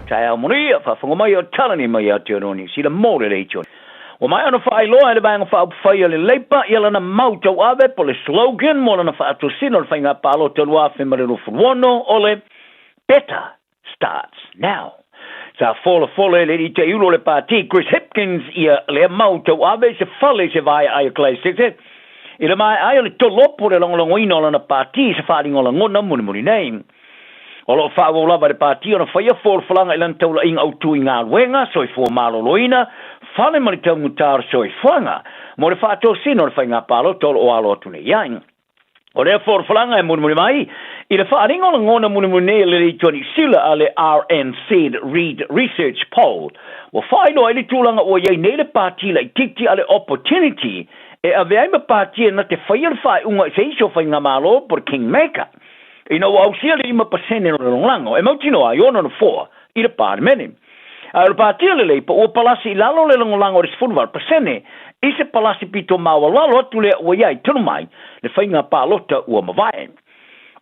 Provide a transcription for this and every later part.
Taeao manuia, faafofoga mai o Talani mai Aotearoa Niu Sila mo le Leitio. Ua maea ona faailoa e le Vaega Faaupufai a le Leipa ia lana mau tauave po o le slogan mo lana faatosina o le faiga palota 2026 o le Better Starts Now. Sa folafola e le alii taiulu o le pati Chris Hipkins ia lea mau tauave i se fale i se vaeae o Christchurch i le maea ai o le tolopo o le lagolagoina o lana pati i se faaaliga o lagona mulimuli nei. O lo o faaauau lava e le Pati ona faia folafolaga i lana taulaiga autu i galuega, soifua maloloina, fale ma le taugata o le soifuaga mo le faatosina o le faiga palota o lo o alo atu nei ai. O lea folafolaga e mulimuli mai i le faaaliga o lagona mulimuli nei a le Leitio Niu Sila a le RNZ Reid Research Poll, ua faailoa ai le tulaga ua i ai nei le Pati laitiiti a le Opportunity e avea ai ma pati e na te faia le faaiuga i se isi o faigamalo po o le Kingmaker. Ina ua ausia le 5% o le lagolago, e mautinoa ai ona nofoa i le Palemene. A o le Patia Lelei po ua palasi i lalo le lagolago i le 18% i se palasi pito maualalo atu lea ua i ai talu mai le faiga palota ua mavae.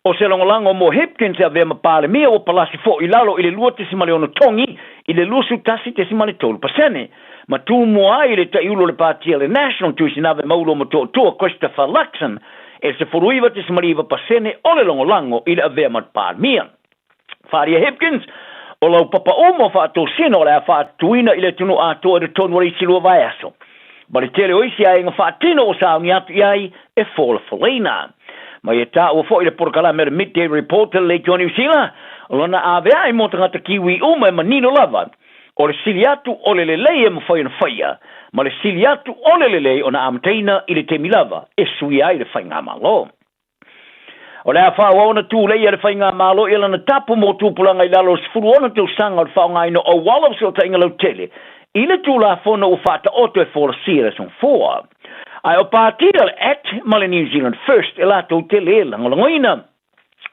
O se lagolago mo Hipkins e avea ma Palemia ua palasi foi i lalo i le 2.6 togi i le 21.3%, ma tu mua ai le taiulu o le Patia le National Tuisinave Maulo Motootua Christopher Luxon e le 19.9% o le lagolago i le avea ma le Palemia. Wharia Hipkins, o lau papa uma o faatosina o le a faatuina i le atunuu atoa i totonu o le isi 2 vaiaso. Ma le tele o isi aiga faatino ua sauni atu i ai e folafolaina. Ma ia taua foi le polokalame o le Midday Report a le Leitio Niu Sila, o lona aveae mo tagata Kiwi uma e manino lava, o le sili atu o le lelei e mafai ona faia, ma le sili atu o le lelei ona amataina i le taimi lava e suia ai le faigamalo. O le a faaauau ona tulei e le faigamalo ia lana tapu mo tupulaga i lalo o le 16 tausaga o le faaaogaina o auala o fesootaiga lautele i le Tulafono ua faataoto e folasia i le Aso Gafua. Ae o Pati a le Act ma le New Zealand First e latou te le lagolagoina.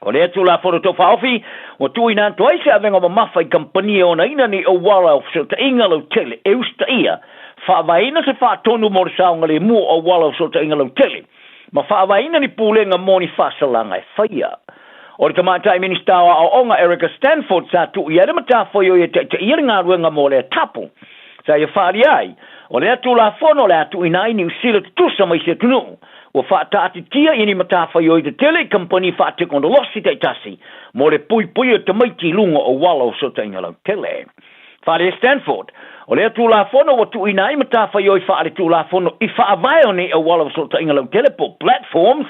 O lea Tulafono Tau Faaofi ua tuuina atu ai se avega mamafa i kamupani e onaina nei auala o fesootaiga lautele e usitaia, faavaeina se faatonu mo le saogalemu o auala o fesootaiga lautele, ma faavaeina ni pulega mo ni faasalaga e faia. O le Tamaitai Minisita o Aoaoga Erica Stanford sa tuu i ai le matafaioi e taitaia le galuega mo lea tapu. Sa ia faaalia ai, o lea Tulafono o le a tuuina ai Niu Sila tutusa ma isi atunuu ua faataatitia i ni matafaioi tetele i kamupani faatekonolosi taitasi mo le puipuia o tamaiti i luga o auala o fesootaiga lautele. Faale Stanford, o lea Tulafono ua tuuina ai matafaioi faale-Tulafono i faavae o nei auala o fesootaiga lautele po o platforms,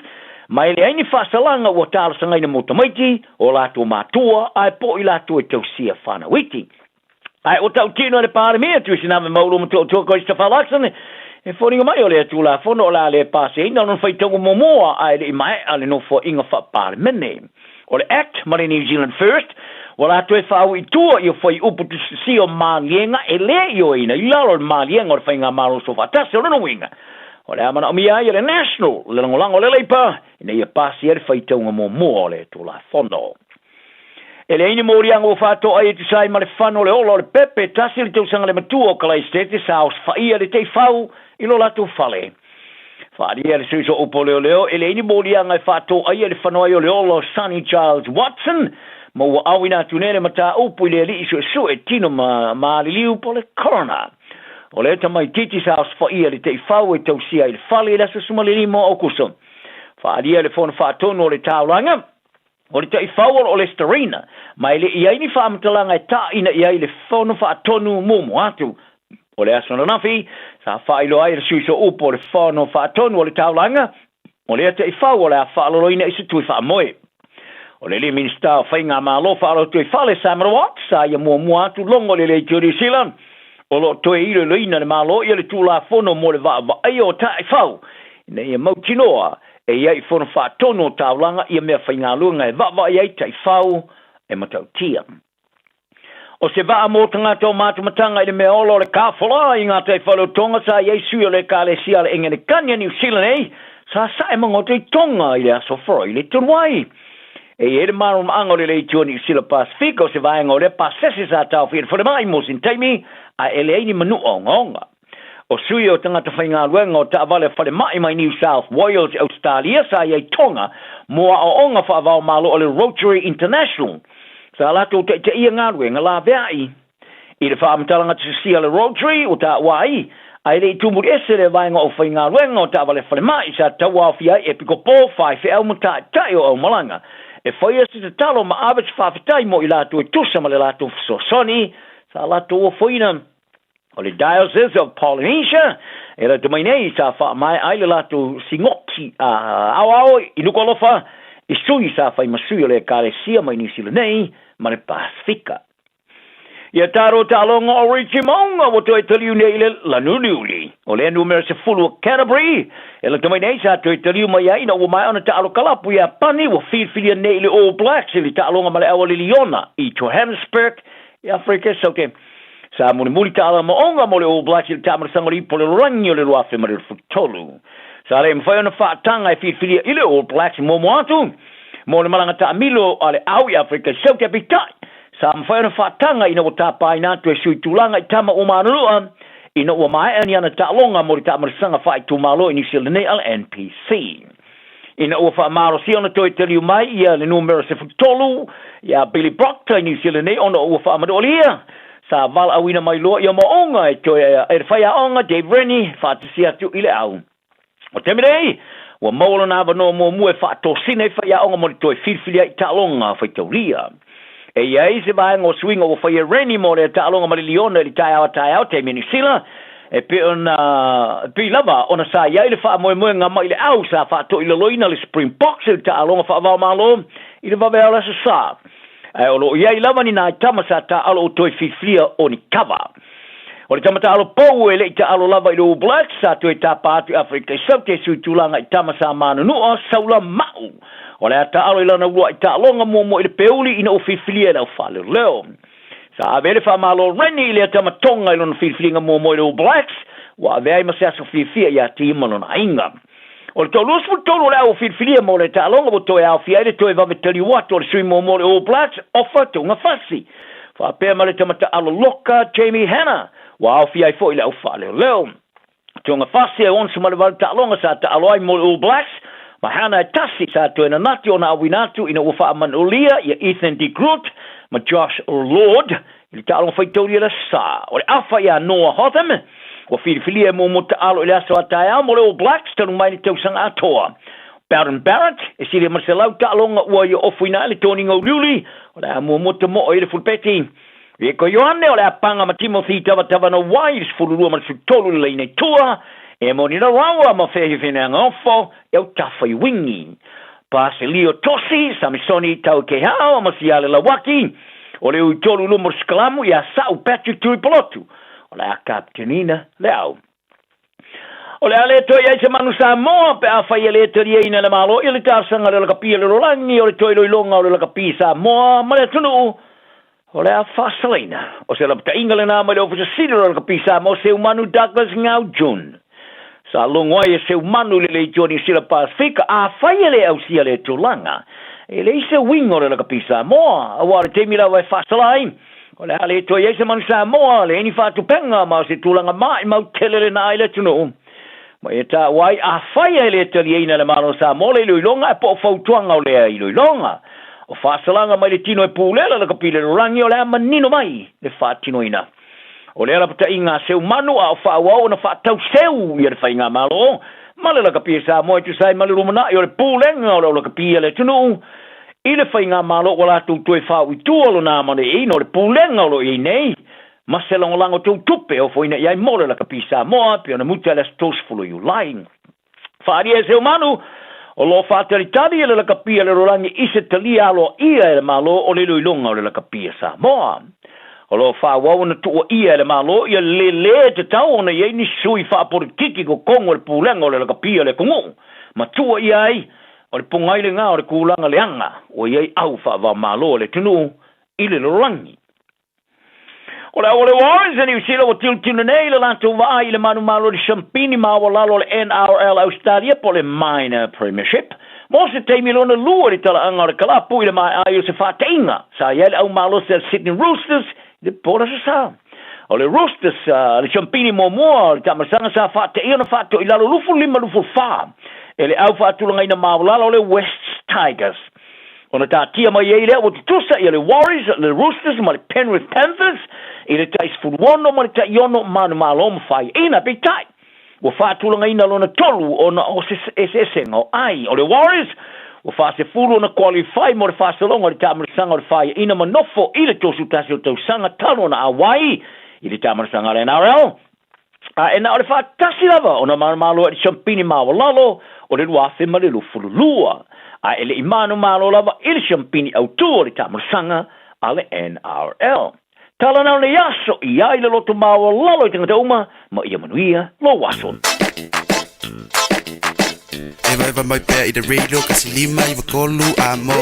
ma e leai ni faasalaga ua talosagaina mo tamaiti, o latou matua, ae po o i latou e tausia fanau iti. Ae ua tautino e le Palemia Tuisinave Maulu Motootua Christopher Luxon e foliga mai o lea Tulafono o le a le pasiaina lona faitauga muamua ae le i maea le nofoaiga faa-Palemene. O le Act ma le New Zealand First ua latou e faaui i tua i o fuaiupu tusitusia o maliega e le ioeina i lalo o le maliega o le Faigamalo Soofaatasi. O lona uiga, o le a manaomia ai e le National le lagolago a le Labour ina ia pasia ai le faitauga muamua o le Tulafono. E leai ni moliaga ua faatoa ai e tusa ai ma le fano o le ola o le pepe, tasi le tausaga le matua o Kalaistete sa osofai'a le teifau i lo latou fale. Faaalia le sui sooupu o leoleo, e leai ni moliaga e faatoa ai e le fano ai o le ola o Sonny Giles Watson, ma ua auina atu nei le mataupu i le alii suesue tino ma maliliu po o le coroner. O lea tamaitiiti sa osofai'a le teifau e tausia ai le fale i le aso 15 o Aokuso. Faaalia le fono faatonu o le taulaga. O le taifau o lo o lesitalaina, ma e le i ai ni faamatalaga e taina i ai le Fono Faatonu muamua atu. O le aso ananafi, sa faailoa ai e le sui sooupu o le Fono Faatonu o le Taulaga, o lea taifau o le a faaloloina i se tui faamoe. O le alii Minisita o Faigamalo Faaalotoifale, Simon Watts, sa ia muamua atu logo i le Leitio Niu Sila, o lo o toe iloiloina e le Malo ia le Tulafono mo le Vaavaaia o Taifau ina ia mautinoa E i ai fono faatonu o taulaga ia mea faigaluega e vaavaai ai taifau e matautia. O se vaa mō tagata o mātamatanga i le mea ola o le kāwhara i ngā taifale o Tonga sa i ai sui o le Ekalesia a le Engerekani a Niu Sila nei, sa sae mangoto i Tonga i le aso Faraile talu ai. E i ai le māramaaga o le Leitio a Niu Sila Pasifika o se vaega o lea pasese sa taofia i le falemai mo sina taimi ae e leai ni manua ogaoga. O sui o tagata faigaluega o taavale falemai mai New South Wales i Ausetalia sa i ai Tonga mo aoaoga faavaomalo o le Rotary International. Sa latou taitaia galuega laveai i le faamatalaga tasasia a le Rotary ua taua ai, ae le i tumuli ese le vaega o aufaigaluega o taavale falemai sa tauaofia ai epikopo, faifeau ma taitai o aumalaga e faia se tatalo ma ave se faafetai mo i latou e tusa ma le latou fesoasoani sa latou ofoina. O le Diocese of Polynesia e lata mai nei sa faamaea ai le latou sigoki aoao i Nukualofa i sui sa fai ma sui o le Ekalesia mai Niu Sila nei ma le Pasifika. Ia taro taaloga o Richie Maunga ua toe taliu nei i le Lanuliuli. O lea numera 10 o Canterbury e lata mai nei sa toe taliu mai ai ina ua maea ona taalo kalapu i Iapani, ua filifilia nei i le All Blacks i le taaloga ma le Aualiliona i Johannesburg i Afrika i Saute. Sa mulimuli taala maoga mo le All Blacks i le taamalasaga o le ipu o le lalolagi o le 2023. Sa le mafai ona faataga e filifilia i le All Blacks muamua atu mo le malaga taamilo a le au i Afrika i Saute, peitai sa mafai ona faataga ina ua tapaina atu e sui tulaga i tama ua manulua ina ua maea ni ana taaloga mo le taamalasaga faaitumalo i Niu Sila nei a le NPC. Ina ua faamalosia ona toe taliu mai ia le numera 13 ia Billy Proctor i Niu Sila nei ona ua faamanualia, sa valaauina mai loa ia maoga e toe e le faiaoga Dave Rennie faatasi atu i le au. O taimi nei, ua maua lona avanoa muamua e faatosina ai faiaoga mo le toe filifili ai i taaloga faitaulia. E i ai se vaega o suiga ua fai e Rennie mo lea taaloga ma le Liona i le taeao a taeao taimi a Niu Sila, e pei ona pei lava ona sa i ai le faamoemoega mai le au sa faatoilaloina le Springboks i le taaloga faavaomalo i le vavea o le Aso Sa. Ae o lo o i ai lava ni nai tama sa taaalo o toe filifilia o ni kava. O le tama taalo pou e le i taalo lava i le All Blacks sa toe tapa atu i Afrika i Saute e sui tulaga i tama sa manunua, Saula Ma'u. O le a taalo i lana uluai taaloga muamua i le peuli ina ua filifilia e le au faaleoleo. Sa ave ai le faamalo Rennie i lea tama Tonga i lona filifiliga muamua i le All Blacks, ua ave ai ma se aso fiafia ia te ia ma lona aiga. O le 23 o le au ua filifilia mo le taaloga ua toe aofia ai le toe vave taliu atu o le sui muamua o le All Blacks, Ofa Tuungafasi, faapea ma le tama taalo loka Jamie Hannah, ua aofia ai foi le au faaleoleo. Tuungafasi e 68 taaloga sa taalo ai mo le All Blacks, ma Hannah e tasi sa toe nanati ona auina atu ina ua faamanulia ia Ethan de Groot ma Josh Lord i le taaloga faitaulia le sa. O le afa ia Noah Hotham, ua filifilia e muamua taalo i le aso a taeao mo le All Blacks talu mai le tausaga atoa. Beauden Barrett, e silia ma le 100 taaloga ua ia ofuina ai le toniga uliuli, o le a muamua tamo'o i le fulupeti. Rieko Ioane, o le a panga ma Timothy Tavatavanawai i le 12 ma le 13 i le laina i tua, e moni Raua ma Fehiwhineagaofo e au tafa i wingi. Paselio Tosi, Samisoni Tauikehao ma Siale Lauaki, o le ui tolu luma o le sikalamu ia Sa'u Patrick Tuipolotu, o le a kaptenina le au. O le a le toe i ai se manu Samoa pe afai e le taliaina e le Malo ia le talosaga a le lakapi a le lalolagi o le toe iloiloga o le lakapi Samoa ma le atunuu o le a faasalaina. O se lapataiga lena mai le Ofisa Sili o le Lakapi Samoa Seumanu Douglas Ngau Jun. Sa logo ai e Seumanu i le Leitio Niu Sila Pasifika afai e le ausia lea tulaga, e leai se uiga o le Lakapi Samoa, aua o le taimi lava e faasala ai, o le a le toe i ai se manu Samoa, leai ni faatupega ma o se tulaga maimau tele lena i le atunuu. Ma ia taua ai, afai e le taliaina e le Malo o Samoa le iloiloga ae po o fautuaga o lea iloiloga, o faasalaga mai le tino e pulela le kapile lalolagi o le a manino mai le faatinoina o lea lapataiga a Seumanu a o faaauau ona faatau seu ia le Faigamalo ma le lakapi e Samoa e tusa ai ma le lumanai o le pulega o le lakapi a le atunuu i le Faigamalo ua latou toe faauu i tua lona amaneeina o le pulega o lo o i ai nei ma se lagolago tou tupe e ofoina i ai mo le lakapi Samoa pei ona muta i le aso 30 o Iulai. Faaalia e Seumanu, o lo o faatalitali e le lakapi a le lalolagi i se talia aloaia e le Malo o le iloiloga o le lakapi a Samoa. O lo o faaauau ona tuuaia e le Malo ia le lē tatau ona i ai ni sui faapolitiki i totonu o le pulega o le lakapi a le atunuu ma tuuaia ai o le pogai lena o le tulaga leaga ua i ai au faava-o-Malo a le atunuu i le lalolagi. O le auale Warriors a Niu Sila ua tilotilo nei i le latou vaai i le manumalo i le siampini maualalo o le NRL Australia po o le Minor Premiership mo se taimi lona lua i le talaaga o le kalapu i le maea ai o se faataiga sa i ai le aumalosi a le Sydney Roosters i le po o le Aso Sa. O le Roosters le siampini muamua o le taamalasaga sa faateia ona faatoilalo 25-24 e le au faatulagaina maualalo o le Wests Tigers. Ona taatia mai ai lea ua tutusa ia le Warriors, le Roosters ma le Penrith Panthers i le tai 16 ma le tai 6 manumalo ma faiaina. Peitai, ua faatulagaina lona tolu ona o se eseesega o ai. O le Warriors ua faasefulu ona qualify mo le faasologa o le taamilosaga o le faiaina ma nofo i le 31 o tausaga talu ona auai i le taamilosaga a le NRL. A e na o le faatasi lava ona manumalo ai le siampini maualalo o le 2022, a e le i manumalo lava i le siampini autu o le taamilosaga a le NRL. Tala na o nei aso i ai le loto maualalo i tagata uma ma ia manuia lou aso. Evaeva mai pea i le radio kasi 593 a mo.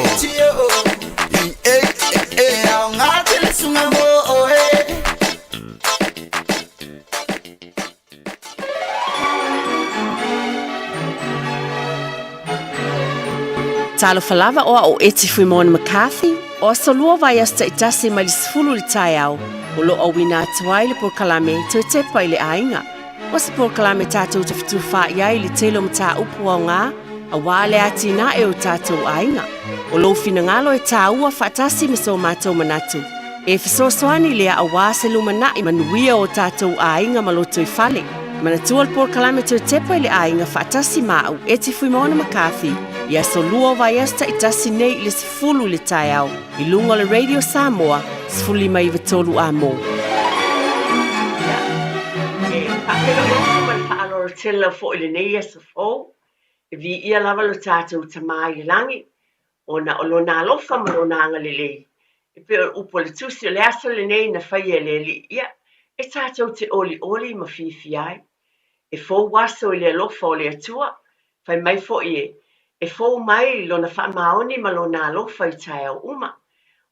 Talofa lava o au o Eti Fuimona McCarthy, o aso lua vaiaso taitasi mai le 10 i le taeao, o lo o auina atu ai le polokalame Toe Tepa i le Aiga. O se polokalame tatou te fetufaai ai i le tele o mataupu aoga aua le atinae o tatou aiga. O lou finagalo e tāua faatasi ma so matou manatu. E fesoasoani lea aua se lumanai manuia o tatou aiga ma lotoifale. Manatua le polokalame Toe Tepa i le Aiga faatasi ma au, Eti Fuimaono McCarthy, i aso lua o vaiaso taitasi nei i le 10 i le taeao i luga o le Radio Samoa 15 93 A mo. Ia, e faafeiloai atu ma le faaaloalo tele lava foi i lenei aso fou, e viia lava lo tatou Tama i le lagi, ona o Lona alofa ma Lona agalelei, e pei o le upu a le Tusi o le aso lenei na faia e le Alii, ia, e tatou te olioli ma fiafia ai. E fou aso i le alofa o le Atua, fai mai foi e, e fou mai Lona faamaoni ma Lona alofa i taeao uma.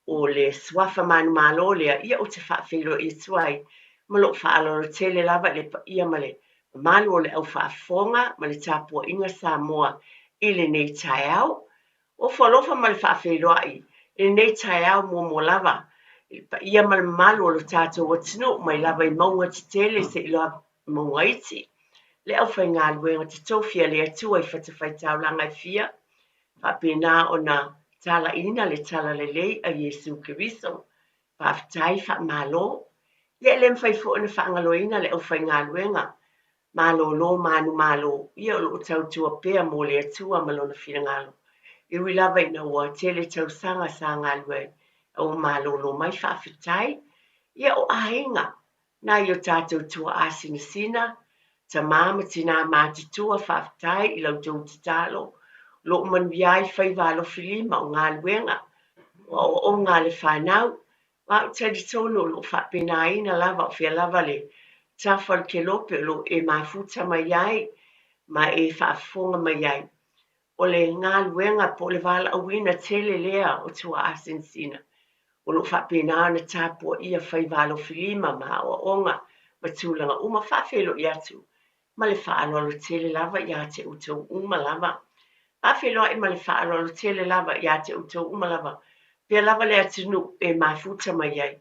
O le suafa manumalo lea, ia ou te faafeiloai atu ai ma lou faaaloalo tele lava i le paia ma le mamalu o le au faafofoga ma le tapuaiga Samoa i lenei taeao. Ofo alofa ma le faafeiloai i lenei taeao muamua lava i le paia ma le mamalu o lo tatou atunuu mai lava i mauga tetele seia lava i mauga iti, le aufaigaluega totofi a le Atua i fatafaitaulaga e fia, faapena ona talaiina le talalelei a Iesu Keriso. Faafetai, faamalo. Ia e le mafai foi ona faagaloina le aufaigaluega malolo manumalo, ia o lo o tautua pea mo le Atua ma Lona finagalo. E ui lava ina ua tele tausaga sa galue ai, a ua malolo mai, faafetai. Ia o aiga, nai o tatou tuaa sinasina, tama ma tinā matutua, faafetai i la outou tatalo, o lo o manuia ai faiva alofilima o galuega, o aoaoga a le fanau, Ma ou te talitonu o lo o faapenaina lava o fea lava le tafa o le kelope o lo o e mafuta mai ai ma e faafofoga mai ai. O le galuega po o le valaauina tele lea o tuaasinasina o lo o faapena ona tapuaia faiva alofilima ma aoaoga ma tulaga uma faafeiloai atu ma le faaaloalo tele lava ia te outou uma lava. Faafeiloai ma le faaaloalo tele lava ia te outou uma lava, pea lava le atunuu e mafuta mai ai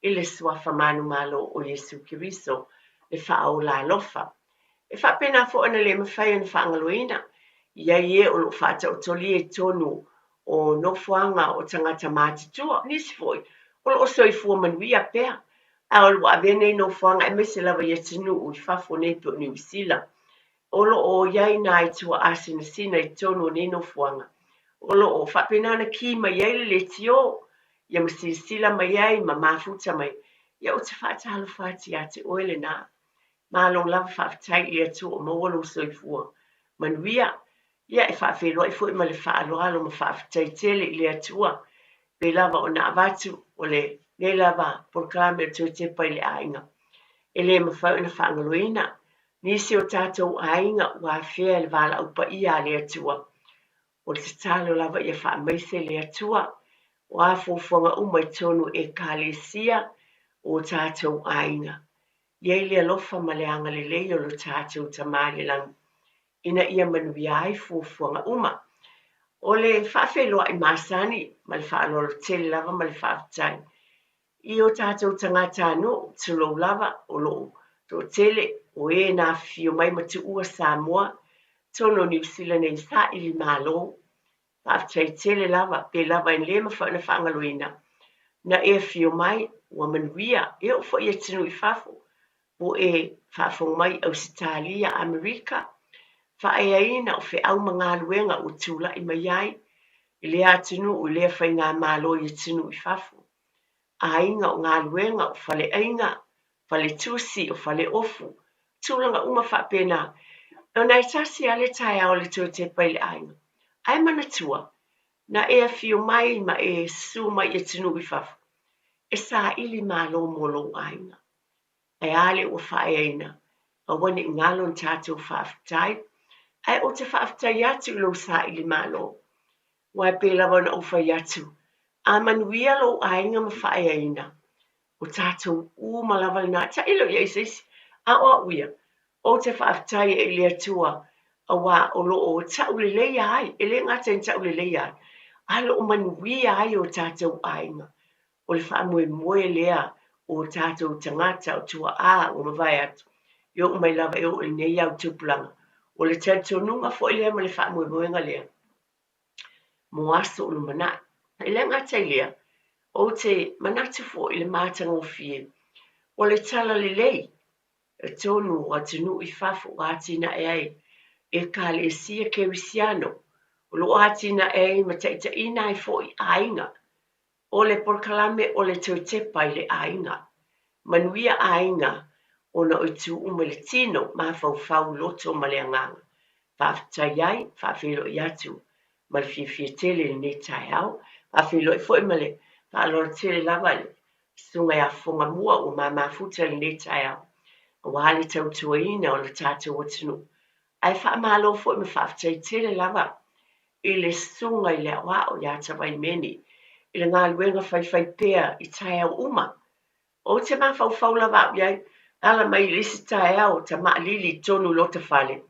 i le Suafa manumalo o Iesu Keriso, le Faaola alofa. E faapena foi ona le mafai ona faagaloina i ai e o lo o faataotolia i totonu o nofoaga o tagata matutua, nisi foi o lo o soifua manuia pea, a o lo o avea nei nofoaga aemaise lava i atunuu i fafo nei pei o Niu Sila, o lo o i ai nai tuaasinasina i totonu o nei nofoaga, o lo o faapena ona ki mai ai le leitio, ia ma silasila mai ai ma mafuta mai, ia ou te faatalofa atu ia te oe lena. Malo lava faafetai i le Atua o maua lou soifua manuia. Ia e faafeiloai foi ma le faaaloalo ma faafetai tele i le Atua pei lava ona avatu o lenei lava polokalame o le Toe Tepa i le Aiga. E le mafai ona faagaloina nisi o tatou aiga ua afea e le valaau paia a le Atua. O le tatalo lava ia faamaise le Atua o a fuafuaga uma i totonu o Ekalesia o tatou aiga. I ai le alofa ma le agalelei o lo tatou Tama i le Lagi ina ia manuia ai fuafuaga uma. O le faafeiloai masani ma le faaaloalo tele lava ma le faafetai i o tatou tagatanuu, tulou lava, o lo o toatele o e na afifio mai ma tuua Samoa, totonu o Niu Sila nei saili malo. Faafetai tele lava, pe lava e le mafai ona faagaloina, na e afio mai, ua manuia, e oo foi i atunuu i fafo, ua e faafofoga mai i Ausetalia, Amerika, faaeaina o feau ma galuega ua tulai mai ai i lea atunuu i lea faigamalo i atunuu i fafo. Aiga, o galuega, o faleaiga, faletusi, o faleofu, tulaga uma faapena. Ona e tasi lava le taeao o le toe tepa i le aiga. Ae manatua, na e afio mai ma e susu mai i atunuu i fafo, e saili malo mo lou aiga. Ae a lea ua faaeaina, aua ne i galo na tatou faafetai. Ae ou te faafetai atu i lou saili malo. Aua e pei lava ona ou fai atu, a manuia lou aiga ma faaeaina, o tatou uma lava lena. Tailo i ai se isi, a o au ia, ou te faafetai ai i le Atua, aua o lo o tauleleia ai, e le gata ina tauleleia ai, a o lo o manuia ai o tatou aiga. O le faamoemoe lea o tatou tagata, o tuaa ua mavae atu, e oo mai lava e oo i lenei au tupulaga. O le talitonuga foi lea ma le faamoemoega lea mo aso o lumanai. E le gata i lea, ou te manatu foi i le matagofie o le talalelei tonu o atunuu i fafo ua atinae ai Ekalesia Kerisiano, o lo o atinae ai ma taitaiina ai foi aiga. O le polokalame o le toe tepa i le aiga. Manuia aiga ona o itu uma i le tino, mafaufau, loto ma le agaga. Faafetai ai, faafeiloai atu ma le fiafia tele i lenei taeao. Faafeiloai foi ma le faaaloalo tele lava i le Susuga ia Fofogamua ua mamafuta i lenei taeao aua le tautuaina o le tatou atunuu. Ae faamalo foi ma faafetai tele lava i le Susuga i le Aoao ia Tavaimeni i le galuega faifaipea i taeao uma. Ou te mafaufau lava au i ai, ala mai i le isi taeao tamalili i totonu i lota fale,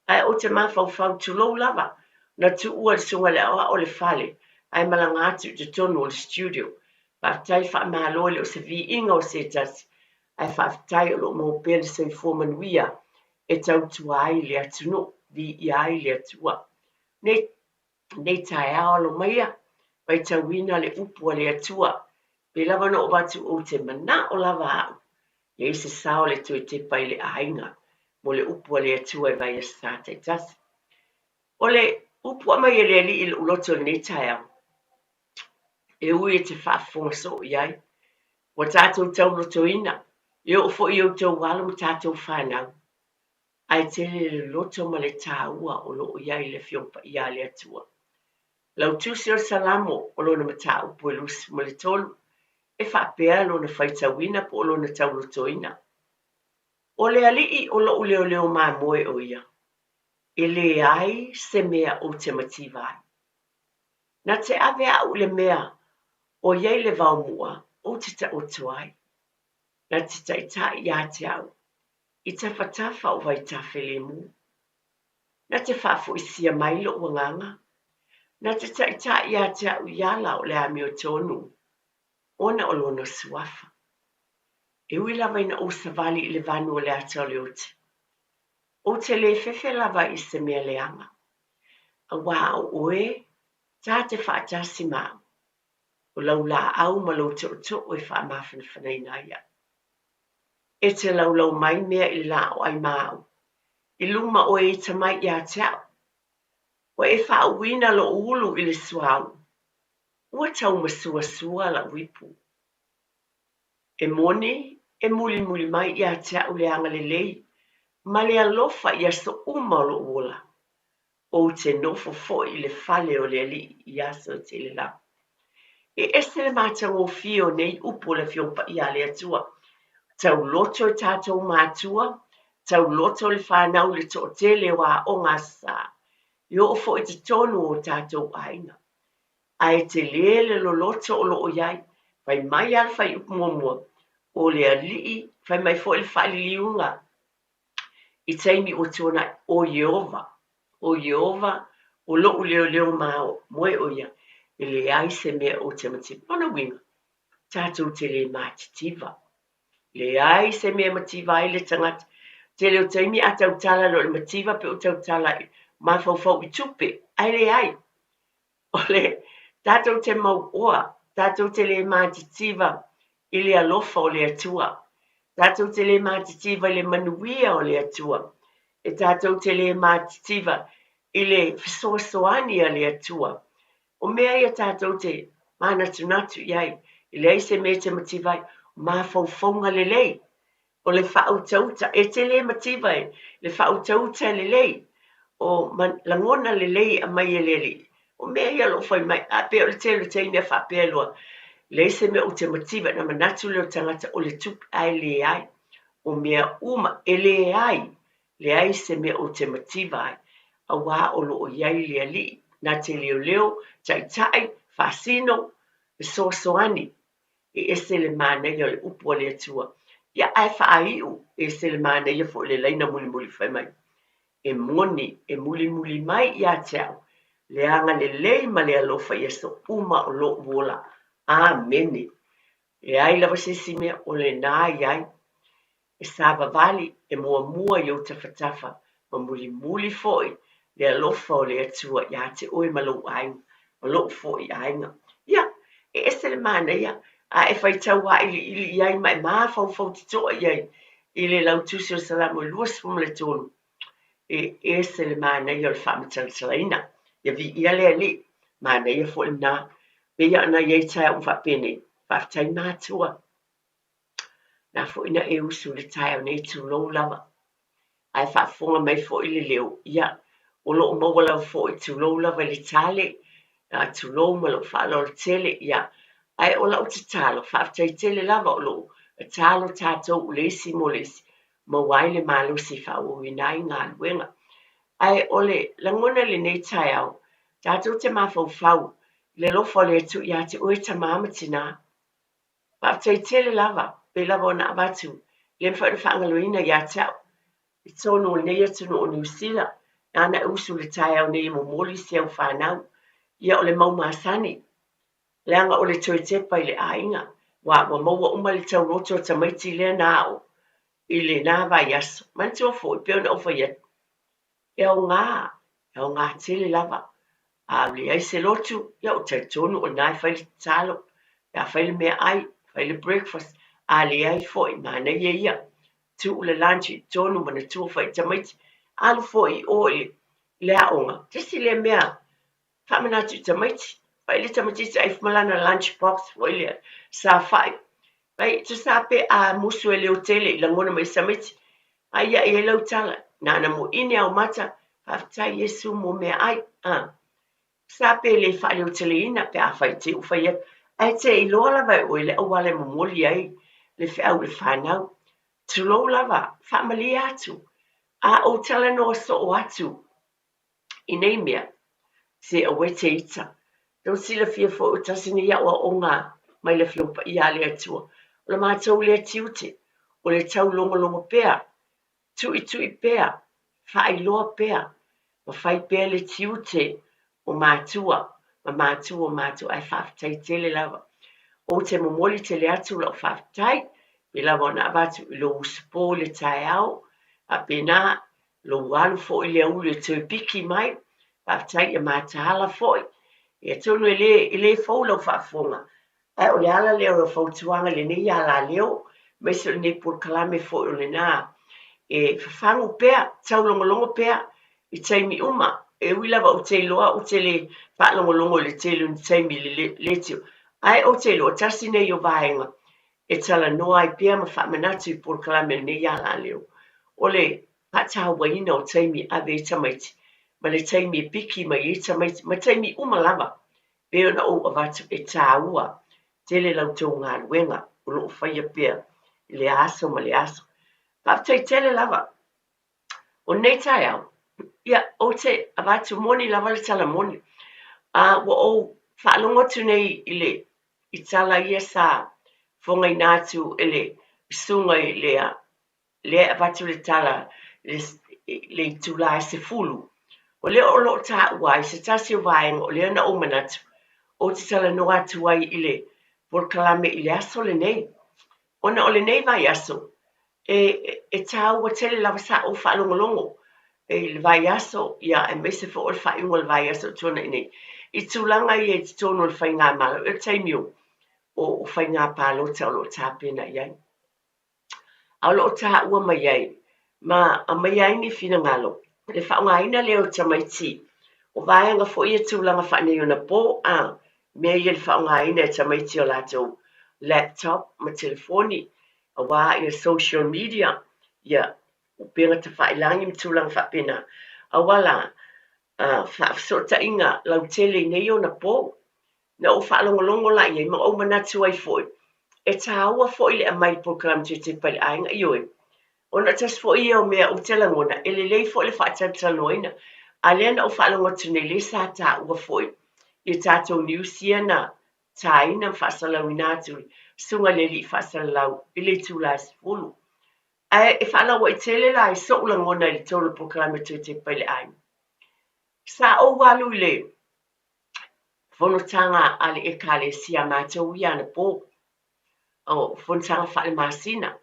ae ou te mafaufau, tulou lava, na tuua e le Susuga i le Aoao le fale ae malaga atu i totonu o le studio. Faafetai faamalo e le o se viiga o se tasi, ae faafetai o lo o maua pea le soifua manuia e tautua ai le atunuu, viia ai le Atua. Nei, nei taeao alo maia, faitauina le upu a le Atua. Pei lava ona ou avatu ou te manao lava au, e i ai se sao le toe tepa i le aiga mo le upu a le Atua i vaiaso sa taitasi. O le upu aumai e le Alii i lou loto i lenei taeao, e ui e te faafofoga soo i ai, ua tatou taulotoina, e oo foi i outou alo ma tatou fanau, ae tele le loto ma le taua o lo o i ai le Afioga Paia a le Atua. Lau tusi o le Salamo o lona mataupu e 23, e faapea lona faitauina po o lona taulotoina, O le Alii o loʻu leoleo mamoe o ia, e leai se mea ou te mativa ai. Na te ave aʻu i le mea o i ai le vaomua ou te taoto ai. Na te taitai ia te au i tafatafa o vaitafe lemu. Na te faafoisia mai loʻu agaga. Na te taitai ia te au i ala o le amiotonu ona o lona suafa. E ui lava ina ou savali i le vanu o le ata o le ote, ou te le fefe lava i se mea leaga, aua o oe ta te faatasi ma au, o lau laau ma lou tootoo e faamafanafanaina ai au. E te laulau mai mea i le laa o ai ma au, i luma oe e ita mai ia te au. Ua e faauuina loʻu ulu i le suauu, ua taumasuasua lau ipu. E moni, e mulimuli mai ia te au le agalelei ma le alofa i aso uma o loʻu ola. Ou te nofo foi i le fale o le Alii i aso e tele lava. E ese le matagofie o nei upu o le Afioga Paia a le Atua. Tauloto e tatou matua, tauloto le fanau i le toatele o aoga Aso Sa, e oo foi i totonu o tatou aiga. Ae tele le loloto o lo o i ai. Fai mai lava le fuaiupu muamua, o le Alii, fai mai foi le faaliliuga i taimi ua tuanai, o Ieova, o Ieova, o loʻu leoleo mamoe o ia, e leai se mea ou te mativa. Lona uiga, tatou te le matitiva. Leai se mea e mativa ai le tagata. Tele o taimi a tautala loa i le mativa pei ua tautala i mafaufau i tupe, ae leai. O le tatou te mauoa, tatou te le matitiva i le alofa o le Atua. Tatou te le matitiva i le manuia o le Atua. E tatou te le matitiva i le fesoasoani a le Atua. O mea ia tatou te manatunatu i ai, e leai se mea e te mativa ai, o mafaufauga lelei, o le faautauta, e te le mativa i le faautauta lelei, o lagona lelei e aumai e le Alii. O mea ia o lo o fai mai, a pei o le tele o taimi a faapea loa, leai se mea ou te mativa, ona manatu lea o le tagata o le tupe, ae leai. O mea uma, e leai, leai se mea ou te mativa ai, auā o lo o i ai le Alii, na te leoleo, taitai, faasino, fesoasoani. E ese le manaia o le upu a le Atua. Ia, ae faaiu, e ese le manaia foi o le laina mulimuli fai mai, E moni, e mulimuli mai ia te au le agalelei ma le alofa i aso uma o loʻu ola. Amene. Leai lava se isi mea o lena i ai. E savavali, e muamua i ou tafatafa, ma mulimuli foi le alofa o le Atua ia te oe ma lou aiga, ma loʻu foi aiga. Ia, e ese le manaia, a e faitau āʻiliʻili i ai ma e mafaufau totoa i ai i le lautusi o Salamo e 23, e ese le manaia o le faamatalatalaina. Ia viia le Alii, manaia foi lena. Pei ona i ai taeao uma faapenei, faafetai matua. Na foi na e usu i le taeao nei, tulou lava. Ae faafofoga mai foi le leo, ia, o lo o maua lava foi, tulou lava i le tale, tulou ma lou faaaloalo tele, ia. Ae o lau tatalo, faafetai tele lava o lo o tatalo tatou o le isi mo le isi, maua ai le malosi e faaauauina ai galuega. Ae o le lagona i lenei taeao, tatou te mafaufau i le alofa o le Atua ia te oe tama ma tinā. Faafetai tele lava, pei lava ona avatu, e le mafai ona faagaloina ia te au, i totonu o lenei atunuu o Niu Sila, nāna e usu i le taeao nei e momoli si au fanau. Ia o le mau masani, leaga o le toe tepa i le aiga, aua ua maua uma le tauloto o tamaiti lea na aʻo i lena vaiaso. Manatua foi, pei ona ou fai atu, E aoga, e aoga tele lava. A leai se lotu, ia ou te talitonu o lena e fai le tatalo, pe a fai le meaai, fai le breakfast, a leai foi, manaia ia. Tuu le lunch i totonu, manatua foi i tamaiti, alu foi i o i le aoga. Tasi lea mea faamanatu i tamaiti, fai le tamaitiiti ai ma lana lunch box foi lea, saofai. Fai, tusa pe a musu e leo tele i lagona mai tamaiti, ai ia i ai lau tala, nana mo ine ao mata, faafetai Iesu mo meaai, a. Sa pe le faaleoteleina pe a fai te u fai atu, ae te iloa lava e oe le auala e momoli ai le feau i le fanau. Tulou lava, faamalie atu, a ou talanoa soo atu i nei mea, se aua e te ita. Tou silafia foi o tasi nei aoaoga mai le Afioga Paia a le Atua, o le matou lea tiute, o le taulogologo pea, tuitui pea, faailoa pea, ma fai pea le tiute o matua ma matua o matua, ae faafetai tele lava. Ou te momoli tele atu lau faafetai, pei lava ona avatu i lou usupo i le taeao, faapena lou alu foi i le auli e toe piki mai, faafetai ia mataala foi. Ia atonu e le, e le fou lau faafofoga, ae o le ala lea o lau fautuaga i lenei alaleo, aemaise o lenei polokalame foi o lena e fafagu pea, taulogologo pea i taimi uma. E ui lava ou te iloa ou te le faalogologo i le tele o ni taimi i le leitio, ae ou te iloa tasi nei o vaega e talanoa ai pea ma faamanatu i polokalame o lenei alaleo, o le faatauaina o taimi e ave ai tamaiti, ma le taimi e piki mai ai tamaiti, ma taimi uma lava pei ona ou avatu e tāua tele la outou galuega o lo o faia pea i le aso ma le aso. Faafetai tele lava. O lenei taeao, ia, ou te avatu moni lava le tala moni. A ua ou faalogo atu nei i le i tala ia sa fogaina atu e le susuga i le lea e avatu le tala i le itula e 10. O lea o lo o taua ai se tasi o vaega o lea na ou manatu ou te talanoa atu ai i le polokalame i le aso lenei. Ona o lenei vaiaso, e, e tāua tele lava sa ou faalogologo i le vaiaso, ia, aemaise foi o le faaiuga o le vaiaso o tuanai nei. i tulaga ia i totonu o le Faigamalo, i le taimi o o faiga palota o lo o tapena i ai. A o lo o taua mai ai ma aumaia ai ni finagalo le faaaogaina lea o tamaiti o vaega foi ia tulaga faaneionapo a mea ia le faaaogaina e tamaiti o latou laptop ma telefoni aua ia social media ia upega tafailagi ma tulaga faapena aua la faafesootaiga lautele i nei ona po. Na ou faalogologo la i ai ma ou manatu ai foi, e tāua foi le aumai i le polokalame Toe Tepa i le Aiga, ioe, ona tasi foi ia o mea ou te lagona e lelei foi le faatalatalanoaina. A lea na ou faalogo atu nei, lea sa taua foi i tatou news ia na taina ma faasalalauina atu i le Susuga i le Alii Faasalalau i le itula e 10. Ae e faalauaitele la i so'u lagona i le tolu o le polokalame Toe Tepa i le Aiga. Sa ou alu i le fonotaga a le Ekalesia matou ia anapo, o fonotaga faale-masina.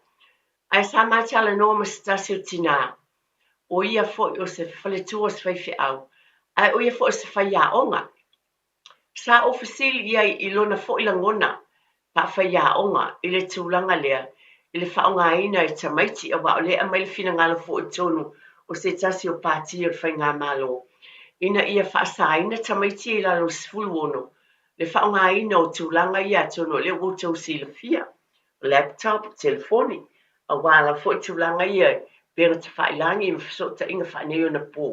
Ae sa ma talanoa ma se tasi o tinā, o ia foi o se faletua o se faifeau, ae o ia foi o se faiaoga. Sa ou fesili i ai i lona foi lagona faafaiaoga i le tulaga lea i le faaaogaina e tamaiti aua o lea e aumai le finagalo foi i totonu o se tasi o pati o le Faigamalo ina ia faasaina tamaiti ia i lalo o le 16 le faaaogaina o tulaga ia atonu o lea ua outou silafia, laptop, telefoni, aua lava foi tulaga ia i upega tafailagi ma fesootaiga faaneionapo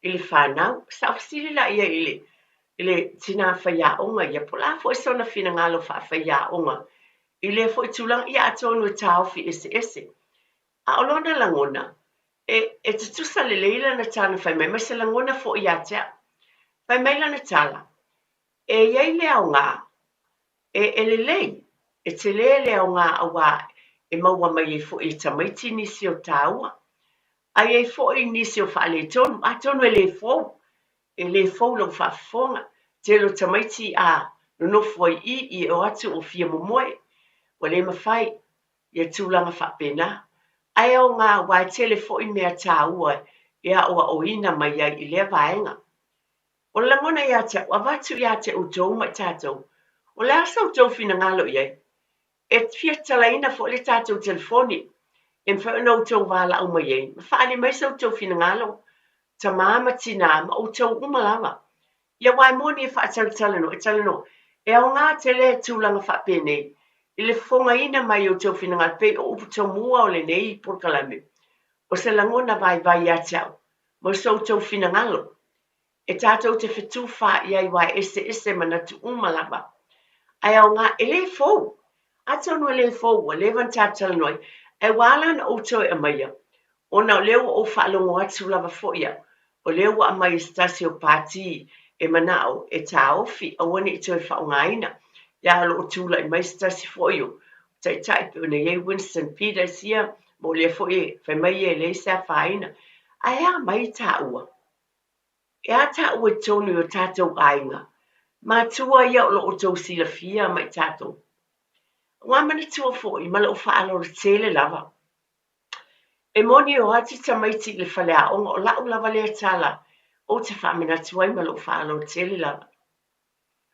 i le fanau. Sa ou fesili la i ai i le i le tinā faiaoga ia, po o le a foi sona finagalo faafaiaoga i lea foi tulaga, ia atonu e taofi eseese. A o lona lagona, e, e tutusa lelei lana tala na fai mai, ma se lagona foi ia te au. Fai mai lana tala, e i ai le aoga, e, e lelei, e tele le aoga auā e maua mai ai foi e tamaiti nisi o taua. A i ai foi nisi o faaletonu, atonu e le fou, e le fou lau faafofoga. Tele o tamaiti a nonofo ai i i e o atu o fia momoe, ua le mafai ia tulaga faapena. Ae aoga aua e tele foi mea taua e aoaoina mai ai i lea vaega. O le lagona ia te au, avatu ia te outou ma i tatou, o le a sa outou finagalo i ai? E fia tatalaina foi le tatou telefoni e mafai ona outou valaau mai ai ma faaali mai so outou finagalo, tamā ma tinā ma outou uma lava. Ia aua e moni e faatalatalanoa, e talanoa, e aoga tele tulaga faapenei i le fofogaina mai o outou finagalo pei o upu tomua o lenei polokalame. O se lagona vaivai ia te au mo so outou finagalo e tatou te fetufaai ai aua e eseese manatu uma lava. Ae aoga, e le fou. Atonu e le fou, ua leva ona tatou talanoa ai, ae ua ala ona ou toe aumaia, ona o lea ua ou faalogo atu lava foi au, o lea ua aumai e se tasi o pati e manao e taofi, aua ne i toe faaaogaina. Ia, o lo o tulai mai se tasi foi o taitai pei ona i ai Winston Peters ia, ma o lea foi e fai mai ia e leai se afaina. Ae a mai taua? E a taua i totonu i o tatou aiga? Matua ia o lo o outou silafia ma i tatou. Ua manatua foi ma lou faaaloalo tele lava. E moni o atu tamaiti i le faleaoga o la'u lava lea tala ou te faamanatu ai ma lou faaaloalo tele lava.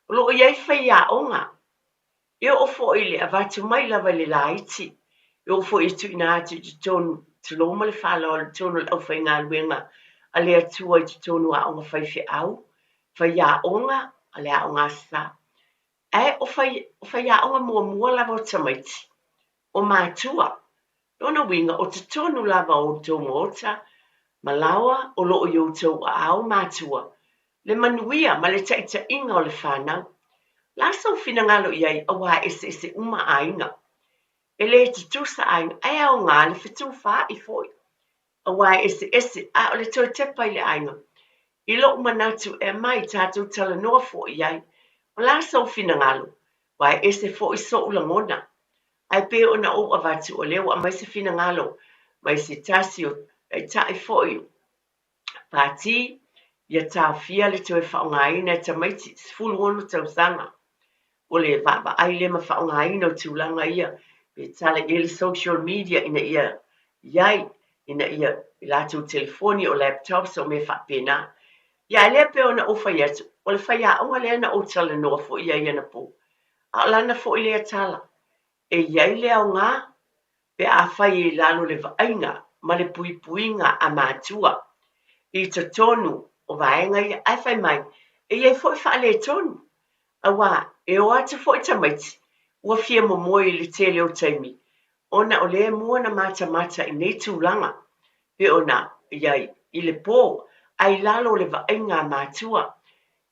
O lo o i ai faiaoga E oo foi i le avatu mai lava i le laiti, e oo foi e tuuina atu i totonu, tulou ma le faaaloalo, i totonu o le aufaigaluega a le Atua i totonu o aoga faifeau, faiaoga a le Aoga Aso Sa. Ae o fai, o faiaoga muamua lava o tamaiti, o matua. Lona uiga, o totonu lava o outou maota ma laoa o lo o i outou aao matua le manuia ma le taitaiga o le fanau. La sou finagalo i ai auā e eseese uma aiga. E le tutusa aiga ae aoga le fetufaai foi auā e eseese a o le toe tepa i le aiga. I lo'u manatu e aumai tatou talanoa foi i ai. O la sou finagalo aua e ese foi so'u lagona. Ae pei ona ou avatu o lea ua aumai se finagalo mai se tasi o taitai foi o Pati, ia taofia le toe faaaogaina e tamaiti 16 tausaga. O le vaavaai lea ma faaaogaina o tulaga ia pe tala i ai le social media ina ia i ai, ina ia i latou telefoni o laptops o mea faapena. Ia, a lea pei ona ou fai atu, O le faiaoga lea na ou talanoa foi i ai anapo, a o lana foi lea tala, e i ai le aoga pe afai e i lalo le vaaiga ma le puipuiga a matua i totonu o vaega ia. Ae fai mai, e i ai foi faaletonu, aua e o atu foi tamaiti ua fia momoe i le tele o taimi ona o lea e mua ona matamata i nei tulaga pei ona i ai i le po, ae i lalo o le vaaiga a matua.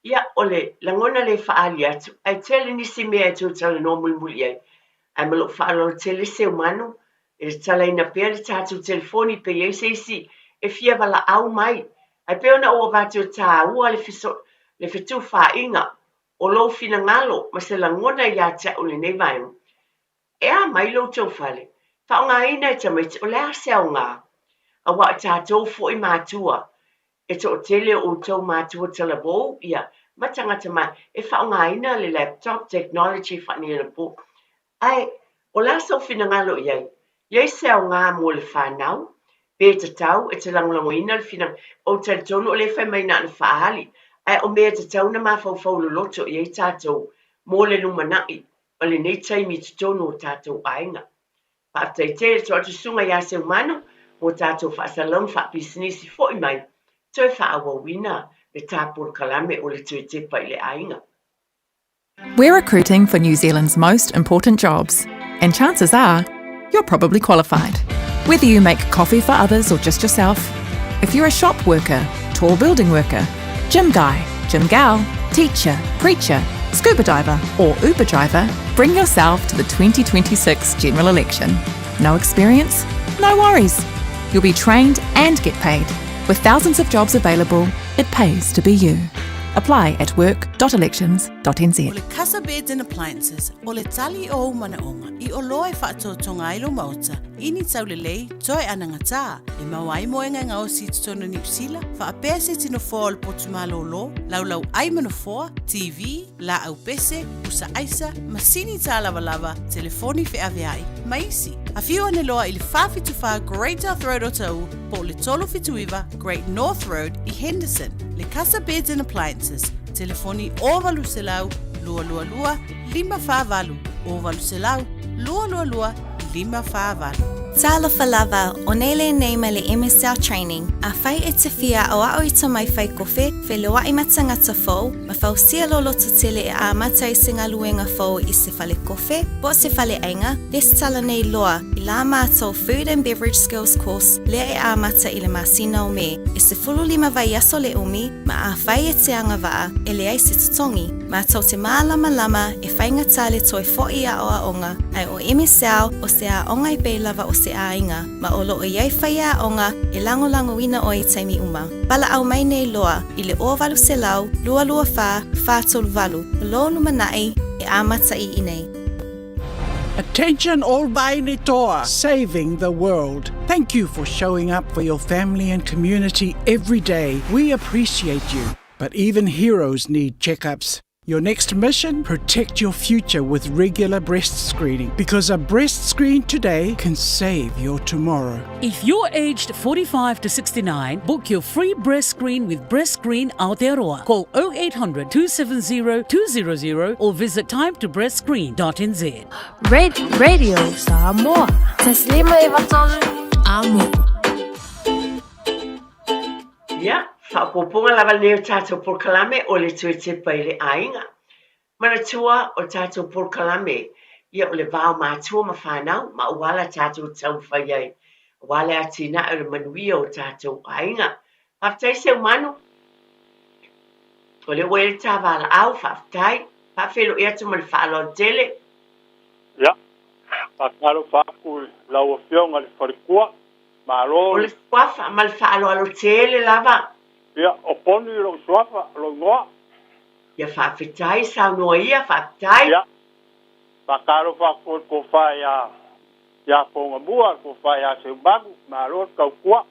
Ia, o le lagona lea e faaali atu, ae tele nisi mea e toe talanoa mulimuli i ai. Ae ma lou faaaloalo tele Seumanu, e tatalaina pea le tatou telefoni pe i ai se isi e fia valaau mai. Ae pei ona ou avatu e taua le le fetufaaiga o lou finagalo ma se lagona ia te au i lenei vaega. E a mai lo outou fale? Faaaogaina e tamaiti, o le a se aoga? Aua o tatou foi matua, e toatele o outou matua talavou ia ma tagata ma e faaaogaina le laptop, technology faaneionapo. Ae o le a sou finagalo i ai? I ai se aoga mo le fanau? Pe tatau e te lagolagoina le finagalo? Ou te talitonu o lea e fai mai na ona faaali, ae o mea e tatau ona mafaufau loloto i ai tatou mo le lumanai o lenei taimi i totonu o tatou aiga. Faafetai tele to atu susuga ia Seumanu mo tatou faasalalauga faapisinisi foi mai toe faaauauina le tā polokalame o le Toe Tepa i le Aiga. We're recruiting for New Zealand's most important jobs, and chances are you're probably qualified. Whether you make coffee for others or just yourself, if you're a shop worker, tall building worker, gym guy, gym gal, teacher, preacher, scuba diver, or Uber driver, bring yourself to the 2026 general election. No experience? No worries. You'll be trained and get paid. With thousands of jobs available, it pays to be you. Apply at work.elections.nz. O le Casa Beds and Appliances, o le tali o ou manaoga i oloa e faatotoga ai lou maota i ni taulelei toe anagatā e maua ai moega e gaosi i totonu o Niu Sila, faapea se isi nofoa o le potu malōlō, laulau ai ma nofoa, TV, laau pese, pusa aisa, masini tālavalava, telefoni feaveai, ma isi. Afio ane loa i le 474 Great South Road Otahuhu po o le 379 Great North Road i Henderson, le Casa Beds and Appliances, telefoni 0800 222 548, 0800 222 548. Talofa lava, o nei lenei mai le MSL Training. Afai e te fia aoao i to mai whai kofe, wheloa'i ma tangata fou, ma fausia lo loto tele e amata i se galuega fou i se fale kofe, po o se fale aiga, resitala nei loa i la mātou Food and Beverage Skills Course lea e amata i le masina o Me, e 15 vaiaso le umi, ma afai e te agavaa, e leai se totogi. Mātou te mālamalama e faigata le toe fo'i aoaoga, ae o MSL o se aoga e pei lava o se aiga, ma o loo i ai faiaoga e lagolagoina oe i taimi uma. Valaau mai nei loa i le 0800 224 438, o lou lumanai e amata i inei. Attention all Vainitoa, saving the world. Thank you for showing up for your family and community every day. We appreciate you. But even heroes need checkups. Your next mission? Protect your future with regular breast screening because a breast screen today can save your tomorrow. If you're aged 45 to 69, book your free breast screen with Breast Screen Aotearoa. Call 0800 270 200 or visit timetobreastscreen.nz. Radio Samoa. Taslima e Amo. Ia, faaopoopoga lava lenei o tatou polokalame o le Toe Tepa i le Aiga. Manatua o le tatou polokalame, ia o le va o matua ma fanau ma auala tatou te taumafai ai aua le atinae o le manuia o tatou aiga. Faafetai Seumanu, o lea ua i ai le ta valaau, faafetai. Faafeiloai atu ma le faaaloalo tele. Ia, faatalofa atu i lau Afioga i le Faletua, Malo O le suafa ma le faaaloalo tele lava. Ia, o Poni lou suafa, lou igoa. Ia faafetai, saunoa ia, faafetai. Ia, faatalofa atu i le tofa ia ia Pogamua, le tofa ia Seumanu, malo le tautua.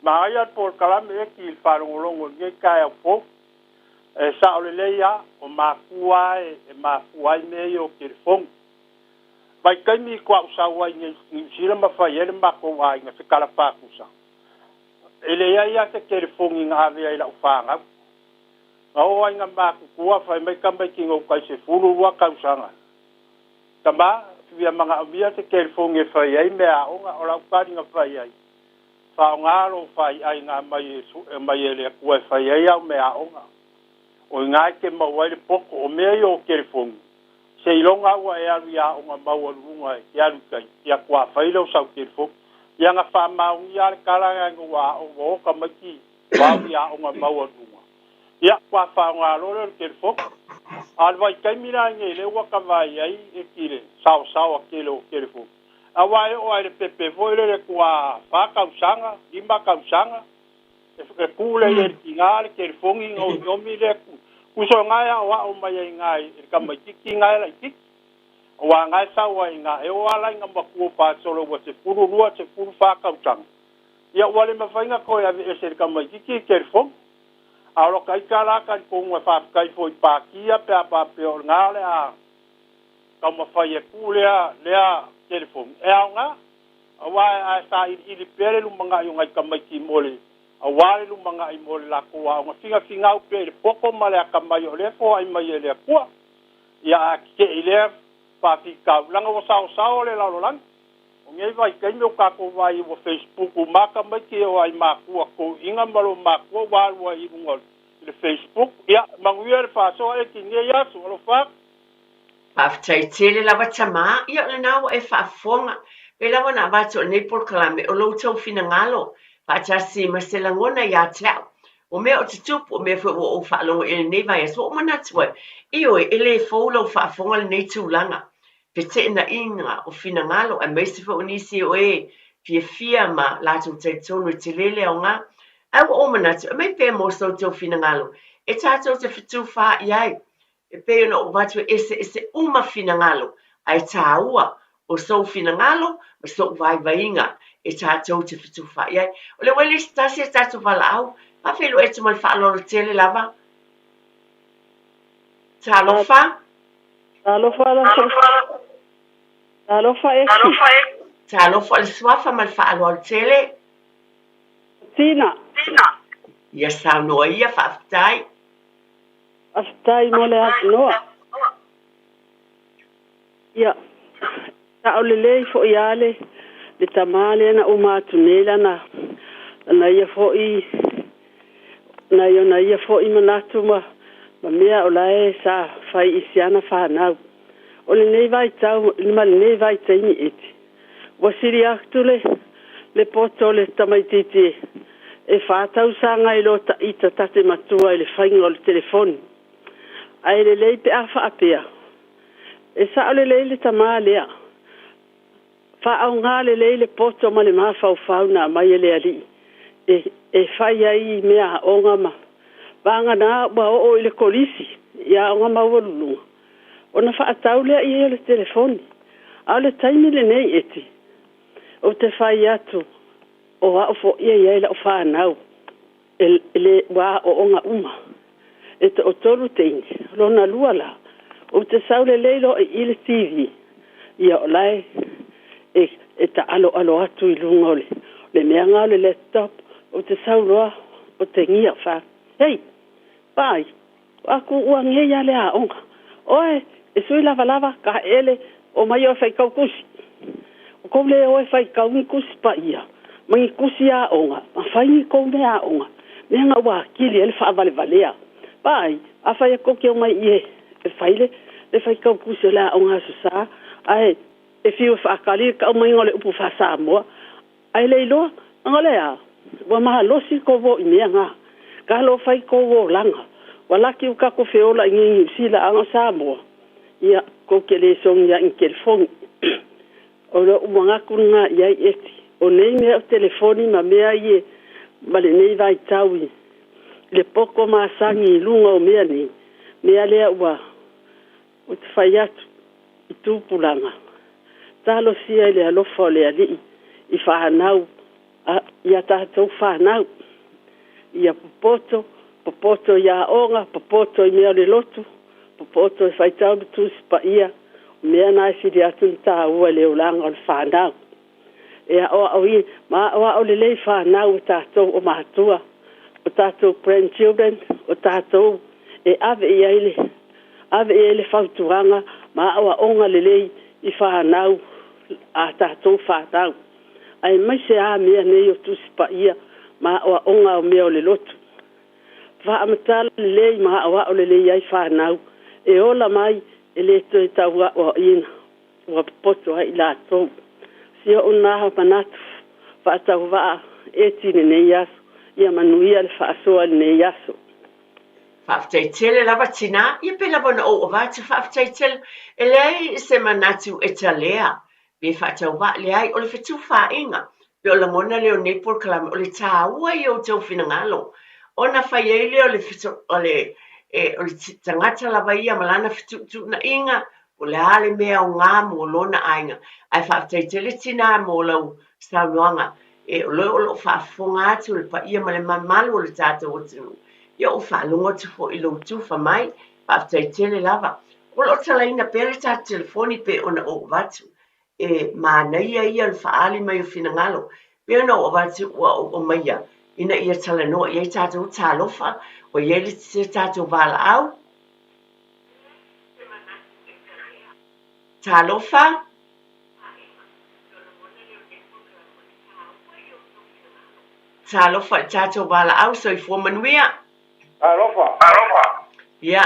Manaia le polokalame eki i le faalogologo i lenei taeao fou. E sao lelei lava, o matua e mafua ai mea ia o telefoni. Vaitaimi faatoa ou sau ai i Niu Sila ma fai ai le matou aiga se tala patusa. E leai lava se telefoni na ave ai i lau fanau. Na oo ai ga makutua fai mai tamaiti gauta i 12 tausaga. Tamā, fia magaomia se telefoni e fai ai meaaoga o lau taliga fai ai. Faaaogā lou faiaiga mai e mai e le Atua e fai ai au meaaoga. O iga e te maua ai le poto o mea ia o telefoni. Seiloga ua e alu i aoga maualuluga e te alu i tai, ia faatoa fai lea o sau telefoni. Ia na faamaonia lava le tala lena ina ua ua o tamaiti ua au i aoga maualuluga, ia faatoa faaaoga loa lea o le telefoni. A o le vaitaimi la lenei lea ua ta vaai ai e ti le saosaoa tele o telefoni, aua e oo lava i le pepe foi lele tua 4 tausaga, 5 tausaga, e tu lea i le tiga le telefoni ona omiomi lea uso na e aoao mai ai iina i le tamaititi na e laititi. Aua na e sau ai iina, e oo lava la ina matua faasolo ua 12, 14 tausaga, ia ua le mafai ona toe aveese e le tamaititi le telefoni. A o lota ita la talitonu e faafetai foi i patia pe a faapea o lena o le a taumafai e tuu lea telefoni e aoga. Aua a e sailiili pea le lumanai o nai tamaiti mo le aua le lumanai mo le latou aoga finafinau pea i le poto ma le akamai o lea e foai mai e le Atua. Ia a tetee i lea faafitauli leaga ua saosao le lalolagi. O nei vaitaimi o tatou vaai ua Facebook uma lava tamaiti e oo lava i matua toeaiina ma loo matua ua alu ai i luga i le Facebook. Ia manuia le faasoa e ki nei aso. Alofa atu. Faafetai tele lava Tamā, ia o lena ua e faafofoga. Pei lava ona avatu o lenei polokalame o lo outou finagalo faatasi ma se lagona ia te au. O mea o tutupu, o mea foi ua ou faalogo i ai i lenei vaiaso, ua ou manatu ai, ioe, e le fou lau faafofoga lenei tulaga. Feteenaiga o finagalo aemaise foi o nisi o e fiafia ma latou talitonu e tele le aoga. Ae ua ou manatu, aumai pea mo so outou finagalo e tatou te fetufaai ai. E pei ona ou avatu e eseese uma finagalo, ae tāua o sou finagalo ma sou vaivaiga e tatou te fetufaai ai. O lea ua i le isi tasi a tatou valaau, faafeiloai atu ma le faaaloalo tele lava. Talofa. Talofa Talofa Esi. Talofa o le suafa ma le faaaloalo tele. Tina. Ia saunoa ia, faafetai. Faafetai mo le avanoa. Ia, sao lelei foi lava le, le tama lea na uma atu nei lana, lana ia foi, nai ona ia foi manatu ma, ma mea o la e sa fai i si ana fanau. O lenei vaitau ma lenei vaitaimi eti, ua sili atu le, le poto o le tamaitiiti e, e fa tausaga i lo taita ta te matua i le faiga o le telefoni. Ae lelei pe a faapea, E sao lelei le tama lea. Faaaoga lelei le poto ma le mafaufau na aumai e le Alii e, e fai ai mea aoga ma vagana ua oo i le kolisi i aoga maualuluga, ona faatau lea i ai o le telefoni. A o le taimi lenei Eti, ou te fai atu o au foi e i ai lau fanau e, le, ua aooga uma. E toatolu teine, lona lua la, ou te sau lelei loa i i le TV, ia o la e, e, e taaloalo atu i luga o le, le mea nga o le laptop, ou te sau loa otegia fa, hei, pai, aku ua ngei a le aoga. Oe, e sui lavalava, ka ele, o mai oe faitau tusi. O kou le o e faitau ni tusi paia, ma ni tusi aoga, ma fai ni kou mea aoga, mea na ua akili ai le faavalevalea. Pai, afai e kou te omai i e, e fai le, le faitau tusi o le aoga Aso Sa, ae e fiu e faakali le taaumaiga o le upu faa-Samoa, ae le iloa, aga o le a? Ua malosi kou o i mea nga. Ka lo fai kou olaga. Ua laki u kako feola i nei Niu Sila aga o Samoa. Ia, kou ke le songi a i ni telefoni. O loʻu manatu lena i ai Eti. O nei mea o telefoni ma mea ie ma lenei vaitau i le poto masani i luga o mea nei, mea lea ua ou te fai atu i tupulaga. Talosia i le alofa o le Alii i fanau a ia tatou fanau. Ia popoto, popoto i aoga, popoto i mea o le lotu, popoto e faitau le Tusi Paia, o mea na e sili atu ona taua i le olaga o le fanau. E aoaoina ma aoao lelei fanau e tatou o matua, o tatou grandchildren, o tatou e ave i ai le ave i ai le fautuaga ma aoaoga lelei i fanau a tatou fanau, aemaise lava mea nei o Tusi Paia ma aoaoga o mea o le lotu. Faamatala lelei ma aoao lelei ai fanau e ola mai e le toe tau aoaoina ua popoto ai i latou. Si o'u lena manatu faatauvaa Eti i lenei aso. Ia manuia le faasoa i lenei aso. Faafetai tele lava tinā, ia pe lava ona ou avatu, faafetai tele. E leai se manatu e talea pe faatauvaa, leai, o le fetufaaiga, pe o lagona lea o lenei polokalame, o le taua ia o outou finagalo, ona fai ai lea o le, o le, o le tagata lava ia ma lana fetuutuunaiga, po o le a le mea aoga mo lona aiga. Ae faafetai tele tinā mo lau saunoaga, e o lea o lo o faafofoga atu le paia ma le mamalu o le tatou atunuu. Ia ua faalogo atu foi i lou tufa mai, faafetai tele lava. O lo o talaina pea le tatou telefoni pei ona ou avatu. E manaia ia o le faaali mai o finagalo. Pei ona ou avatu ua ou aumaia ina ia talanoa i ai tatou, talofa, ua i ai le se tatou valaau. Talofa. Talofa i le tatou valaau, soifua manuia. Talofa. Ia,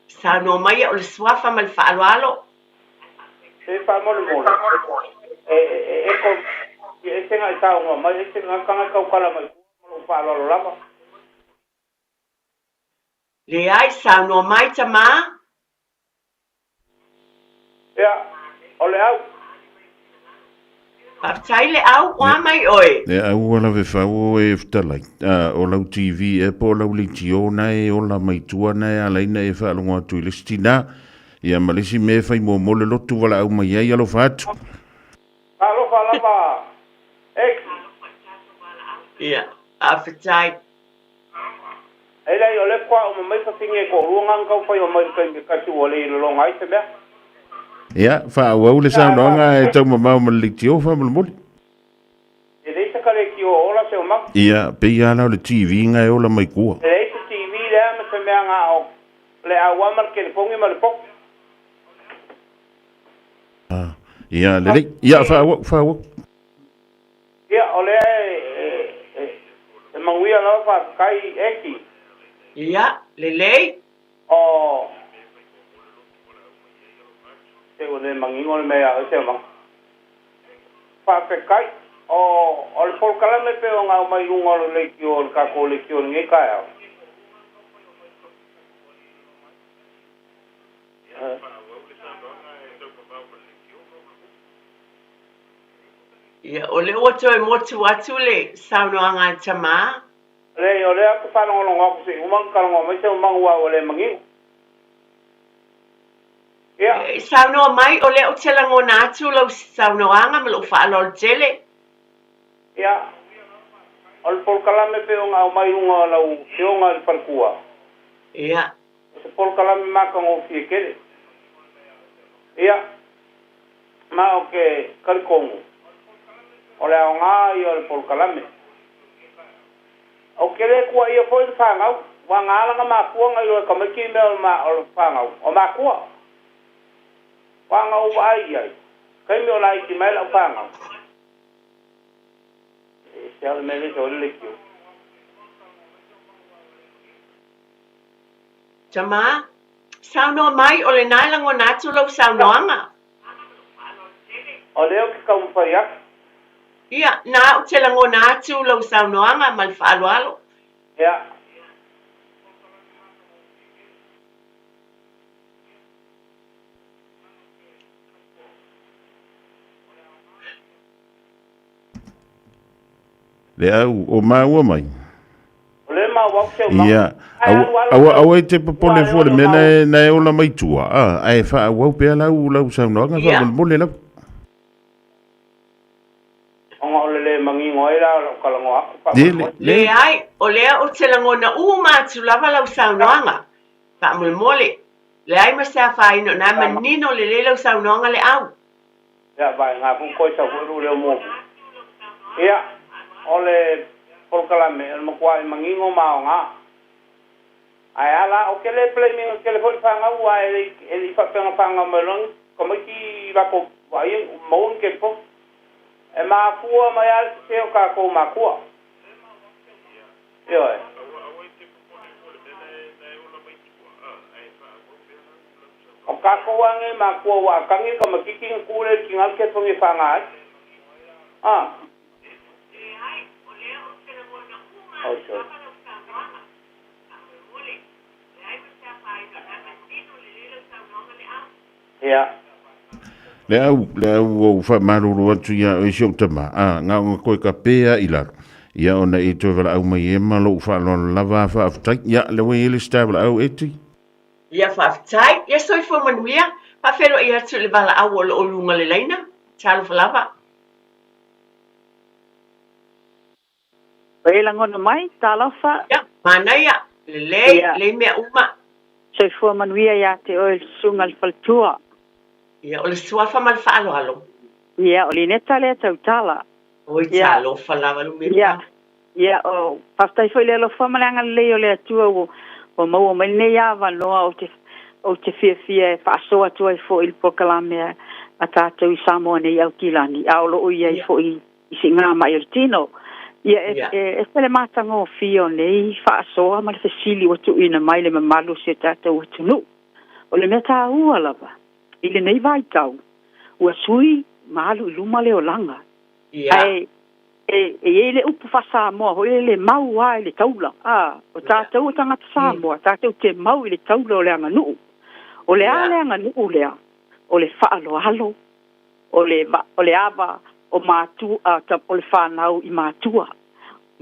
saunoa maia o le suafa ma le faaaloalo. Se faamolemole, e, e, e, ko, e ese nga i saunoa mai, ese nga kanga tautala mai tua ma lou faaaloalo lava. Leai, saunoa mai tamā. Ia, o le au. Faafetai le au, ua mai oe. Le au ua lave fau o e fetalai, o lau TV ea po o lau leitio na e ola mai tua na e ala ai na e faalogo atu i le isi tinā. Ia ma le isi mea e fai muamua le lotu valaau mai ai alofa atu. Alofa lava Eki. Ia, faafetai. E leai, o lea faatoa uma mai fafine e toalua na na tau fai mai i le taimi e tasi ua le lologa ai se mea. Ia, faaauau le saunoaga e tau mamao ma le leitio faamolemole. E leai se kaleitio o ola se omanga. Ia, pei lava la o le TV na e ola mai tua. E leai se TV lea ma se mea na o le aua ma le telefoni ma le popo. Ah, ia, lelei. Ia, faaauau, faaauau. Ia, o lea e, e manuia lava faafetai Eki. Ia, lelei. O, se ua le manino le mea ia oe Seomaga. Faafetai. O, o le polokalame pei ona aumai i luga o le leitio, o le tatou leitio i lenei taeao. Ia, o lea ua toe motu atu le saunoaga a le tamā. Leai, o lea ou te faalogologo atu se i uma ona talanoa mai Seumanu aua ua le manino. Ia. E saunoa mai, o lea ou te lagona atu lau saunoaga ma lou faaaloalo tele. Ia, o le polokalame pei ona aumai i luga o lau Afioga i le faletua. Ia. O se polokalame matagofie tele. Ia. Ma ou te talitonu, o le aoga ia o le polokalame. Ou te le tuuaia foi le fanau, aua na ala na mafua na iloa e tamaiti mea o le fanau, o matua. Aua na ou vaai i ai, taimi o laiti mai lau fanau. E ese lava le mea lea e sau ai le leitio. Tama, Saunoa mai, o lena e lagona atu lau saunoaga. O lea ou te taumafai atu. Ia, na ou te lagona atu lau saunoaga ma le faaaloalo. Ia. Le au, o maua mai. O le maua au te uma. Ia, aua, aua, aua e te popole fua le mea na e, na e ola mai tua, a, ae faaauau pea lau, lau saunoaga Ia. faamolemole lau. Ona o le le manino ai la o lau talanoa atu Le, le, faamolemole. le. Leai, o lea ou te lagona uma atu lava lau saunoaga. Faamolemole. Leai ma se afaina o na e manino lelei lau saunoaga le au. Ia, vaega foi koe sau foi lou leo muamua. Ia, o le polokalame, o le matua'i manino ma aoga. Ae a la, ou te le blame ina tele foi le fanau aua e le e le i faapea na fanau mai loa ni tamaiti i latou vaaia maua ni telefoni. E mafua mai lava le sese o tatou matua. Ioe. O tatou lava nei matua ua atagi le tamaititi na tu lea i le tina le telefoni e faga ai. A. Oi sorry. Ia. Le au, le au ua ou faamalulu atu ia oe si ou tama, a, na ona toe kapē a i lalo, ia ona e toe valaau mai e ma lou faaaloalo lava, faafetai. Ia, lea ua i ai le isi tae valaau, Eti. Ia, faafetai. Ia soifua manuia. Faafeiloai atu i le valaau o lo o luga o le laina. Talofa lava. Ua e lagona mai, talofa. Ia, manaia, lelei, lelei mea uma. Soifua manuia ia te oe le susuga i le faletua. Ia, o le suafa ma le faaaloalo. Ia, o Lineta lea tautala. Oi, talofa lava Lumeta. Ia, ia, o, faafetai foi i le alofa ma le agalelei o le Atua ua, ua maua mai lenei avanoa ou te, ou te fiafia e faasoa atu ai foi i le polokalame a, a tatou i Samoa nei i Aukilani, a o lo o i ai foi i siigamai o le tino. Ia, e, e ese le matagofie o nei faasoa ma le fesili ua tuuina mai i le mamalu o si o tatou atunuu. O le mea taua lava, i lenei vaitau, ua sui ma alu i luma le olaga. Ae e, e i ai le upu faa-Samoa foi lele, mau lava i le taula. A, o tatou o tagata Samoa, tatou te mau i le taula o le aganuu. O le a le aganuu lea? O le faaaloalo, o le, o le ava o matua, o le fanau i matua.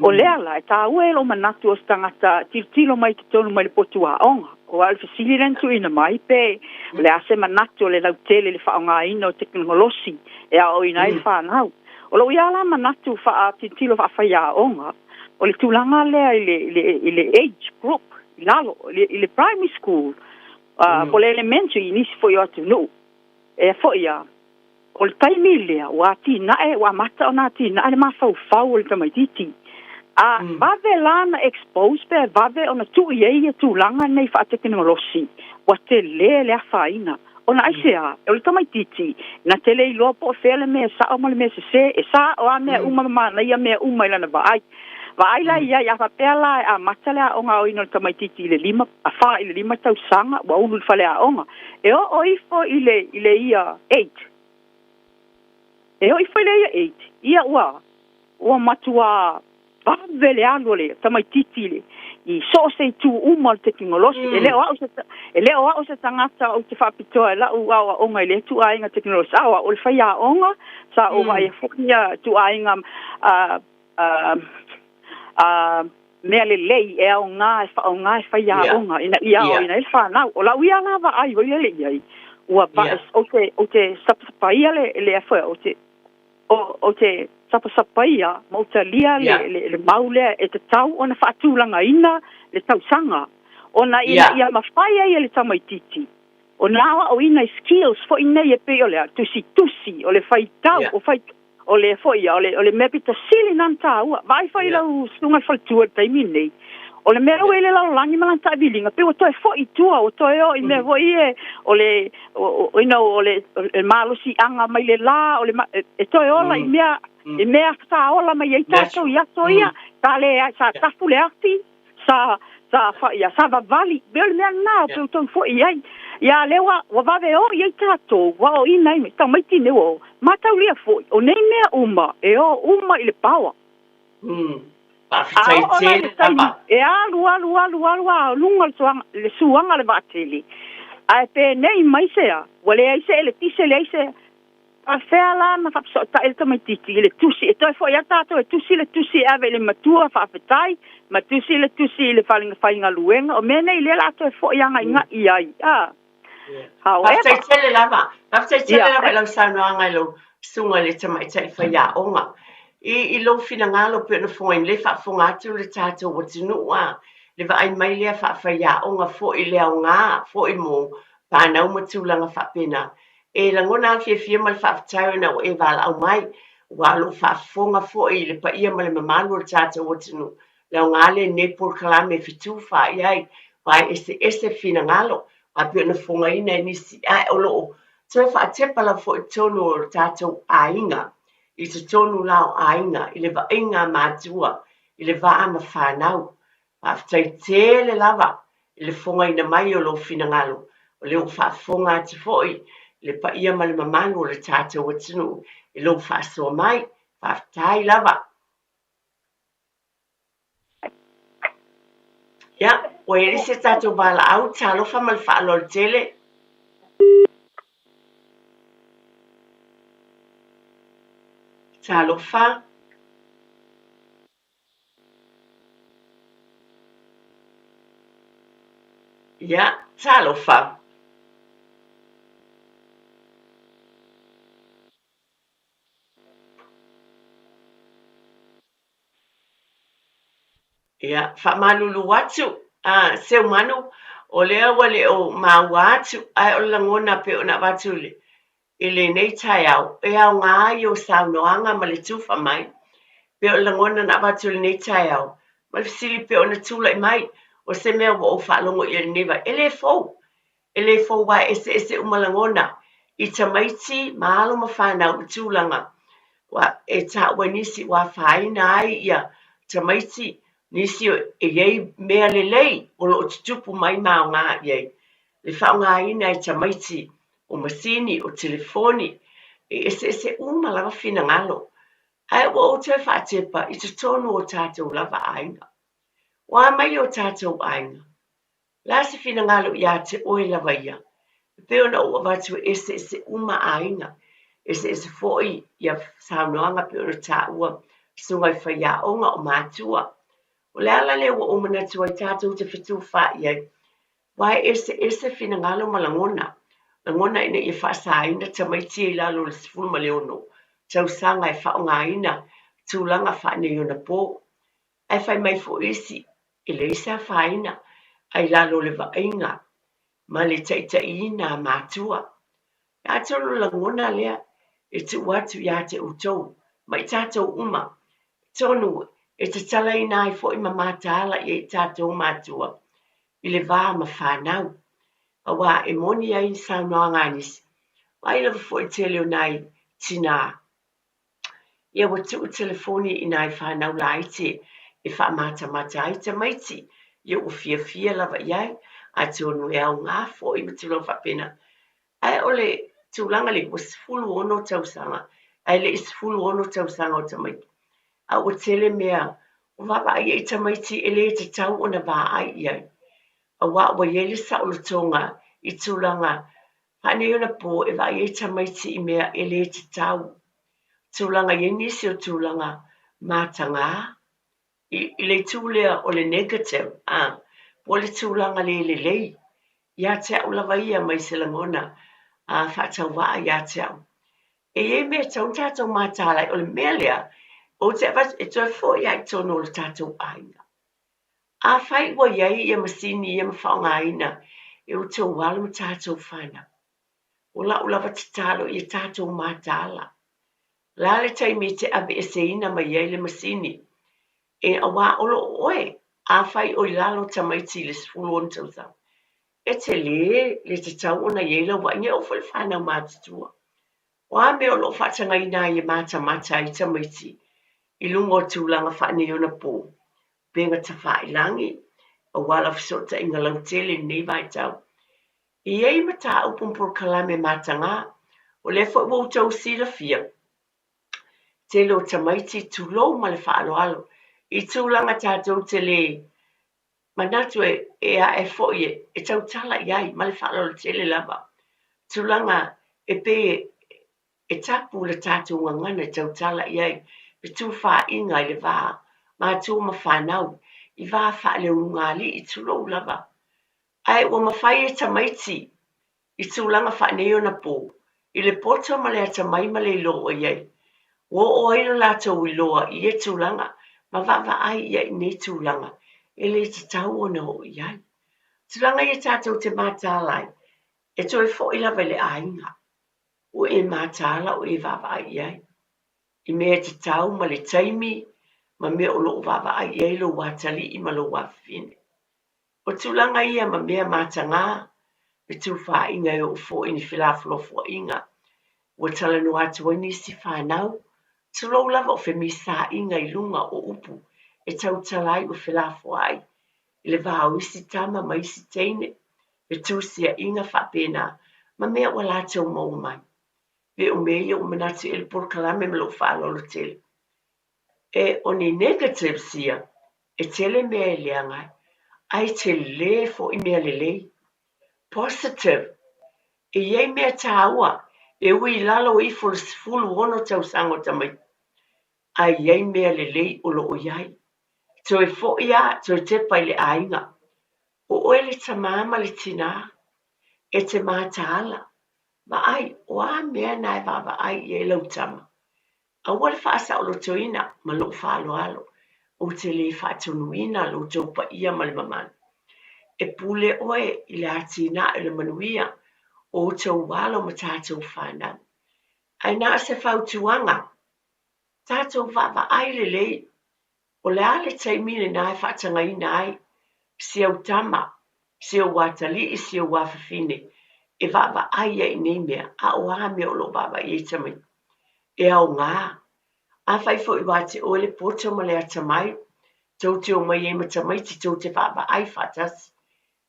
O lea la, e taua e lou manatu o se tagata tilotilo mai i totonu mai le potu aoga. Aua o le fesili lea na tuuina mai, pe o le a se manatu o le lautele i le faaaogaina o tekonolosi e aoaoina ai le fanau. O lou ia la manatu faatilotilo faafaiaoga, o le tulaga lea i le, i le, i le age group i lalo, i le, i le primary school, po o le elementary i nisi foi o atunuu. E foi a, o le taimi lea ua atinae, ua amata ona atinae le mafaufau o le tamaitiiti. A vave la ona expose pe vave ona tuu i ai ia tulaga nei faatekenolosi, ua tele le afaina. Ona aisea, o le tamaitiiti, na te le iloa po o fea le mea sao ma le mea sese, e sao a mea uma ma manaia mea uma i lana vaai. Vaai la i ai, a faapea la e amata le aoga aoina o le tamaitiiti i le lima, a fa i le lima tausaga, ua ulu i le faleaoga, e oo ifo i le, i le year eight, e oo ifo i le year eight, ia ua, ua matuā vave le alu o le tamaitiiti i le, i so o se itu uma o le tekonolosi. E le o au se, e le o au se tagata ou te faapitoa i lau aoaoga i lea ituaiga tekonolosi, a o au o le faiaoga, sa ou vaaia foi ia ituaiga, a, a, a, mea lelei e aoga e faaaoga e faiaoga ina ia aoaoina ai le fanau. O lau ia la vaai foi lele i ai, ua va, ou te, ou te sapasapaia le, le a foi, ou te, ou te sapasapaia ma ou talia le, le, le mau lea e tatau ona faatulagaina le tausaga, ona ina ia mafai ai e le tamaitiiti ona aoaoina i skills foi nei e pei o le a, tusitusi, o le faitau, o fai, O le foi ia, o le, o le mea pito sili na ona taua. Vaai foi i lau susuga i le faletua i le taimi lenei, o le mea ua i le lalolagi ma lana taaviliga, pei ua toe foi i tua, ua toe o i mea foi ia o le, o, you know, o le, o le malosiaga mai le la, o le, e toe ola i mea, i mea sa ola mai ai tatou i aso ia, sa le, sa tafu le afi, Sa, sa, fa, ia, sa vavali, pei o le mea lena o peu tau foi i ai. Ia, lea ua, ua vave o i ai tatou, ua aoaoina ai tamaiti nei ua o. Mataulia foi, o nei mea uma, e o uma i le power. A Faafetai oo la i le tele taimi, lava. e alu, alu, alu, alu a luga le suaga, le suaga le vaatele, ae penei mai se a, ua leai se eletise, leai se, Faafefea la na faafesootai le tamaitiiti i le tusi? E toe foi lava tatou e tusi le tusi e ave i le matua faafetai, ma tusi le tusi i le faigaluega. O mea nei lea la toe foi agaigai ai. A. However. Faafetai tele lava. Faafetai tele lava i lau saunoaga i lau susuga i le tamaitai faiaoga. I, i lou finagalo pei ona fofogaina lea e faafofoga atu le tatou atunuu a, le vaai mai lea faafaiaoga foi le aoga foi mo fanau ma tulaga faapena. E lagona lava le fiafia ma le faafetai ona ua e valaau mai, aua o lo o faafofoga foi i le paia ma le mamalu o le tatou atunuu. Le aoga lenei polokalame e fetufaai ai. Aua e eseese finagalo, aua e pei ona fogaina e nisi ae o lo o toe faatepa lava foi i totonu o le tatou aiga, i totonu la o aiga, i le vaaiga a matua, i le va ma fanau. Faafetai tele lava i le fogaina mai o lou finagalo, o lea ua faafofoga atu foi le paia ma le mamalu o le tatou atunuu i lou faasoa mai. Faafetai lava. Ia, ua i ai se tatou valaau, talofa ma le faaaloalo tele. Talofa. Ia, talofa. Ia, faamalulu atu, a, Seumanu, o lea ua le o maua atu, ae o le lagona pei ona avatu i le, i lenei taeao, e aoga ai ou saunoaga ma le tufa mai. Pei o le lagona na avatu i lenei taeao, ma le fesili pei ona tulai mai, o se mea ua ou faalogo i ai i lenei vaega, e le fou. E le fou aua e eseese uma lagona i tamaiti ma alo ma fanau i tulaga ua e taua i nisi ua afaina ai ia tamaiti, nisi e i ai mea lelei o lo o tutupu mai ma aoga i ai le faaaogaina e tamaiti o masini, o telefoni, e eseese uma lava finagalo. Ae ua ou toe faatepa i totonu o tatou lava aiga. Ua a mai o tatou aiga? Le a se finagalo iā te oe lava ia? E pei ona ou avatu e eseese uma aiga, eseese foi ia saunoaga pei ona taua susuga i faiaoga o matua. O le ala lea ua ou manatu ai tatou te fetufaai ai, aua e eseese finagalo ma lagona, lagona ina ia faasaina tamaiti ia i lalo o le 16 tausaga e faaaogaina tulaga faaneionapo. Ae fai mai foi isi, e leai se afaina, a i lalo o le vaaiga ma le taitaiina a matua. Atonu o le lagona lea e tuu atu ia te outou ma i tatou uma, atonu e tatalaina ai foi ma mataala i ai i tatou matua i le va ma fanau. Aua e moni ai saunoaga a nisi, vaai lava foi i le tele o nai tinā Ia ua tuu telefoni i nai fanau laiti e faamatamata ai tamaiti, ia ua fiafia lava i ai, atonu e aoga foi ma tulaga faapena. Ae o le tulaga lea, ua 16 tausaga, ae le i 16 tausaga o tamaiti, a ua tele mea ua vaavaai i ai tamaiti e le tatau ona vaai i ai, aua ua i ai le saolotoga i tulaga faaneionapo e vaai ai tamaiti i mea e le tatau. Tulaga i ai nisi o tulaga matagā i le itu lea o le negative, a, po o le tulaga le lelei ia te au lava ia mai se lagona faatauvaa ia te au. E i ai mea e tatau ona tatou mataala ai, o le mea lea ou te avatu e toe foi lava i totonu o le tatou aiga. Afai ua i ai ia masini ia ma faaaogaina e outou alo ma tatou fanau, o lau lava tatalo ia tatou mataala. O le a le taimi e te aveeseina mai ai le masini? E aua o lo o oe, afai o i lalo tamaiti i le 16 tausaga, e tele le tatau ona i ai lau vaaiga, e oo foi i le fanau matutua. O a mea o lo o faatagaina ai e matamata ai tamaiti i luga o tulaga faaneionapo, upega tafailagi, auala fesootaiga lautele i lenei vaitau. E i ai mataupu ma polokalame matagā, o lea foi ua outou silafia, tele o tamaiti tulou ma le faaaloalo i tulaga tatou te le manatu e ae foi e tautala i ai ma le faaaloalo tele lava. Tulaga e pei e tapu le tatou gagana e tautala i ai fetufaaiga i le va matua ma fanau, i va faaleulugalii, tulou lava. Ae ua mafai e tamaiti i tulaga faaneionapo, i le poto ma le atamai ma le iloa ua i ai. Ua oo ai lo latou iloa i ia tulaga ma vaavaai ia i nei tulaga e le tatau ona oo i ai. Tulaga ia tatou te mataala ai, e toe foi lava i le aiga. Ua e mataala ua e vaavaai i ai i mea e tatau ma le taimi ma mea o lo o vaavaai i ai lou atalii ma lou afafine. O tulaga ia ma mea matagā, fetufaaiga e oo foi i ni felafolafoaiga ua talanoa atu ai nisi fanau, tulou lava o femisaaiga i luga o upu e tautala ai ua felafoai i le va o isi tama ma isi teine, fetusiaiga faapena ma mea ua latou maua mai. Pe o mea ia ua manatu i ai le polokalame ma lou faaaloalo tele. E o ni negatives ia, e tele mea e leaga ai, ae tele foi mea lelei. Positive, e i ai mea taua e ui i lalo ifo o le 16 tausaga o tamaiti, ae i ai mea lelei o lo o i ai. Toe foi lava, toe tepa i le aiga. O oe le tamā ma le tinā, e te mataala, vaai, o a mea na e vaavaai i ai lau tama? Aua le faasaolotoina ma lou faaaloalo, ou te le faatonuina lo outou paia ma le mamalu. E pule oe i le atinae o le manuia o outou alo ma tatou fanau. Ae na o se fautuaga, tatou vaavaai lelei O le a le taimi lena e faatagaina ai si au tama, si ou atalii, si ou afafine e vaavaai ai i nei mea, a o a mea o lo o vaavaai ai tamaiti? E aoga. Afai foi ua te oe le poto ma le atamai, tou te omai ai ma tamaiti tou te vaavaai faatasi.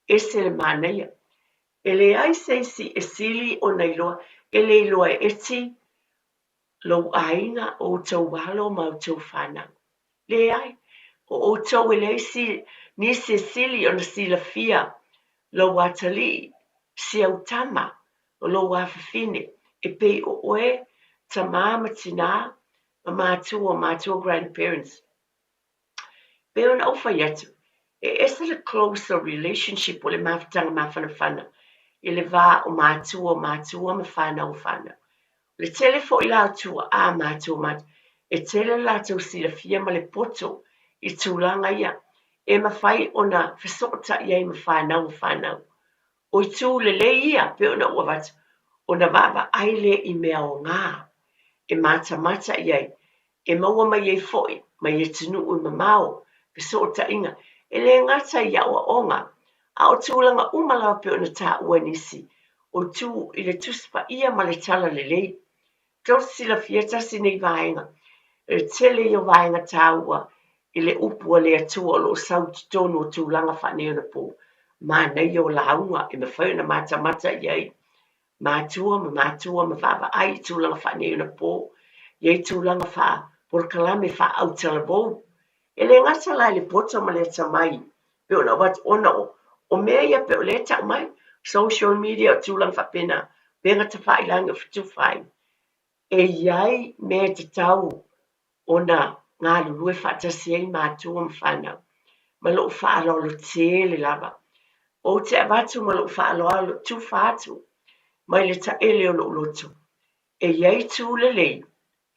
Ese le manaia. E leai se isi e sili ona iloa, e le iloa e eti lou aiga, o outou alo ma outou fanau. Leai, o outou e leai si, nisi e sili ona silafia lou atalii, si au tama, o lou afafine, e pei o oe, tamā ma tinā, ma matua o matua, grandparents. Pei ona ou fai atu, e ese le closer relationship o le mafutaga mafanafana i le va o matua o matua ma fanau o fanau. O le tele foi la o tuaa matua o matua, e tele le latou silafia ma le poto i tulaga ia e mafai ona fesootai ai ma fanau o fanau. O itu lelei ia pei ona ou avatu, ona vaavaai lea i mea aoga e matamata i ai e maua mai ai foi mai atunuu e mamao fesootaiga, e le gata i aoaoga, a o tulaga uma lava pei ona taua e nisi o itu i le Tusi Paia ma le Talalelei. Tou te silafia tasi nei vaega, e tele ia o vaega taua i le upu a le Atua o lo o sau i totonu o tulaga faaneionapo, manaia o lauga e mafai ona matamata i ai matua ma matua ma vaavaai i tulaga faaneionapo, i ai tulaga faa-polokalame faa-autalavou. E le gata la i le poto ma le atamai pei ona avatu ona o mea ia pei o lea e tau mai, social media o tulaga faapena, upega tafailagi o fetufaai. E i ai mea e tatau ona galulue faatasi ai matua ma fanau, ma lou faaaloalo tele lava. Ou te avatu ma lou faaaloalo, tufa atu mai le taele o lou loto. E i ai itu lelei,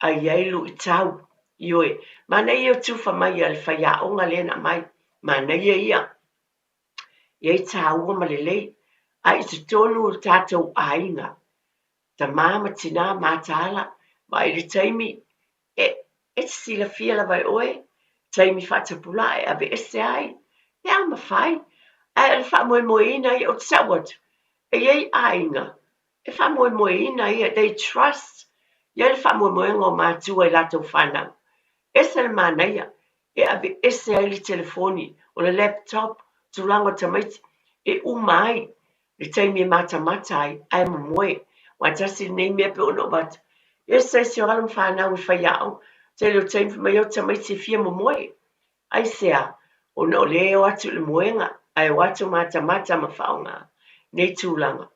a i ai luitau. Ioe, manaia o tufa mai a le faiaoga lea na aumai, manaia ia. E i ai tāua ma lelei, a i totonu o tatou aiga, tamā ma tinā mataala, ma i le taimi e, e te silafia lava e oe, taimi faatapulaa e aveese ai, pe a mafai, ae o le faamoemoeina ia, ou te tau atu, e i ai aiga e faamoemoeina ia, they trust, i ai le faamoemoega o matua i latou fanau. Ese le manaia e aveese ai le telefoni, o le laptop, tulaga o tamaiti, e uma ai le taimi e matamata ai ae momoe. Aua tasi lenei mea pei ona ou avatu, ese ese o alo ma fanau e faiaoga, tele o taimi fai mai au tamaiti e fia momoe. Aisea? Ona o lea e o atu i le moega ae o atu matamata ma faaaoga nei tulaga.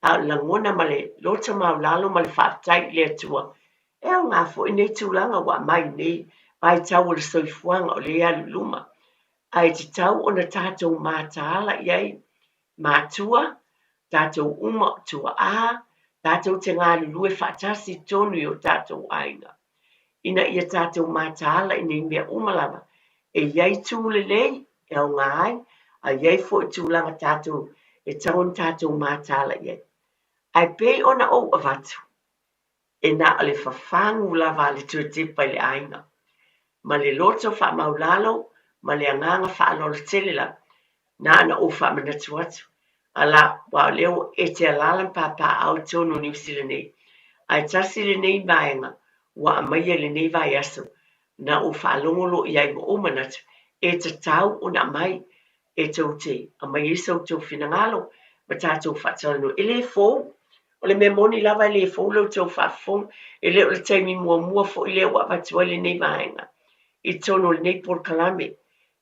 A o le lagona ma le loto maulalo ma le faafetai i le Atua, e aoga foi nei tulaga ua aumai i nei vaitau o le soifuaga o lea e alu i luma. Ae tatau ona tatou mataala i ai matua, tatou uma o tuaa, tatou te galulue faatasi i totonu i o tatou aiga, ina ia tatou mataala i nei mea uma lava, e i ai itu lelei e aoga ai, a i ai foi tulaga tatou e tatau ona tatou mataala i ai. Ae pei ona ou avatu, e na o le fafagu lava a le tuatepa i le aiga, ma le loto faamaulalo ma le agaga faaaloalo tele lava. Na ona ou faamanatu atu, ala, aua o lea ua e te alaala ma papaaao i totonu o Niu Sila nei, ae tasi lenei vaega ua aumaia i lenei vaiaso, na ou faalogo loa i ai ma ou manatu, e tatau ona aumai e tou te aumai ai so outou finagalo ma tatou faatalanoa. E le fou. O le mea moni lava e le fou la outou faafofoga. E le o le taimi muamua foi lea ua avatu ai lenei vaega i totonu o lenei polokalame.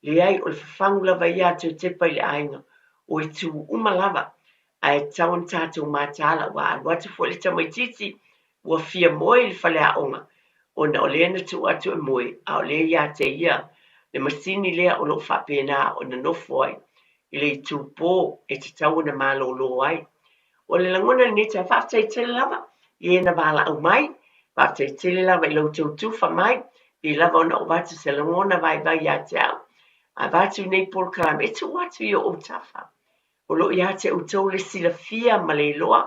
Leai, o le fafagu lava ia a Toetepa i le aiga, o itu uma lava, ae tatau ona tatou mataala aua a alu atu foi le tamaitiiti ua fia moe i le faleaoga ona o lea na tuu atu e moe a o lea ia te ia le masini lea o lo o faapena ona nofo ai i le itupo e tatau ona malolo ai. O le lagona lenei taeao, faafetai tele lava i e na valaau mai, faafetai tele lava i lo outou tufa mai, pei lava ona ou avatu se lagona vaivai ia te au, a avatu nei polokalame e tuu atu i o ou tafa. O lo o ia te outou le silafia ma le iloa,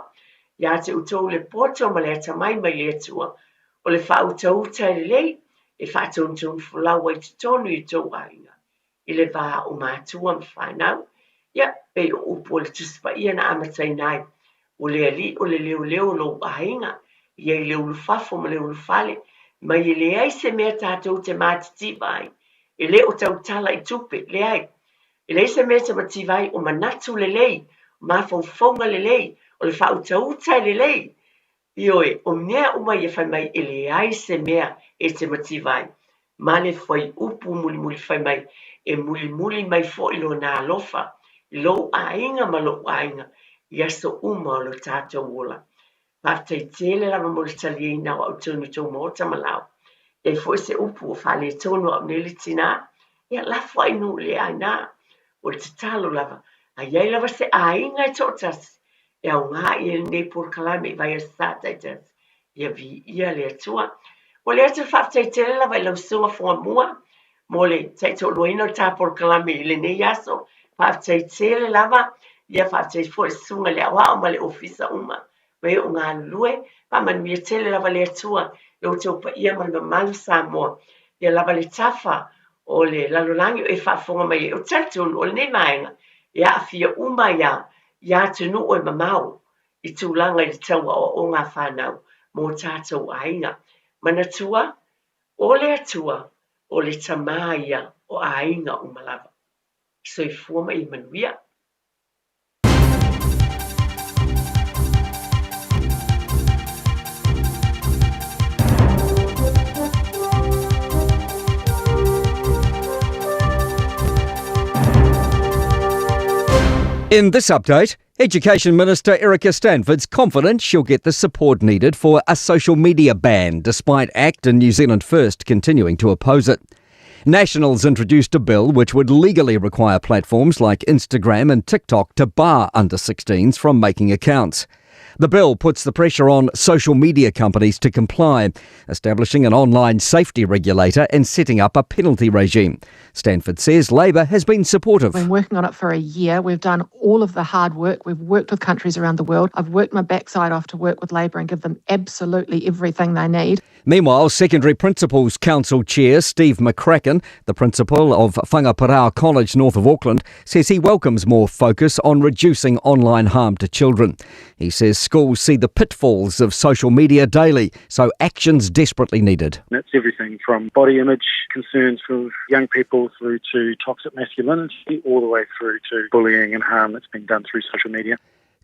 ia te outou le poto ma le atamai mai le Atua, o le faautauta e lelei e faatonutonu folau ai totonu i outou aiga, i le va o matua ma fanau. Ia, pei o upu o le Tusi Paia na amataina ai, O le Alii o le leoleo o lou aiga, ia i le ulufafo ma le ulufale, mai e leai se mea tatou te matitiva ai, e le o tautala i tupe, leai. E leai se mea e te mativa ai, o manatu lelei, o mafaufauga lelei, o le faautauta e lelei. Ioe, o mea uma ia fai mai e leai se mea e te mativa ai. Ma le fuaiupu mulimuli fai mai, e mulimuli mai foi Lona alofa i lou aiga ma lo'u aiga i aso uma o lo tatou ola. Faafetai tele lava mo le taliaina o au tonu i tou maota ma lao. I ai foi se upu ua faaletonu au nei le tinā, ia lafo ai nuu le aina. O le tatalo lava, a i ai lava se aiga e toatasi e aoga i ai lenei polokalame i vaiaso sa taitasi, ia viia le Atua. Ua le atu le faafetai tele lava i lau Susuga Fugamua mo le taitoaluaina o le ta polokalame i lenei aso. Faafetai tele lava, ia faafetai foi i le Susuga i le Aoao ma le Ofisa uma ma e o galulue. Faamanuia tele lava le Atua i lo outou paia ma le mamalu Samoa. Ia lava le tafa o le lalolagi o e faafofoga mai ai. Ou te talitonu o lenei vaega e aafia uma ai lava i atunuu e mamao i tulaga i le tau aoaoga a fanau mo tatou aiga. Manatua, o le Atua, o le Tama ia o aiga uma lava. Soifua ma ia manuia. In this update, Education Minister Erica Stanford's confident she'll get the support needed for a social media ban, despite ACT and New Zealand First continuing to oppose it. Nationals introduced a bill which would legally require platforms like Instagram and TikTok to bar under 16s from making accounts. The bill puts the pressure on social media companies to comply, establishing an online safety regulator and setting up a penalty regime. Stanford says Labour has been supportive. We've been working on it for a year. We've done all of the hard work. We've worked with countries around the world. I've worked my backside off to work with Labour and give them absolutely everything they need. Meanwhile, Secondary Principals Council Chair Steve McCracken, the principal of Whangaparāoa College north of Auckland, says he welcomes more focus on reducing online harm to children. He says schools see the pitfalls of social media daily, so action's desperately needed. That's everything from body image concerns for young people through to toxic masculinity, all the way through to bullying and harm that's been done through social media.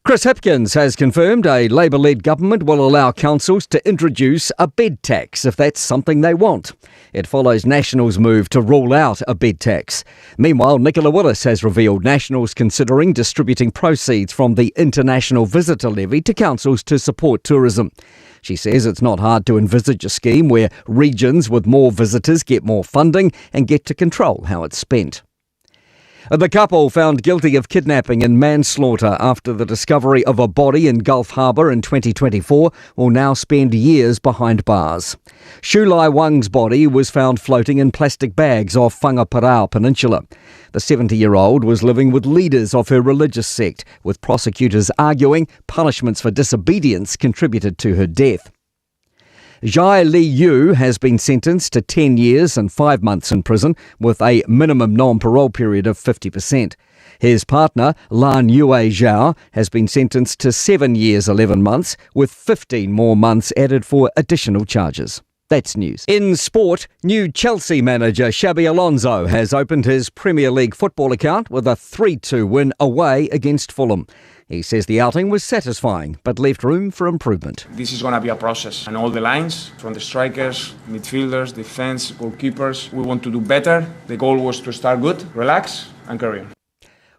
Chris Hipkins has confirmed a Labour led government will allow councils to introduce a bed tax if that's something they want. It follows National's move to rule out a bed tax. Meanwhile, Nicola Willis has revealed National's considering distributing proceeds from the International Visitor Levy to councils to support tourism. She says it's not hard to envisage a scheme where regions with more visitors get more funding and get to control how it's spent. The couple found guilty of kidnapping and manslaughter after the discovery of a body in Gulf Harbour in 2024 will now spend years behind bars. Shulai Wang's body was found floating in plastic bags off Whangaparāoa Peninsula. The 70 year old was living with leaders of her religious sect, with prosecutors arguing punishments for disobedience contributed to her death. Zhai Li Yu has been sentenced to 10 years and 5 months in prison with a minimum non parole period of 50%. His partner, Lan Yue Zhao, has been sentenced to 7 years 11 months, with 15 more months added for additional charges. That's news. In sport, new Chelsea manager Xabi Alonso has opened his Premier League football account with a 3 2 win away against Fulham. He says the outing was satisfying, but left room for improvement. This is going to be a process, and all the lines from the strikers, midfielders, defense, goalkeepers, we want to do better. The goal was to start good, relax, and carry on.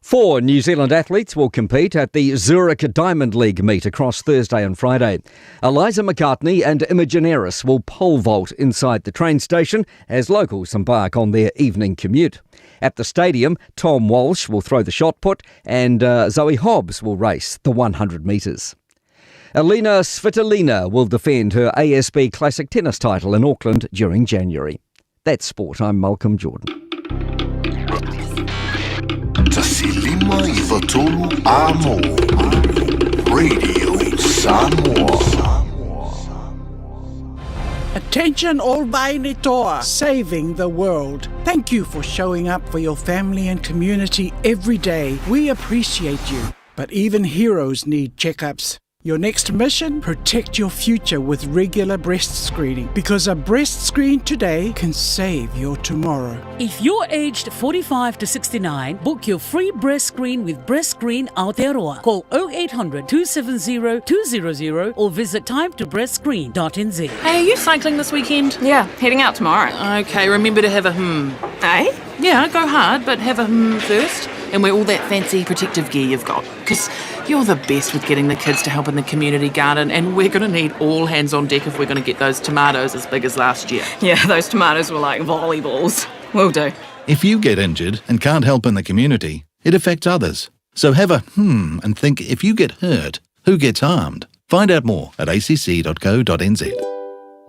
Four New Zealand athletes will compete at the Zurich Diamond League meet across Thursday and Friday. Eliza McCartney and Imogen Ayris will pole vault inside the train station as locals embark on their evening commute. At the stadium, Tom Walsh will throw the shot put and Zoe Hobbs will race the 100 metres. Elina Svitolina will defend her ASB Classic tennis title in Auckland during January. That's sport. I'm Malcolm Jordan. Tasilima Ivatolu Amo. Radio Samoa. Attention all Vainitoa, saving the world. Thank you for showing up for your family and community every day. We appreciate you. But even heroes need checkups. Your next mission? Protect your future with regular breast screening because a breast screen today can save your tomorrow. If you're aged 45 to 69, book your free breast screen with Breast Screen Aotearoa. Call 0800 270 200 or visit timetobreastscreen.nz. Hey, are you cycling this weekend? Yeah, heading out tomorrow. Okay, remember to have a hmm. Eh? Yeah, go hard, but have a hmm first. And wear all that fancy protective gear you've got. Because you're the best with getting the kids to help in the community garden, and we're going to need all hands on deck if we're going to get those tomatoes as big as last year. Yeah, those tomatoes were like volleyballs. Will do. If you get injured and can't help in the community, it affects others. So have a hmm and think if you get hurt, who gets harmed? Find out more at acc.co.nz.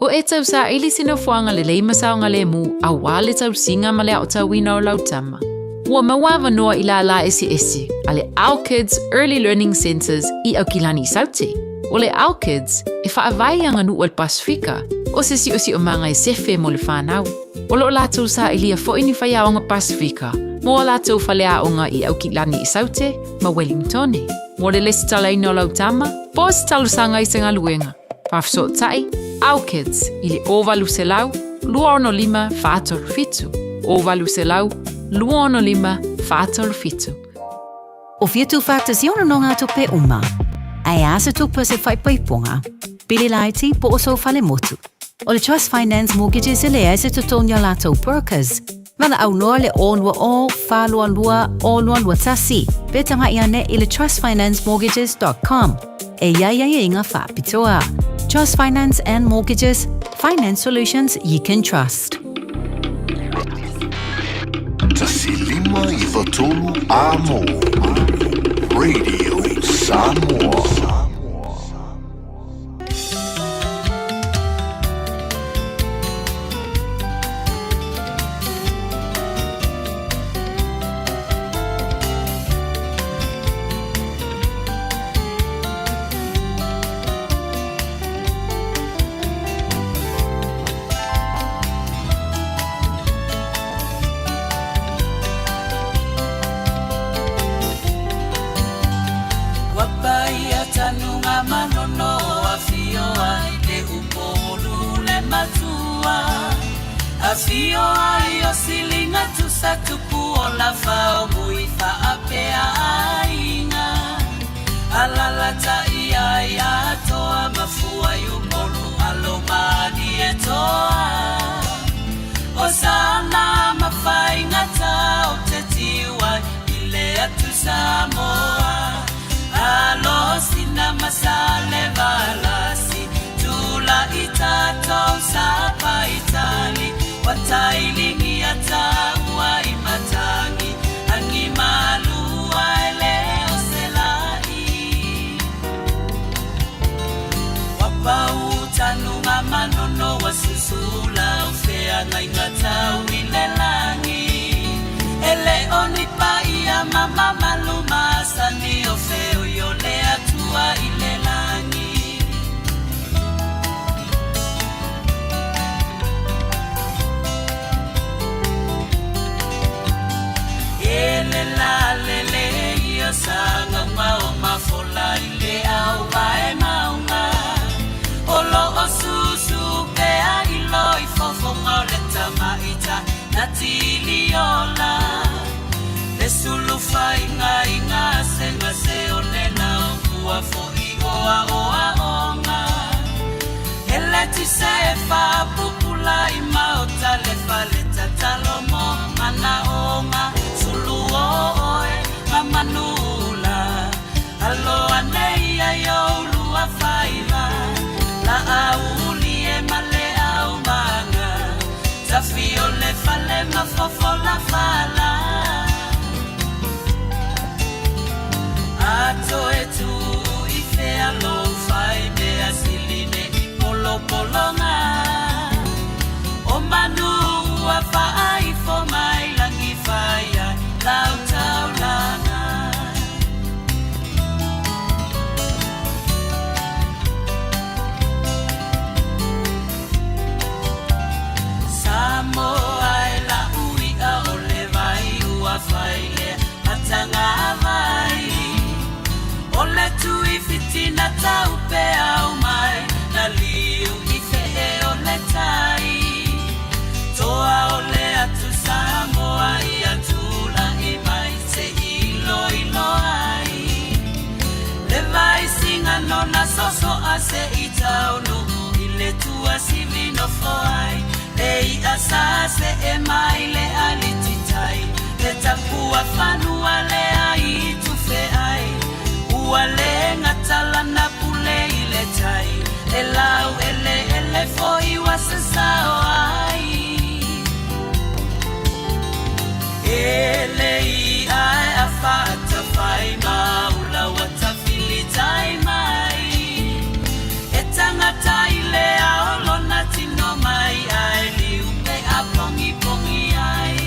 O e tau saili se nofoaga lelei ma saogalemu auā le tausiga ma le aotauina o lau tama. Ua maua avanoa i lālā eseese a le Our Kids Early Learning Centres i Aukilani i Saute. O le Our Kids e faavae i aganuu a le Pasefika, o se siosiomaga e sefe mo le fanau. O lo o latou sailia foi ni faiaoga Pasefika mo a latou faleaoga i Aukilani i Saute ma Wellingtone. Mo le lesitalaina o lau tama, po o se talosaga i se galuega. Faafesootai, Our Kids i le 0800 265 437, 0800 265 437. O fia tūwhātasi ona no ngā tope uma. Ae a se tupa se whaipaiponga, pili laiti po o so fale motu. O le Trust Finance Mortgages e leai se totogi o latou brokers. Valaau loa le 020 422 0221 pe tagai ane i le trustfinancemortgages.com e i ai aiaiga faapitoa. Trust Finance and Mortgages, finance solutions you can trust. 1 5 3 Amo. Radio Samoa. Ua paia tanuga manono afio ai le upolu le matua afio ai o silinga tusa tupu o lafao mui faapea aiga alalatai ai atoa mafua i upolu alo mani e toa o sana mafaigata o te tiu ai i le atu Samoa alo sina masale valasi tula i tatou sapaitali watailigi ataua i matagi agi malua e le o selai. Natiliola Le sulufaigaiga segase o le laukua foʻi o aʻoaʻoga E le tise e faapupula i maota le fale tatalo mo manaʻoga Sulu o oe ma manula Alo ane ia i oulua faiva La auli e ma le aumaga Tafi o le fale ma fofola fala Ato e tu i fea lou fai mea sili nei polopologa O manu ua faaifo mai lagi fai ai lau taulaga. Samoa e la'u i'a o le vai ua fai lea matagavai O le tuifiti na taupeau mai na liu i fe'e o le tai Toa o le atu Samoa ia tula'i mai se'i iloilo ai Le vaisigano na soso'a se'i taunuu i le tuasivi nofo ai Le i'a sa se'e mai le alititai Le tapuafanua lea i tufeai Ua le gata lana pule i le tai E laueleele foi ua sasao ai E le i'a e afa-atafai ma ula ua tafilitai mai E tagata i le ao lona tino mai ae liu pe a pogipogi ai.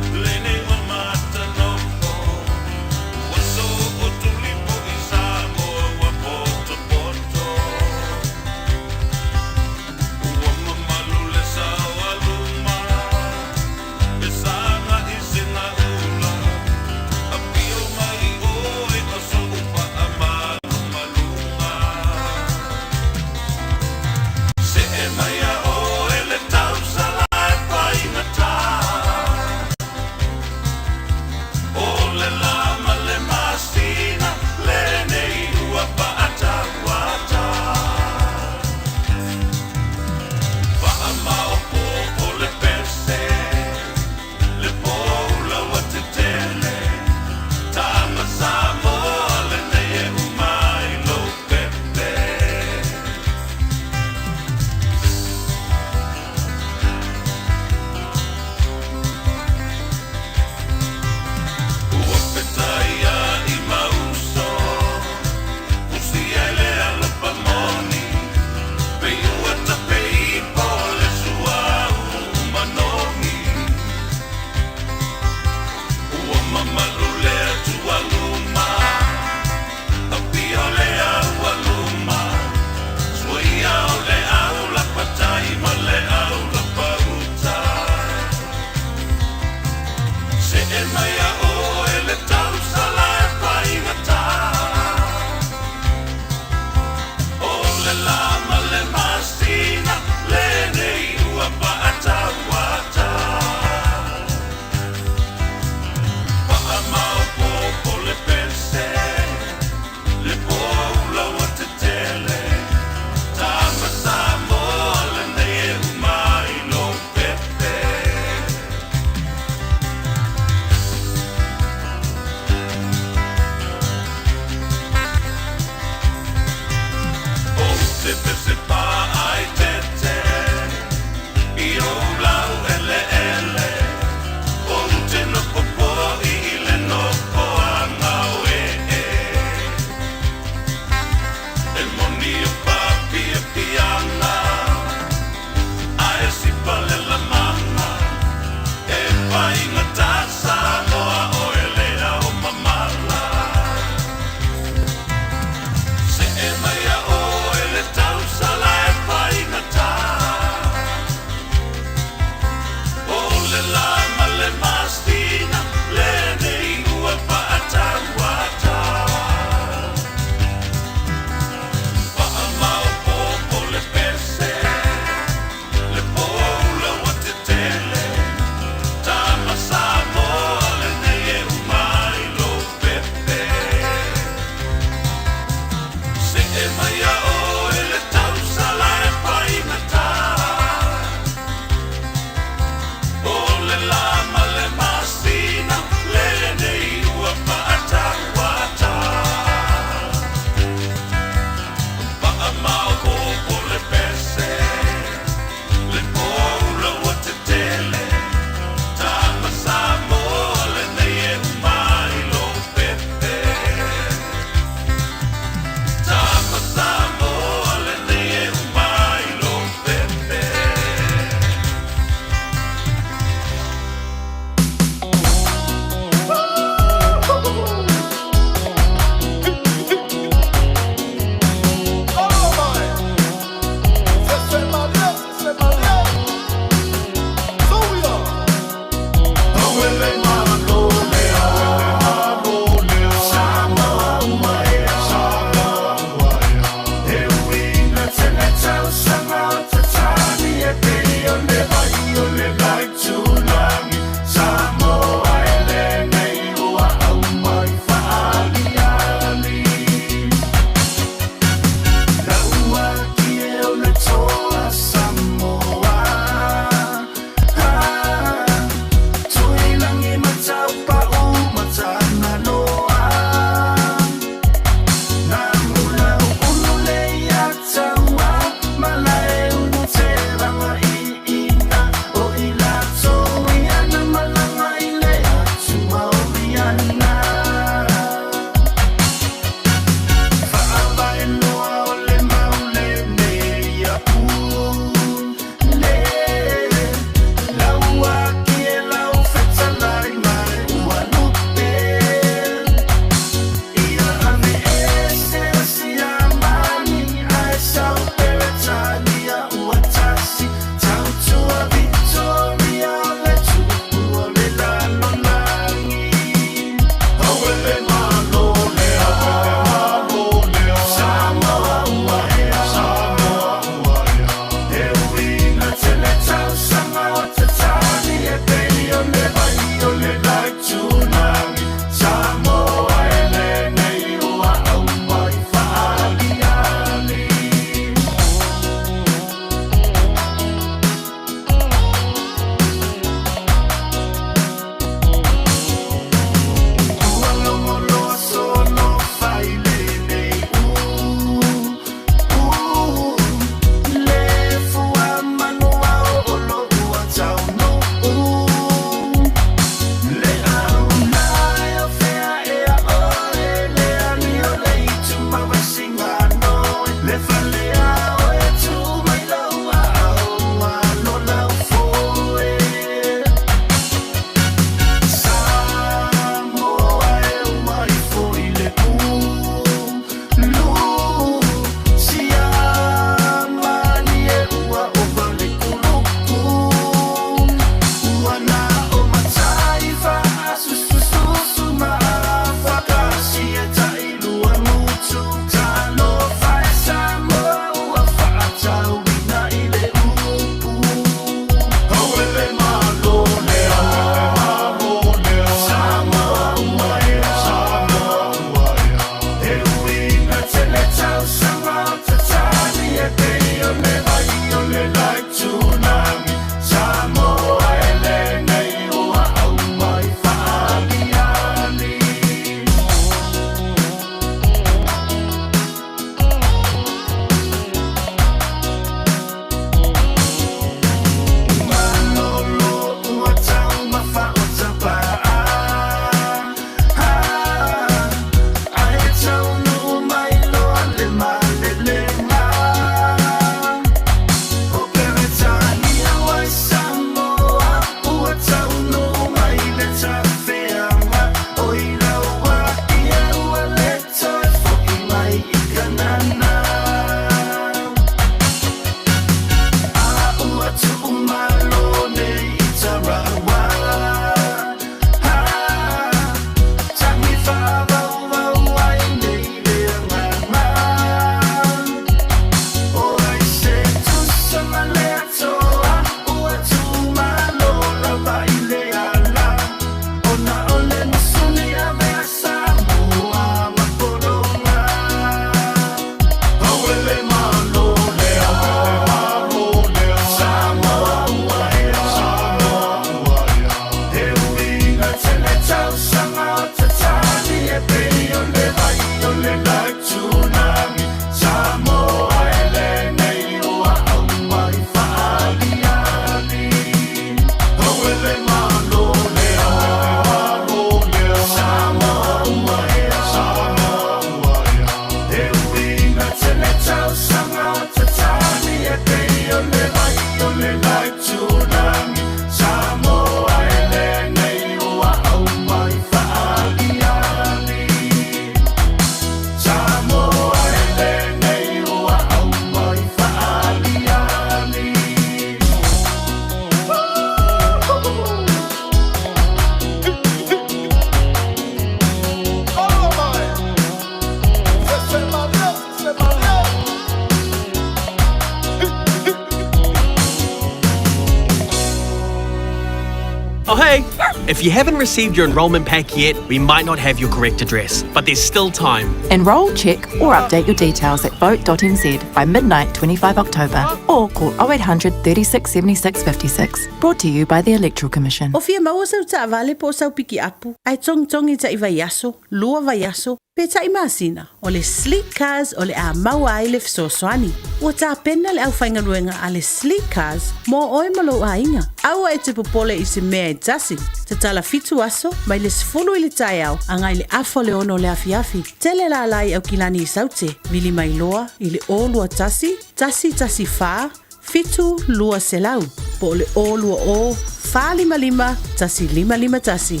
Oh, hey! If you haven't received your enrolment pack yet, we might not have your correct address, but there's still time. Enrol, check, or update your details at vote.nz by midnight 25 October or call 0800 36 76 56. Brought to you by the Electoral Commission. O fia maua sau taavale po o sau pikiapu, ae togitogi taʻi vaiaso, lua vaiaso, pe taʻi masina, o le Sleek Cars o le a maua ai le fesoasoani. Ua tapena le aufaigaluega a le Sleek Cars mo oe ma lou aiga. Aua e te popole i se mea e tasi. Tatala fitu aso, mai le 10 i le taeao agai le afa o le 6 o le afiafi. Tele lala i Aukilani i Saute, vili mai loa i le 021 114 7 200 po o le 020 455 1551.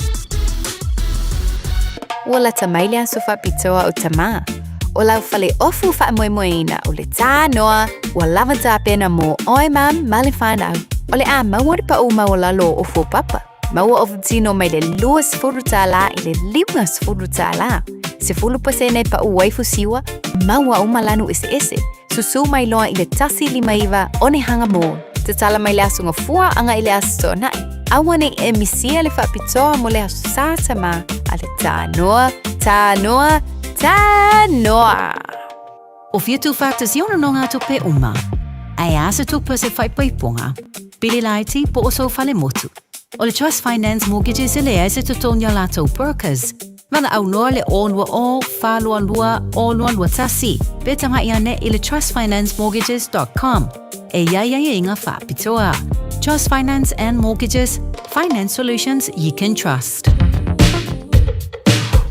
Ua lata mai le aso faapitoa o Tamā. O lau fale ofu faamoemoeina o le Tānoa, ua lava tapena mo oe mum ma le whānau. O le a maua le paʻu maualalo o ofu o papa. Maua ofu tino mai le $20 i le $50. 10% paʻu ai fusiua, maua uma lanu eseese. Susū mai loa i le 159 Onehunga Mall. Tatala mai le aso Gafua agai i le aso Toonai. Aua ne i e misia le faapitoa mo le aso Sā Tamā a le Tānoa, Tānoa, Tānoa! O fia tuufaatasi ona nogatope uma. Ae a se tupe o se faaipoipoga, pili laiti po o sou fale motu. O le Trust Finance Mortgages e leai se totogi a latou brokers. Valaau loa le 020 422 0221 pe tagai ane i le trustfinancemortgages.com e i ai aiaiga faapitoa. Trust Finance and Mortgages, finance solutions you can trust.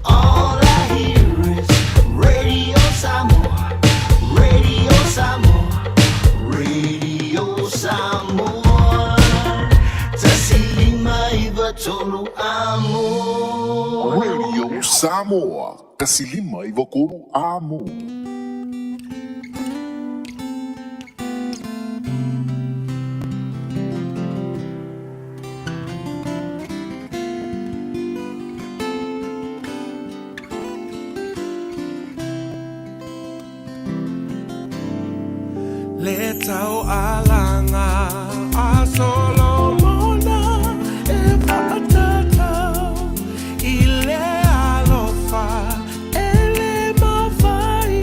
All I hear is Radio Samoa, Radio Samoa, Radio Samoa. 159 amo. Radio Samoa, 159 amo. Le taualaga a Solomona e faatatau i le alofa e le mafai.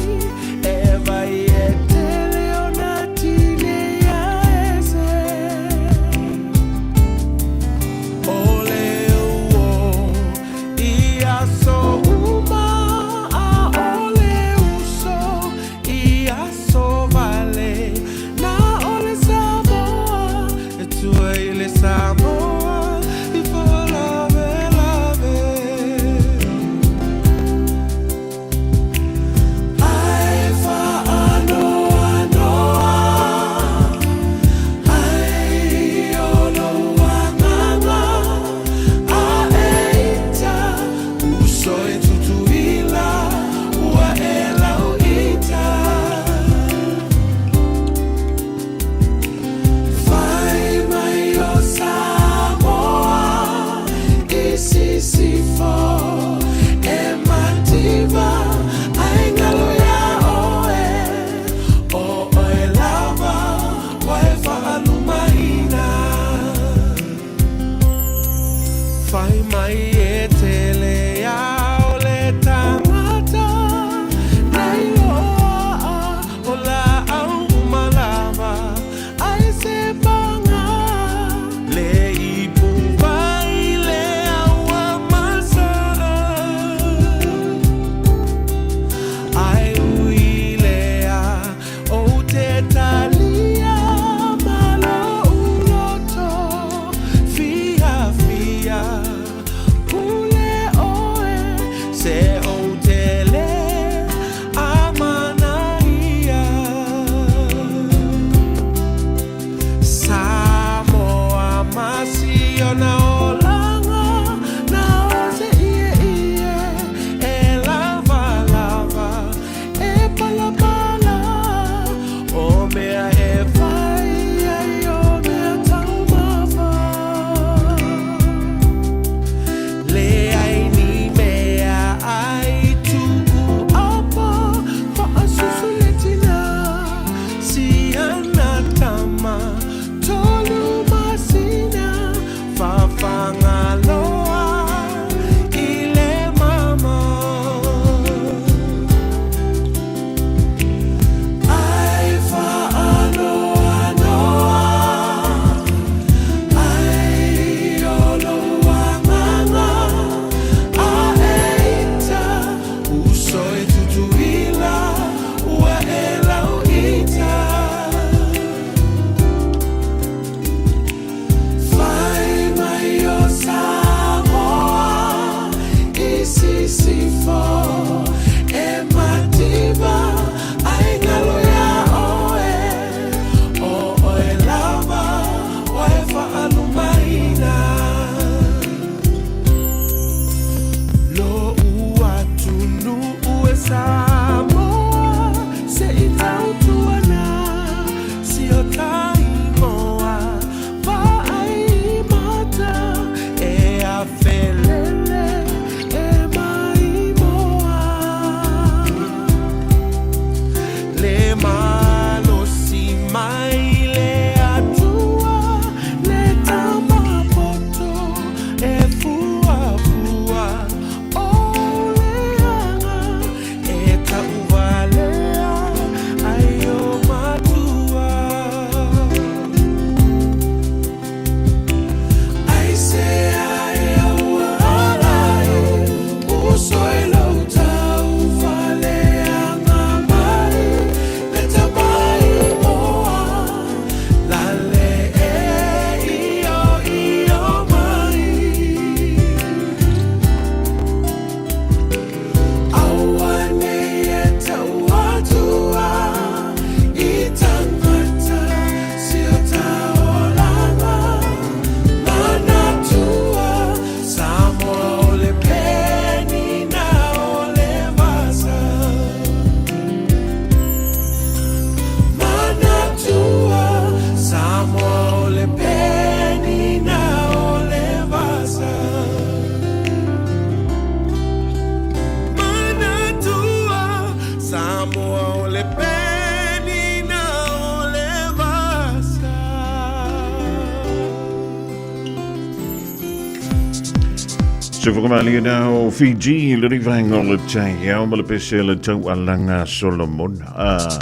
Se whakamalia nā o Fiji, le rivaenga o le taiao ma le pese le taualaga Solomona. Ah,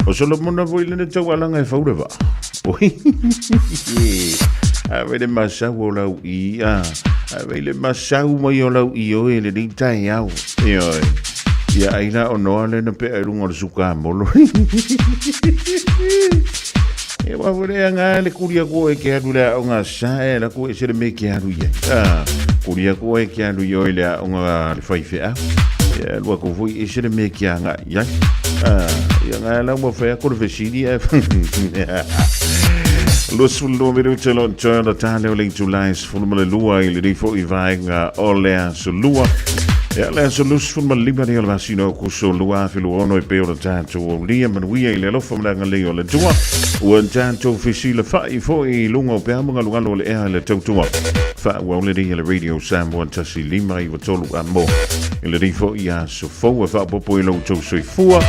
o Solomona foi lena taualaga e faura vaa. Oi. A vei le masau o lau i, a, a vei le masau mai o lau i oe le nei taiao. Ioe. Ia ai la o noa lena pea i lunga o le suka molo. E wa fole anga le kuria ko e ke alu le aonga sa e la ko e se le me ke alu ia. Ah, kuria ko e ke alu ia le aonga le fai fe a. Ia lua ko foi e se le me ke anga ia. Ah, ia nga la mo fe ko le fesili e. 22 minute lo tona tale o le itulai 12 i le rifo i vaenga o le aso lua. Ia le aso 25 o le masina o Kuso 2026 e pei o le tatou aulia manuia i le alofa ma le agalelei o le Atua. Ua tatou fesilafai foi i luga o peau magalugalu o le ea i le tautua. Faaauau lenei e le Radio Samoa 1 5 9 3 a mo. I lenei foi aso fou e faaopoopo i lo outou soifua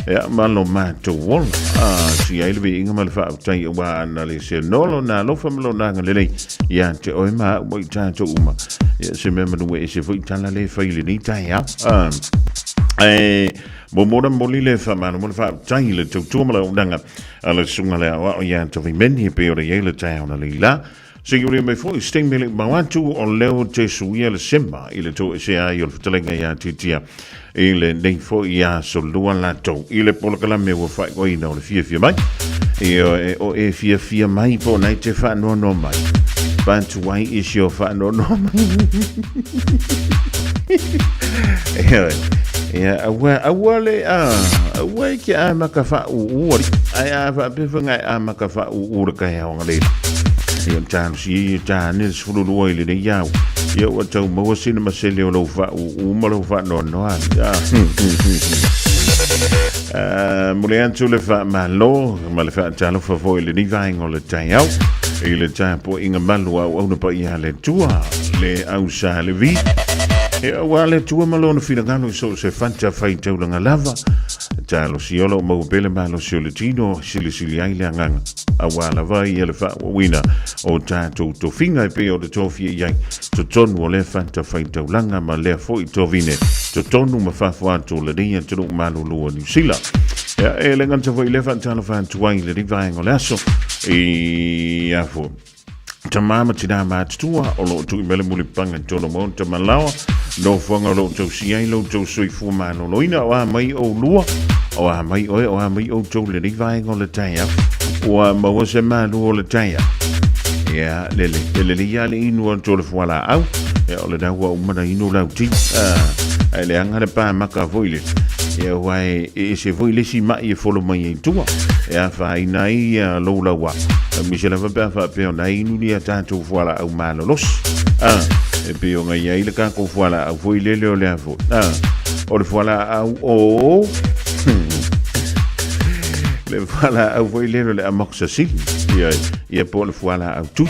ia ma lo matou ola. A si ai le viiga ma le faafetai aua ana le se nolo na alofa ma lona agalelei ia te oe ma au ma i tatou uma. Ia se mea manu e ese foi tala le fai i lenei taeao. Ah, e, mo mora moli le whamano mo le whaaptai le tautua ma le aunaga a le sunga le aoao ia Tovi Meni e pei o le iai le taeao na leila. Se i mai foi se taimi le mau atu o leo te suia le sema i le toesea ai o le fetalaiga ia Titia i lenei foi aso lua latou i le polokalame ua faaigoaina o le fiafia mai. Ia e o e fiafia mai po o na e te faanoanoa mai. But why is your faanoanoa mai? Ia, ia, aua, aua le, a, aua e ke a maka whauu ari. Ai a whaapewha ngai a maka whauu le kai aonga leila. Ia tānu si ia tāne le 12 i lenei au. Ia ua tau maua sina masele o lau whauu ma lau whaanoanoa. Ia. Mo le atu le faamalo ma le faatalofa foi i lenei vaega o le taeao i le tapuaiga malu a auauna paia a le Atua, le au sa Levi. E aua le Atua ma lona finagalo i so o se fata faitaulaga lava. Talosia o lo o maua pea le malosi o le tino, silisili ai le agaga aua lava ia le faaauauina o tatou tofiga e pei o le tofia i ai totonu o lea fata faitaulaga ma lea foi tovine totonu ma fafo atu o lenei atunuu malolo o Niu Sila. Ia, e le gata foi i lea faatalofa atu ai i lenei vaega o le aso i afo tamā ma tinā matutua o lo o tui mai le mulipaga i tonu maota ma laoa nofoaga o lo o tausia ai lo outou soifua maloloina o a mai oulua o a mai oe o a mai outou lenei vaega o le taeao ua maua se malu o le taeao ia lele e lelei lava le inu atu o le fualaau ia o lena ua uma na inu lau ti ae leaga le pamaka foi le ia ua e ese foi le isi mai e folo mai ai tua e afaina ai ia lou lauā aemaise lava pe a faapea ona inu ni a tatou fualaau malolosi e pei ona i ai le tatou fualaau foi lele o lea foi o le fualaau o le fualaau foi lele o le amoxicillin ia ia po o le fualaau tui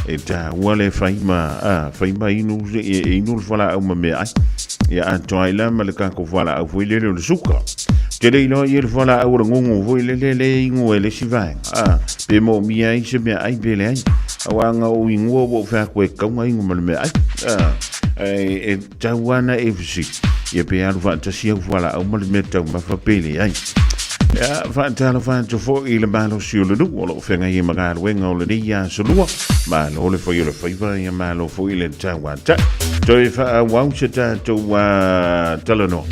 e taua le fai ma fai ma inu e inu le fualaau ma meaai ia atoa ai la ma le tatou fualaau foi lele o le suka te le iloa ia le fualaau o le gugu foi lele le inu e le isi vaega pe moomia ai se meaai pe leai auā na ou inua ua ou fai atu e tatau ona inu ma le meaai ae e tau ana e fesili ia pe alu faatasi au fualaau ma le mea taumafa pe leai. Ia, faatalofa atu foi i le malosi o le nuu o lo o feagai ai ma galuega o lenei aso lua. Malo le fai o le faiva, ia malo foi le tauatai. Toe faaauau se tatou talanoa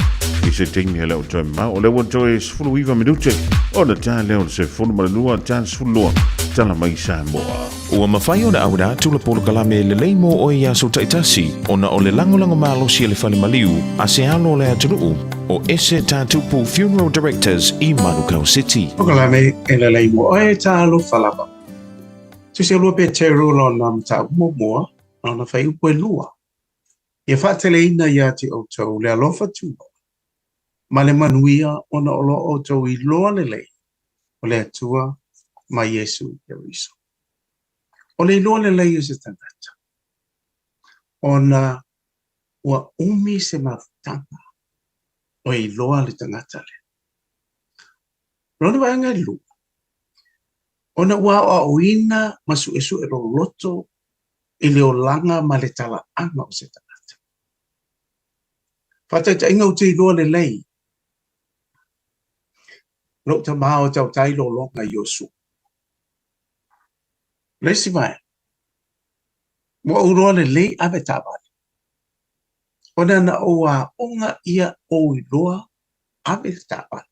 i se taimi e le o toe mamao. O lea ua toe 19 minute ona ta lea o le 12, ta 12, tala mai Samoa. Ua mafai ona auina atu le polokalame lelei mo oe i aso taitasi ona o le lagolago malosi a le Fale Maliu a se alo o le atunuu o Ese Tatupu Funeral Directors i Manukau City. Polokalame e lelei mo oe talofa lava. Tusi 2 Peteru lona mataupu muamua, lona fuaiupu e lua. Ia faateleina ia te outou le alofa tunoa ma le manuia ona o lo outou iloa lelei o le Atua ma Iesu Keriso. O le iloa lelei o se tagata, ona ua umi se mafutaga o e iloa le tagata lea. Lona vaega e lua, ona ua aoaoina ma suesue loloto i le olaga ma le talaaga o se tagata. Faataitaiga ou te iloa lelei lou tama o tautai lologa i Iosua. Le isi vaega, ua ou iloa lelei ave taavale, ona na ou aoga ia ou iloa ave le taavale.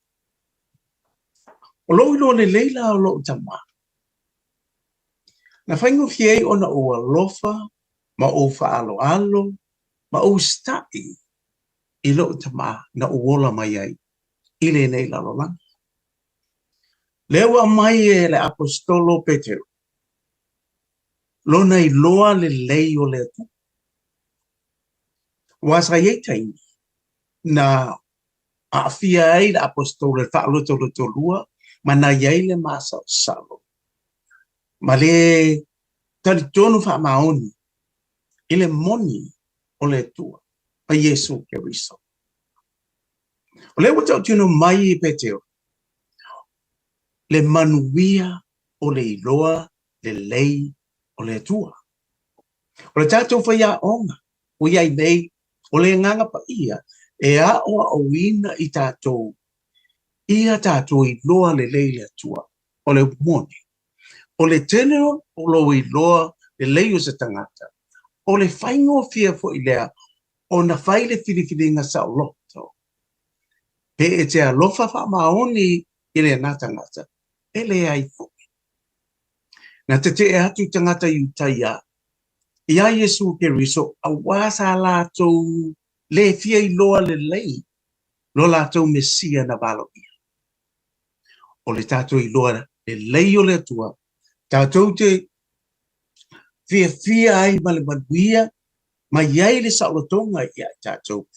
O lou iloa lelei la o lou tama, na faigofie ai ona ou alofa ma ou faaaloalo ma ou usitai i lou tama na ou ola mai ai i lenei lalolagi. Lea ua aumai e le Aposetolo o Petero lona iloa lelei o le Atua. Aua sa i ai taimi na aafia ai le Aposetolo i le faalotolotolua ma na i ai le masalosalo ma le talitonu faamaoni i le moni o le Atua ma Iesu Keriso. O lea ua tautino mai e Petero le manuia o le iloa lelei o le Atua. O le tatou faiaoga ua i ai nei, o le Agaga Paia e aoaoina i tatou ia tatou iloa lelei le Atua. O le upu moni, o le tele o lou iloa lelei o se tagata, o le faigofie foi lea ona fai le filifiliga saoloto. Pe e te alofa faamaoni i lena tagata, e leai foi. Na tetee atu tagata Iutaia iā Iesu Keriso aua sa latou le fia iloa lelei lo latou Mesia na valoia. O le tatou iloa lelei o le Atua, tatou te fiafia ai ma le manuia ma i ai le saolotoga ia i tatou,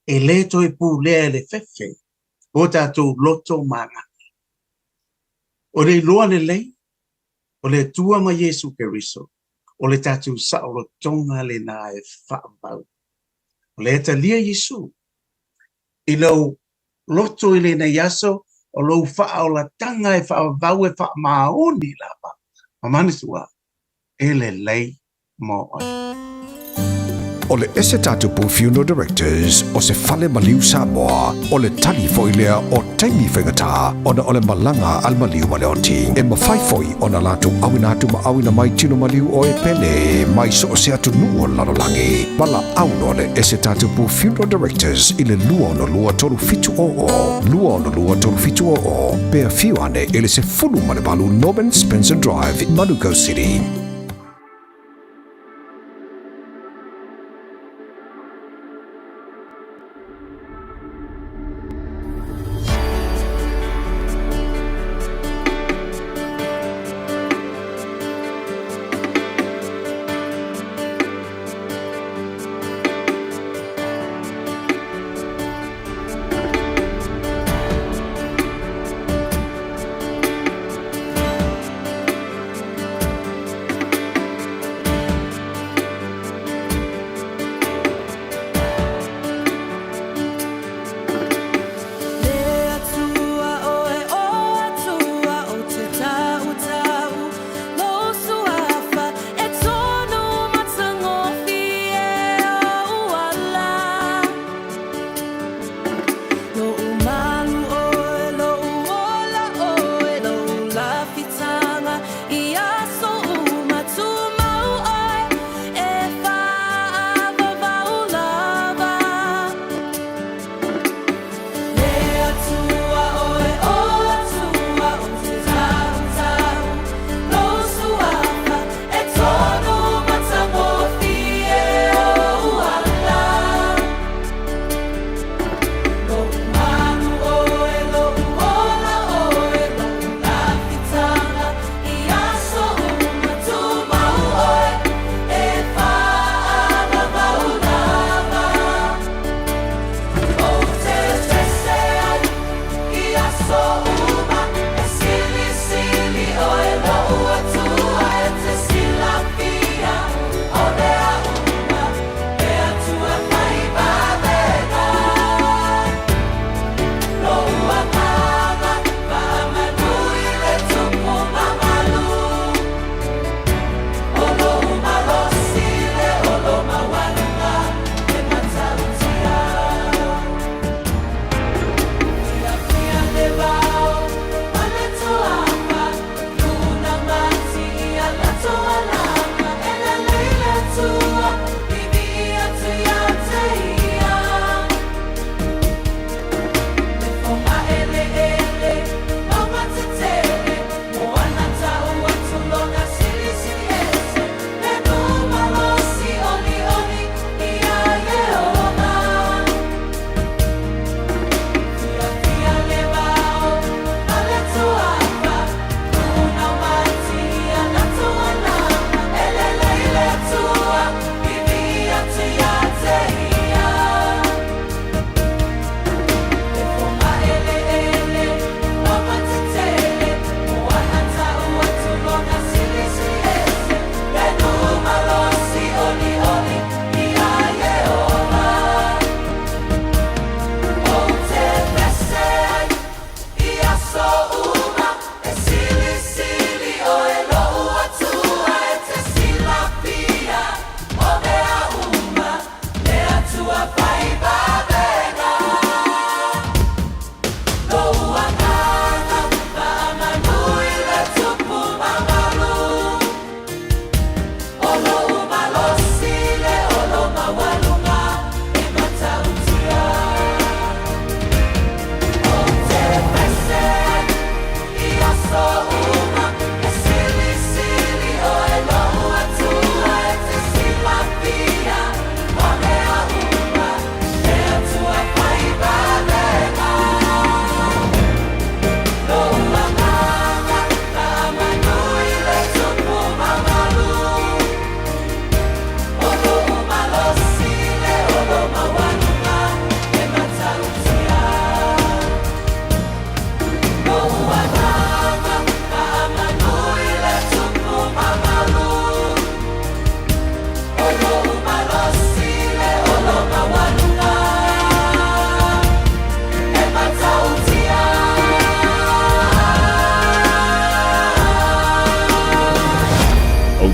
e le toe pulea e le fefe o tatou loto ma agaga. O le iloa lelei o le Atua ma Iesu Keriso, o le tatou saolotoga lena e faavavau. O lea e talia Iesu i lou loto i lenei aso, o lou faaolataga e faavavau e faamaoni lava, ma manatua, e lelei mo oe. O le Ese Tatupu Funeral Directors o se fale maliu Samoa, o le tali foi lea o taimi faigata ona o le malaga a le maliu ma le oti. E mafai foi ona latou auina atu ma auina mai tino maliu o e pele mai so o se atunuu o le lalolagi. Valaau loa le Ese Tatupu Funeral Directors i le 262 3700, 262 3700, pe afio ane i le 18 Norman Spencer Drive, Manukau City.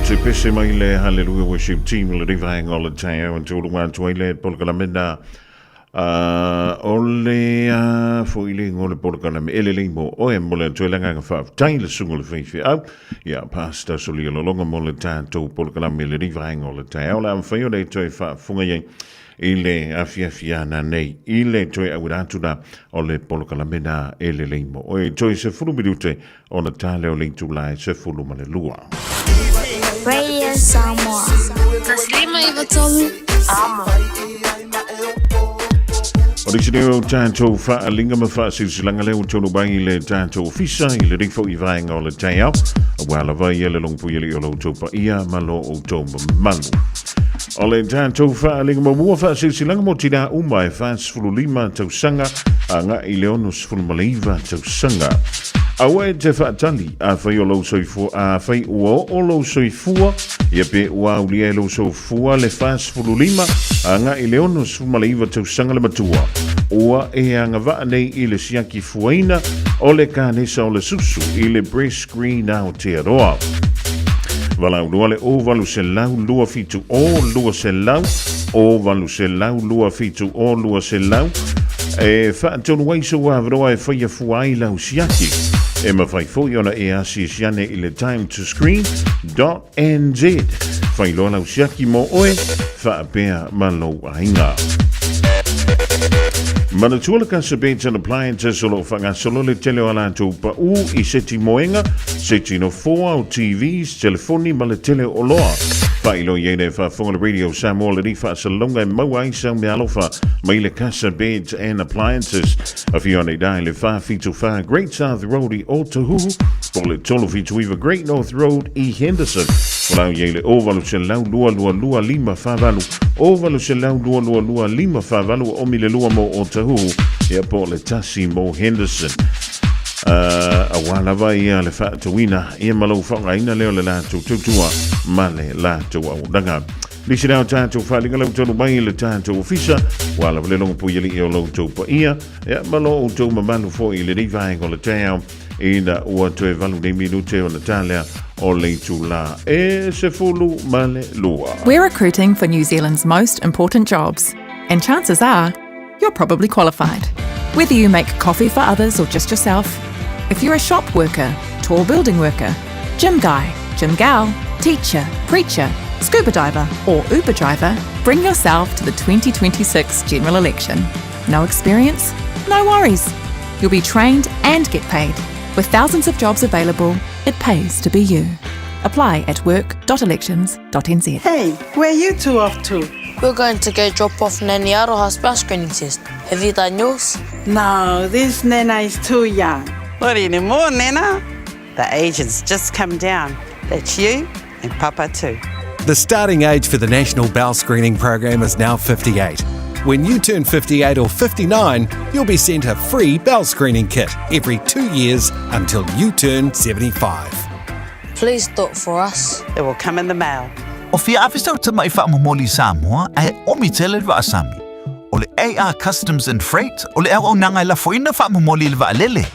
te pese mai le Hallelujah Worship Team le nei vaega o le taeao e tūlunga atu ai le polokalame na o le foi le ingoa o le polokalame e lelei mo oe mo le atu ai le agaga faafetai le susuga o le faifeau ia Pastor Solia Lolonga mo le tatou polokalame le nei vaega o le taeao le a mafai ona e toe faafofoga i ai i le afiafi ana nei i le toe auina atu la o le polokalame na e lelei mo oe toe 10 minute ona tā lea o le itula e 12. Radio Samoa. Taslima i Vatomu. Amo. O le isi o tātou whaalinga ma whaasilsilanga lea ua tonu mai i le tātou ofisa i le rifo i vaenga o le taeao. Ua lava ia le longopui ali o lo outou paia ma lo outou mamalu. O le tātou whaalinga muamua whaasilsilanga mo tinā uma e 45 tausaga agai i le 69 tausaga. Aua e te whaatali, a whai o lou soifua, a whai ua o lou soifua, ia pe ua aulia e lou soifua le 45, agai i le 69 tausaga le matua. Ua e agavaa nei i le siaki fuaina o le kanesa o le susu i le Breast Screen Aotearoa. Valaau le o valu se lau lua fitu o lua se lau o valu se lau lua fitu o lua se lau e whaatonu ai so avanoa e whaia fua ai lau siaki. E mawhai foi ona e asiasi ane i le time to screen.nz. Whailoa lau siaki mo oe, whaapea ma lou aiga. Manatua le Casa Beds and Appliances o lo o faagasolo le tele o a latou pau i seti moega, seti nofoa o TVs, telefoni ma le tele o oloa. Faailoa i ai le faafofoga le Radio Samoa lenei faasalalauga e maua ai sau meaalofa mai le Casa Beds and Appliances. Afio ane i i le 474 Great South Road i Otahuhu po o le 379 Great North Road i Henderson. Valaau i ai le 080 222 548 080 222 548 ua omi le lua mo Otahuhu ia po o le tasi mo Henderson. Aua lava ia le faatauina ia ma lou faaaogaina lea o le latou tautua ma le latou auaunaga. Nisi lea o tatou faaaliga lau talu mai i le tatou ofisa, ua lava le logopui alii o lo outou paia, ia ma lo outou mamalu foi i lenei vaega o le taeao, ina ua toe valu nei minute ona tā lea o le itulā e 12. We're recruiting for New Zealand's most important jobs, and chances are you're probably qualified. Whether you make coffee for others or just yourself, if you're a shop worker, tall building worker, gym guy, gym gal, teacher, preacher, scuba diver, or Uber driver, bring yourself to the 2026 general election. No experience? No worries. You'll be trained and get paid. With thousands of jobs available, it pays to be you. Apply at work.elections.nz. Hey, where are you two off to? We're going to go drop off Nanny Aroha's breast screening test. Have you done yours? No, this Nana is too young. Not anymore, Nana. The age has just come down. That's you and Papa too. The starting age for the National Bowel Screening Program is now 58. When you turn 58 or 59, you'll be sent a free bowel screening kit every 2 years until you turn 75. Please do it for us. It will come in the mail. O fia afe sau tama'i fa'amomoli i Samoa ae omi tele le vaa sami. O le AR Customs and Freight o le auaunaga e lafoina fa'amomoli i le vaalele,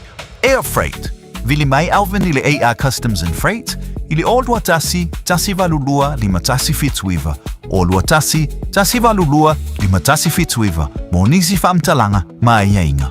Air Freight. Vili mai Alvin i le AR Customs and Freight i le 0 21 182 5179, 0 21 182 5179 mo nisi faamatalaga ma aiaiga.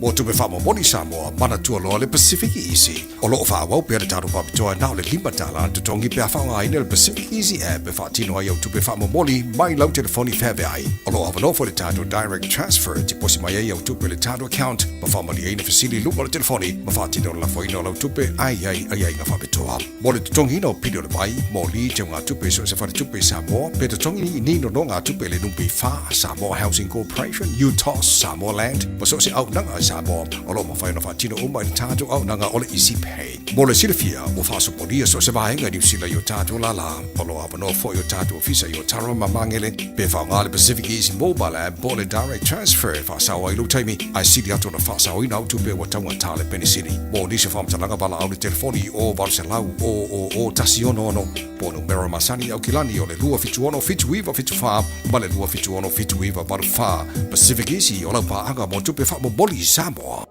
Mo tupe faamomoli Samoa, manatua loa le Pacific Easy. O loo faaauau pea le tatou faapitoa na o le $5 le totogi pe a faaaogaina le Pacific Easy app e faatino ai au tupe faamomoli mai lau telefoni feaveai. O loo avanoa foi le tatou direct transfer e tiposi mai ai au tupe i le tatou account ma faamalieina fesili i luga o le telefoni ma faatino le lafoina o lau tupe ae i ai aiaiga faapitoa. Mo le totogiina o pili o le vai, moli, teugatupe i so o se faletupe i Samoa, pe totogi ni nonogatupe i le NPF, Samoa Housing Corporation, UTOS, Samoa Land, ma so o se auaunaga i Samoa, o lo o mafai ona faatino uma i le tatou auaunaga o le Easy Pay. Mo le silafia, ua faasopolia so o se vaega i Niu Sila i o tatou lālā. O lo o avanoa foi o tatou ofisa i Otara ma Magele, pe faaaoga le Pacific Easy Mobile App po o le Direct Transfer e faasao ai lou taimi, ae sili atu ona faasaoina au tupe ua taugata le penisini. Mo nisi o faamatalaga valaau le telefoni i 0 800 000 166 po o numera masani i Aukilani o le 276 7974 ma le 276 7984. Pacific Easy o lau paaga mo tupe faamomoli i Samoa.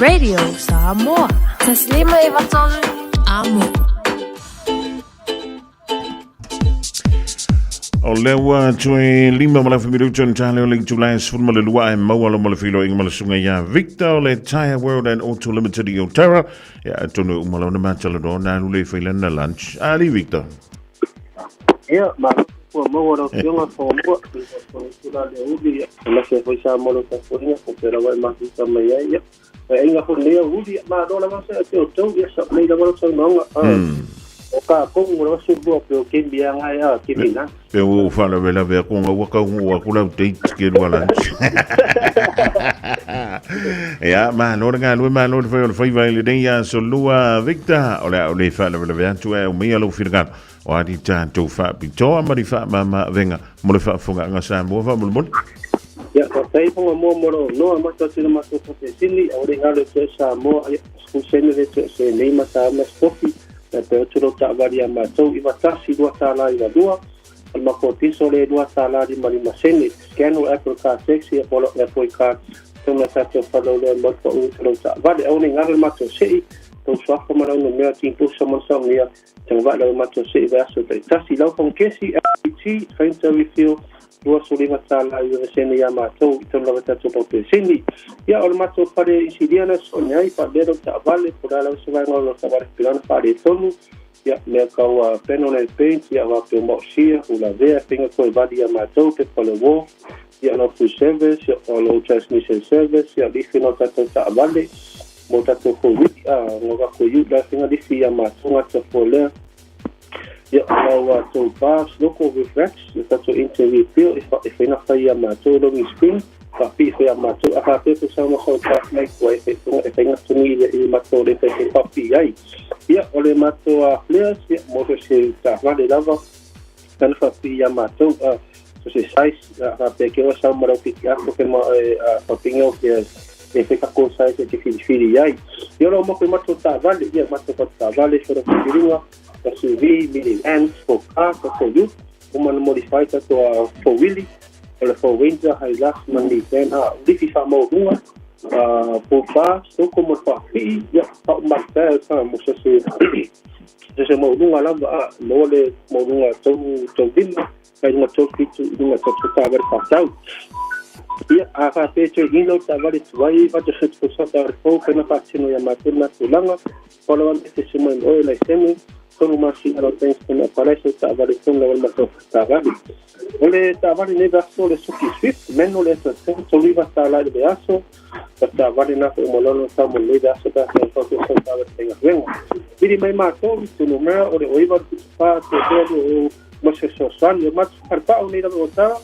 Radio Samoa. Taslima i Vatolu. Amo. O lea ua toe 5 ma le afa minuta ona tale o le itula e 12 ae maua lo ma le feiloaiga ma le susuga ia Victor o le Tyre World and Auto Limited i Otara. Ia, atonu e uma lona matalanoa ona alu lea e fai lana lunch. Ali Victor. Ia, malo ua maua lau Afioga Whangamua, i le tula le uli, ia, aemaise foi Samoa lau tapuaiga, o pea lava e mafuta mai ai, ia. Aiga foi lenei au uli, malo lava se te outou, ia, sa nei lava lau saunoaga, o kākou ua lava sulua pe o kemi a ngai a kemi na. Pe ua ou faalavelave aku ona ua taunuu atu lau date ke lua lunch. Ia, malo le galue, malo le fai o le faiva i lenei aso lua, Victor. O le a ou le faalavelave atu ae aumaia lou finagalo. O a ni tatou faapitoa ma ni faamama-avega mo le faafofogaaga Samoa faamolemole. Ia, faafetai Whangamua mo lou noa matou atu i le matou Papesini, aua le galo e toe Samoa, ia, sefulu sene le toe se nei ma ta ma se kofi, ia pe otu lou taavale ia matou, 91 $2.92, o le makou piso le $2.55 sene, scan o Apple Car Taxi, ia po o lau Apple Card, tonu na tatou faalauloa mai le pau i lou taavale. Aua ne i galo le matou sei, tou suafa ma lau numera tipusa ma le saunia, Tagavaa lau matou sei vaiaso taitasi. Lau Fongesi, LPT, Fainta Refill, $25 i sene ia matou i tonu lava tatou paupesini. Ia, o le matou fale inisilia na soone ai, faalea lau taavale, po o le a lava se vaega o lau taavale pilana faaletonu, ia, mea kau panel and paint, ia, faapea maosia, ulavea, faiga toe vali ia matou, pepa o le uo, ia, lau full service, ia, o lau transmission service, ia, lifi o tatou taavale, mo tatou fouili, a, ngo kako iu la faiga lifi ia matou gata folea. Ia, o lau tou bars, loko reflex, ia tatou interview pio, e fa, e faina fai ia matou logi screen, faapi'i foi ia matou, a faapea pe sau ma sau task mai tua e fai e faina tuni i le matou le fai fai faapi'i ai. Ia, o le matou a flares, ia, mo se se taavale lava, kana faapi'i ia matou, a, so se size, a faapea ke oe sau ma lau piki apo ke ma e a faapi'i o flares, e fai kako size e te filifili ai. Ia, o lau mako i matou taavale, ia, matou fatu taavale, fara filiga, SUV, minivan, sport car, tatou ute, uma na modify tatou a four wheelie, o le four Ranger, Hilux ma Nissan, a lifi faamaualuga, a pupa, soko ma le faapipii, ia, faaumata sa mo se se se maualuga lava, a maua le maualuga tau tau lima, mai luga tau fitu i luga tatou taavale faatau. Ia, a faapea toe ina o taavale tuai, 80% taavale fou, faina faatino ia matou lena tulaga, Polo ane te se mai oe lai sene, tonu masina lau thanks tonu apalai so taavale tonu lau matou taavale. O le taavale nei vaiaso le Suzuki Swift, meno le SSN, tolu iva tālā i le vaiaso, o taavale na foi mo tau mo nei vaiaso pe afai fau se sau taavale faigaluega. Vili mai matou i te numera o le 09 74 te pea o mo se fesoasoani. O matou falepao nei lava o tara,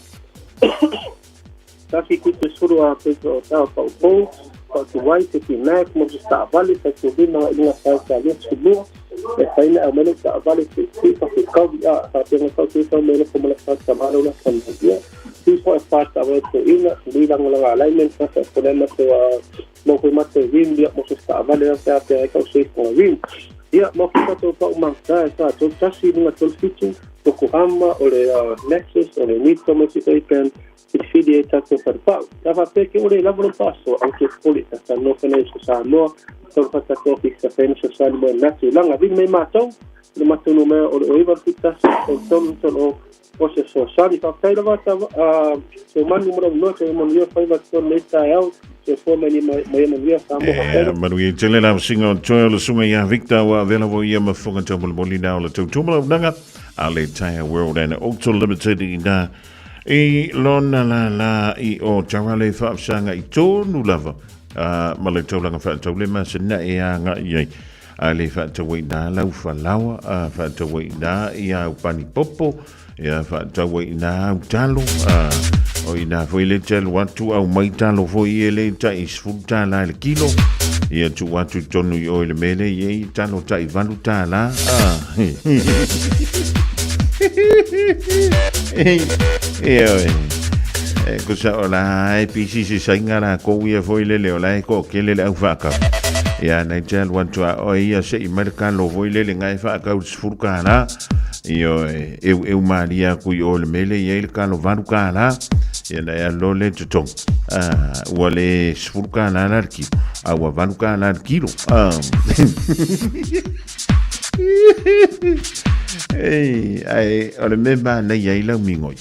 Tasi kutu sulu a pepe o tau pau pou, pau tuai, te ti mak, mo se taavale, sa tu lima nga inga sa sa le sulua, e faina au mele taavale te ti pa te kauri a, sa te nga kau te sau mele ko mala sa sa malo la sa ia. Ti fo e fa taavale te ina, li langa langa alignment, sa sa problema te a mo koe mate rim, ia mo se taavale la sa te ai kau se ko rim. Ia, mo ko tātou pau mangta, sa tolu tasi, lunga tolu fitu, Yokohama, o le Lexus, o le Nito, mo se pen, filifili ai tatou falepau. Sa faapea ke ʻole i lava lou faasoa, aua te popole, ta talanoa fai nei i Samoa, tau fa tatou ofisa fai na sosani mo na tulaga. Vili mai matou, i le matou numera o le 0971 33 30 o se fesoasoani. Faafetai lava ta se manu mo lau noa, se manuia faiva tonu nei taeao, soifua mai ni mai manuia Samoa. Faafetai lava. Manuia tele la singa o toe o le susuga ia Victor ua avela foi ia ma fofoga taumolimoli na o le tautua ma a le Tyre World and Auto Limited i na I lona lālā i o Tarale whaafisanga i tōnu lava ma le taulanga whaataule ma se na e a ngā i ai. A le whaataua i nā lau whalawa, a whaataua i nā i au pani popo, ia whaataua i nā au talo, a o i nā foi le talo atu au mai talo foi e le tai sefulu tālā i le kilo. Ia tu atu tonu i o i le mele i e i talo tai valu tālā. Ia oe. E ko sa o la e pisi se sainga la ko ia foi lele o la e ko kele le au whaakau. Ia nei te alu atu a oe ia se i mai le kalo foi lele ngai whaakau le sefulu kālā. Ia oe, eu eu malia aku i o le mele ia i le kalo valu kālā. Ia nei alo le totogi. Ah, ua le sefulu kālā la le kilo. A ua valu kālā le kilo. Ah. Ei, ai, o le mea manaia ai lau migoi.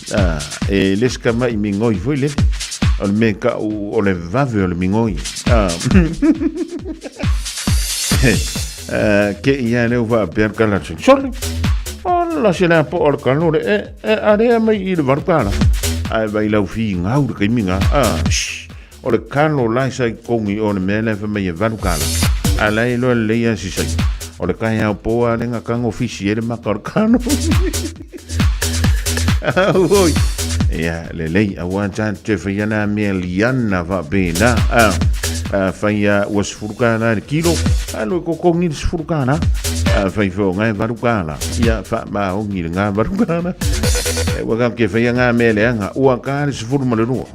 E le se tama'i migoi foi lele. O le mea ta'u o le vave o le migoi. Ke ia lea ua faapea le tala atu, Sole, ola se lea po'o o le kalo le e, e alea mai i le $8. Ae vai lau figau le taimi na. Shh, o le kalo la e sa i totonu i o le mea lea fai mai e $8. A la e iloa lelei lava si saina. O le taeao po lava lea na tago fisi ai le maka o le kalo. Auoi. Ia, lelei, aua tatou te faia na mea liana faapena. Afai ua $10 le kilo, alu e totogi le $10. Afai foi o na e $8, ia faamaoni lena $8. Ua tatou te faia na mea leaga, ua ta le 12.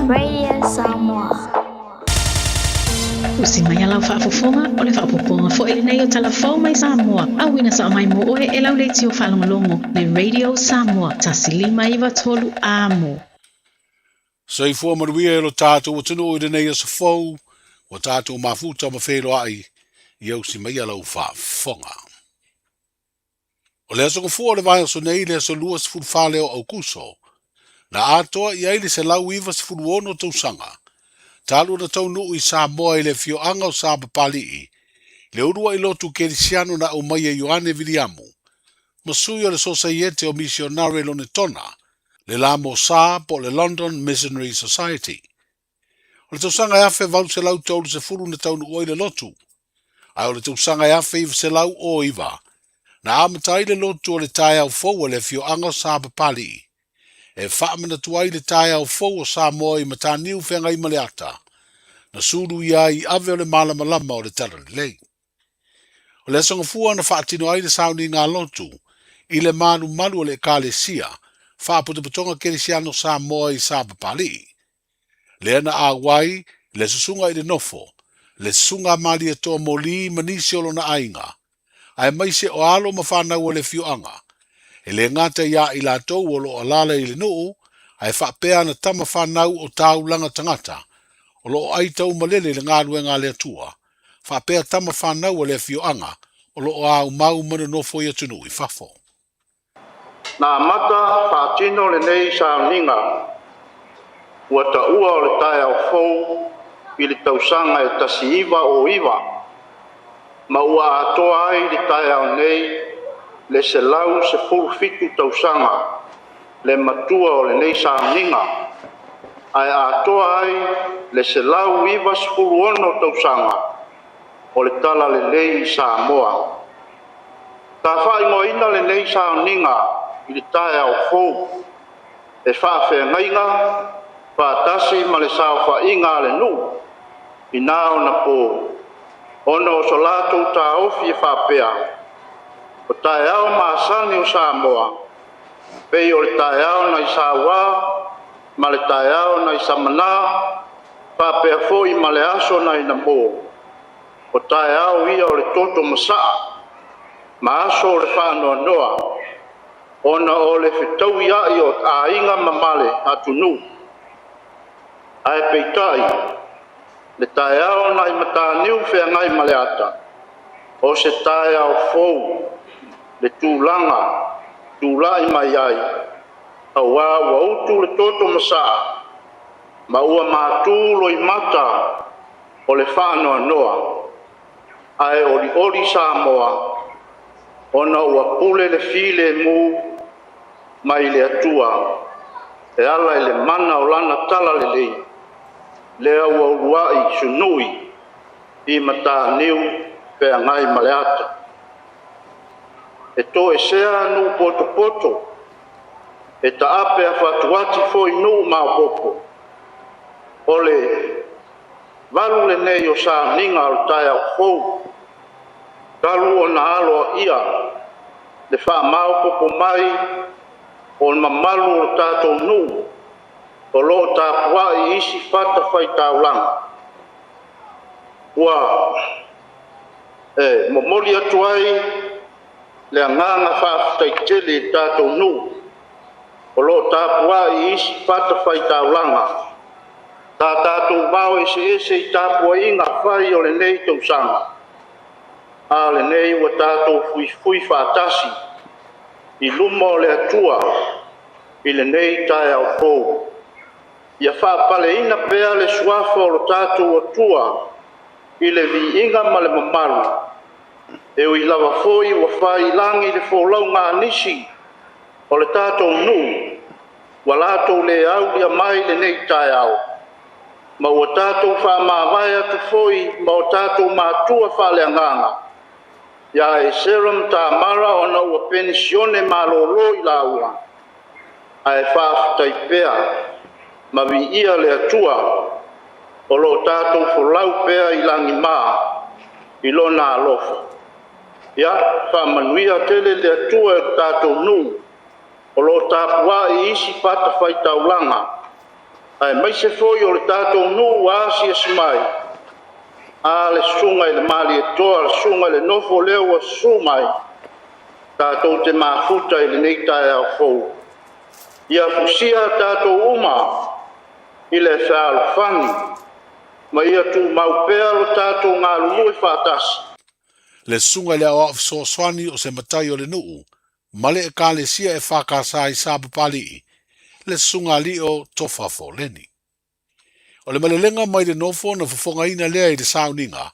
Radio Samoa. Usi mai a lau faafofoga, o le faaopoopoga foi lenei o tala fou mai Samoa, auina sao mai mo oe e lau leitio faalogologo le Radio Samoa 1593 Amo. Soifua manuia e lo tātou atunuu i lenei aso fou, ua tātou mafuta ma feiloai i ausi mai a lau faafofoga. O le aso gafua o le vaiaso nei, le aso 24 lea o Aukuso, na atoa i ai le 196 tausaga, talu ona taunuu i Samoa i le afioaga o Sapapalii, le uluai lotu kerisiano na aumaia e Ioane Viliamu, ma sui o le Sosaiete o Misionare Lonetona, le La Mosa po o le London Missionary Society. O le tausaga e 1830 na taunuu ai le lotu, ae o le tausaga e 1909 na amata ai le lotu o le taeao fou a le afioaga o Sapapalii, e faamanatu ai le taeao fou o Samoa i Mataniu Feagaimaleata, na sulu ia ai i ave o le malamalama o le Talalelei. O le aso Gafua na faatino ai le sauniga lotu i le malumalu o le Ekalesia Faapotopotoga Kerisiano Samoa i Sapapalii, lea na auai le susuga i le nofo, le susuga a Malietoa Moli ma nisi o lona aiga, aemaise o alo ma fanau o le afioaga. E le gata iā i latou o lo o alaala i le nuu, ae faapea ana tama fanau o taulaga tagata o lo o aitaumalele i le galuega a le Atua, faapea tama fanau a le afioaga o lo o aumau ma nonofo i atunuu i fafo. Na amata faatino lenei sauniga ua taua o le taeao fou i le tausaga e 1909, ma ua atoa ai le taeao nei le 117 tausaga le matua o lenei sauniga, ae atoa ai le 196 tausaga o le Talalelei i Samoa. Sa faaigoaina lenei sauniga i le taeao fou e faafeagaiga faatasi ma le saofaiga a le nuu i na ona po, ona o so latou taofi e faapea, o taeao masani o Samoa, pei o le taeao nai Sauā ma le taeao nai Samanā, faapea foi ma le aso nai Namo, o taeao ia o le toto masaa ma aso o le faanoanoa, ona o le fetauia'i o aiga ma male atunuu. Ae peitai, le taeao nai Mataniu Feagaimaleata, o se taeao fou le tulaga tula'i mai ai, auā ua utu le toto masaa ma ua matū loimata o le faanoanoa, ae olioli Samoa ona ua pule le filemu mai le Atua e ala i le mana o lana talalelei lea ua ulua'i sunui i Mataniu Feagaimaleata. E toesea nuu potopoto, e taape afatuati foi nuu maopoopo. O le valu lenei o sauniga o le taeao fou, talu ona aloaia le faamaopoopo mai o le mamalu o le tatou nuu o lo o tapuai i isi fata faitaulaga. Ua e momoli atu ai Le agaga faafetai tele i le tatou nuu o lo o tapuai i isi fatafaitaulaga sa tatou vao eseese i tapuaiga fai o lenei tausaga, a o lenei ua tatou fuifui faatasi i luma o le Atua i lenei taeao fou. Ia faapaleina pea le suafa o lo tatou Atua i le viiga ma le mamalu, e ui lava foi ua fai i lagi le folauga a nisi o le tatou nuu ua latou le aulia mai lenei taeao, ma ua tatou faamavae atu foi ma o tatou matua faaleagaga ia Esera ma Tamara ona ua penisione malolo i laua, ae faafetai pea ma viia le Atua o lo o tatou folau pea i lagima i lona alofa. Ia faamanuia tele le Atua i le tatou nuu o lo o tapuai i isi fatafaitaulaga, aemaise foi o le tatou nuu ua asiasi mai, a le susuga i le Malietoa, le susuga i le nofo lea ua susu mai, tatou te mafuta i lenei taeao fou. Ia fusia tatou uma i le fealofani, ma ia tumau pea lo tatou galulue faatasi. Le susuga i le aoao fesoasoani o se matai o le nuu ma le Ekalesia EFKS i Sapapalii, le susuga Lio Tofa Foleni. O le malelega mai le nofo na fofogaina lea i le sauniga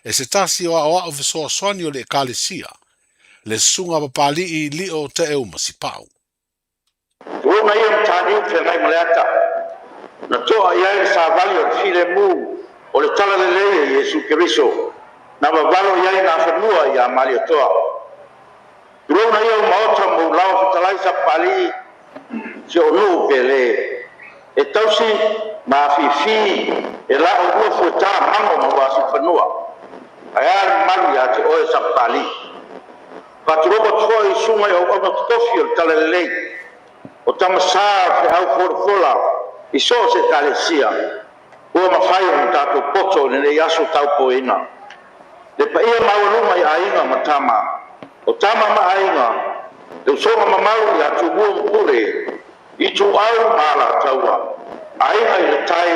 e se tasi o aoao fesoasoani o le Ekalesia, le susuga Papalii Lio Taeu Masipau. Tulona ia mataniu feagai ma le ata. Na toa i ai le savali o le filemu o le talalelei e Iesu Keriso. Na vavalo i ai nā fanua ia Malietoa. Tulona ia o maota mo ulawa fetalai Sapapalii si o nuu pele. E tausi ma afifi e la o ua fueta mango ma wasi fanua. Ae a le mamalu ia te oe Sapapalii. Faatulou atu foi i susuga i auauna totofi o le talalelei, o tamasā o feau folafola i so o se Ekalesia ua mafai ona tatou poto i lenei aso taupoeina. Le paia maualuga i aiga ma tama, o tama ma aiga, le usoga mamalu ia Tumua ma Pule, Ituau ma Alataua, Aiga i le Tai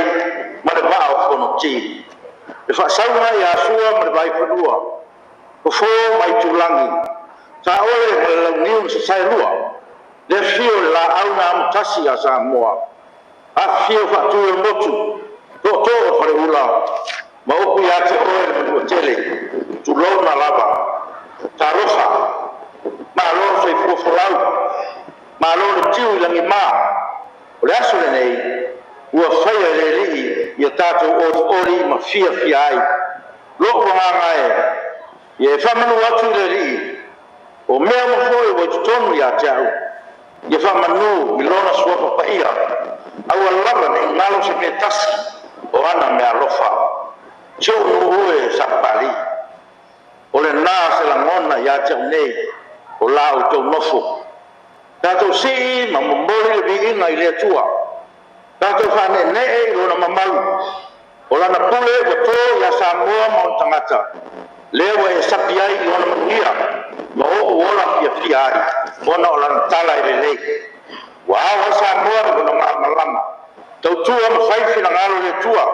ma le Vaa o Fonoti. Le faasauga ia Sua ma le Vaifanua, Fofo ma Itulagi, Saole ma le Launiu na Sasaelua, le afifio o le Laau na Amotasi ia Samoa, afifio Faatui o le Motu, Tootoo o le Faleula, ma upu ia te oe le Manuatele, tulouna lava. Talofa, malo le soifua folau, malo le tiu i lagima. O le aso lenei, ua faia e le Alii ia tatou olioli ma fiafia ai. Lo'u agaga e, ia e faamanu atu i le Alii, o mea uma foi ua i totonu ia te au, ia faamanu i Lona suafa paia, aua lava ne i galo se mea tasi o ana meaalofa. Si ou nuu e Sapapalii, o lenā se lagona ia te au nei o la outou nofo. Tatou sii ma momoli le viiga i le Atua. Tatou faaneenee i Lona mamalu. O Lana pule ua to iā Samoa ma ona tagata, lea ua e sapi ai i ona manuia ma ou ola fiafia ai ona o Lana tala e lelei. Ua ao ai Samoa i lona malamalama. Tautua ma fai finagalo i le Atua,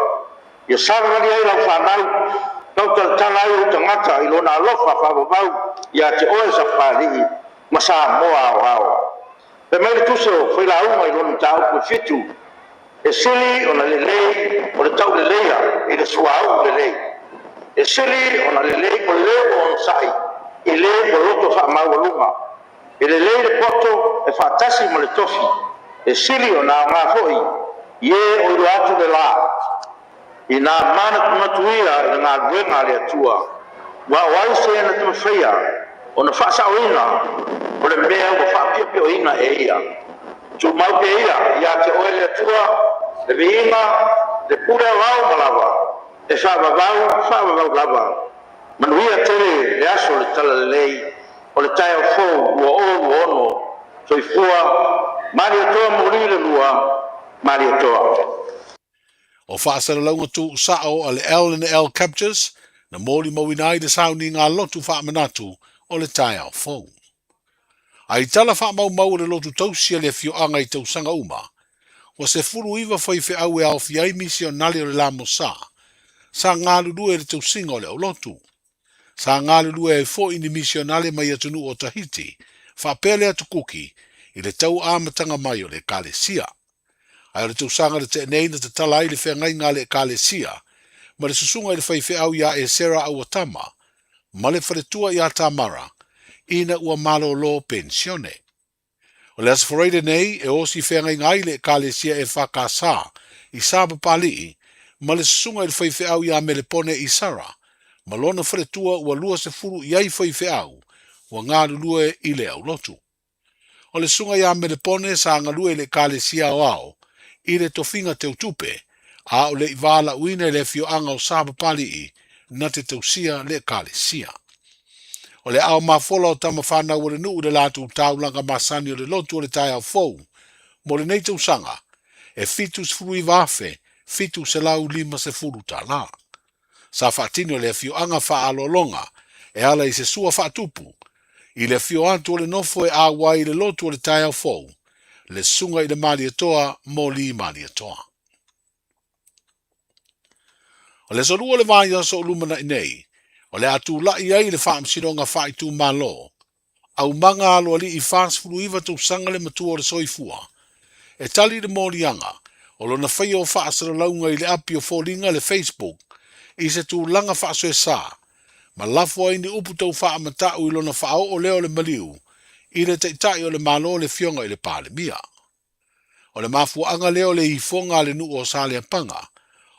ia savavali ai lau fanau, tautalatala ai ou tagata i Lona alofa faavavau ia te oe Sapapalii ma Samoa aoao. Fai mai le tusi o Failauga i lona mataupu e fitu, E sili ona lelei o le tauleleia i le suauu lelei. E sili ona lelei o le ua onosai i le ua loto faamaualuga. E lelei le poto e faatasi ma le tofi. E sili ona aoga foi i e o iloa atu le la. Inā manatunatu ia i le galuega a le Atua, ua o ai se na te mafaia ona faasaoina o le mea ua faapiopioina e ia? Tumau pea ia ia te oe le Atua, le viiga, le pule aoao ma lava, e faavavau, faavavau lava. Manuia tele le aso o le Talalelei o le taeao fou 2026. Soifua Malietoa Moli le lua, Malietoa. O faasalalauga tuusao a le L and L Captures na molimauina ai le sauniga lotu faamanatu o le taeao fou. A i tala faamaumau a le lotu tausi a le afioaga i tausaga uma, ua 19 faifeau e aofia ai misionale o le Lamosa, sa galulue i le tausiga o le aulotu. Sa galulue ai foi ni misionale mai atunuu o Tahiti, faapea le Atu Kuki, i le tau amataga mai o le Ekalesia. Ae o le tausaga na tea nei na tatala ai le feagaiga a le Ekalesia ma le susuga i le faifeau iā Esera Auatama ma le faletua iā Tamara ina ua malolo penisione. O le Aso Faraile nei e osi feagaiga ai le Ekalesia EFKS i Sapapalii ma le susuga i le faifeau iā Melepone Isara ma lona faletua ua 20 i ai faifeau ua galulue i le aulotu. O le susuga iā Melepone sa galue i le Ekalesia Aoao i le tofiga teutupe, a o le i valaauina i le afioaga o Sapapalii na te tausia le Ekalesia. O le aao mafola o tama fanau a le nuu i le latou taulaga masani o le lotu o le taeao fou mo lenei tausaga e $79,750 tala. Sa faatino e le afioaga faaaloaloga e ala i se sua faatupu i le afio atu o le nofo e auai i le lotu o le taeao fou, le Susuga i le Malietoa Moli Malietoa. O le aso Lua o le vaiaso o lumanai nei, o le a tulai ai le Faamasinoga Faaitumalo, Aumaga Aloalii 49 tausaga le matua o le soifua, e tali i le moliaga o lona faia o faasalalauga i le api o foliga le Facebook i se tulaga faasoesa ma lafo ai ni upu tau faamata'u i lona faaoo lea o le maliu i le Taitai o le Malo le Afioga i le Palemia. O le mafuaaga lea o le ifoga a le nuu o Saleapaga,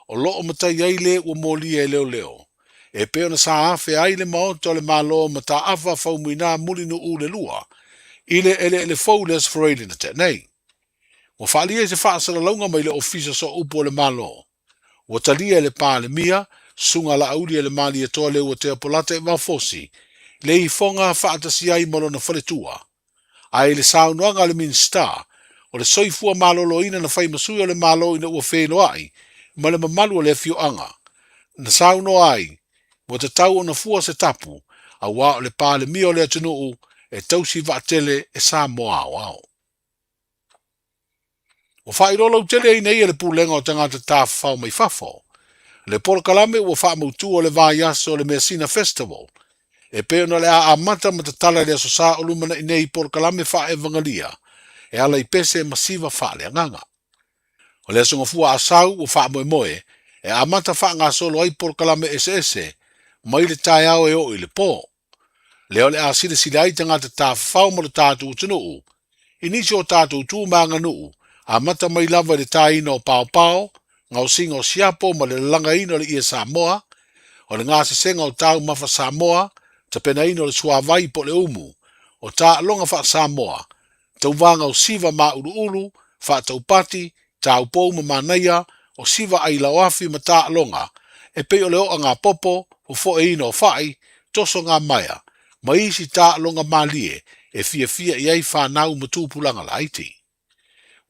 o loo matai ai le ua molia e leoleo, e pei ona sa afe ai le maota o le Malo Mataafa Faumuina Mulinuu le Lua i le eleele fou i le Aso Faraile na tea nei. Ua faaalia i se faasalalauga mai le Ofisa Sooupu o le Malo, ua talia e le Palemia, Susuga Laauli e le Malietoa Leuatea Polata Evaofosi, le ifoga faatasi ai ma lona faletua. Ae i le saunoaga a le Minisita o le Soifua Maloloina na fai ma sui o le Malo ina ua feiloai ma le mamalu o le afioaga, na saunoa ai, ua tatau ona fua se tapu, auā o le Palemia o le atunuu e tausi vaatele e Samoa aoao. Ua faailoa lautele ai nei e le Pulega o Tagata Tafafao mai Fafo le polokalame ua faamautu o le vaiaso o le Measina Festival e pei ona o le a amata ma tatala i le Aso Sa o lumanai nei polokalame faaevagalia e ala i pese ma siva faaleagaga. O le Aso Gafua Asau ua faamoemoe e amata faagasolo ai polokalame eseese mai le taeao e oo i le po. Lea o le a silasila ai tagata tafafao ma lo tatou atunuu i nisi o tatou tu ma aganuu, amata mai lava i le tāina o paopao, gaosiga o siapo ma le lalagaina o le ie Samoa, o le gasesega o taumafa Samoa, tapenaina o le suavai po o le umu, o taaloga faa-Samoa, tauvaga o siva māuluulu, faataupati, taupou ma manaia, o siva ai laoafi ma taaloga, e pei o le o'a ngā popo, fofoeina o fa'i, toso ngā maea, ma isi taaloga malie e fiafia i ai fanau ma tupulaga laiti.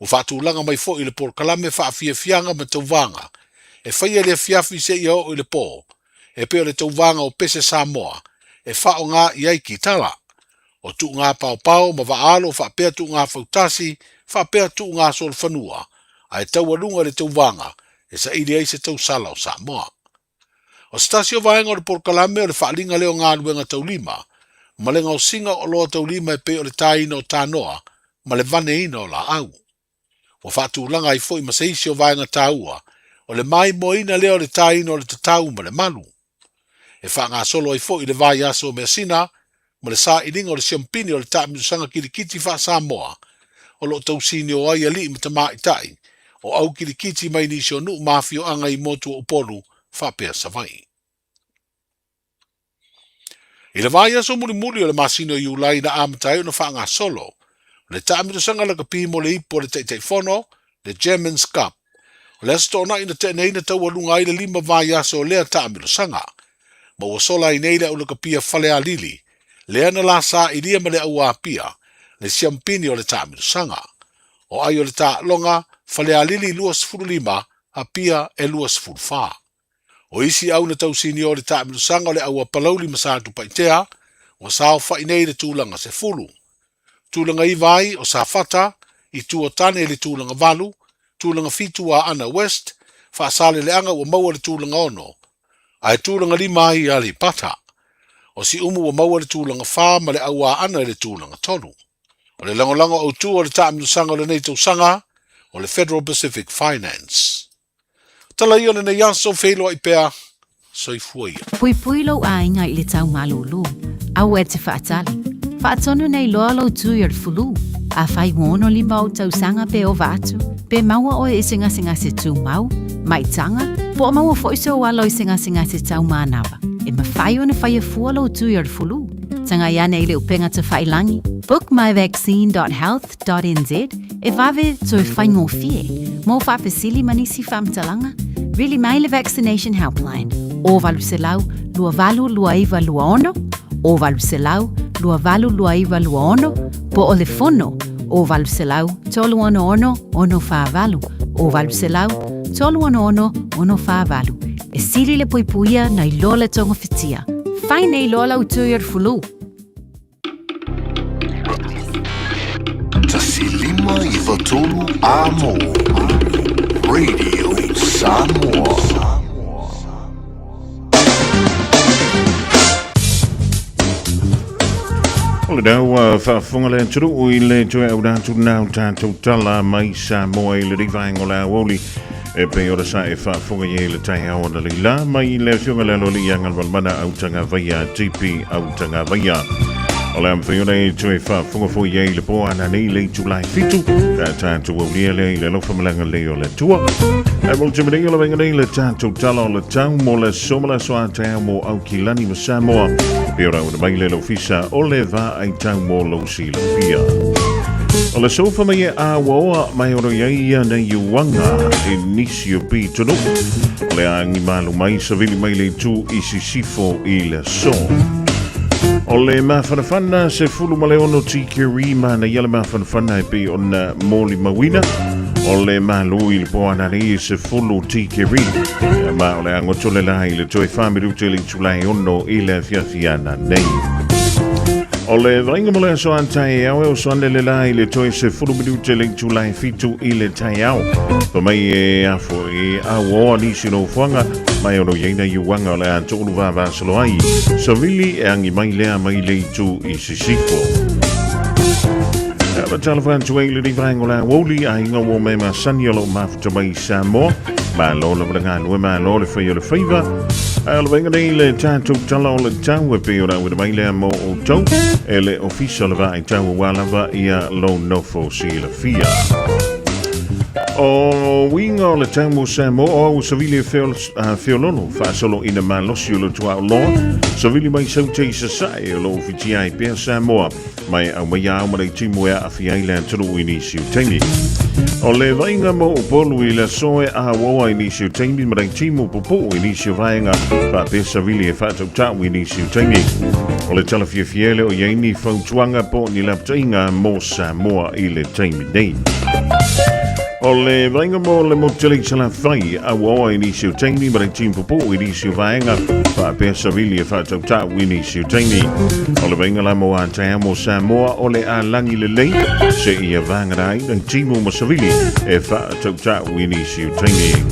Ua faatulaga mai foi le polokalame faafiafiaga ma tauvaga e faia i le afiafi seia oo i le po, e pei o le tauvaga o Pese Samoa e faaaoga i ai kitara, o tuuga paopao ma vaaalo faapea tuuga fautasi faapea tuuga solofanua, ae taualuga i le tauvaga e saili ai se tausala o Samoa. O se tasi o vaega o le polokalame o le faaaliga lea o galuega taulima ma le gaosiga o oloa taulima e pei o le taina o tanoa ma le vaneina o laau. Ua faatulaga ai foi ma se isi o vaega taua o le maimoaina lea o le taina o le tatau ma le malu. E faagasolo ai foi le vaiaso o Measina ma le sailiga o le siampini o le taamilosaga kilikiti faa-Samoa o lo o tausinio ai alii ma tamaitai o au kilikiti mai nisi o nuu ma afioaga i motu o Upolu faapea Savaii. I le vaiaso mulimuli o le masina o Iulai na amata ai ona faagasolo le taamilosaga lakapi mo le ipu a le Taitaifono, le Germans Cup. O le Aso Toonai na tea nei na taualuga ai le lima vaiaso o lea taamilosaga. Ma ua sola ai nei le aulakapia Falealili, lea na la sailia ma le au Apia, le siampini o le taamilosaga. O ai o le taaloga, Falealili 25, Apia e 24. O isi au na tausini o le taamilosaga o le au a Palauli ma Satupaitea, ua saofai nei i le tulaga sefulu. Tulaga iva ai o Safata, Itu o Tane i le tulaga valu, tulaga fitu Aana West, Faasaleleaga ua maua le tulaga ono, ae tulaga lima ai Aleipata. O Siumu ua maua le tulaga fa ma le Au Aana i le tulaga tolu. O le lagolago autu o le taamilosaga o lenei tausaga o le Federal Pacific Finance. Tala ia o lenei aso, feiloai pea, soifua ia. Puipui lou aiga i le tau malūlū, aua e te faatali. Faatonu nei loa lou tui o le fulu. Afai ua 65 ou tausaga pe ova atu, pe maua oe i se gasegase tumau, maitaga, po o maua foi sou alo i se gasegase tau manava, e mafai ona faia fua lou tui o le fulu. Tagai ane i le upega tafailangi, bookmyvaccine.health.nz, e vave toe faigofie. Mo faafesili ma nisi faamatalaga, vili mai le Vaccination Helpline, o 800 282926, o 800 282926, po o le fono, o 800 366 648, o 800 366 648. E sili le puipuia nai lo le togafitia. Fai nei loa lau tui o le fulu. 153 Amo Radio Samoa. O le dau faafofoga le atunuu i le toe aula atu lena o tatou tala mai Samoa i le vaega o le aoauli e pei ona sa e faafofoga i ai le taeao ana leila mai le afioga le aloalii ia Galumalemana Autagavaia TP Autagavaia. O le a mafai ona e toe faafofoga foi i ai le po ana nei le itula e fitu pe a tatou aulia lea i le alofa ma le agalelei o le Atua. Ae mo le taimi nei o le vaega nei le tatou tala o le tau mo le aso ma le aso a taeao mo Aukilani ma Samoa. Pei ona auina mai le le ofisa o le vaai tau mo lou silafia. O le sofa mai e awaoa mai oro i ai ia nei uanga i nisi o pitonu. O le agi malu mai savili mai le itu i sisifo i le aso. O le mafanafana se fulu ma le ono tikeri mana ia le mafanafana e pei ona moli mauina. O le malu i le poana nei se fulu tikeri. Ma o le angoto le la i le toe whamiru te le itulai ono i le afiafiana nei. O le vainga mo le aso a taeao e oso ane le la i le toe se fulu minute le itulai fitu i le taeao. Pa mai e afo e au oa nisi no fuanga, mai ono iaina i uanga o le a to'olu vavasolo ai. Savili e angi mai lea mai le itu i sisifo. Ma talofa atu ai le vaenga o le aoauli a inga ua me masani o lo mafuta mai Samoa. Malo lava le galue, malo le fai o le faiva. Ae o le vaenga nei le tatou tala o le tau e pei ona auina mai lea mo outou e le ofisa o le vaai tau aua lava ia lou nofo silafia. O uiga o le tau mo Samoa o au savili e feololo faasolo ina malosi o le tuaoloa savili mai saute i sasae o loo fitia ai pea Samoa mai aumaia ao ma le timu e aafia ai le atunuu i nisi o taimi. O le vaaiga mo Upolu i le aso e auaua i nisi o taimi ma le timu pupuu i nisi o vaega faapea savili e faatautau i nisi o taimi. O le tala fiafia le o i ai ni fautuaga po o ni lapataiga mo Samoa i le taimi nei. O le vaaiga mo le motu tele i Salafai, auaoa i nisi o taimi ma le timu pupuu i nisi o vaega faapea savili e faatautau i nisi o taimi. O le vaaiga la mo Atea mo Samoa o le alagi lelei se ia vagana ai nai timu ma savili e faatautau i nisi o taimi.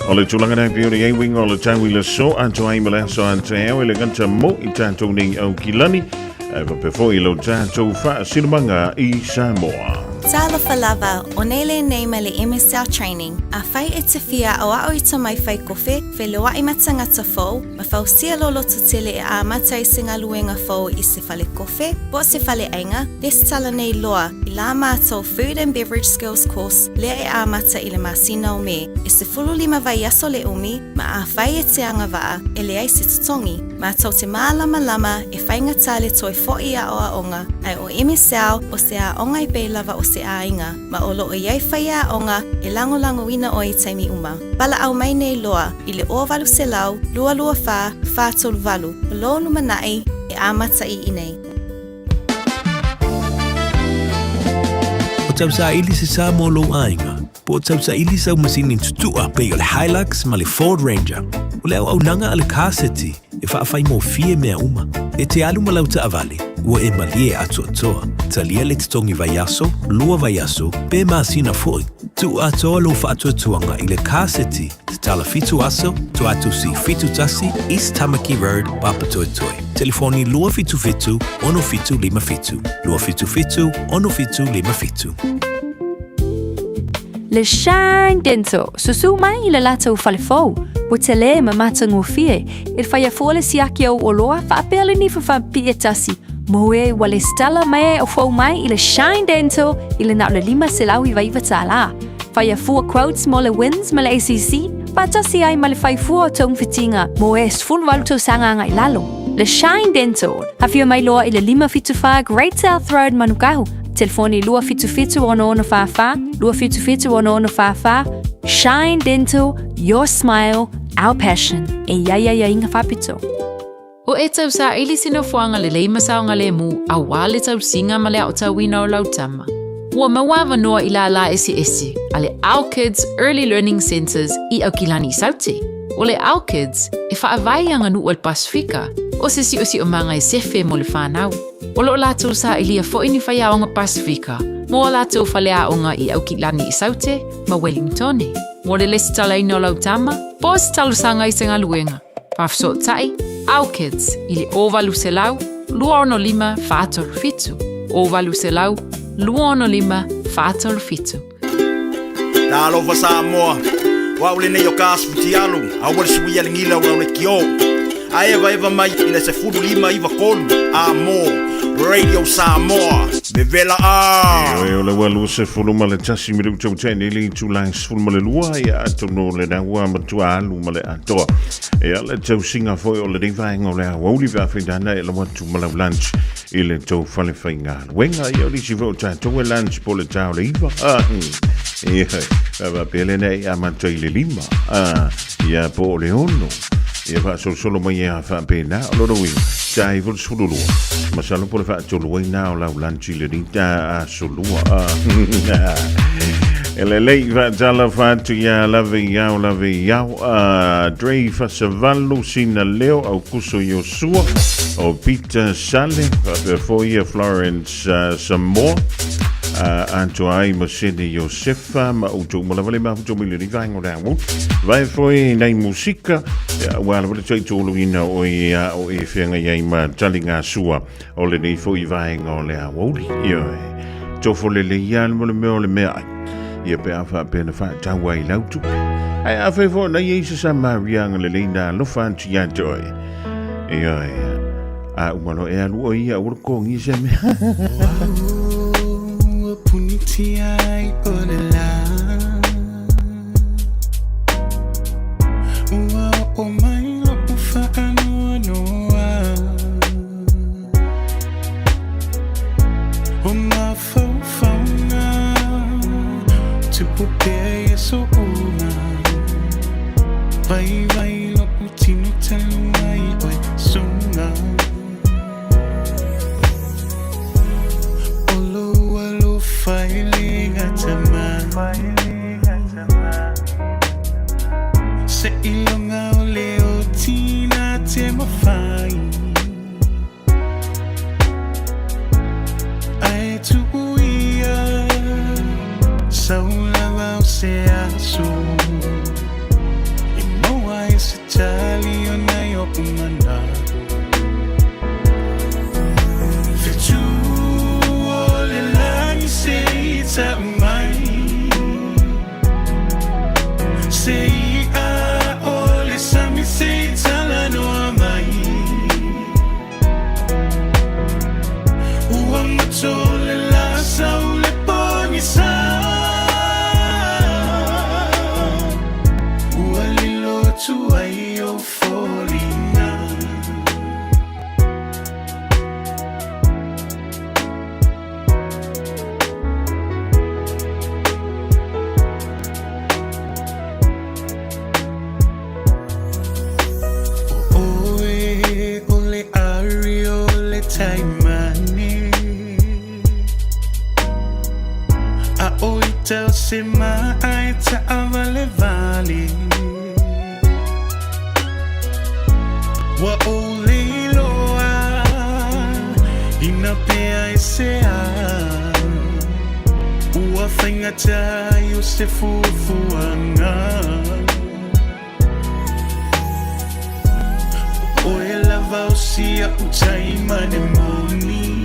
O le tulaga nei pei ona i ai uiga o le tau i le aso atoa ai ma le aso a taeao e le gata mo i tatou nei Aukilani ae faapea foi lo tatou faasinomaga i Samoa. Talofa lava, o nei lenei mai le MSL Training. Afai e te fia aoao i to mai whai kofe, wheloa'i ma tangata fou, ma fausia lo loto tele e amata i se galuega fou i se fale kofe, po o se fale aiga, lesitala nei loa i la mātou Food and Beverage Skills Course lea e amata i le masina o Me, e 15 vaiaso le umi, ma afai e te agavaa, e leai se totogi. Mātou te mālamalama e faigata le toe fo'i aoaoga, ae o MSL o se aoga i pei lava o se aiga, ma o loo i ai faiaoga e lagolagoina oe i taimi uma. Valaau mai nei loa i le 0800 224 438 o lou lumanai e amata i inei. O tausaili se sa mo lou aiga, po o tausaili sau masini tutua pei o le Hilux ma le Ford Ranger. O le auaunaga a le Car City e faafaigofie mea uma. E te alu ma lau taavale, ua e malie atoatoa. Talia le totogi vaiaso, lua vaiaso, pe masina foi. Tuu atoa lou faatuatuaga i le Car City, tatala fitu aso, Tuatusi 71, East Tamaki Road, Papatoetoe. Telefoni 277 6757, 277 6757. Le Shine Dental, susu mai i le latou fale fou, ua tele ma matagofie, e faia fua le siaki o ou oloa faapea le nifa faapipii e tasi, mo e ua lesitala mai ai o fou mai i le Shine Dental i le na o le $599 tala. Faia fua quotes mo le WINZ ma le ACC, faatasi ai ma le fai fua o togafitiga mo e 18 tausaga agai lalo. Le Shine Dental, afio mai loa i le 574 Great South Road Manukau, telefoni 277 6644, 277 6644, Shine Dental, your smile, our passion, e i ai aiaiga faapito. O e tausaili se nofoaga lelei ma saogalemu aua le tausiga ma le aotauina o lau tama. Ua maua avanoa i lālā eseese a le Our Kids Early Learning Centres i Aukilani i Saute. O le Our Kids, e faavae i aganuu a le Pasefika, o se siosiomaga e sefe mo le whanau. O lo o latou sailia foi ni faiaoga Pasefika mo a latou faleaoga i Aukilani i Saute ma Wellingtone. Mo le lesitalaina o lau tama, po o se talosaga i se galuega, faafesootai Our Kids i le 0800 265 437, 0800 265 437. Talofa Samoa, o au lenei o Kas Futialu, aua le suia le gila o lau lekiō. A evaeva mai i le 15 9 3 a mo Radio Samoa, vevela a! Ioe, o le ua 21 minuta ua tea nei le itula e 12, ia atonu o lena ua matua alu ma le atoa. Ia le tausiga foi o lenei vaega o le aoauli pe afai dana e lau atu ma lau lunch i le tou fale faigaluega. Ia o nisi foi o tatou e lunch po o le ta o le 9. Ah, ia, faapea lena e amata i le 5. Ah, ia po o le 6. Ia faasolosolo mai e a faapena. O lona uiga, ta iva o le 12. Masalo po o le faatolu ai na o lau lunch i lenei ta aso lua. Ah, e lelei faatalofa atu ia lave i ao lave i ao. Ah, Dre Fasavalu Sina Leo Aukuso Iosua o Peter Sale faapea foi ia Florence Samoa atoa ai ma Sene Iosefa ma outou uma lava le mafuta mai lenei vaega o le aoauli. Vae foi nai musika ia, ua lava le taitoluina o ia o e feagai ai ma taligasua o lenei foi vaega o le aoauli. Ioe, tofo lelei ia le mo le mea o le meaai. Ia pe a faapea na faatau ai lau tupe. Ae afai foi na i ai se Samariaga lelei na alofa atu ia te oe. Ioe, a uma loa e alu oe ia aua le totogia se mea. Ua punitia ai o le lā Ua oo mai lo'u faanoanoa O mafaufauga Tupu pea i aso uma Vaivai lo'u tino talu ai oe suga O lou alofa e le gata mai Seiloga o le oti na te mafai Ae tuu ia Sau lava o se aso E maua ai se tali o nai oʻu manaʻo Fetu o le lagi se i tau mai Se iʻa o le sami se i talanoa mai Ua mato le lā sau le pogisa Ua lilo atu ai ou foliga. O oe o le ari o le taimane A o ita o se ma'a e taʻavalevale Ua ou leiloa Ina pea e se a Ua faigata ai o se fuafuaga O e lava o sia'u taimane moni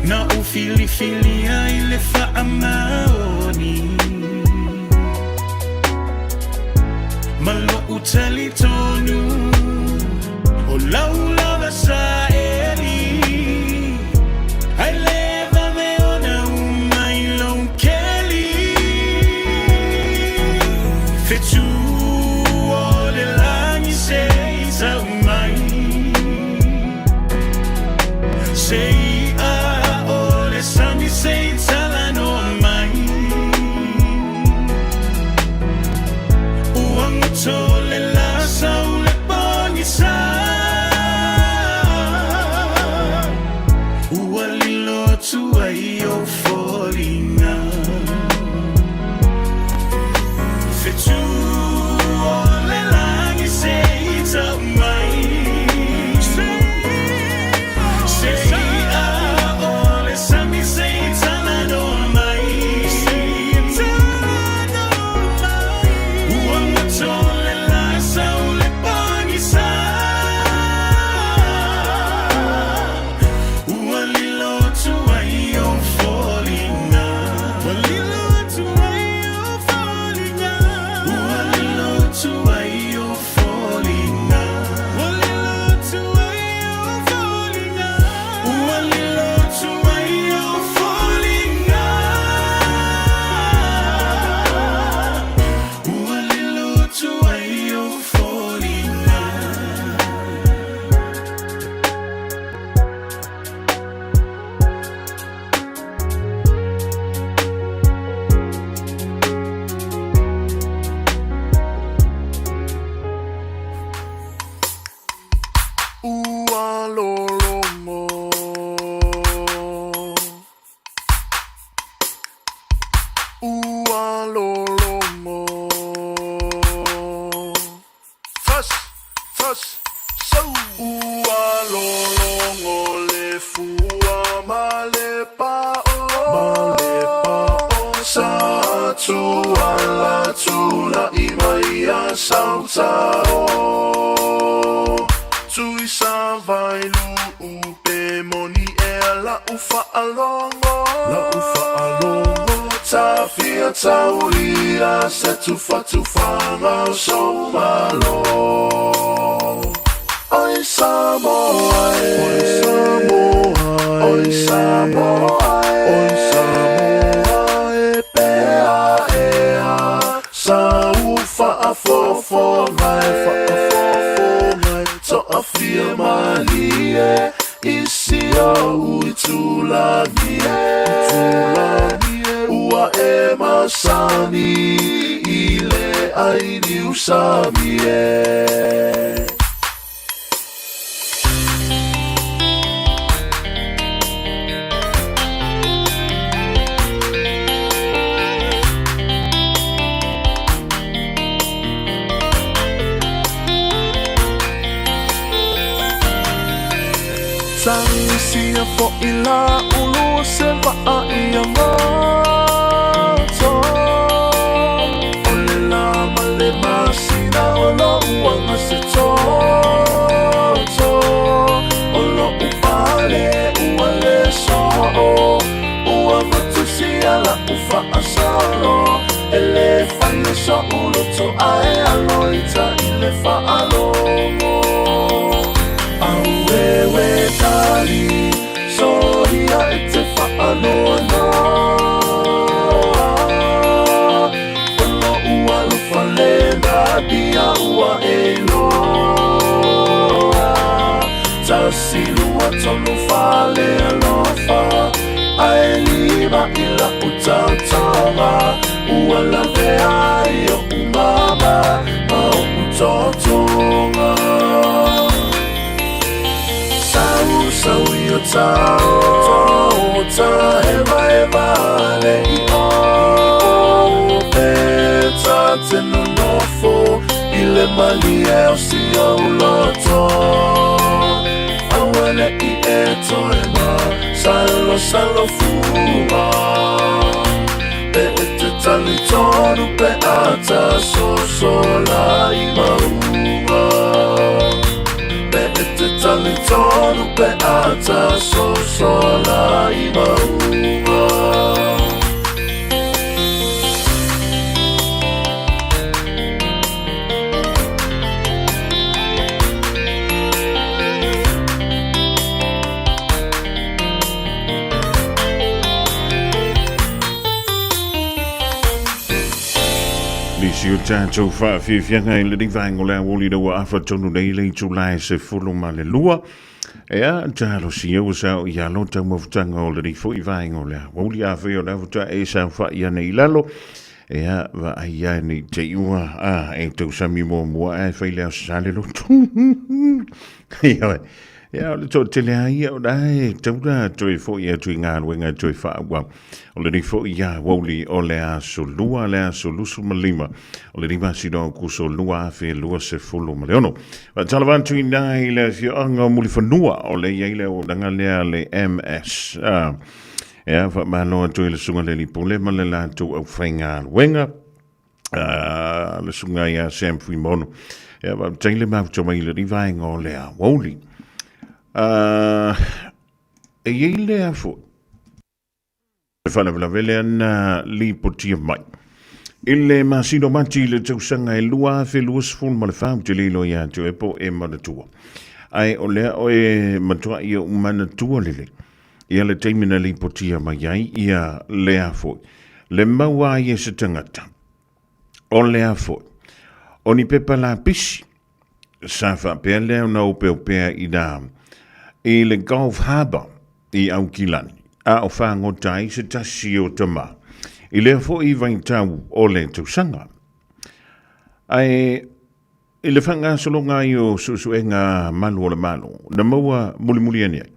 Na ou filifilia i le faamaoni Ma lo'u talitonu O lau lava saeli Ae lē vave ona uma i lou keli Fetu o le lagi seʻi tau mai Se i'a o le sami seʻi talanoa mai Ua goto le la sau le pogisa Ua lilo atu ai ou foliga Fetu o le lagi seʻi tau mai Se i'a o le sami seʻi talanoa mai Ua goto le la sau le pogisa Ua lilo atu ai ou foliga Ua lilo atu ai ou foliga Ua lilo atu ai ou foliga Ua lilo atu ai ou foliga Ua lilo atu ai ou foliga Ua lilo atu ai ou foliga. Ua lologo Ua lologo Fas, fas, sau Ua lologo le fua ma le pa'o Ma le pa'o Sa tuala tula'i mai ia sautao Tui sa vailuu pe moni ea la'u fa'alogo La'u fa'alogo Tafia taulia se tufatufaga o sou malo Oi Samoa e Oi Samoa e Oi Samoa e Oi Samoa e Pea ea Sa u fa'afofoga e fa'afofoga e To'afia malie I si o'u itulagi e Itulagi e Ua e masani I le ai niusami e. Tagisia fo'i la ulu o se va'a ia goto O le lā ma le masina o lo'u aga se toto O lo'u fale ua le so'o Ua matusia la'u fa'asolo E lē faia so'u loto ae alo ita i le fa'alogo Auewe tali soia e te fa'anoanoa O lo'u alofa lena dia ua e iloa Tasi lua tolu fale alofa Ae lima i la'u taotaoga Ua lavea ai o'u mama ma o'u totoga Sau sau i o tao Ta hevaheva le i o Pe ta te nonofo I le malie o si ou loto. le i e toe ma salo fuga Pe e te tali tonu pe ata so la i maunga Pe e te tali tonu pe ata so la i maunga Nisi o tātou whaafiafianga i lenei vaenga o le aoli na ua afa tonu nei le itula e 12. Ea, talosia ua sao i alo taumafutaga o lenei foi vaenga o le aoauli. Afai o le afuta e saofai ana i lalo, ea, vaai ai nei te i ua, a, e tausami muamua ae fai le aso sa le lotu. Ioe. Ia, o le toatele a ia o la e taura toe foi atu i galuega e toe faaauau. O lenei foi aoauli o le aso Lua, le aso 25 o le masina o Aokuso 2026. Faatalofa atu i ina i le afioaga o Mulifanua, o lea e i ai le auaunaga lea a le MS. Ia, faamalo atu i le Susuga i le Alii Pule ma le latou aufaigaluega. Le susuga ia Sam Fuimono. Ia, faafetai le mafuta mai i lenei vaega o le aoauli. E i ai lea foi le faalavelave lea na lipotia mai i le masina o Mati i le tausaga e 2024, ou te le iloa ia te oe po o e manatua. Ae o lea e matuai ou manatua lelei ia le taimi na lipotia mai ai ia lea foi. Le maua ai e se tagata o lea foi o ni pepa lapisi sa faapea lea ona opeopea i na i le Gulf Harbour i Aukilani, a o fagota ai se tasi o tama i lea foi vaitau o le tausaga. Ae i le faagasologa ai o suesuega malu o le Malo, na maua mulimuli ane ai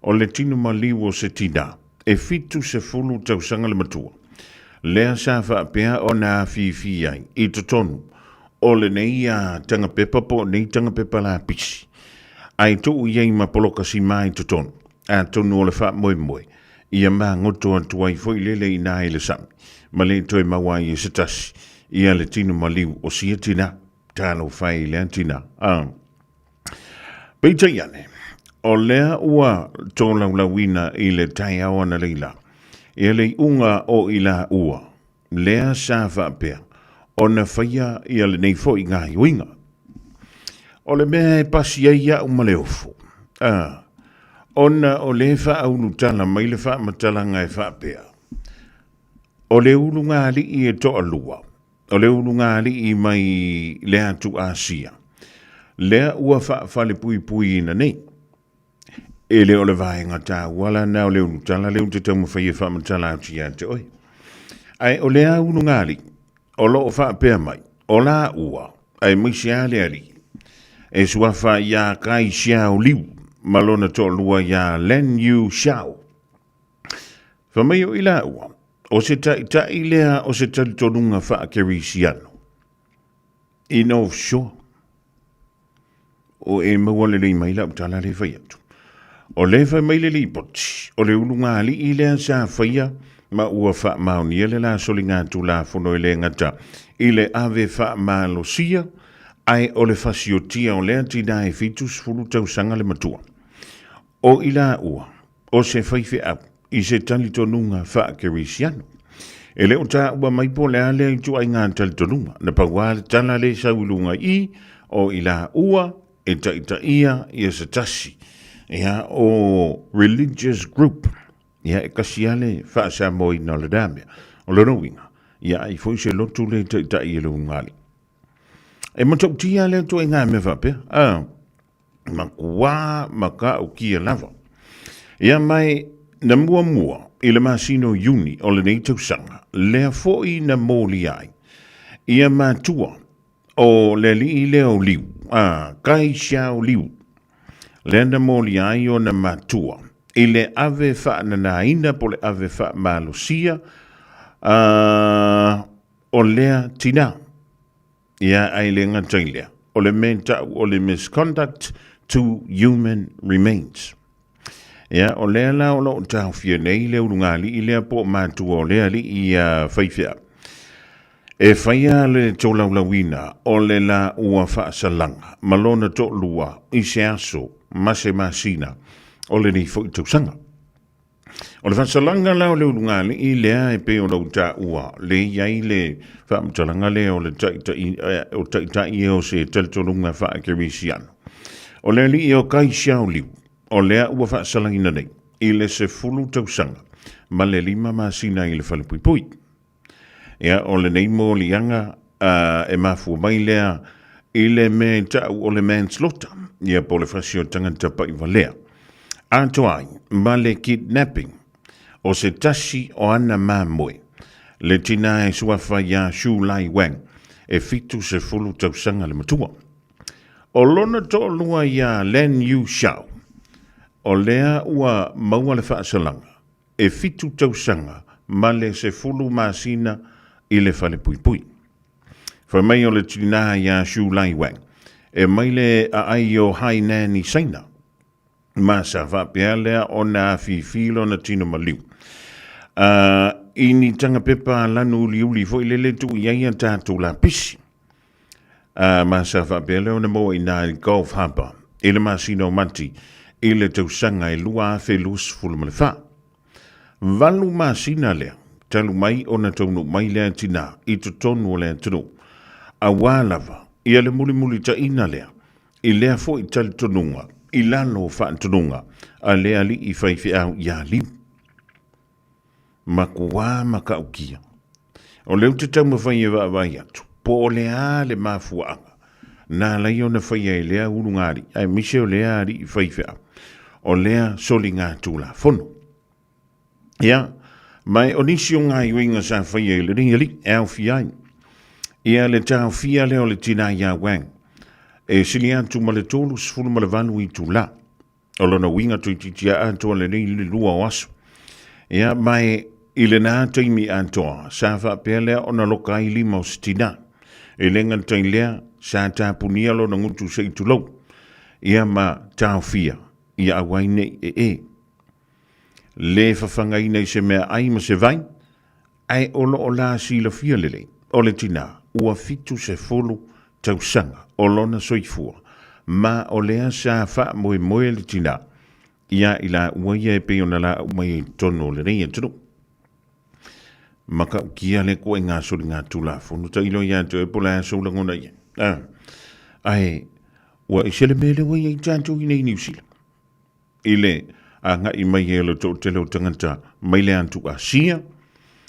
o le tino maliu o se tinā e 70 tausaga le matua, lea sa faapea ona afifi ai i totonu o lenei tagapepa po o nei tagapepa lapisi, ae tuu i ai ma poloka sima i totonu, atonu o le faamoemoe ia magoto atu ai foi lele i ina i le sami, ma le toe maua ai e se tasi ia le tino maliu o sia tina. Talofa e i lea tina. Peitai ane, o lea ua tolaulauina i le taeao analeila ia le iuga o i laua, lea sa faapea ona faia ia lenei foi gaoioiga. O le mea e pasi ai au ma le ofo, a, ona o lea e faaulutala mai le faamatalaga e faapea, o le ulugalii e toalua, o le ulugalii mai le atu Asia, lea ua faafalepuipuiina nei. E le o le vaega taua la na o le ulutala lea ou te taumafai e faamatala atu ia te oe. Ae o lea ulugalii, o lo o faapea mai, o laua, aemaise lava le alii, e suafa iā Kai Xiao Liu ma lona toalua iā Lan Yu Xiao. Fai mai o i laua, o se taitai lea o se talitonuga faakerisiano i North Shore. O e maua lelei mai lau tala le fai atu. O le fai mai le lipoti, o le ulugalii lea sa faia ma ua faamaonia le la soligatulafono e le gata i le ave faamalosia, ae o le fasiotia o lea tinā e 70 tausaga le matua. O i laua, o se faifeau i se talitonuga faakerisiano. E le o taua mai po o le a lea ituaiga talitonuga, na pau lava le tala lea sau i luga i i, o i laua e taitaia ia se tasi, ia, o religious group, ia, e kasi lava le faasamoaina o lena mea. O lona uiga, ia ai foi se lotu le taitai e le ulugalii. E matautia lea ituaiga mea faapea, a. Makuā matautia lava. Ia mai na muamua i le masina o Iuni o lenei tausaga, lea foi na molia ai ia matua o le alii lea o Liu, a Kai Xiao Liu, lea na molia ai ona matua i le ave faananaina po o le ave faamalosia a o lea tinā. Ia, ae le gata i lea, o le mea e ta'u o le misconduct to human remains. Ia, o lea la o lo o taofia nei le ulugalii lea po o matua o le alii ia faifeau. E faia le tolaulauina o le la ua faasalaga ma lona toalua i se aso ma se masina o lenei foi tausaga. O le faasalaga la o le ulugalii lea e pei ona ou taua, le i ai le faamatalaga lea o le taitai, o taitai o se talitonuga faakerisiano. O le alii o Kai Xiao Liu, o lea ua faasalagina nei i le 10 tausaga ma le 5 masina i le falepuipui. Ia, o lenei moliaga e mafua mai lea i le mea i ta'u o le manslaughter, ia po o le fasi o tagata pa'ivalea, atoa ai ma le kidnapping o se tasi o ana mamoe, le tinā e suafa iā Xu Lai Wang, e 70 tausaga le matua. O lona to'alua iā Lan Yu Xiao, o lea ua maua le fa'asalaga e fitu tausaga ma le 10 masina i le falepuipui. Fai mai o le tinā iā Xu Lai Wang, e mai le aai o Hainan i Saina, ma sa faapea lea ona afifi lona tino maliu. A, i ni tanga pepa lanu uliuli foi lele tuu i ai a tatou lapisi. A, ma sa faapea lea ona maua i ina i Gulf Harbour i le masina o Mati i le tausaga e 2024. Valu masina lea talu mai ona taunuu mai lea tinā i totonu o le atunuu, auā lava ia le mulimulitaina lea i lea foi talitonuga i lalo o faatonuga a le alii faifeau iā Liu. Makuā matautia. O lea ou te taumafai e vaavaai atu, po o le a le mafuaaga na ala ai ona faia e lea ulugalii, aemaise o lea alii faifeau, o lea soligatulafono. Ia, ma o nisi o gaoioiga sa faia e lenei alii e aofia ai ia le taofia lea o le tinā iā Wang, e sili atu ma le 38 itulā. O lona uiga toeitiiti a atoa lenei le lua o aso. Ia, ma e i lenā taimi atoa, sa faapea lea ona loka ai lima o se tinā. E le gata i lea, sa tapunia lona gutu se i tulou, ia ma taofia, ia aua ai nei e e. Le fafagaina i se mea ai ma se vai, ae o lo o la silafia lelei, o le tinā ua 70 tausaga o lona soifua, ma o lea sa faamoemoe le tinā iā i laua ia e pei ona laau mai ai i totonu o lenei atunuu. Matautia le koe ngā soligatulafono tailo iā te oe po o le a sou lagona i ai. Ah, ae ua ese le mea lea ua i ai tatou i nei Niu Sila. I le agai mai ai o le toatele o tagata mai le atu Asia,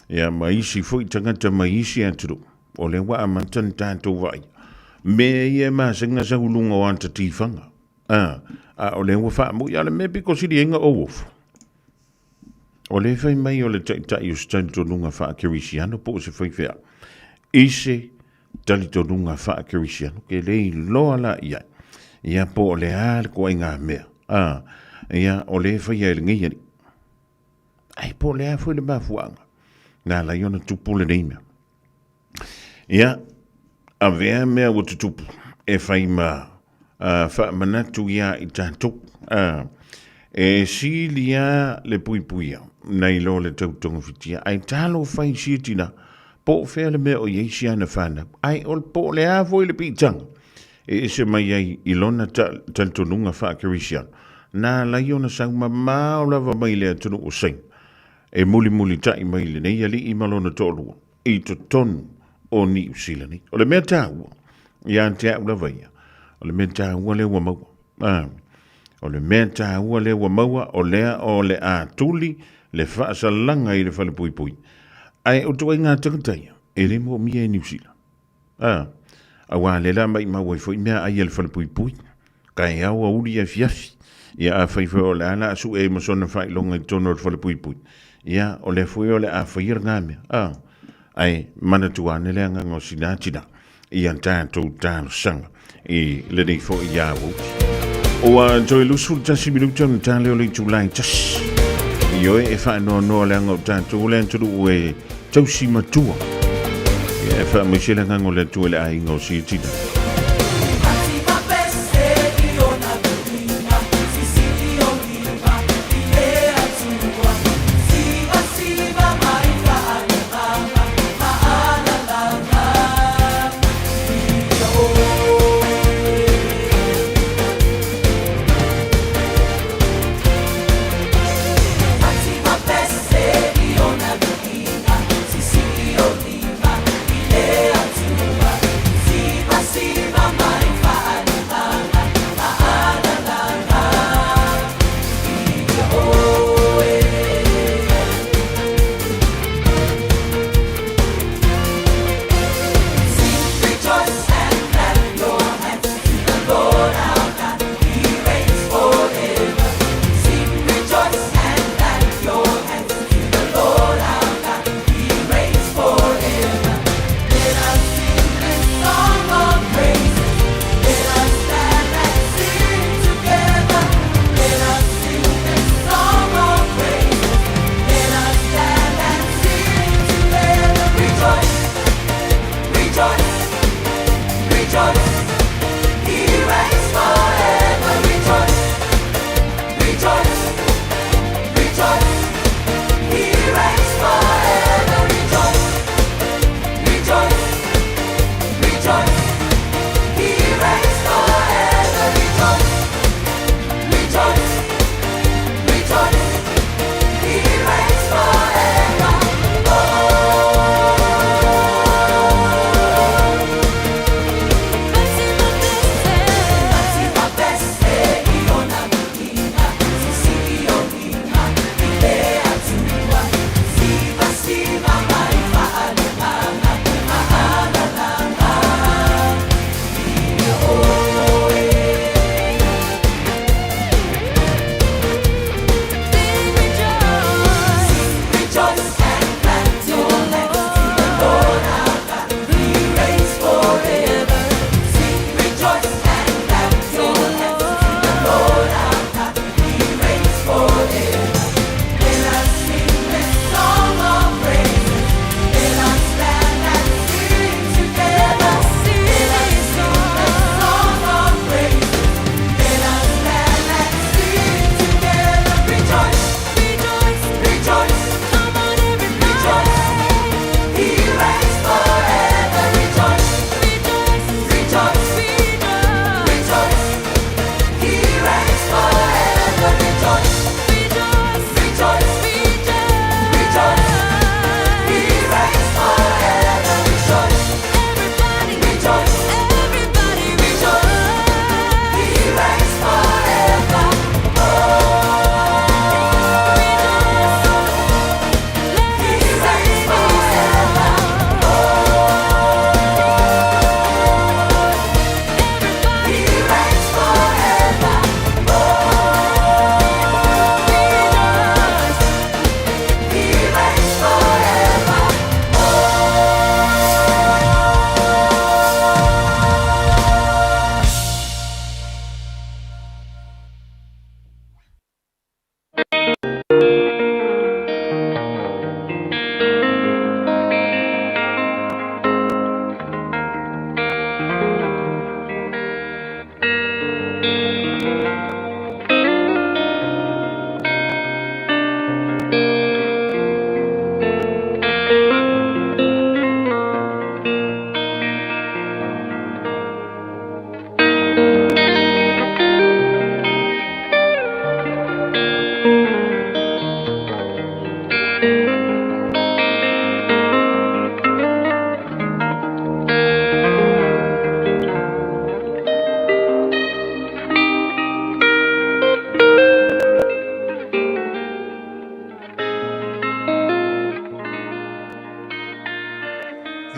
ia ma isi foi tagata mai isi atunuu, o lea ua amata ona tatou vaaia mea ia e masani sau i luga o ata tifaga. A, a o lea ua faamui, a o le mea pito sili ai ona ou ofo, o lea e fai mai o le taitai o se talitonuga faa-kerisiano po o se faifeau i se talitonuga faa-kerisiano, ke le iloa la i ai, ia po o le a le koaiga mea, a, ia, o lea e faia e lenei alii. Ai po o le a foi le mafuaaga na ala ai ona tupu lenei mea. Ia, avea mea ua tutupu e fai ma faamanatu iā i tatou. E sili lava le puipuia nai lo le tau togafitia, ae talofa i sia tina, po o fea le mea o i ai si ana fanau, ae o po o le a foi le piitaga e ese mai ai i lona talitonuga faa-Kerisiano, na ala ai ona sau mamao lava mai le atunuu o Saina, e mulimulita'i mai lenei alii ma lona toalua i totonu o Niu Sila nei. O le mea taua, ia te au lava ia, o le mea taua lea ua maua. Ah, o le mea taua lea ua maua, o lea o le a tuli le faasalaga i le falepuipui. Ae o ituaiga tagata ia, e le moomia e Niu Sila. A, auā lea la maimau ai foi mea ai a le falepuipui, taeao auli afiafi. Ia afai foi o le a la sue ai ma sona faailoga i totonu o le falepuipui, ia o lea foi o le a faia lena mea. A, ae manatua ane le agaga o sina tina i a tatou talosaga i lenei foi ia aoauli. Ua toe 21 minuta ona tale o le itula e tasi. Ioe e faanoanoa leaga o tatou le atunuu e tausi matua. Ia e faamaise le agaga o le Atua i le aiga o Siatina.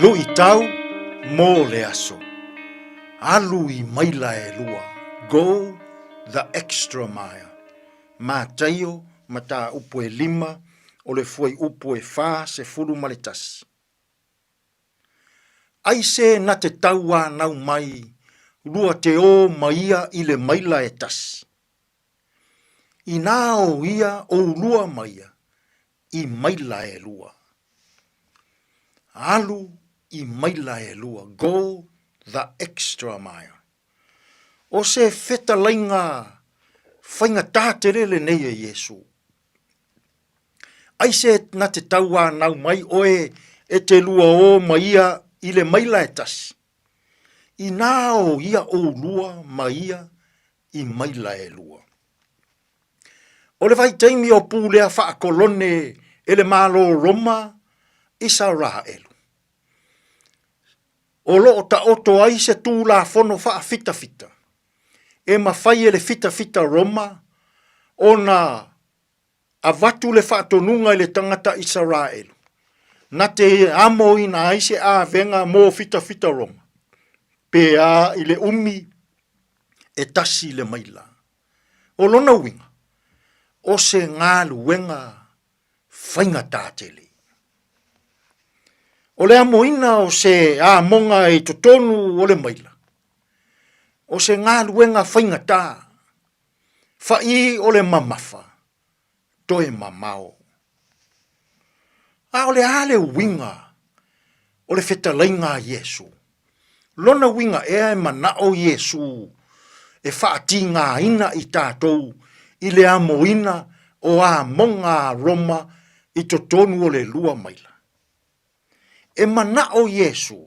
Luʻitau mo le aso. Alu i maila e lua, go the extra mile. Mataio mataupu e lima o le fuaiupu e 41. Aise na te tauānau mai lua te ō ma ia i le maila e tasi. Inā o ia ʻolua ma ia i maila e lua. Alu i maila e lua, go the extra mile. ʻO se fetalaiga faigata tele lenei e Iesū. Aise na te tauānau mai ʻoe e te lua ō ma ia i le maila e tasi. Inā o ia ʻolua ma ia i maila e lua. ʻO le vaitaimi o pulea faakolone e le Malo o Roma Isaraelu. O lo o taoto ai se Tulafono faafitafita e mafai e le fitafita Roma ona avatu le faatonuga i le tagata Isaraelu, na te amoina ai se avega mo fitafita Roma, pe a i le umi e tasi le maila. O lona uiga, o se galuega faigata tele. O le amoina o se amoga i totonu o le maila, o se galuega faigata, fa'i o le mamafa, toe mamao. A o le a le uiga o le fetalaiga a Iesū? Lona uiga ea e mana'o Iesū e faatigāina i tātou i le amoina o amoga a Roma i totonu o le lua maila? E mana'o Iesū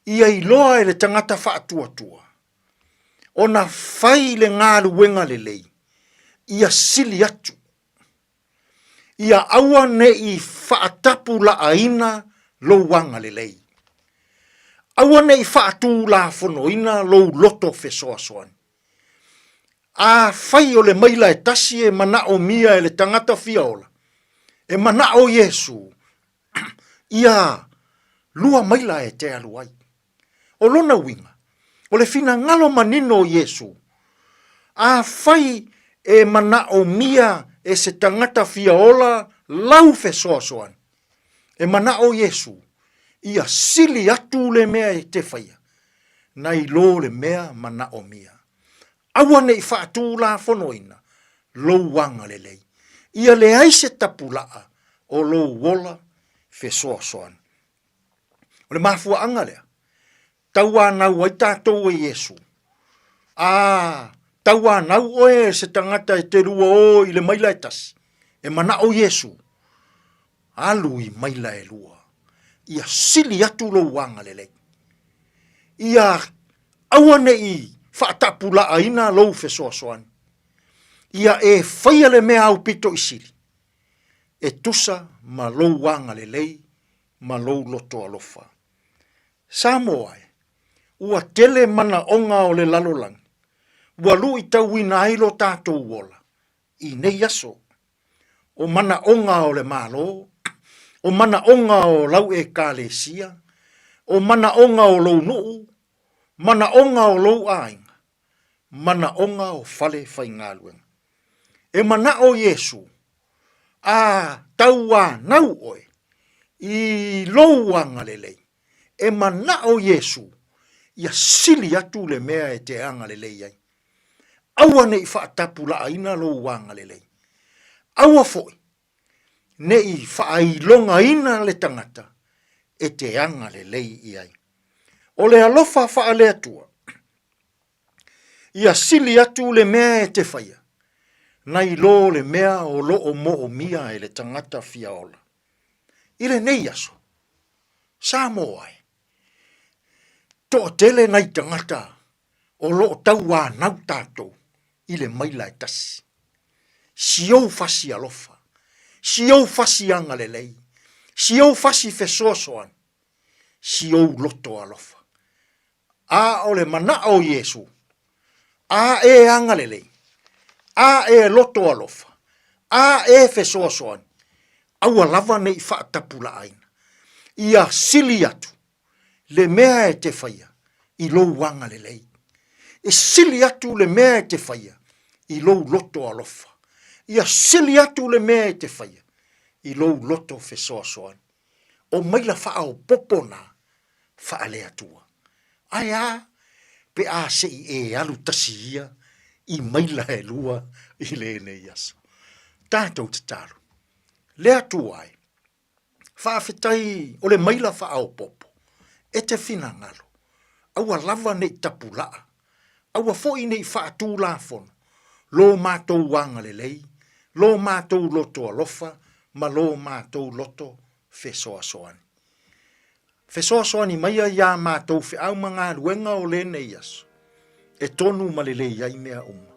ia iloa e le tagata faatuatua ona fai le galuega lelei ia sili atu, ia aua ne i faatapulaaina lou agalelei. Aua ne i faatulafonoina lou loto fesoasoani. Afai o le maila e tasi e manaomia e le tagata fia ola, e manao Iesū ia lua maila e te alu ai. O lona uiga, o le finagalo manino o Iesū, afai e manaomia e se tagata fia ola lau fesoasoani, e manao Iesū ia sili atu le mea e te faia, nai lo le mea manaomia. Aua ne i faatulafonoina lou agalelei, ia leai se tapulaa o lou ola fesoasoani. O le mafuaaga lea, tauanau ai tatou e Iesu. A tauanau oe e se tagata e te lua o i le maila e tasi, e manao Iesu, alu i maila e lua. Ia sili atu lou agalelei. Ia aua ne i faatapulaaina lou fesoasoani. Ia e faia le mea aupito i sili, e tusa ma lou agalelei ma lou loto alofa. Samoa e, ua tele manaoga o le lalolagi, ua luitauina ai lo tatou ola i nei aso. O manaoga o le Malo, o manaoga o lau Ekalesia, o manaoga o lou nuu, manaoga o lou aiga, manaoga o fale faigaluega. E manao Iesu, a tauanau oe i lou agalelei, e manao Iesu ia sili atu le mea e te agalelei ai. Aua ne i faatapulaaina lou agalelei. Aua foi ne i faailogaina le tagata e te agalelei i ai. O le alofa faale-Atua, ia sili atu le mea e te faia, nai lo le mea o lo o moomia e le tagata fia ola. I lenei aso, Samoa e, toatele nai tagata o lo o tauanau tatou i le maila e tasi. Si ou fasi alofa, si ou fasi agalelei, si ou fasi fesoasoani, si ou loto alofa. A o le manao o Iesu, a e agalelei, a e loto alofa, a e fesoasoani, aua lava ne i faatapulaaina. Ia sili atu le mea e te faia i lou agalelei. E sili atu le mea e te faia i lou loto alofa. Ia sili atu le mea e te faia i lou loto fesoasoani. O maila faaopoopo na faale-Atua. Ae a pe a se i e alu tasi ia i maila e lua i lenei aso. Tatou tatalo. Le Atua e, faafetai o le maila faaopoopo e te finagalo, aua lava ne i tapulaa, aua foi ne i faatulafono lo matou agalelei, lo matou loto alofa ma lo matou loto fesoasoani. Fesoasoani maia iā mātou feau ma galuega o lenei aso, e tonu ma lelei ai mea uma.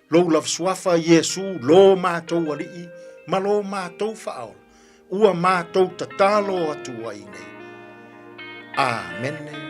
Lou lava suafa Iesu, lo mātou Alii ma lo mātou Faaola, ua mātou tatalo atu ai nei. Amene.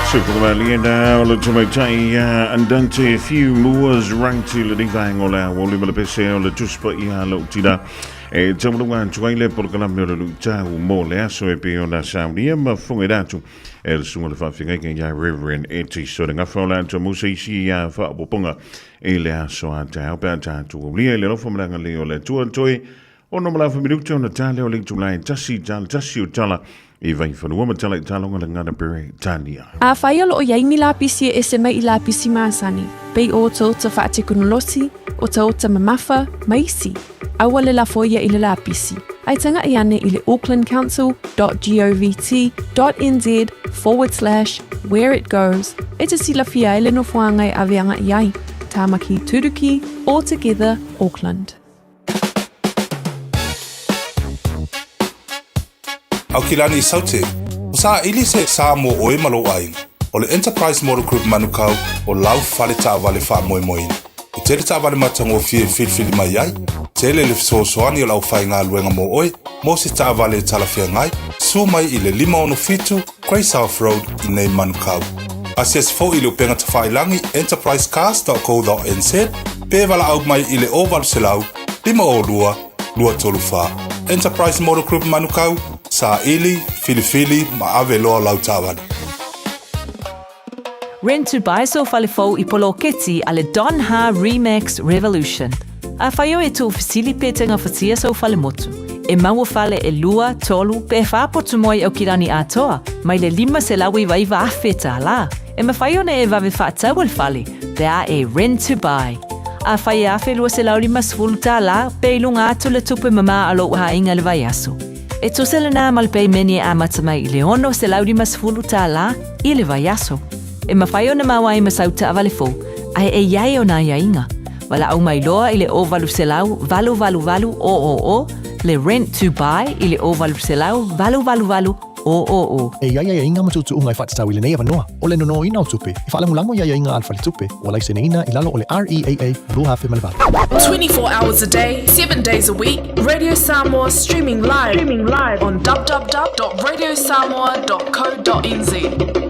Sukumalia o le tamaitai andante few moors rangti le vaenga o le aoauli ma le pese o le tuspa ia lou tina e taulunga atu ai le polokalame o le luitau mo le aso e pei ona saunia ma fofoga atu e le susuga le faafeagaiga ia Reverend Eti Solegafa o le atu musa isi ia faaopoopoga i le aso a taeao pe a tatou aulia i le alofa ma le agalelei o le Atua toe ono ma le afa minuta ona tale o le itula e 1:01 o tala. I Vaifanua ma tala i taloga le gagana Peretania. Afai o lo o i ai ni lapisi e ese mai i lapisi masani, pei o otaota faatekonolosi, otaota mamafa, ma isi, aua le lafo ia i le lapisi, ae tagaʻi ane i le aucklandcouncil dot govt dot nz forward slash where it goes e te silafia ai le nofoaga e ave agaʻi ai. Tāmaki Turuki, All Together, Auckland. Aukilani Saute, o saʻili se sa mo ʻoe ma lou ʻāina. ʻO le Enterprise Motor Group Manukau o lau fale taavale faamoemoeina. E tele taavale matagofie e filifili mai ai, tele le fesoasoani o le aufaigaluega mo ʻoe mo se taavale e talafeagai, suo mai i le 567 Grey South Road i nei Manukau. Asiasi foi i le upega tafailagi enterprisecars.co.nz pe valaau mai i le 0800 502 234. Enterprise Motor Group Manukau, saili, filifili ma ave loa lau taavale. Rent to buy sou fale fou i poloketi a le Don Ha Remax Revolution. Afai oe e tuufesili pe tegafatia sou fale motu. E maua fale e lua, tolu, pe whā potu moe au kirani atoa, mai le 599,000 tālā. E mawhai ona e wawe whaatau al fale, pe a e rent to buy. Afai e 1,250 tālā, pe i lunga atu le tupe mamā a lou aiga le vaiaso. E tusa lenā ma le peimene e amata mai i le 650 tālā i le vaiaso. E mawhai ona maua ai ma sau taavale fou, ae e iai ona aiaiga. Valaau mai loa i le 0800 888 000, le Rent to Buy i le 0800 888 000. E i ai aiaiga ma tuutuuga e faatatau i lenei avanoa, o le nonoina o tupe, e faalagolago i aiaiga a le faletupe, ua laiseneina i lalo o le REAA 2008. 24 hours a day, 7 days a week, Radio Samoa streaming live, streaming live on www.radiosamoa.co.nz.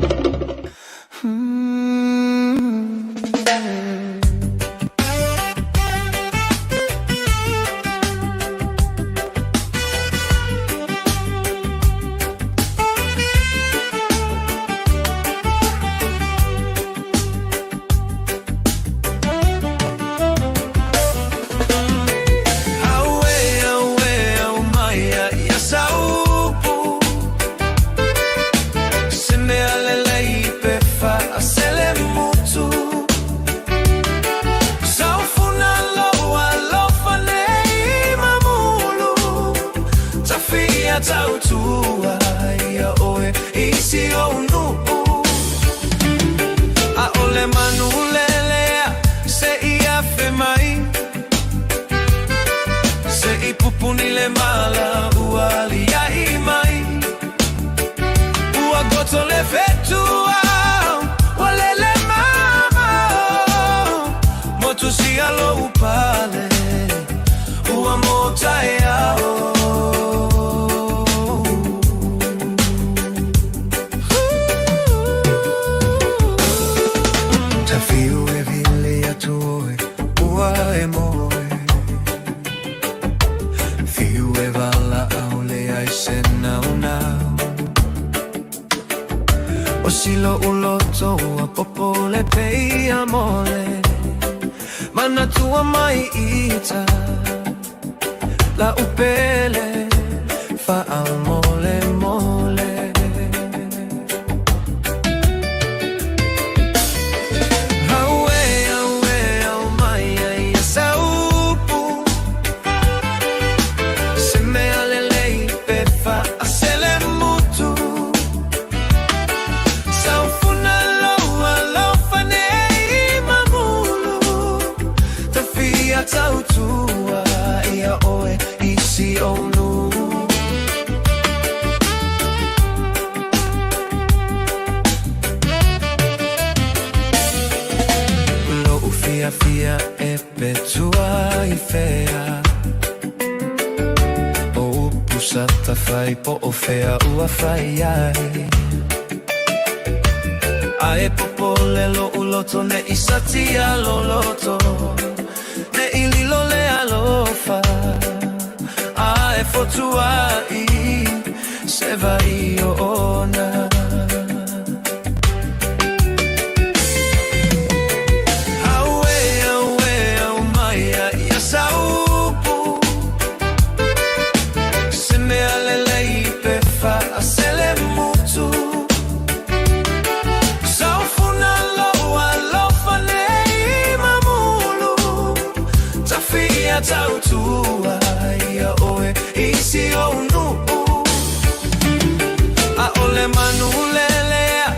manu lelea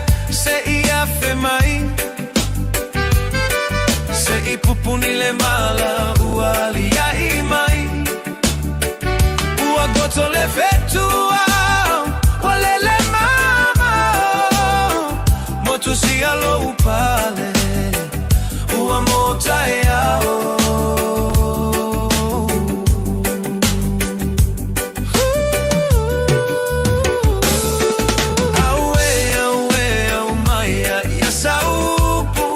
se i afe mai Se i pupuni le mala ua aliaʻi mai Ua goto le fetu ua lele mamao Motusia lou pale ua mo taeao. Auē, auē, au mai ia ia saupu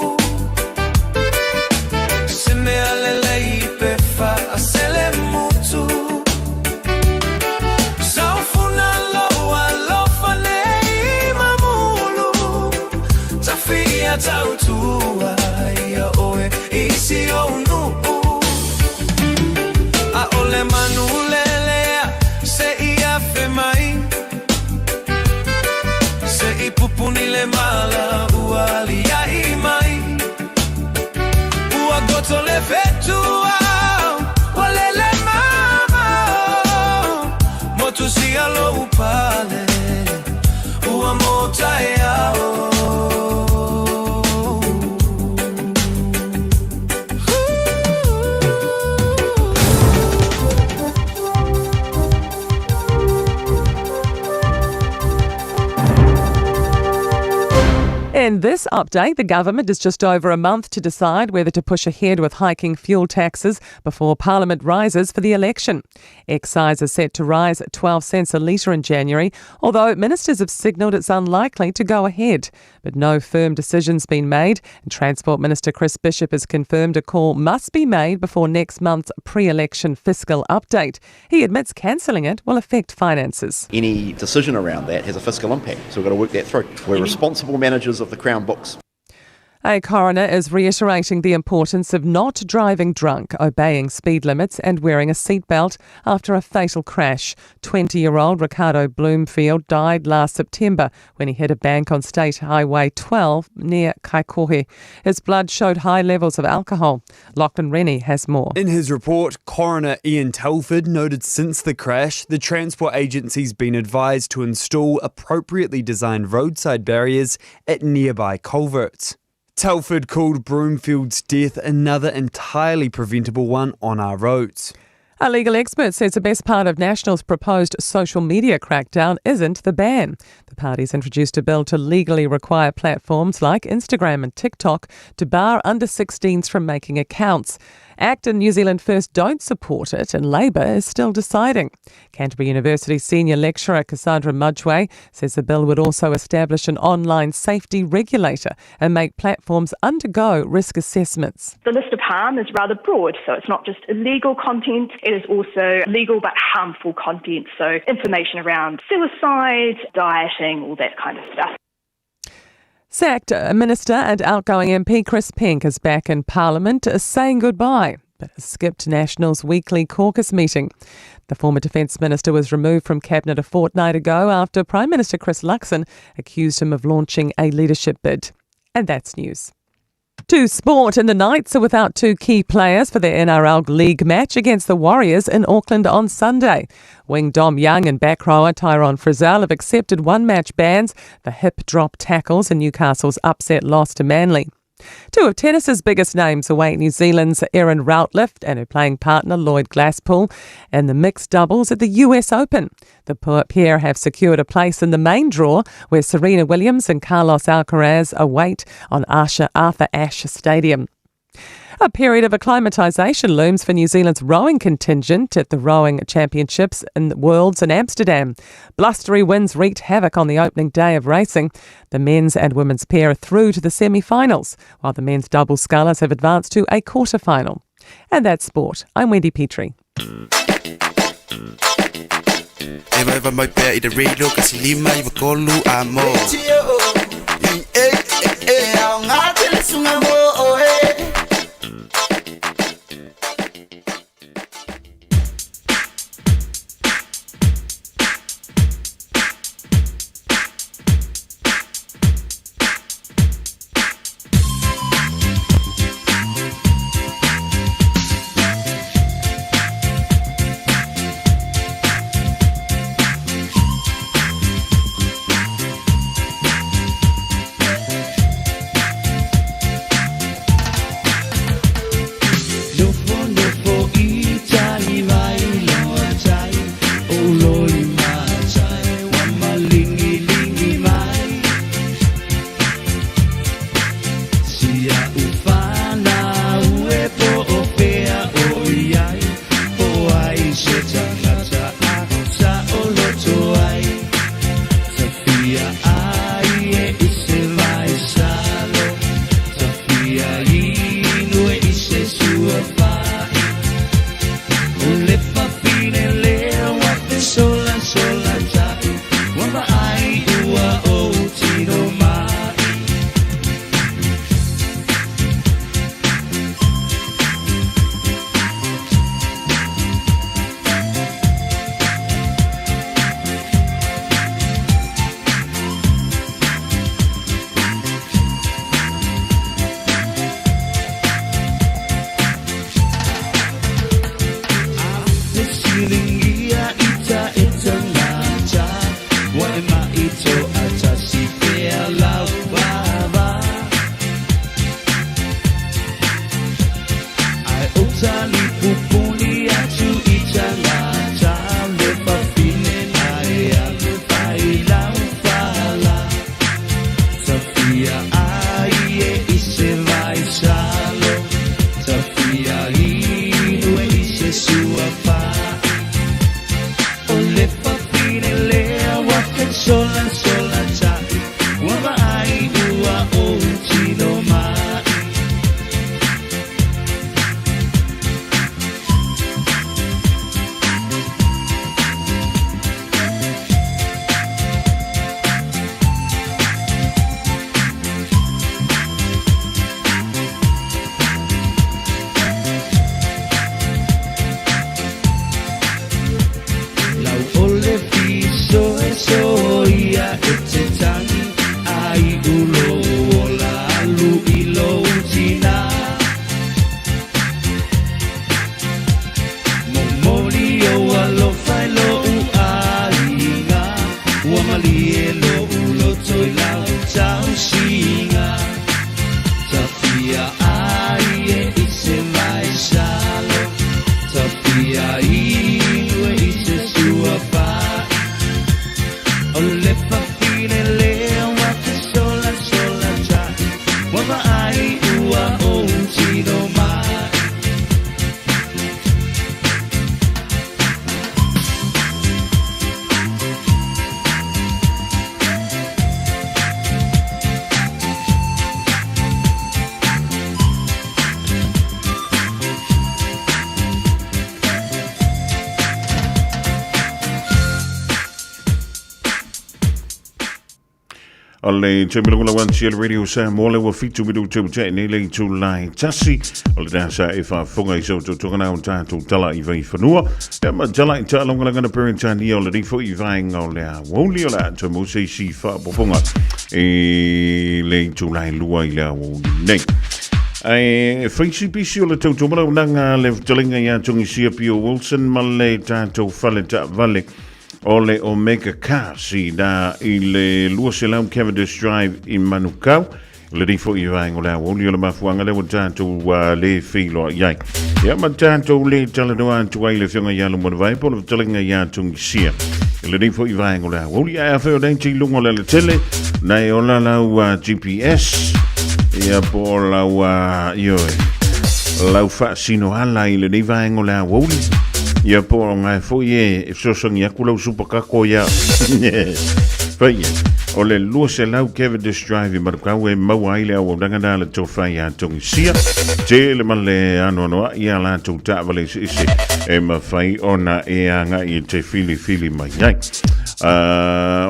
Se mea lelei pe faaselemutu Saofuna lou alofa nei mamulu Tafia tautua ia oe i si ou nuu ʻAʻole manu lelea se i afe mai Se i pupuni le mala ua aliaʻi mai Ua goto le fetu ua lele mamao Motusia lou pale ua mo taeao. In this update, the government is just over a month to decide whether to push ahead with hiking fuel taxes before Parliament rises for the election. Excise is set to rise 12 cents a litre in January, although ministers have signalled it's unlikely to go ahead. But no firm decision's been made, and Transport Minister Chris Bishop has confirmed a call must be made before next month's pre election fiscal update. He admits cancelling it will affect finances. Any decision around that has a fiscal impact, so we've got to work that through. We're responsible managers of the Crown books. A coroner is reiterating the importance of not driving drunk, obeying speed limits, and wearing a seatbelt after a fatal crash. 20 year old Ricardo Bloomfield died last September when he hit a bank on State Highway 12 near Kaikohe. His blood showed high levels of alcohol. Lachlan Rennie has more. In his report, coroner Ian Telford noted since the crash, the transport agency's been advised to install appropriately designed roadside barriers at nearby culverts. Telford called Broomfield's death another entirely preventable one on our roads. A legal expert says the best part of National's proposed social media crackdown isn't the ban. The party's introduced a bill to legally require platforms like Instagram and TikTok to bar under 16s from making accounts. ACT and New Zealand First don't support it, and Labour is still deciding. Canterbury University senior lecturer Cassandra Mudgway says the bill would also establish an online safety regulator and make platforms undergo risk assessments. The list of harm is rather broad, so it's not just illegal content, it is also legal but harmful content, so information around suicide, dieting, all that kind of stuff. Sacked Minister and outgoing MP Chris Penk is back in Parliament saying goodbye, but has skipped National's weekly caucus meeting. The former Defence Minister was removed from Cabinet a fortnight ago after Prime Minister Chris Luxon accused him of launching a leadership bid. And that's news. To sport, and the Knights are without two key players for their NRL League match against the Warriors in Auckland on Sunday. Wing Dom Young and back rower Tyrone Frizell have accepted one match bans for hip drop tackles in Newcastle's upset loss to Manly. Two of tennis's biggest names await New Zealand's Erin Routliffe and her playing partner Lloyd Glasspool in the mixed doubles at the US Open. The pair have secured a place in the main draw where Serena Williams and Carlos Alcaraz await on Arthur Ashe Stadium. A period of acclimatisation looms for New Zealand's rowing contingent at the Rowing Championships in the Worlds in Amsterdam. Blustery winds wreaked havoc on the opening day of racing. The men's and women's pair are through to the semi finals, while the men's double scullers have advanced to a quarter final. And that's sport. I'm Wendy Petrie. Eva eva mai pea i te radio kasi lima i vakolu a mo. E ao ngā tele sunga mo o e. sola ta'i Ua vaai ua ou tino ma'i. Fesiligia i ta e tangata Ua e ma'i to'atasi pea lau vava Ae ou talipupuni atu i tagata Le fafine na e alu fai lau fala Tafia ai e i se vaisalo Tafia inu e i se suafa'i O le fafine lea ua fesolasola ta'i Ua vaai ua ou tino ma'i. Lau o le fisoesoia e te tagi ai ulo ola alu i lou tina Momoli ou alofa i lou aiga Ua malie lou loto i lau tausiga Tafia ai e i se vaisalo Tafia inu e i se suafa'i O le fafine lea ua fesolasola ta'i Ua vaai ua ou tino ma'i. O le taimi lagolago atu i le Radio Samoa le ua fitu minutu ua tea nei le itulai tasi o le dasa e faafofoga i sa outou na o tatou tala i vaifanua ia ma tala i taalogalaga na Peretania o lenei foi vaega o le aoauli o le a toe maua se isi faaopoopoga i le itulai lua i le aoauli nei. Ae fai si pisi o le tautomalaunaga a le fetalaiga ia Togisia Pio Wilson ma le tatou fale taavale o le Omega Cars i na i le 200 Cavendish Drive i Manukau. Lenei foi i vaega o le aoauli o le mafuaaga lea ua tatou le feiloai ai. Ia ma tatou le talanoa atu ai le Afioga ia Lumanuvai po o le fetalaiga ia Togisia. I lenei foi vaega o le aoauli. Ae afai o lea te i luga o le alatele, na e ola lau GPS, ia po o lau, ioe, lau faasinoala i lenei vaega o le aoauli, ia po o ngae foi e fesoasoani atu lau supakako ia. Fai e, o le 200 Cavendish Drive i Manukau e maua ai le auaunaga na le tofa ia Togisia. Tele ma le anoanoai ia latou taavale eseese e mafai ona e agai e te filifili mai ai.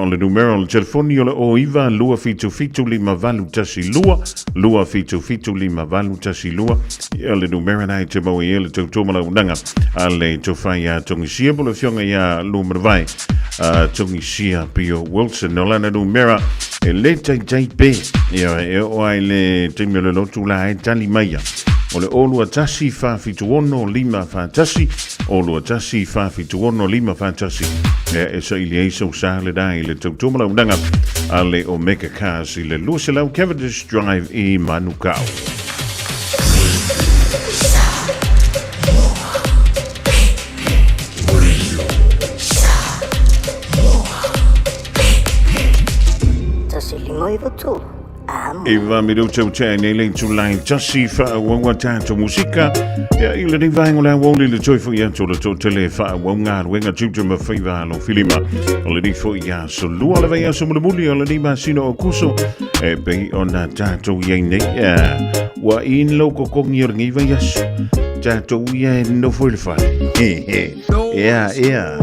O le numera o le telefoni o le 09 277 5812 277 5812 ia le numera na e te maua i e le tautua malaunaga a le tofa ia Togisia po le afioga ia Lumanuvai Togisia Pio Wilson. O lana numera e le taitai pe ia e oo ai le taimi o le lotu la e tali maia. O le 021 476 541 021 476 541 e saili ai sau sa le dai le tautua malaunaga a le Omega Cars i le 200 Cavendish Drive i Manukau. Iwa minuta ua tea nei le itulai tasi faaauaua tatou musika. Ia i lenei vaega o le aoauli le toe foi atu o le toatele e faaauau galuega tiute ma faiva alofilima. O lenei foi aso lua o le vaiaso mulimuli o lenei masina o Akuso e pei ona tatou i ai nei. Ia, ua in lou kokogi o lenei vaiaso. Tatou ia e nofo i le fale. Ia, ia.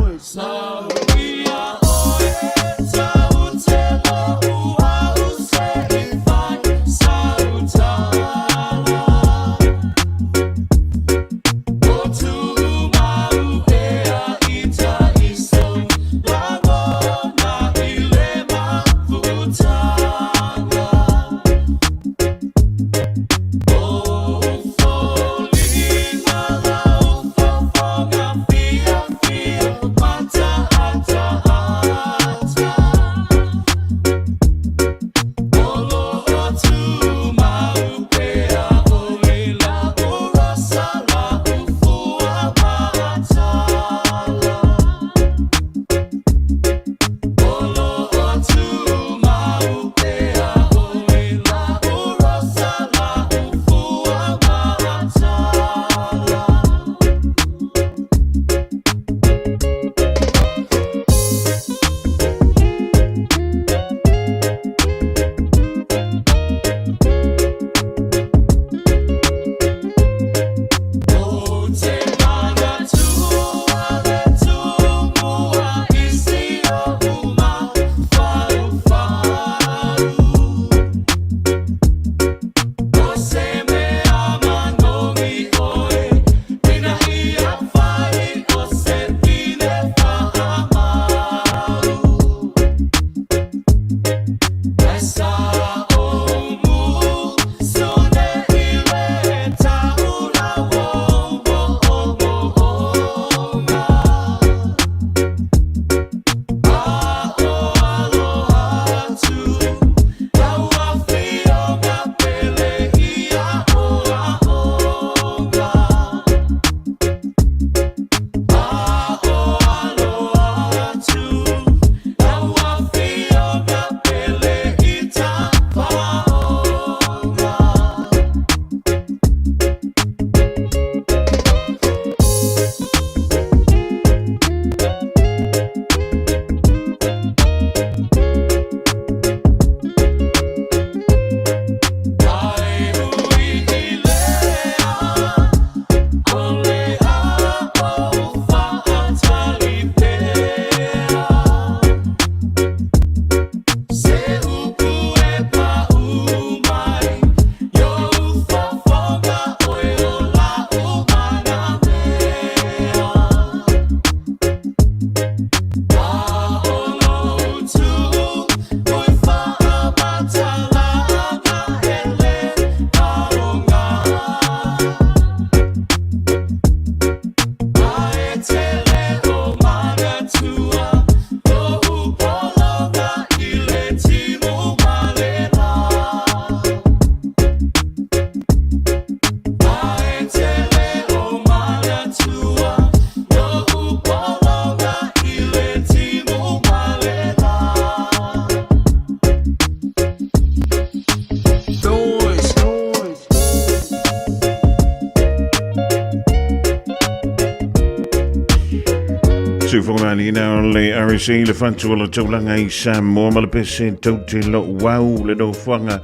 faalina o le RSA le fatu o le taulaga i Samoa ma le pese taute lou au le nofoaga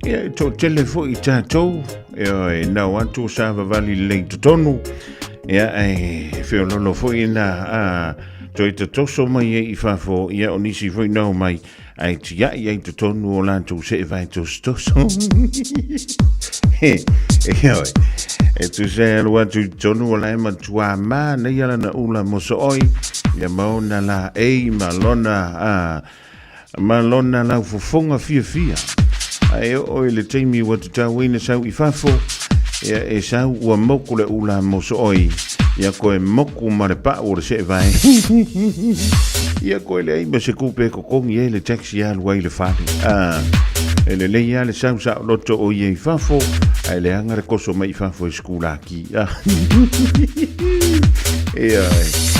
ia e toatele foi tatou ia e nao atu o savavali lelei totonu ia e feololo foi na a toe tatoso mai ai i fafo ia o nisi foi nao mai ae tiai ai totonu o latou seevae tosotoso. Ioe, e tusa e alu atu i totonu o la e matua manaia lana ula mosooi, ia ma ona laei ma lona, a, ma lona laufofoga fiafia. Ae oo i le taimi ua tatau ai na sau i fafo, ia e sau ua moku le ula mosooi, ia koe moku ma le pau o le seevae. Ia koe leai ma se kupe e totogi ai le taxi e alu ai i le fale. Ah, e lelei lava le sau saoloto o ia i fafo, ae leaga le koso mai i fafo e sekulaki. Ah. Ia,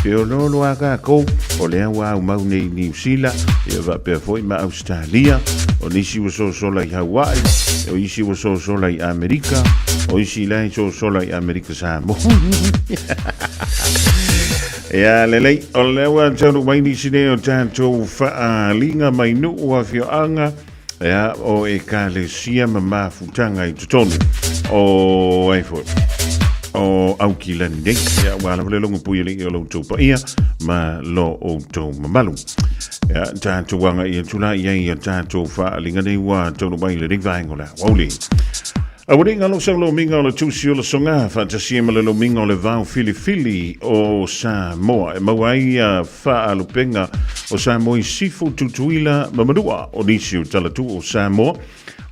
feoloolo a kākou, o lea ua aumau nei i Niu Sila, ia faapea foi ma Ausetalia, o nisi ua sosola i Hawaii, o isi ua sosola i Amerika, o isi la e sosola i Amerika Samoa. Ia lelei, o lea ua taunuu mai nisi nei o tatou faaaliga mai nuu afioaga, ia, o ekalesia ma mafutaga i totonu o ai foi o Aukilani nei. Ia, ua lava le logo pui alii o lo outou paia ma lo outou mamalu. Ia, tatou agai atu la i ai ia tatou faaaliga nei ua taunuu mai i lenei vaega o le aoauli. Aua nei galo sau lomiga o le tusi o le soga faatasi ai ma le lomiga o le vao filifili o Samoa e maua ai ia faalupega o Samoa i Sifo, Tutuila ma Manua o nisi o talatuu o Samoa.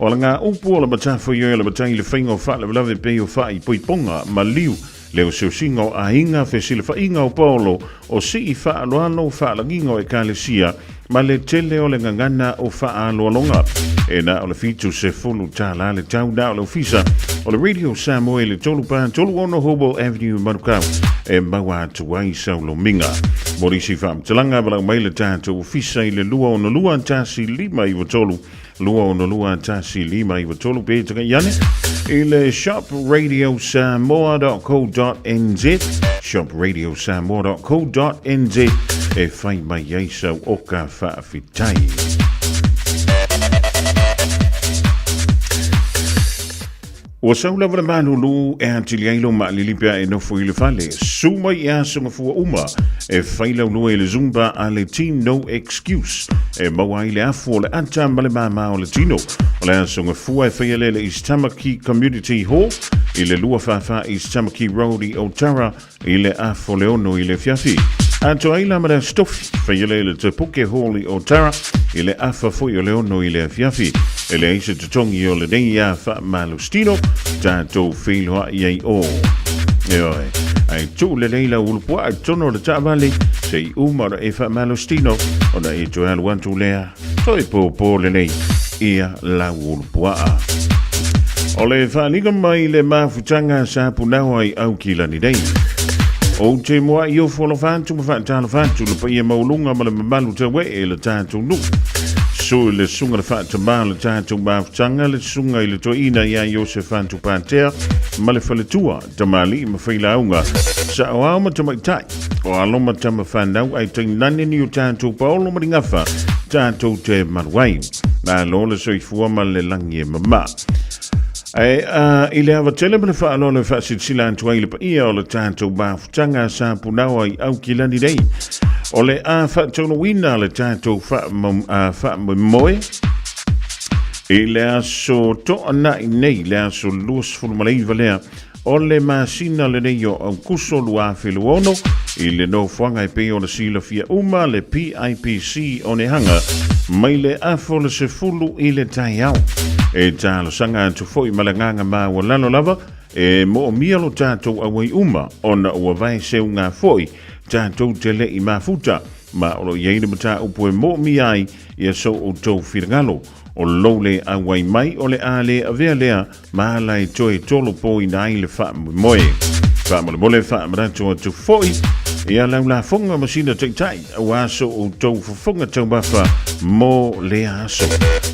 O alaga upu o le matafaioi o le matai i le faiga o faalavelave pei o faaipoipoga, maliu, le oseosiga o aiga, fesilafaiga o paolo, o sii faaaloalo, faalagiga o ekalesia, ma le tele o le gagana o faaaloaloga. E na o le $70 le tau na o le ofisa o le Radio Samoa i le 3436 Hobel Avenue, Manukau, e maua atu ai sau lomiga. Mo nisi faamatalaga, valaau mai le tatou ofisa i le 262 1593 262 1593 pe tagai ane i le shopradiosamoa.co.nz shopradiosamoa.co.nz e whai mai ai sau oka whaawhitai. Ua sau lava le malulu e atili ai lou maalili pe a e nofo i le fale. Su mai i aso gafua uma e fai laulua i le Zumba a le Team No Excuse e maua ai le afu o le ata ma le māmā o le tino. O le aso gafua e faia lea i le East Tamaki Community Hall i le 244 East Tamaki Road i Otara i le afu o le 6 i le afiafi. Atoa ai la ma le Aso Tofi, faia lea i le Te Puke Hall i Otara i le afa foi o le 6 i le afiafi. E leai se totogi o lenei ia faamalositino, tatou feiloai ai o. Ioe, ae tuu lelei lau ulupuaa i totonu o le taavale, se i uma ona e faamalositino, ona e toe alu atu lea, toe pōpō lelei ia lau ulupuaa. O le faaliga mai le mafutaga sa punaoa i Aukilani nei. Ou te moa'i ofo alofa atu ma faatalofa atu le paia maualuga ma le mamalu taue'e i le tatou nuu. Sui le susuga le faatamā o le tatou mafutaga, le susuga i le toeaina ia Iosefa Tupatea ma le faletua, tamalii ma failauga, saoao ma tamaitai, o alo ma tama fanau ae tainane ni o tatou paolo ma ni gafa tatou te malu ai. Malo le soifua ma le lagi e mama. Ae a i le ava tele ma le faaaloalo e faasilasila atu ai le paia o le tatou mafutaga sa punaoa i Aukilani nei, o le a faataunuuina le tatou faamoemoe i le aso Toanai nei, le aso 29 lea o le masina lenei o Aukuso 2026 i le nofoaga e pei ona silafia uma le PIPC Onehanga mai le afa o le 10 i le taeao. E talosaga atu foi ma le agaga maualalo lava e moomia lo tatou auai uma ona ua vae seuga foi tatou te le i mafuta ma o lo o i ai le mataupu e moomia ai ia so outou finagalo. O lou le auai mai o le a le avea lea ma ala e toe tolopoina ai le faamoemoe. Faamolemole faamanatu atu foi ia lau lafoga ma sina taitai aua so outou fofoga taumafa mo lea aso.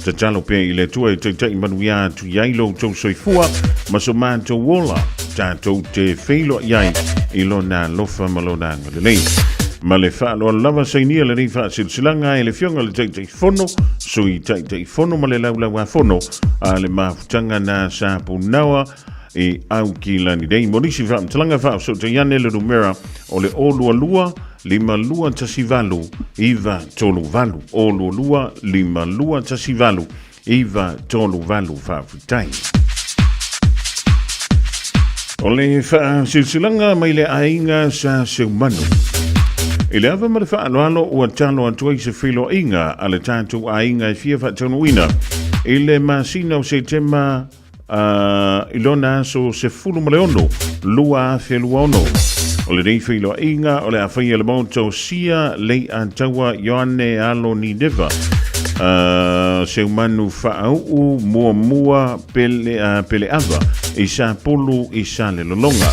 Tatalo pea i le Atua e taitai manuia atu i ai lo outou soifua ma so matou ola, tatou te feiloai ai i lona alofa ma lona agalelei. Ma le faaaloalo lava sainia lenei faasilasilaga e le Afioga i le Taitaifono, Sui Taitaifono ma le Laulauafono a le Mafutaga na sa punaoa i Aukilani nei. Mo nisi faamatalaga faafesootai ane le numera o le 022 5218 938, 022 5218 938. Faafetai. O le faasilasilaga mai le aiga sa Seumanu. I le ava ma le faaaloalo ua talo atu ai se feiloaiga a le tatou aiga e fia faataunuuina i le masina o Setema i lona aso 16, 2026. O lenei feiloaiga o le a faia le Maota o Sia Leiataua Ioane Alo Nineva, Seumanu Faauu Muamua Pele, Peleava i Sapulu i Salelologa.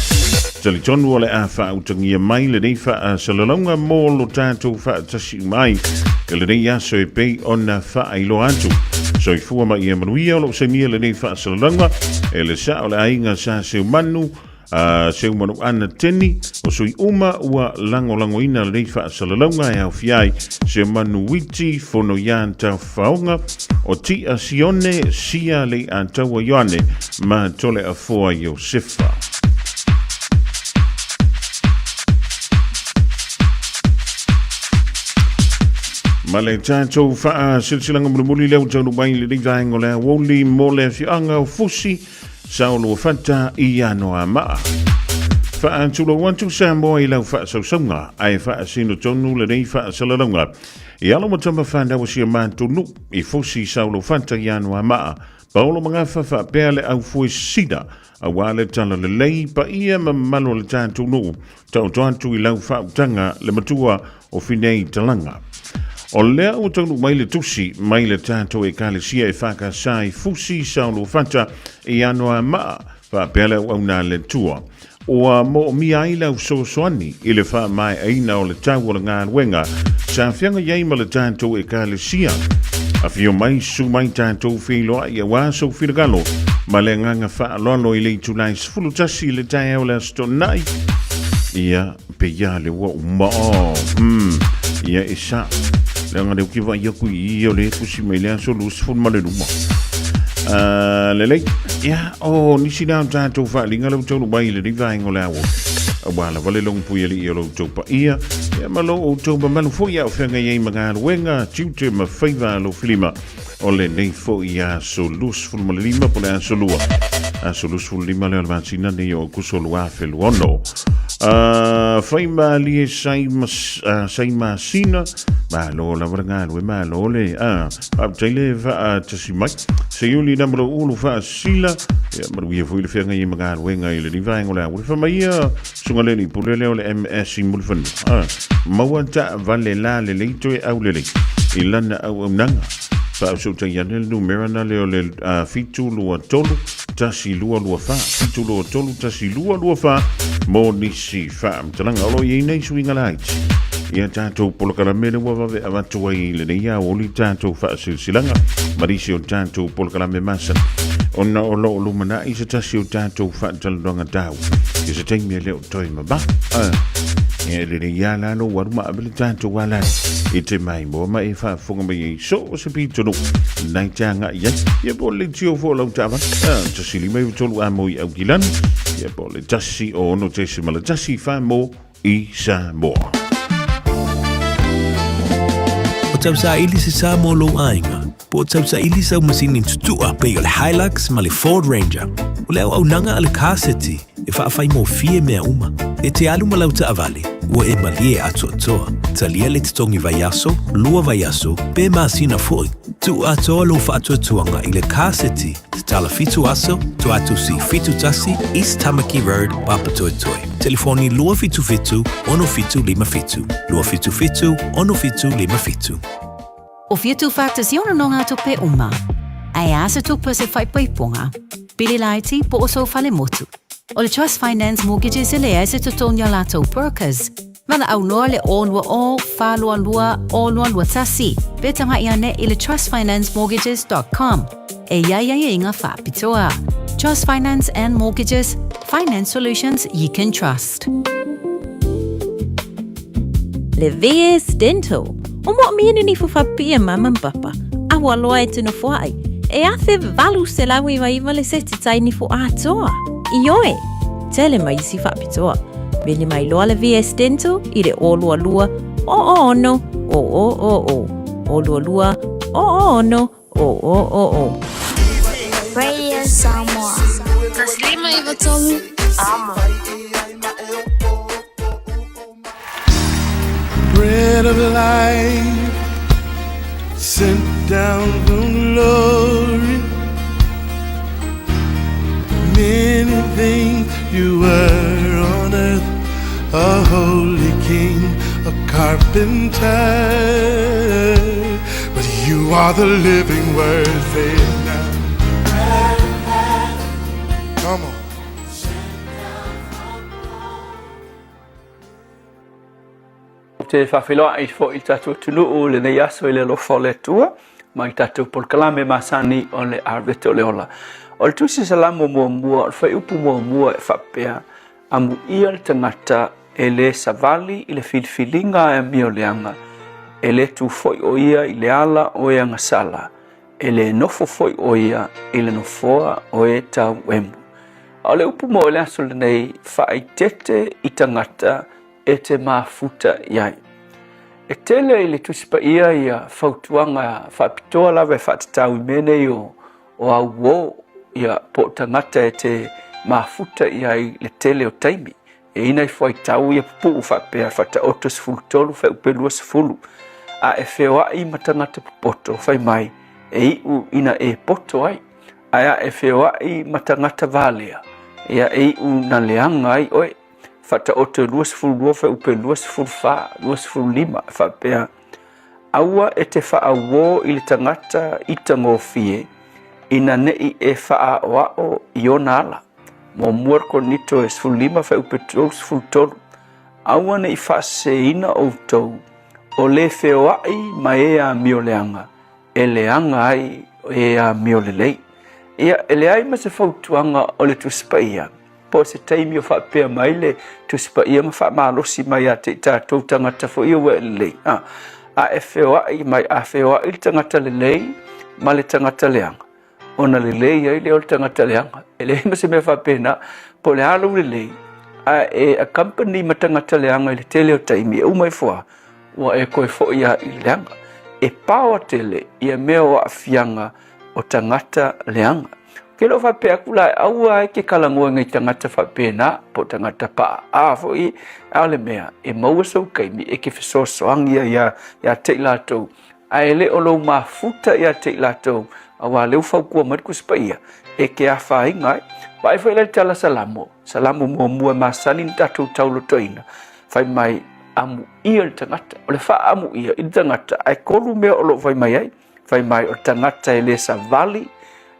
Talitonu o le a faautagia mai lenei faasalalauga mo lo tatou faatasi uma ai i lenei aso e pei ona faailoa atu. Soifua ma ia manuia o loo sainia lenei faasalalauga e le sao o le aiga sa Seumanu, a Seumanu Ana Teni, o sui uma ua lagolagoina lenei faasalalauga e aofia ai Seumanu Witi, Fono Ian Taufaoga, o Tia Sione, Sia Leiataua Ioane ma Toleafoa Iosefa. Ma le tatou faasilasilaga mulimuli lea ua taunuu mai i lenei vaega o le aoauli mo le afioaga o Fusi, Saoluafata i Anoamaa. Faatulou atu Samoa i lau faasausauga ae faasino tonu lenei faasalalauga i alo ma tama fanau o si a matou nuu i Fusi Saoluafata i Anoamaa, Paolo Magafa faapea le aufoesina aua le talalelei paia ma mamalu o le tatou nuu. Taoto atu i lau faautaga le matua o Finei Talaga. O lea ua taunuu mai le tusi mai le tatou Ekalesia e FKS i Fusi Saoluafata i Anoamaa, faapea le auauna a le Atua. Ua moomia ai lau fesoasoani i le faamaeaina o le tau o le galuega sa feagai ai ma le tatou Ekalesia. Afio mai, susu mai tatou feiloai aua sou finagalo ma le agaga faaaloalo i le itula e 11 i le taeao o le Aso Toonai. Ia, pe ia le ua uma o. Ia e sa. Leaga lea ou te vaai atu i i o le tusi mai le aso 25. Lelei. Ia, o nisi na o tatou faaaliga lau taunuu mai i lenei vaega o le aoauli. Aua lava le logopui alii o lo outou paia, ia ma lo outou mamalu foi a o feagai ai ma galuega, tiute ma faiva alofilima o lenei foi aso 25 po o le aso 2. Aso 25 lea o le masina nei o Aokuso 2026. Fai malie sai, mas, sai masina, malo lava le galue, malo le, faafetai le faatasi mai. Seiuli na malo ulu faasila, ia manuia foi le feagai ai ma galuega i lenei vaega o le aoauli. Fai mai ia susuga le alii pule lea o le MS i Mulifanua, maua taavale la lelei toe aulelei i lana auaunaga. Faausautai ane le numera na lea o le 723 1224, 723 1224 mo nisi faamatalaga. O lo o i ai nei suiga laiti ia tatou polokalame lea ua vave avatu ai i lenei aoauli tatou faasilasilaga ma nisi o tatou polokalame masani ona o lo o lumanai se tasi o tatou faatalanoaga tau i se taimi e le o toe mamao. E lelei lava la lou alu ma ave le tatou alala i te maimoa ma e faafofoga mai ai so o se pitonuu nai te agai ai. Ia po o le leitio foi o lau taavale, 153 a mo i Aukilani, ia po o le 106.1 fa mo i Samoa. O tausaili se sa mo lou aiga, po o tausaili sau masini tutua pei o le Hilux ma le Ford Ranger. O le auaunaga a le Car City e faafaigofie mea uma. E te alu ma lau taavale, ua e malie atoatoa. Talia le totogi vaiaso, lua vaiaso, pe masina foi. Tuu atoa lou faatuatuaga i le Car City, tatala 7 aso, Tuatusi 71, East Tamaki Road, Papatoetoe. Telefoni 277 6757, 277 6757. O fia tūwhātasi ona no ngā tupe uma. Ae a se tupe se whaipaiponga, pili laiti po o sou fale motu. O le Trust Finance Mortgages e leai se totogi o latou brokers. Valaau loa le 020 422 0221 pe taga'i ane i le trustfinancemortgages.com e i ai aiaiga faapitoa. Trust Finance and Mortgages, finance solutions you can trust. Le VS Dental, o moomia ni nifo faapipii a mama ma papa, a ua loa e te nofoaʻi, e 1899 le seti tai nifo atoa. Ioe, tele ma isi faapitoa. Vili mai loa le VS Dental i le 022 006 0000, 022 006 0000. Radio Samoa. 153 Amo. Bread of life sent down from glory. Many things you were on earth, a holy king, a carpenter. But you are the living word, say it now. Come on. Ou te faafeiloai foi i le tatou atunuu i lenei aso i le alofa o le Atua ma i tatou polokalame masani o le Arvete o le Ola. O le Tusi Salamo muamua, o le fuaiupu muamua e faapea, Amuia le tagata e lē savali i le filifiliga a amioleaga, e lē tu foi o ia i le ala o e agasala, e lē nofo foi o ia i le nofoa o e tauemu. A o le upu mo le aso lenei, faaeteete i tagata e te mafuta i ai. E tele i le Tusi Paia ia fautuaga faapitoa lava e faatatau i mea nei o, o auō, ia, po o tagata e te mafuta i ai le tele o taimi. E ina i fuaitau ia pupuu faapea Faataoto 13 fuaiupu 20, a e feoai ma tagata popoto, fai mai, e iu ina e poto ai. Ae a e feoai ma tagata valea, ia e iu na leaga ai oe. Faataoto 22 fuaiupu 24, 25 e faapea, Aua e te faauō i le tagata i tagofie, ina neʻi e faaaʻoaʻo i ona ala. Muamua le Korinito e 15 fuaiupu 33, Aua ne i faaseseina ʻoutou, o le feoaʻi ma e amioleaga, e leaga ai e amiolelei. Ia, e leai ma se fautuaga o le Tusi Paia, po o se taimi o faapea mai le Tusi Paia ma faamalosi mai ia te i tatou tagata foi ia ua e lelei. A, a e feoai mai, a feoai le tagata lelei ma le tagata leaga, ona lelei ai lea o le tagata leaga. E leai ma se mea faapena, po o le a lou lelei, a e accompany ma tagata leaga i le tele o taimi, e uma ifo lava, ua e toe foi lava i le leaga. E paoa tele ia mea o aafiaga o tagata leaga. Ou te le o faapea atu la e aua ai ke kalagoa i tagata faapena, po o tagata paaa foi, a o le mea, e maua sou taimi e ke fesoasoani ai ia te i latou, ae le o lou mafuta ia te i latou, auā lea ua fautua mai le Tusi Paia, e ke afaina ai. Vaai foi la i le tala Salamo, Salamo muamua e masani ona tatou taulotoina, fai mai, amuia le tagata. O le faaamuia i le tagata, ae kolu mea o lo o fai mai ai. Fai mai o le tagata e le savali,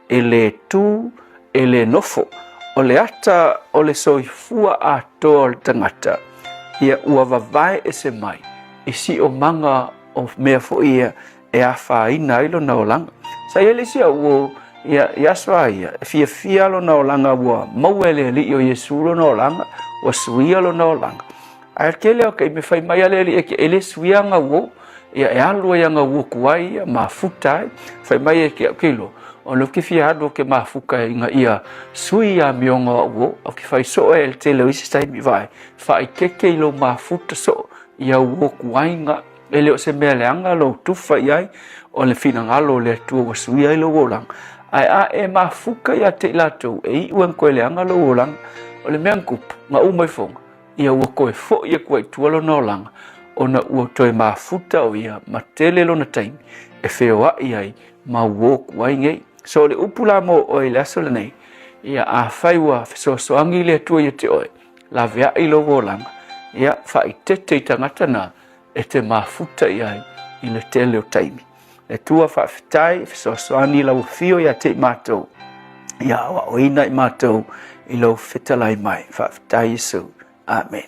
e le tu, e le nofo. O le ata o le soifua atoa o le tagata, ia ua vavae ese mai i siomaga o mea foi ia e afaina ai lona olaga. Sa i ai le isi au ua, ia, i aso a ia, e fiafia lona olaga ua maua e le Alii o Iesu lona olaga, ua suia lona olaga. Ae o le tele o taimi fai mai a le Alii e te e le suia aga uo, ia e alu ai aga uo tuai ia, mafuta ai. Fai mai e te au ke iloa, ona ou te fia alu ou te mafuta ina ia sui ia amioga o au uo, ou te fai soo e le tele o isi taimi vaai, faaeteete i lou mafuta soo i au uo tuai ga. E le o se mea leaga lou tufa i ai, o le finagalo o le Atua ua suia ai lou olaga. Ae a e mafuta ia te i latou, e iu e na toe leaga lou olaga. O le mea na tupu, na uma ifoga, ia ua toe foi atu ai i tua lona olaga, ona ua toe mafuta o ia ma tele lona taimi e feoai ai ma uo atu ai nei. So o le upu la mo oe i le aso lenei, ia afai ua fesoasoani le Atua ia te oe, laveai lou olaga, ia faaeteete i tagata na e te mafuta i ai i le tele o taimi. Le Atua faafetai, fesoasoani i lau afio ia te i matou, ia aoaoina i matou i lou fetalai mai. Faafetai Iesu. Amen.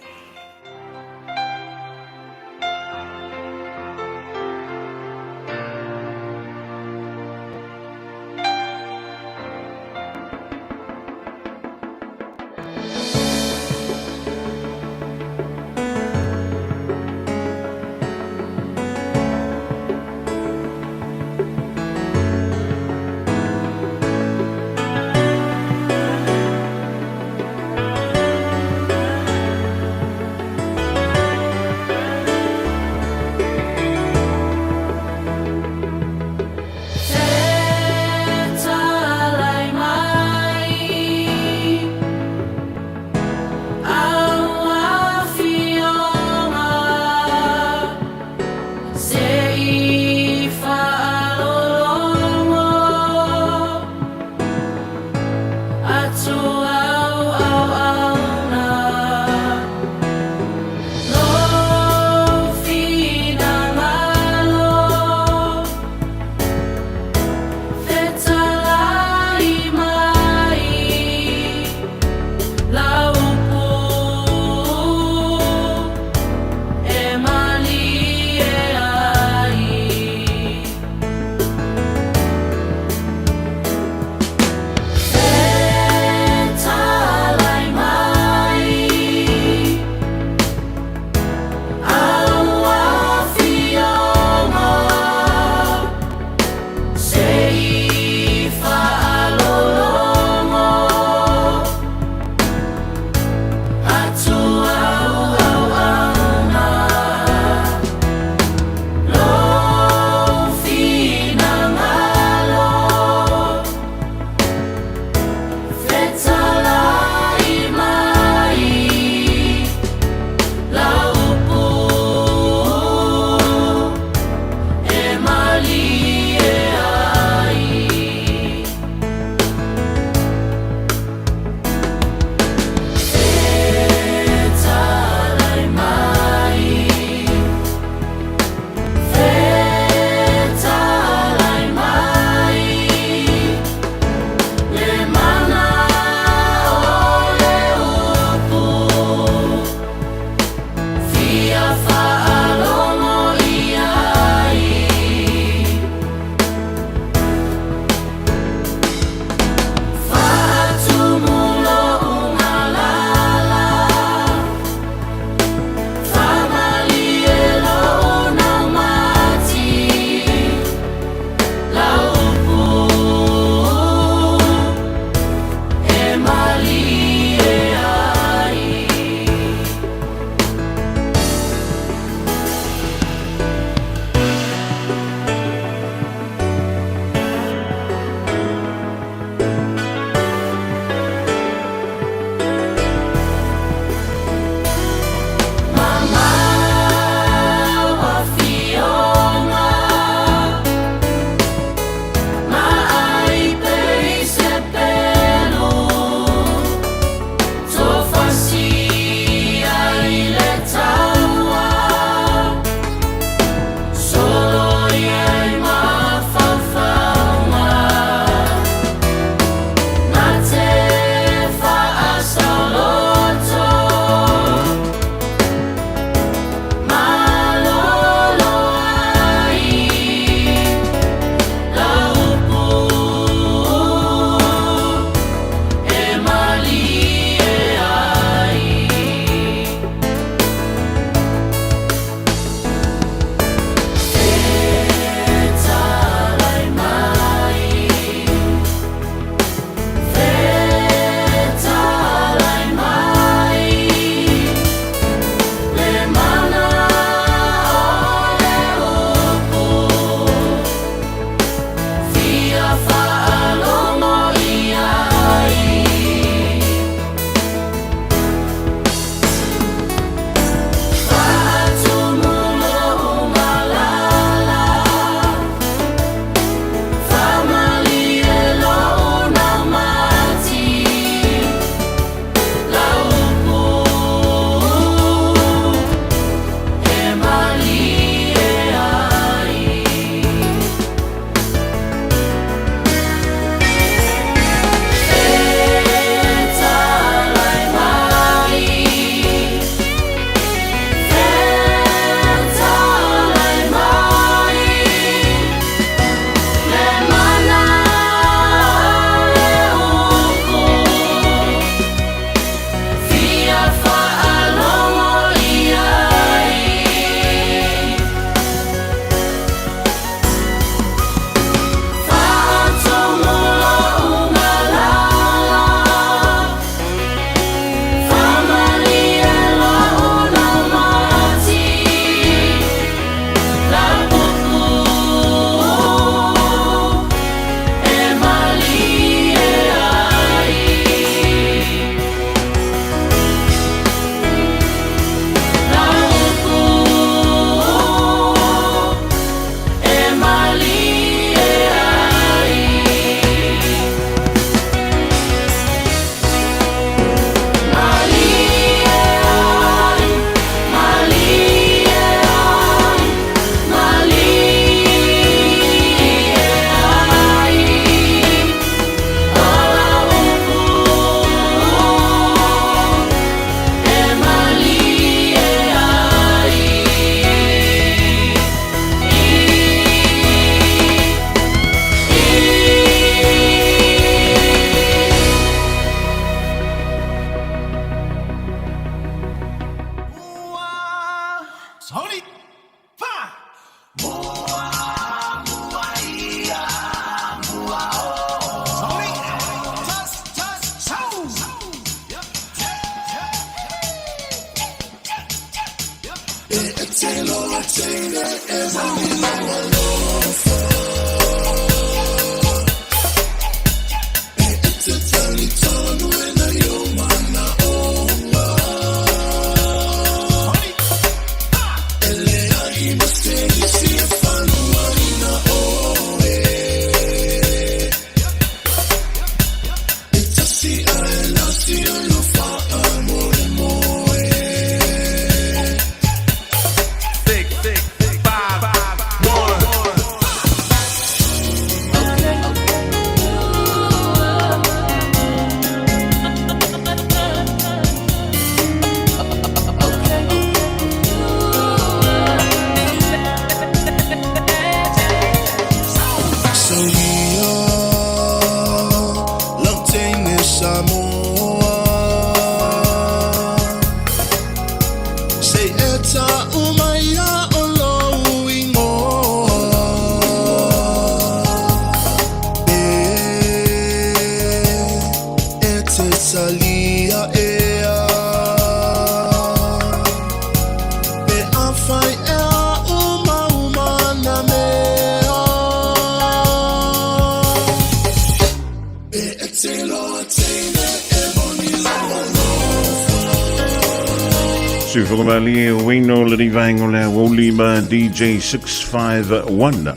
Suwhakamalie Wayno le rivaengo le Woli ma DJ 651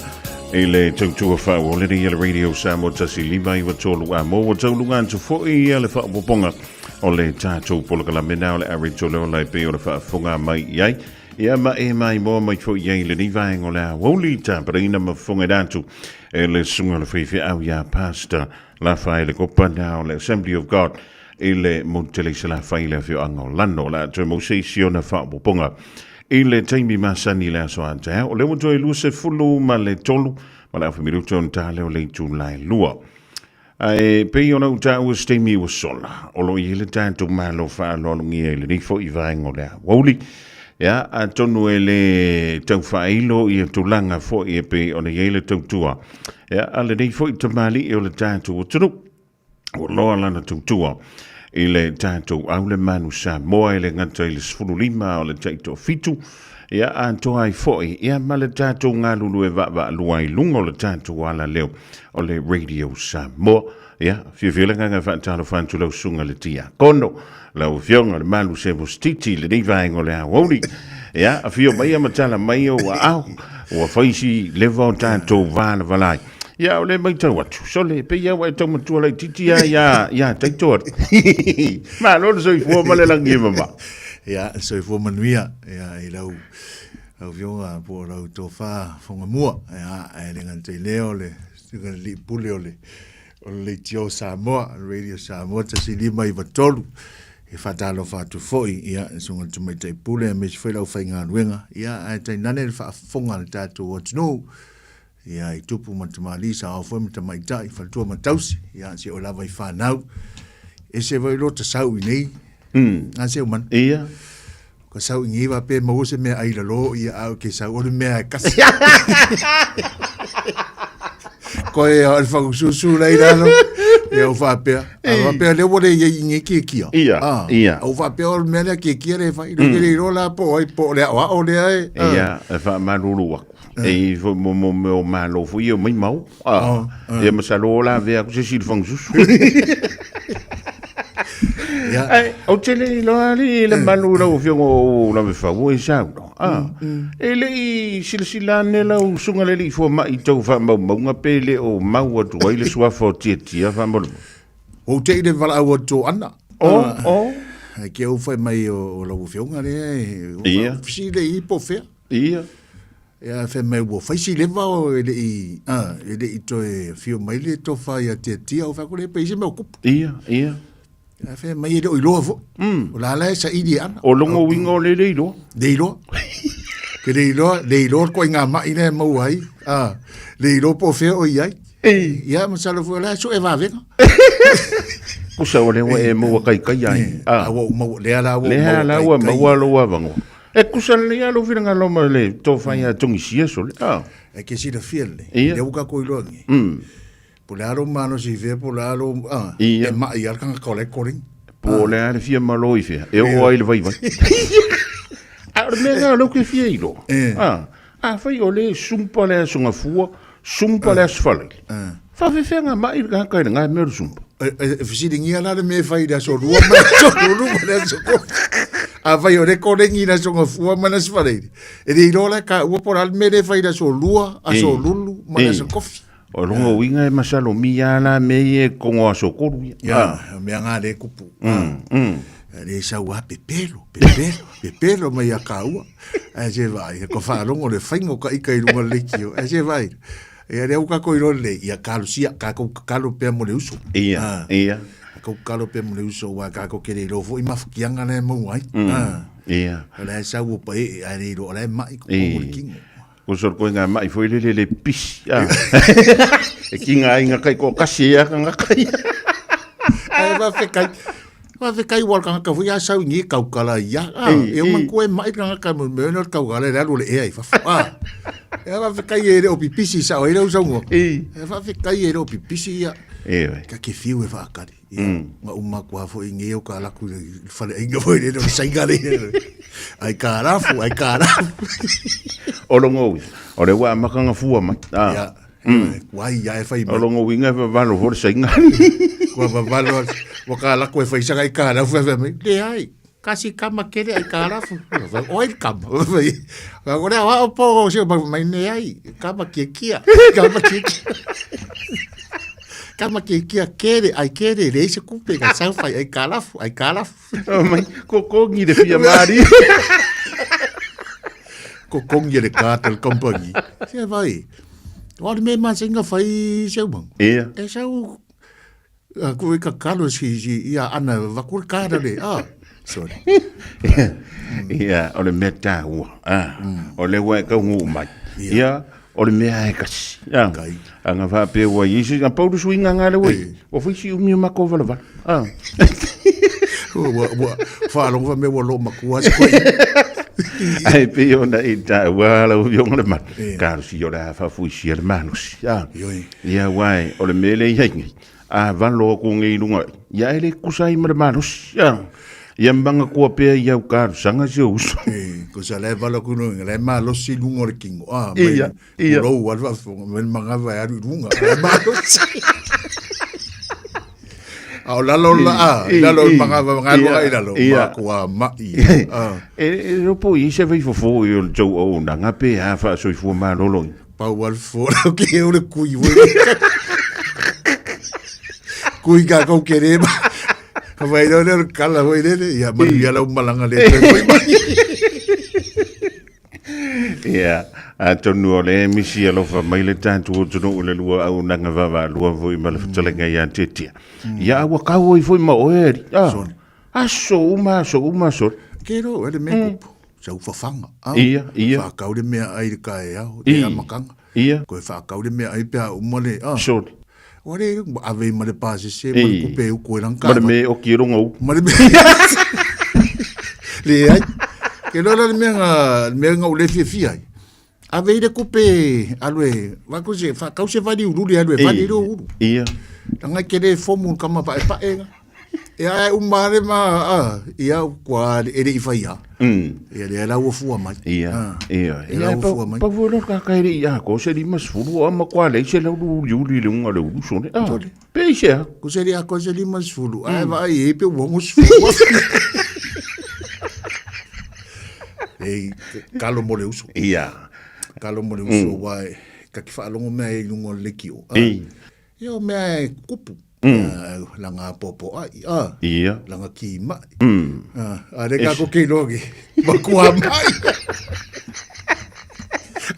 i le tautua whau o le le radio Samoa tasi lima iwa tolu a mō wa taulunga atu fo'i ia le whaapoponga o le tātou polokalame nā o le ari tole o lai pe o le whaafonga mai i ai. Ia ma e mai moa mai fo'i ai le rivaengo le Woli tāpareina ma fonga rātu e le sunga le whaiwhi au ia Pastor Lafaele Kopa nā o le Assembly of God i le Montele Salafai le afioaga o Lano o le a toe mau se isi ona faaopoopoga i le taimi masani le aso a taeao. O lea ua toe 23 ma le afa minuta ona ta lea o le itula e lua. Ae pei ona ou taua se taimi ua sola, o lo o i ai le tatou Malo faaaloalogia i lenei foi vaega o le aoauli. Ia, atonu e le tau faailo ia tulaga foi e pei ona i ai le tautua ia, a lenei foi tamalii o le tatou atunuu. Ua loa lana tautua i le tatou au le Manu Samoa e le gata i le 15 o le taitoafitu, ia atoa ai foi ia ma le tatou galulue vaavaalua i luga o le tatou alaleo o le Radio Samoa. Ia, fiafia le agaga e faatalofa atu lau susuga i le Tiakono, lau Afioga le Malu Sevosititi i lenei vaega o le aoauli. Ia, afio mai ma tala mai ou aao, ua fai si leva o tatou valavala ai. Ia, o le matau atu, sole, pei lava ua e tau matua laitiiti lava ia, ia Taito atu. Malo le soifua ma le lagi e mama. Ia, le soifua manuia, ia, i lau, lau afioga po o lau tofa Fogamua, ia, e le gata i lea o le susuga i le alii pule o le, o le Leitio Samoa, le Radio Samoa 1593, e faatalofa atu foi, ia, i le susuga i le Tamaitai Pule, aemaise foi le aufaigaluega, ia, ae tainane le faafofoga a le tatou atunuu, Ia, i tupu ma tamalii, saoao foi ma tamaitai, faletua ma tausi, ia, se o lava i whanau. E se vai lo ta sau i nei. A se umana. Ia. Ka sau i ngiwa pe maua se mea ai lalo, ia au ke sau o le mea e kasi. Koe o le whakususu lei lalo. Ia o whapea. A whapea le ua le ia i nge kia kia. Ia, ia. O whapea o le mea lea kia kia le whai. Mm. Le ro la po ai po le ao ao le ai. Ia, e whaamalulu aku. E i foi mo mo mea o malo foi ia mai mau. Ah, ia masalo o la vea ku se si le fangasusu. Ia. Ai, o te le iloa ali le malu lau afioga o Lavefau e sau no. Ah, e le i silasila ane lau susuga le alii fomai i tau faamaumauga pe le o mau atu ai le suafa o Tiatia faamolemole. Ou te i le valaau atu o Ana. O, o. Ai ke au whai mai o, o lau afioga lea e. Ia. Fisi le i po fea. Ia. Ia fai mai ua fai si leva o e le i, a, e le i toe fio mai le tofa ia Tiatia o fai atu le pe i se mea o tupu. Ia, ia. Ia fai mai e le o iloa foi. O la la e saili e ana. O longa uiga o le le iloa. Le iloa. Ke le iloa, le iloa le koaiga mai lea e maua ai. A, le iloa po o fea o i ai. Ia, masalo foi o la e sue vavega. Kusa o lea ua e maua kaikai ai. A, ua ou maua, lea la ua ou maua kaikai. Lea la ua maua lou avanoa. E kusa lelei lava lou finagalo ma le tofa ia Togisia sole. Ah. E ke silafia lelei. Ia. Lea ua tatou iloa nei. Po o le a lou malosi i fea, po o le a lou, ah, Ia. e mai lava le tagata o la e korengi. Po o le a le fia malo i fea, e oo ai le vaivai. A A o le mea lena o lea ou te fia iloa. A, afai o lea e sumpa le Aso Gafua, sumpa le Aso Faraile, faafefea mai le tagata i lena mea o le sumpa? E fesiligia la le mea e fai i le Aso Lua ma le Aso Lulu ma le Aso Tofi. Afai o lea e kolegi i le Aso Gafua ma le Aso Faraile, e le iloa la e taua po o le a le mea lea e fai i le Aso Lua, Aso Lulu ma le Aso Tofi. O lona uiga e masalomia lava la mea ia i totonu o aso tolu ia. Ia, o mea na lea e tupu. E le sau lava pepelo, pepelo, pepelo mai ia kāua. Ae se vaai, e ka faalogo le faiga o ka ika i luga o le leitio. Ae se vaai, ia lea ua kākou iloa lelei, ia talosia, kākou tatalo pea mo le uso. Ia, ia. Kākou tatalo pea mo le uso, aua kākou te le iloa foi mafatiaga la e maua ai. Ia. O la e sau ua paee, ae le iloa o la e mai totonu o le tino. Ko sor koe ngā mai foi lele le pisi. Ah. e ki ngā inga kai ko kasi e aka ngā kai. Ai va fe kai. Va fe kai wal kanga ka foi a sau ni kau kala ia. Ah, e man koe mai kanga ka mo me no kau kala le alu le e ai fa. Ah. E va fe kai e le o pipisi sa o ile u sau. E va fe kai e le o pipisi ia. E vai. Ka ke fiu e fa kari. Ia, nga uma aku lava foi nei o ka alaku i le faleaiga foi lele o le saiga le. Ai ka rafu, ai ka rafu. O longa uiga, o le ua amata ona fua mai. Ah. Ia, ua ia e fai mai. O longa uiga e vavalo foi le saiga. Kua vavalo, ua ka alaku e fai sanga i ka rafu e fai mai. Leai, kasi kama kele ai ka rafu. Oi le kama. O lea o po o mai nei ai, kama kiekia, kama kiekia. Kama kiekia kere, ai kere, leai se kupe, ka sau fai, ai ka lafu, ai ka lafu. Oh mai, ko kongi le fia mari. Ko kongi le cartel company. Se vai. O le me masenga fai se umang. Ia. E sau Ko i ka kalo si si ia ana vaku le kara le ah sorry. Ia o le mea tāua ah o le ua e kaunuu mai. Ia o le mea e kasi. Ah anga faapea ua i isi na pau le suiga nga le ua i. Ua fai si umi o makou valavala. Ah. Ua ua faalogo fai mai ua loo matua se koe. Ai pei ona i tāua lau afioga le Malu. Kalosi o le a faafuisia le malosi. Ah. Ia aua o le mea lea i ai nei. A valo aku nei i luga, ia e le kusa ai ma le malosi. Ia, ia manatua pea i au talosaga si ou uso. E, kosa la e valo aku no, la e malosi i luga o le kino. Ah, mai, Ia, ia. Ulou alu faafofoga, mai le manava e alu i luga, la e malosi. A o lalo la, a, i lalo o le manava, galuega i lalo, matua mai. Ah. E, e le po i se vai fofo i o le tou auaunaga pe a faasoifua maloloina. Pau al fo lau ke o le kui voi. Kui ka kau ke re ma. Ka vai leo le kala voi le le. Ia manu ia lau malanga le toe foi mai. Ia, atonu o le misi alofa mai le tatou atunuu i le lua auaunaga vaavaalua foi ma le fetalaiga ia Tietia. Ia, a ua kau ai foi ma oe alii. Ah, aso uma, aso uma, aso. Ke ro, ele me kupu. Sau fafaga. Au. Ia, ia. Whaakau le mea ai le kaeao, le amakanga. Ia. Koe whaakau le mea ai pea uma le, ah. Sorry. Ua le, ave ma le pasese, ma le kupe uku e lang Ma le me oki e ronga u. Ma le me. Le ai. Ke loa la le mea nga, le mea nga u le fiafia ai. Ave i le kupe, alu e, wako se, whakau se vali ululi, alu e vali le ulu. Ia. Langa ke le fomu kama pae pae nga. E ae uma le ma, a, ia, kua e le i whai a. Ia le la ua fua mai. Ia, ia. E la ua fua mai. Pa fua ka ka i a ko se lima sefulu a ma kwa le se la ulu uli le unga le ulu sone. Ah. Pe se a. Ko se le a ko se lima sefulu. Ae va ai e pe ua ngo sefulu. Ei, kalo mo le uso. Ia. Kalo mo le uso, wa e, ka ki whaalongo mea e lunga o le lekio. Ei. Ia o mea e kupu. Langa popo ai. Ia. Langa ki mai. A le ka ko ke logi. Makua mai.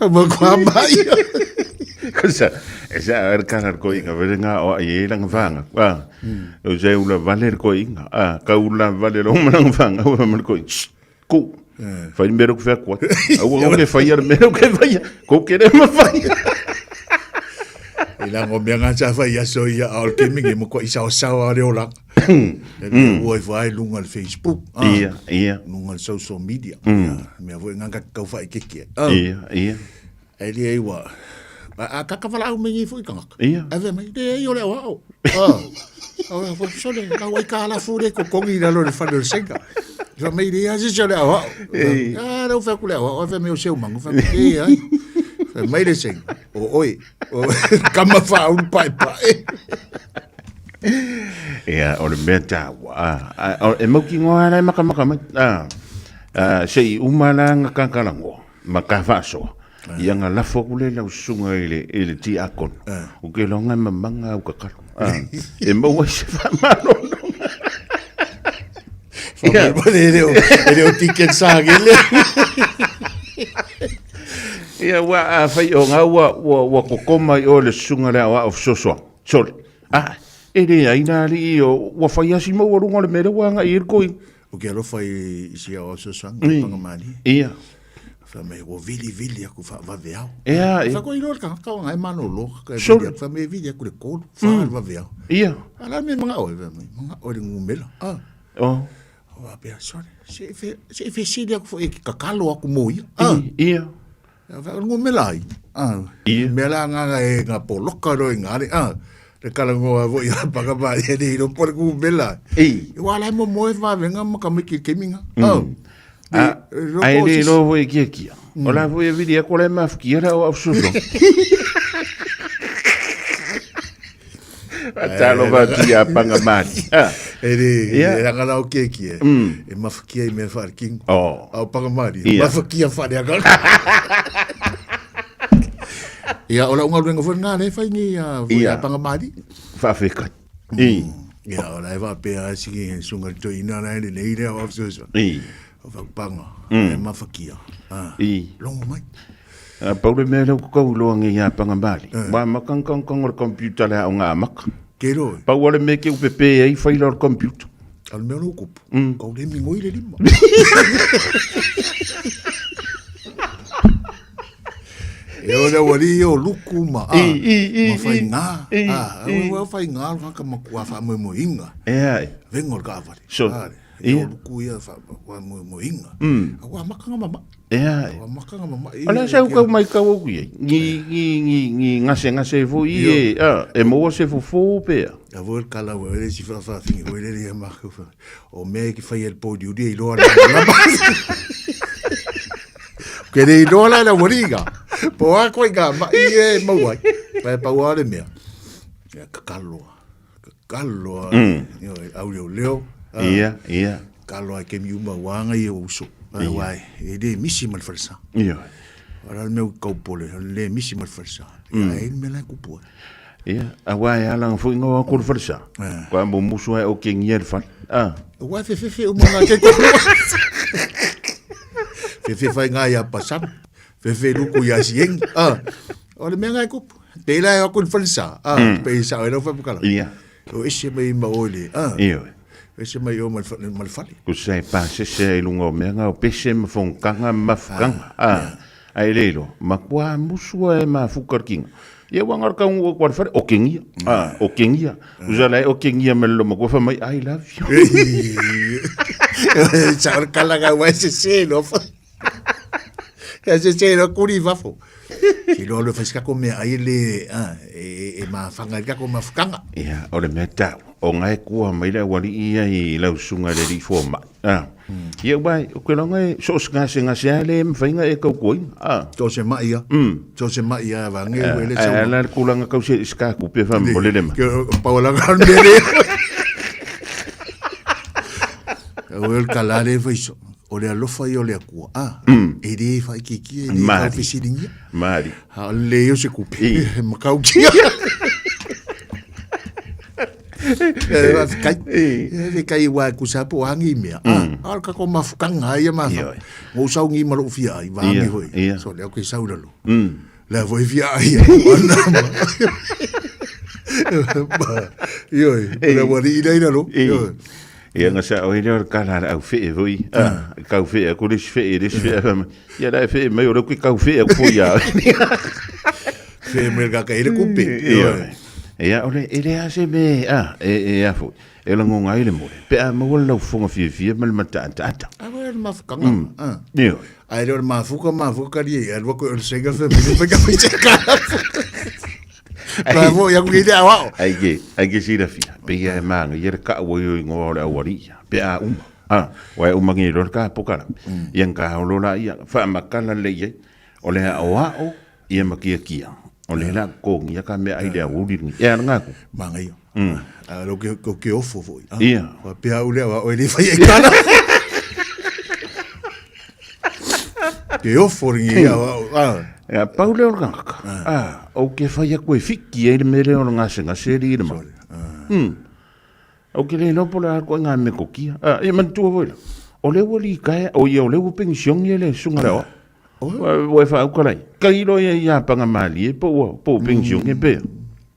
Makua mai. Kosa, e sa ar kara ko inga vere ngā o ai e langa whanga. Ah. O se ula vale ko inga. Ah, ka ula vale lo langa whanga o ma ko. Ku. Whai mero ku whea kua. Aua o ke whai ara mero ke whai. Ko ke re ma whai. I lango mea ngā sa whai aso ia a o le kemi mo ko isa o sao a reo langa. E mea ua i whai lunga le Facebook. Ia, ia. Lunga le social media. Mea foi ngā kau whai keke. Ia, ia. E lia i ua. A kaka wala au mengi foi kangaka. Ia. Ave mai, le ai o le au ao. Ah. Au a foi sole, ka wai ka ala fure ko kongi lalo le whane o le senga. Fa mai le ia se se o le au au. Ah, leu fai aku le au au, fai mai o seu mangu, fai mai e ai. Fai mai le seng, o oi, o kama fa ulu pae pae. Ia, o le mea tāua. Ah, ah, e mau ki ngoa la e makamaka mai. Ah, ah, se i uma la nga kakalangoa, ma ka whaasoa. Ia nga lafo aku le lau susunga i le, i le tiakono. O ke loa ngai mamanga au kakalo. Ah, e mau ai se whamalolo. Ia. E le o ticket sa gele. Ia, ua a whai o ngā ua, ua, ua kokoma i o le susunga le au a o fesoasoa. Sole. Ah, e le ai nā li o, ua whai asi mau runga le mere ua nga i el koi. O ke alofa i si au fesoasoa, panga mali. Ia. Fa mai ua vili vili aku fa vave au. Ia, ia. Fa ko ilo ka ka ngai mano lo ka vili aku fa me vili aku le kolu fa mm. vave au. Ia. Ala me manga oi fa mai manga oi le ngumela. Ah. Oh. Wa pea sorry. Se fe se fe sili aku fo e kakalo aku mo ia. Ah. Ia. Fa ngumela ai. Ah. Ia. Me la nga e nga poloka ro i nga le. Ah. Le kala ngoa fo ia paka pa e ni ro po le ngumela. I. Wa la mo mo e fa venga ma ka me ki keminga. Ah. A, ai le lo foi kia kia. O la foi e vili a kore mawhiki era o au suso. A talo va ti a panga mani. E le, e ranga lau kia kia. E mawhikia i mea whaare kingo. Oh. Au panga mani. Mawhikia whaare aka. Ia, o la unga luenga foi ngā le whai ngi a panga mani. Whawhekai. I. Ia, o la e whapea a siki sunga to ina la le nei lea o afsoso. I. O whakupanga, e mawhakia. Ah. I. Longo mai. A paule mea leo kau loa ngi ia panga mali. Wa makang kang kang o le computer lea o ngā maka. Ke roe. Pau ale me ke upepe ei whaila o le computer. Al mea no kupu. Kau le mingoi le lima. E o le wali o luku ma a. I, ma whai ngā. I, A, i. ua whai ngā ka ka makua wha moe moe inga. E ai. Vengo le kaawale. So, E ia. o luku ia wha moe moe inga. Ua makanga mama. E ai. Ua makanga mama. O le sau kau mai kau au ia. Ngi, ngi, ngi, ngi ngase ngase fo i e. A, e maua se fofo pea. A voi le kala ua ele si whawhawhingi ua ele ia maku wha. O mea i ki whai el pō diuri i loa la lama. Ke rei loa la la waringa. Po a koe ngā ma i e mau ai. Pai pau a le mea. Ia kakaloa. Kakaloa. Io, au leo leo. Ia, ia. Kakaloa ke mi uma wanga i o uso. Ia. Wai, e le misi ma le falesa. Ia. Ora le mea u kaupole, le misi ma le falesa. Ia, e le mea lai kupua. Ia, a wā e alanga fo ingoa ko le falesa. Ko a mo musu ai o ke ngia le fale. Ah. Wai fe fe fe uma ngā ke koko. Fe fe whai ngā ia pasam. Fe fe luku ia siengi. Ah. O le mea ngā kupu. Te ila e aku le falesa. Ah. Pe i sao e lau whapukala. Ia. O ese mai ma oile. Ah. Ia. Ese mai o ma le fale. Ko se pa se se i lunga o mea ngā o pese ma fongkanga ma mafukanga. Ah. Ai leilo, ma kua musua e mafuka le kinga. Ia ua ngara kau o kua whare, o kengia. Ah, o kengia. Usa lai o kengia me loma kua whamai, I love you. Sa o le kala wai se se no. Ka se se no kuri wafo. Ki loa le whaisika ko mea ai le, ah, e mawhanga i kako mafukanga. Ia, o le mea tau. O ngai kua mai le awali ia i lau sunga le li fo mai. Ah. Ia wai, o ke longa e so se ngase ngase a le mwhainga e kau koinga. Ah. Tō se mai ia. Tō se mai ia wa nge ue le sau. La kulanga kau se ska ku pe fam bolele ma. Ke paola ka mere. O el kalare faiso. O le alofa i o le akua. Ah. E le whai ki ki e le kau fesiringia. Mari. Ha le yo se kupe. Makau kia. Kai, e kai wa ku sa po hangi mea. Ah, ka ko mafukanga ia ma. Mo sau ngi ma lo fia ai va ngi hoi. So le ko sau lo. Le voi fia ai. Io, le wari ina ina lo. Ia nga sa o ile ka la au fe voi. Ah, kau fe ko le fe le fe. Ia la fe mai o le kau fe ko ia. Fe me ka ka ile kupe. Ia. Ia o le ele a se me a e e a fo. E la ngonga ile mo. Pe a mo la fonga fia fia ma le mata ata ata. A wa le mafukanga. Ah. Ia. A le mafuka mafuka li a lo ko le senga fe me fe ka fe ka. Bravo, ia ku ile awao. Ai ke ai ke sira fia. Pe ia e manga ia le ka o yo ngoa o le awari. Pe a uma. Ua e uma nei loa le ta pokalame. Ia na ta olo laia, faamatala lelei ai, o le aoao ia ma kiakia, o lea la totogia ka meaai i le aoauli lenei. E a lena atu? Manaia. A o ke, o ke ofo foi. Ia. Faapea au lea, aua oe le fai ai tala. Ke ofo lenei, ia, a. Ia, pau lea o le tagata, ou te fai atu e fiki ai le mea lea o le gasegase alii le mau. Ou te le iloa po o le a le ituaiga metotia. Ia manatua foi la, o lea ua litaea, o ia o lea ua penisione le susuga i le aoao. Ua e faauka la i ai. Tailo ia i Apaga malie po ua po ua penisione pe a.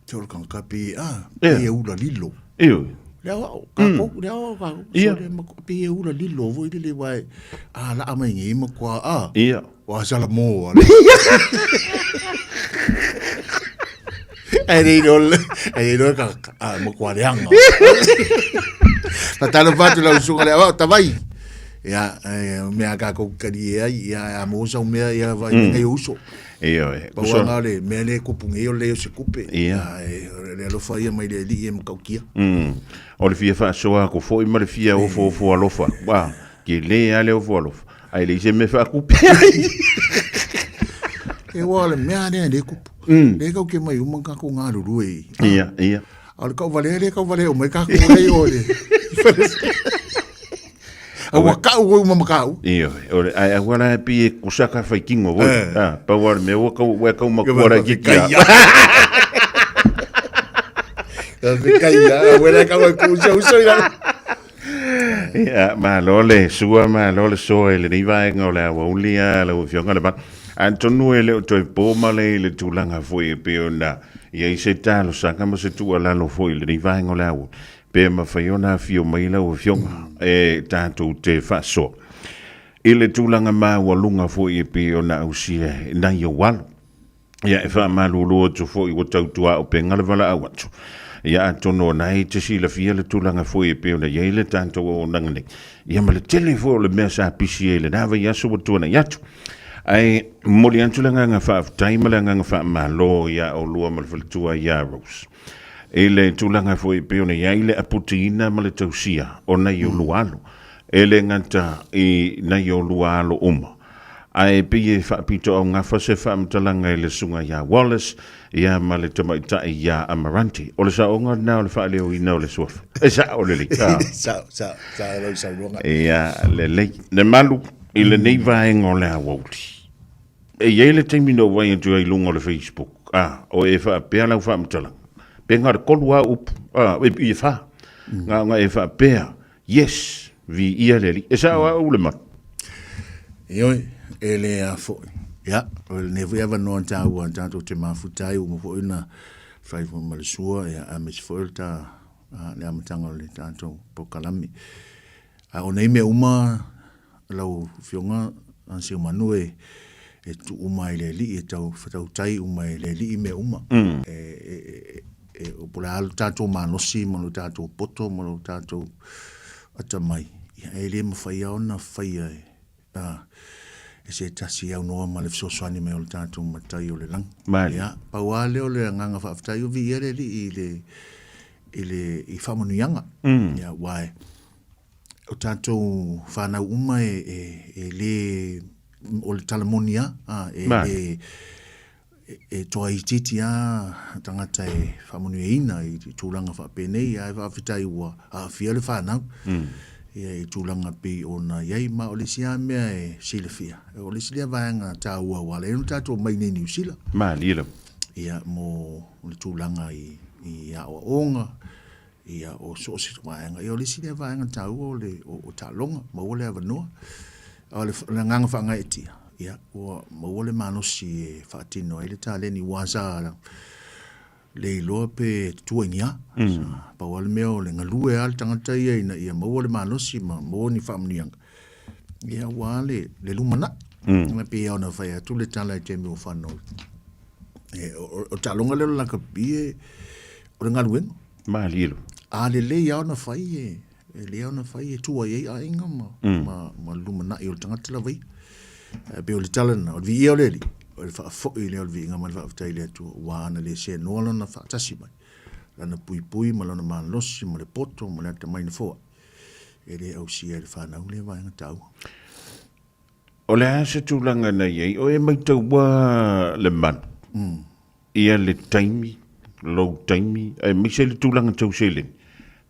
Te ora kanga pe a, pe e ula lilo. Ioe. Le aoao, kākou, le aoao kākou. Ia. Pe e ula lilo foi lele wai a laa mai nei ma kua a. Ia. Wa sala mo. Ai nei no ai no ka a mo kwa leanga. Fatalo fatu la usuga le awa tavai. Ia mea ka ko kari e ai ia a mo sa mea ia vai nei uso. Ioe. Pau anga le mea le kupu nei o le o se kupe. Ia. Le alofa ia mai le alii e makaukia. O le fia faasoa atu foi ma le fia ofoofo alofa. Ua, ke le lava le ofo alofa. Ae leai se mea faakupe ai. E ua le mea lea le kupu. Le kau ke mai uma kākou galulue i. Ia, ia. A o le kauvalea lea kauvalea uma ai kākou lei o le. A ua kau oi uma ma kau. Ioe, o le, ae aua la e pi e kusa ka whai kingo voi. Ah, pau a le mea ua kau, ua kau makua la ki kia. Ka kai ia, ua le kau ai kusa uso i lalo. Ia, malo le sua, malo le soa i lenei vaega o le aoauli a lau Afioga Lemanu. Atonu e le o toe po male i le tulaga foi e pei ona i ai se talosaga ma se tuualalo foi i lenei vaega o le aoauli, pe mafai ona afio mai lau Afioga e tatou te faasoa i le tulaga maualuga foi e pei ona ausia e nai ou alo. Ia, e faamalulu atu foi ua tautuaupega le valaau atu. Ia, atonu o na e te silafia le tulaga foi e pei ona i ai le tatou auaunaga nei. Ia, ma le tele foi o le mea sa pisi ai i lena vaiaso ua tuanai atu. Ae momoli atu le agaga faafetai ma le agaga faamalo iā oulua ma le faletua iā Rose i le tulaga foi e pei ona i ai le aputiina ma le tausia o nai olua alo. E le gata i nai olua alo uma, Ae pei e faapitoaugafa se faamatalaga i le susuga ia Wallace ia ma le tamaitai ia Amarante. O le saoga lena o le faaleoina o le suafa. E sao lelei. Sao, sao, sao lau saunoaga. Ia, lelei. Le malu i lenei vaega o le aoauli. E i ai le taimi na ou vaai atu ai i luga o le Facebook, a, o e faapea lau faamatalaga, pe na o le tolu lava upu, a, e fa, na ona e faapea, Yes, viia le Alii. E sao lava au le malu. Ioe, e le a foi. Ia, o lenei foi avanoa taua tatou te mafuta ai, ua uma foi ona fai foi ma le sua, ia, aemaise foi o le ta, le amataga o le tatou polokalame. A o nei mea uma, lau Afioga Seumanu e, e tuu uma i le Alii, e tau whatautai uma i le Alii mea uma. E, e, e, e, po o le a lo tatou malosi ma lo tatou poto ma lo tatou atamai, ia, e le mafai lava ona faia e, a, e se tasi e aunoa ma le fesoasoani mai o le tatou Matai o le lagi. Malie. Ia, pau lava lea o le agaga faafetai o viia le Alii i le, i le, i faamanuiaga. Ia, aua e, o tatou whanau uma e, e, e le, o le tala moni a, a e le, e, e toa itiiti a tangata e faamanuiaina i tulaga faapenei, ae faafetai ua aafia le whanau. Ia, i tulaga pei ona i ai, ma o le isi lava mea e silafia, o le isi lea vaega taua ua ala ai ona tatou mai nei Niu Sila. Malie lava. Ia, mo le tulaga i, i aoaoga, Ia, o so o se vaega. Ia, o le isi lea vaega taua o le o, o taaloga, maua le avanoa. A o le, le agaga faagaeetia, ia, ua maua le malosi e faatino ai le taleni, aua sa le iloa pe tutua i ni a. Sa pau lava le mea o le galue lava le tagata ia ina ia maua le malosi ma maua ni faamanuiaga, ia, aua le, le lumanai. E pei lava ona fai atu le tala i taimi ua fanau. E, o, o, o taaloga lea o le lakapi e, O le galuega. Malie lava. A lelei lava ona fai e, e lelei lava ona fai e tua i ai aiga ma, ma, ma le lumanai o le tagata lava ia. Ae pei o le tala lena, o le viia o le Alii, o le faafoi lea o le viiga ma le faafetai i le Atua, aua ana le seanoa Lona faatasi mai, Lana puipui ma Lona malosi ma le poto ma le atamai na foai. e le ausia e le fanau lea vaega taua. O le a se tulaga na i ai, o e maitaua le malu, ia le taimi, lou taimi, aemaise le tulaga tau seleni,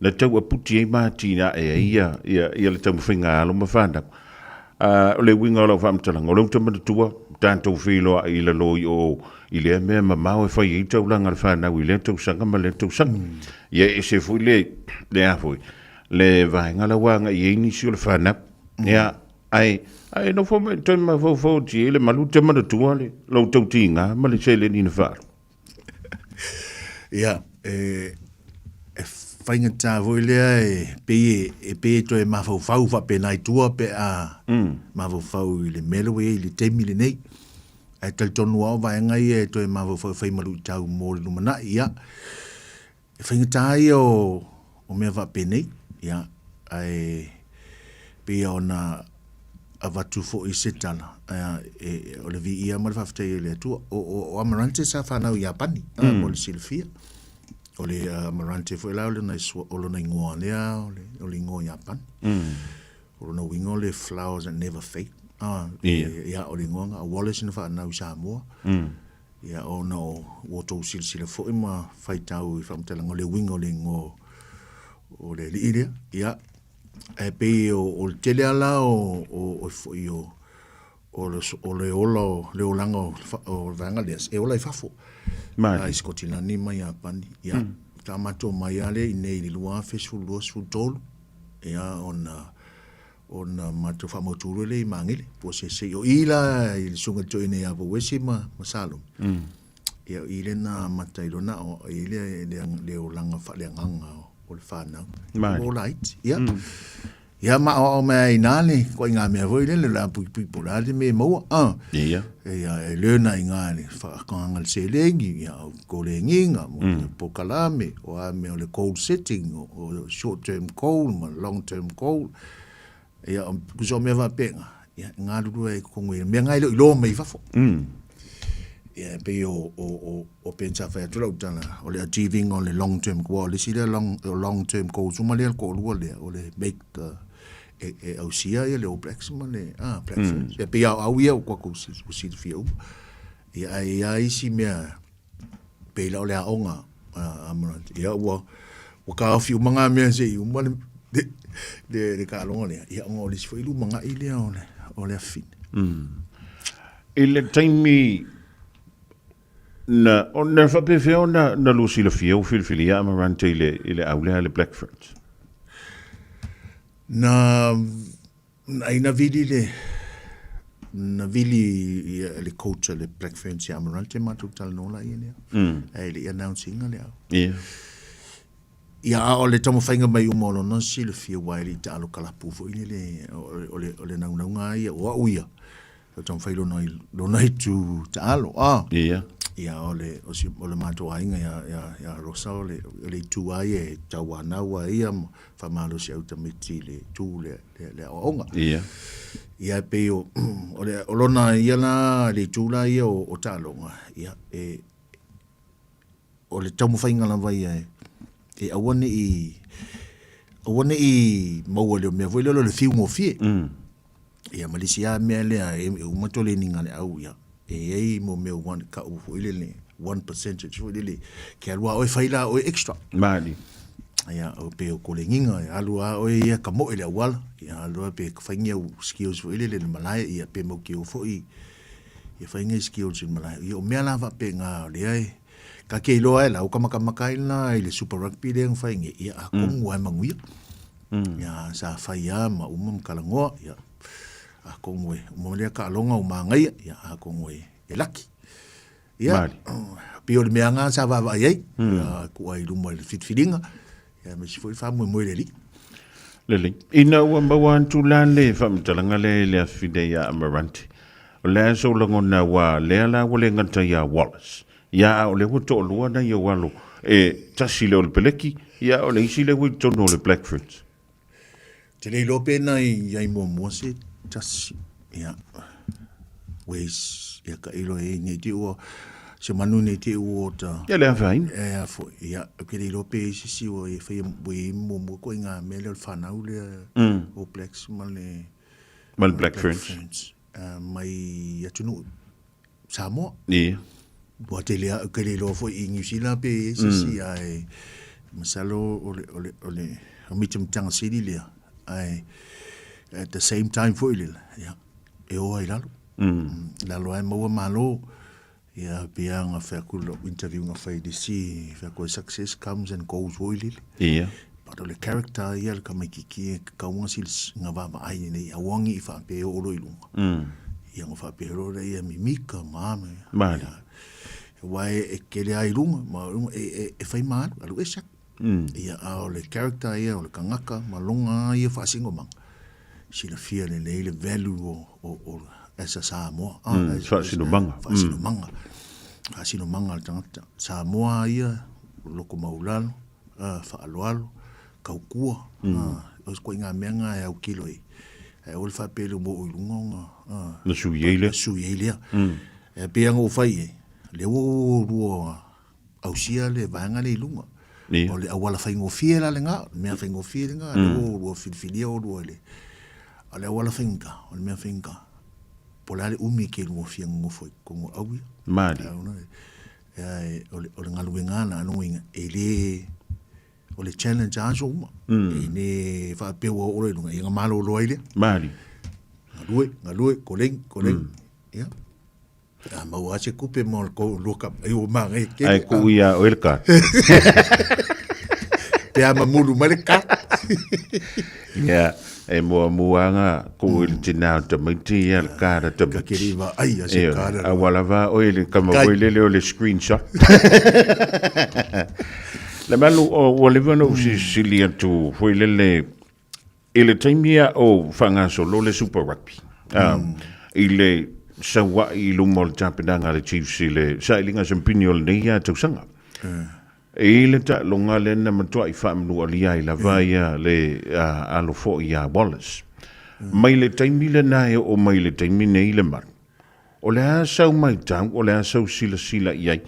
na tau aputi ai ma atinae ai ia, ia, ia le taumafaiga a alo ma fanau. O le uiga o lau faamatalaga, o lea ou te manatua, tatou feiloai i lalo i o i lea mea mamao e fai ai taulaga a le fanau i lea tausaga ma lea tausaga. Ia e ese foi le, le a foi, le vaega la ua agai i ai nisi o le fanau. Ia, ae, ae nofo mai toe mafaufau atu i ai le malu, te manatua le, lou tautiga ma le seleni na faaalu. Ia, e, e faigata foi lea e pei e, pei e toe mafaufau faapena i tua pe a mafaufau i le mea lea ua i ai i le taimi lenei. Ae talitonu lava o vaega ia e toe mafaufau e fai ma luitau mo le lumanai. Ia, e faigata ia o, o mea faapenei, ia, ae pei ona avatu foi se tala, e, o le viia ma le faafetai i le Atua. O, o, o Amarante sa fanau i Iapani, mm. mo le silafia. O le Amarante foi la o lona, o lona ingoa lea, o le, o le ingoa Iapani. O lona uiga o le flowers that never fade. Ah, yeah. E, ia, o le ingoa nga, Wallace na whaanau i Samoa. Ia, ona o ua outou silasila foi ma faitau i faamatalaga o le uiga o le igoa o le alii lea. Ia, ae pei o, o le tele lava la o, o, o foi o, o le, o le ola o le olaga o, o le vaega lea, e ola i fafo. Mali. I Sikotilani ma Iapani. Ia, ta matou mai lava lea i inei i le 2012, 13, ia, ona ona matou faamautu loa lea i Magele, po o se se i. O i la i le susuga i le toeaina ia Vauese ma, ma Salomi, ia o i lea na amata ai loa na aoao ai le, le, le olaga faaleagaga o le fanau. Mali. O laiti, ia. Ia ma aoao mai ai i ina le ituaiga mea foi lele, o le a puipui po o le a le mea e maua. Ah. Ia. Ia, e learn ai i ina le faatagaga le seleni, ia, o kolegiga, mo le polokalame, o a mea o le goal setting, o, o short term goal ma long term goal. Ia, o tusa o mea faapena, ia, e galulue ai i totonu i mea na e le o iloa mai fafo. Ia, e pei o, o, o, o Ben sa fai atu lau tala, o le achieving o le long term goal, o le isi lea long, long term goals uma lea le toalua lea, o le make the, e, e ausia ia le All Blacks ma le, ah, Black Ferns. Ia, pei au ia ua tatou silafia uma. Ia, ae i a isi mea, pei la o le aoga a Amarante, ia ua, ua taofi uma ngā mea se i uma le, le, le, le taaloga lea, ia ona o le isi foi lumanai lea o le, o le afafine. I le taimi na, o, na faapefea ona na lua silafia ua filifilia Amarante i le, i le au lea a le Black Ferns? Na, Ai na vili le na vili ia le coach a le Black Ferns ia Amarante matou talanoa laia lea. Ae le i announce ina le au. Ia. Ia a o le taumafaiga mai uma o lona silafia aua e le i taalo kalapu foi lele o le o le naunauga lava ia o au ia o taumafai lona lona itu taalo a. Ia. Ia o le o si o le matou aiga ia ia ia Rosa o le o le itu lava ia e tauanau ai ia ma faamalosi au tamaiti i le itu le le, le aoaoga. Ia. Ia e pei o, o, le, o lona ia la, le itu la ia o, o taaloga, ia, e, o le taumafaiga lava ia e, e aua ne i, aua ne i maua le mea foi lea o le fiu gofie. Ia ma le isi lava mea lea e uma toleniga le au, ia, e i ai mo mea one, kau foi lele, one percentage foi lele, ke alu lava oe fai la oe extra. Maali. Ia, o pe o kolegiga, e alu lava oe ia ka moe le auala, ia alu lava pe faingi au skills foi lele le malae, ia pe mau kio foi, ia faingi skills i le malae. Ia o mea la faapena o lea e, ka ke iloa e la, o ka makamaka ai la i le Super Rugby lea na faingi, ia atonu lava e manuia. Ia, sa fai lava ma uma ma talanoa, ia, atonu e uma lea taaloga o manaia, ia, atonu e, e laki. Ia, Mali. pei o le mea lena sa vaavaai ai, ia, tuu ai i luma i le filifiliga, ia, aemaise foi le faamoemoe i le Alii. Lelei. Ina ua maua atu la le faamatalaga lea i le afifine ia Amarante, o le a sou lagona aua lea la ua le gata ia Wallace, ia a o lea ua toalua nai ou alo, e tasi lea o le peleki, ia a o le isi lea ua i totonu o le Black Ferns. Te le iloa pe na i ai muamua se tasi, ia, ways, ia tailo i ai nei te ua. Se manu nei te ua o ta... Ia le afaina. E a foi, ia, ou te le iloa pe i ai se isi ua e faia, ua i ai muamua koe i ngā mea lea o le whanau lea, All Blacks ma le... Ma le Black Ferns. Mai atunuu Samoa. Ia. Ua tele a, ou te le iloa foi i New Zealand pe i ai se isi, ae masalo o le, o le, o le mitamitaga sili lea, ae at the same time foi lea, ia, e o ai i lalo. Lalo lava e maua malo. Ia, pei lava ona fai atu i lau interview na fai i le isi, fai atu ai, success comes and goes foi lele. Ia. But o le character ia le tamaitiiti e tatau ona silasila, ona vaavaai lelei, aua ne i faapea e oo loa i luga. Ia ona faapea loa lea, ia mimika ma a mea. Malie. Aua e tele lava i luga, ma e fai ma alu, alu ese atu. Ia, a o le character ia o le tagata ma lona ia faasinomaga, silafia lelei le value o, o, o as a Samoa. Ah, as, faasinomaga. Faasinomaga. Faasinomaga a le tagata. Samoa ia, loko maulalo, uh, faaaloalo, tautua. O se ituaiga mea na e autilo ai. Ae aua le faapea le ua oo i luga ona... Uh, na sui ai lea. Na sui ai lea. E pei ona ou fai ai, lea ua oulua ausia le vaega lea i luga. Ia. O le auala faigofie la lena, o le mea faigofie lena, mm. lea ua oulua filifilia oulua i le... O le auala faigata, o le mea faigata, po o le a le umi e te lua fia nonofo ai i totonu o au ia. Malie. E, o le, o le galuega lena, lona uiga, e le... O le challenge lava aso uma. Mm. E le faapea ua oo loa i luga, ia ona malolo ai lea. Malie. Galue, galue, koleni, koleni. Mm. Ia. A maua lava se tupe mo le kou lua kapa, ai ua manaia tele. Ae tuu ia oe le card. Pe a mamulu mai le card. Ia, e muamua nga tuu i le tina o tamaiti ia le card a tamaiti. Ka keri vaai a se card. A ua lava oe le kama foi lele o le screenshot. Le malu, ua leva ona ou silisili atu foi lele I le taimi a o faagasolo le Super Rugby, i le saua'i i luma o le tapenaga a le Chiefs i le sailiga siampini o lenei tausaga, i le taaloga lea na matua'i faamanualia ai lava ia le alo foi ia Wallace. Mai le taimi lena e oo mai i le taimi nei le malu, O le a sau matau, o le a sau silasila i ai.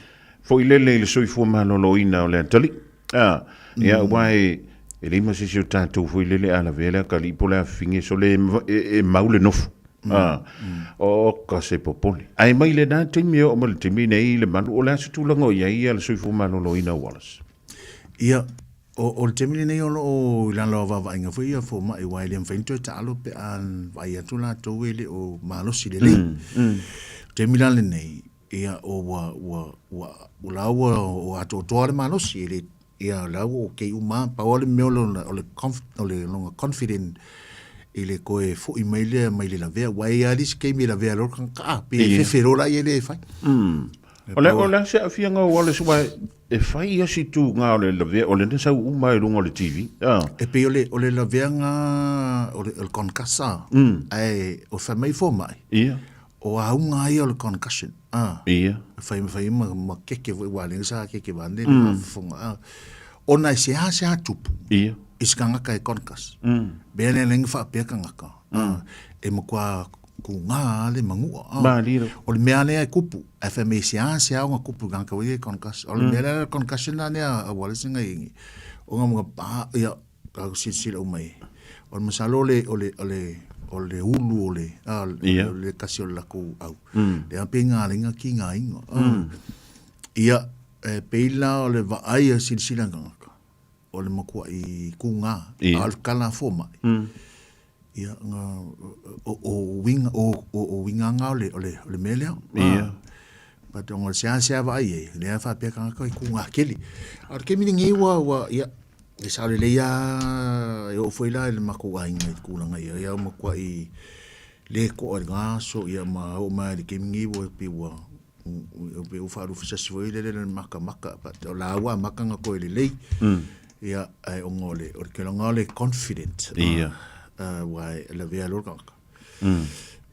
Foi lele i le soifua maloloina o le atalii. A, ia, aua e, e leai ma se isi o tatou foi lele a lavea le atalii po o le afafine, sole e, e, e mau le nofo. A, o ka se popole. Ae mai lena taimi e oo mai le taimi nei le malu, o le a se tulaga o i ai le soifua maloloina o Wallace? Ia, O, o le taimi lenei o lo o i lalo o vaavaaiga foi ia fomai aua e le mafai ona toe taalo pe a vaai atu latou e le o malosi lelei. O le taimi la lenei, ia o ua, ua, ua, ua la ua o atoatoa le malosi e le, ia la ua okay uma lava. Pau lava le mea o lona, o le conf, o le lona confident i le toe foi mai lea mai le lavea, aua e i ai lava le isi taimi e lavea loa le tagata, a, pe fefe loa la ia lea e fai. O le, o le a se aafiaga o Wallace aua e fai ia si tūgā o le lavea, o lena sau uma i luga o le TV. Ah. E pei o le, o le laveaga o le, o le concussion, mm. ae o fai mai fomai. Ia. O auga ia o le concussion. Ah. Ia. Fai fai ma, ma keke foi ua lenga sa keke vane mm. le fonga. Ah. Ona e se a se a tupu. Ia. I se kangaka e concus. Mm. Bea le lenga whaapea kangaka. Mm. Ah. E makua Ko ngā ale mangua. Ah. Mārira. O le mea lea e kupu, e whai me se a se ao ngā kupu ngā kawe e concussion. O le mea lea concussion la nea a wale se ngai ingi. O ngā mga pā, ia, ka silasila uma i. O le masalo o le, o le, o le, o le ulu o le, a, Ia. o le kasi o le lako au. Mm. Le ape ngā lenga ki ngā inga. Ah. Ia, e peila o le vaai a silasila ngā O le makuaʻi kūgā, Ia. a o le kala fomai. Ia, nga, o, o uiga, o, o, o uiga nga o le, o le, o le mea lea. Ia. Ah, but ona o le seasea vaai ai, lea e faapea tagata e kūgā tele. A o le taimi lenei ua, ua, ia, e sao lelei lava, e oo foi la i le matou aiga i tulaga ia, ia ua matuai le to'a i lena aso, ia ma oo mai lava i le taimi lenei ua pei ua, Pei ua faaluafesasi foi lele le makamaka, but o la ua amata ona toe lelei. Ia, ae ona o le, o le tulaga o le confident. Ia. Aua e lavea loa le tagata.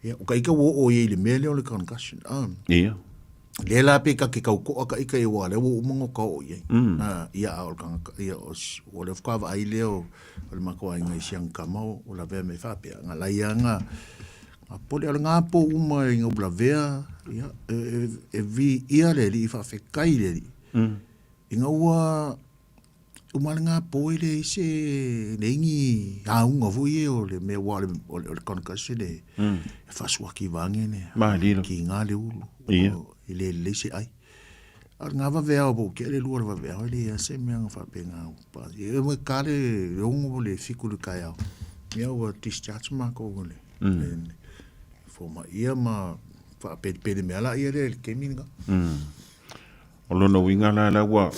Ia, o ka ika ua oo i ai i le mea lea o le concussion. Ia. Lea la pe ta te tau to'a ka ika aua o lea ua uma ona ta oo i ai. Ia, a o le tagata, ia, o lea faatoa vaai lea o le matou aiga i si ana tama o lavea mai faapea. Na laia na, Pole o le gapo uma i ngau lavea, ia, e, e, e vi ia le alii faafetai le alii. I ngau ua uma le gapo e le ise le ingi auga foi e o le mea ua o le, o le, o le concussion e, e faasuaki vange ne. Malilo. Ki ngā le ulu. Ia. O, i le lelei se ai. A o le ngā vaveao po o ke le lua le vaveao e le ia se mea nga faapena o pa. E mo ka le ongo le fiku le kaeao. Ia ua discharge makou le. Mm. Foma ia ma faapelipeli mea la ia le le taimi lena. O lona uiga la la ua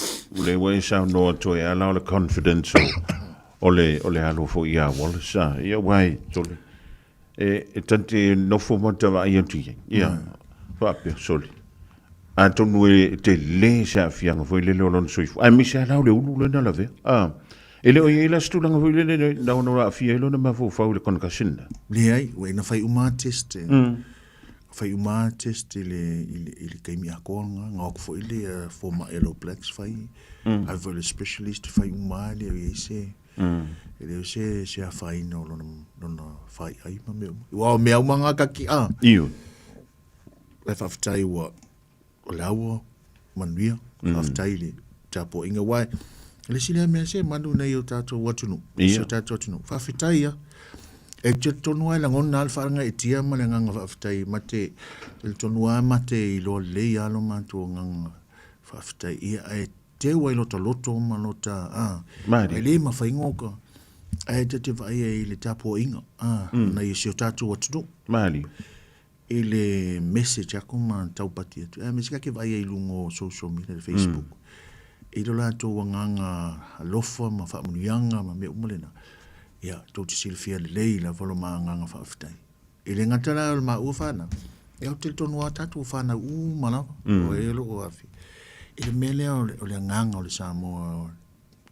le ua e saunoa atu ai ala o le confidence o, o le o le alo foi ia Wallace a ia ua e tole e e tante nofo ma ta vaai atu i ai ia faapea soli atonu e tele se aafiaga foi lele o lona soifua aemaise lava la o le ulu lena lavea a E le o i ai la se tulaga foi lele na ono aafia ai lona mafaufau i le concussion lea? Leai, ua ina fai uma lava test. Fai uma lava test i le, i le, i le taimi atoa lena. Na o atu foi le uh, fomai a le All Blacks fai, mm. ave foi le specialist fai uma lava, e le o i ai se, e le o se, se afaina o lona, lona faiai ma mea uma. Ua o mea uma ngā kaki a. Io. E faafetai ua, O le ua manuia, faafetai i le tapuaiga aua o le isi lea mea se manu nei o tatou atunuu, si o tatou atunuu. Faafetai ia. E talitonu lava e lagona lava le faagaeetia ma le agaga faafetai ma te talitonu lava ma te iloa lelei lava lo matou agaga faafetai ia ae teu ai lota loto ma lota a e le mafai ona ae ta te vaai ai i le tapuaiga a nai si o tatou atunuu. Malie. I le message aku ma taupati atu, aemaise ka ke vaai ai i luga o social media, le Facebook, i lo latou agaga alofa ma faamanuiaga ma mea uma lena, ia, tou te silafia lelei lava lo ma agaga faafetai. E le gata la o le maua whanau, ia ou te talitonu lava tatou whanau uma lava, o e o lo o afi. I le mea lea o le, o le agaga o le Samoa,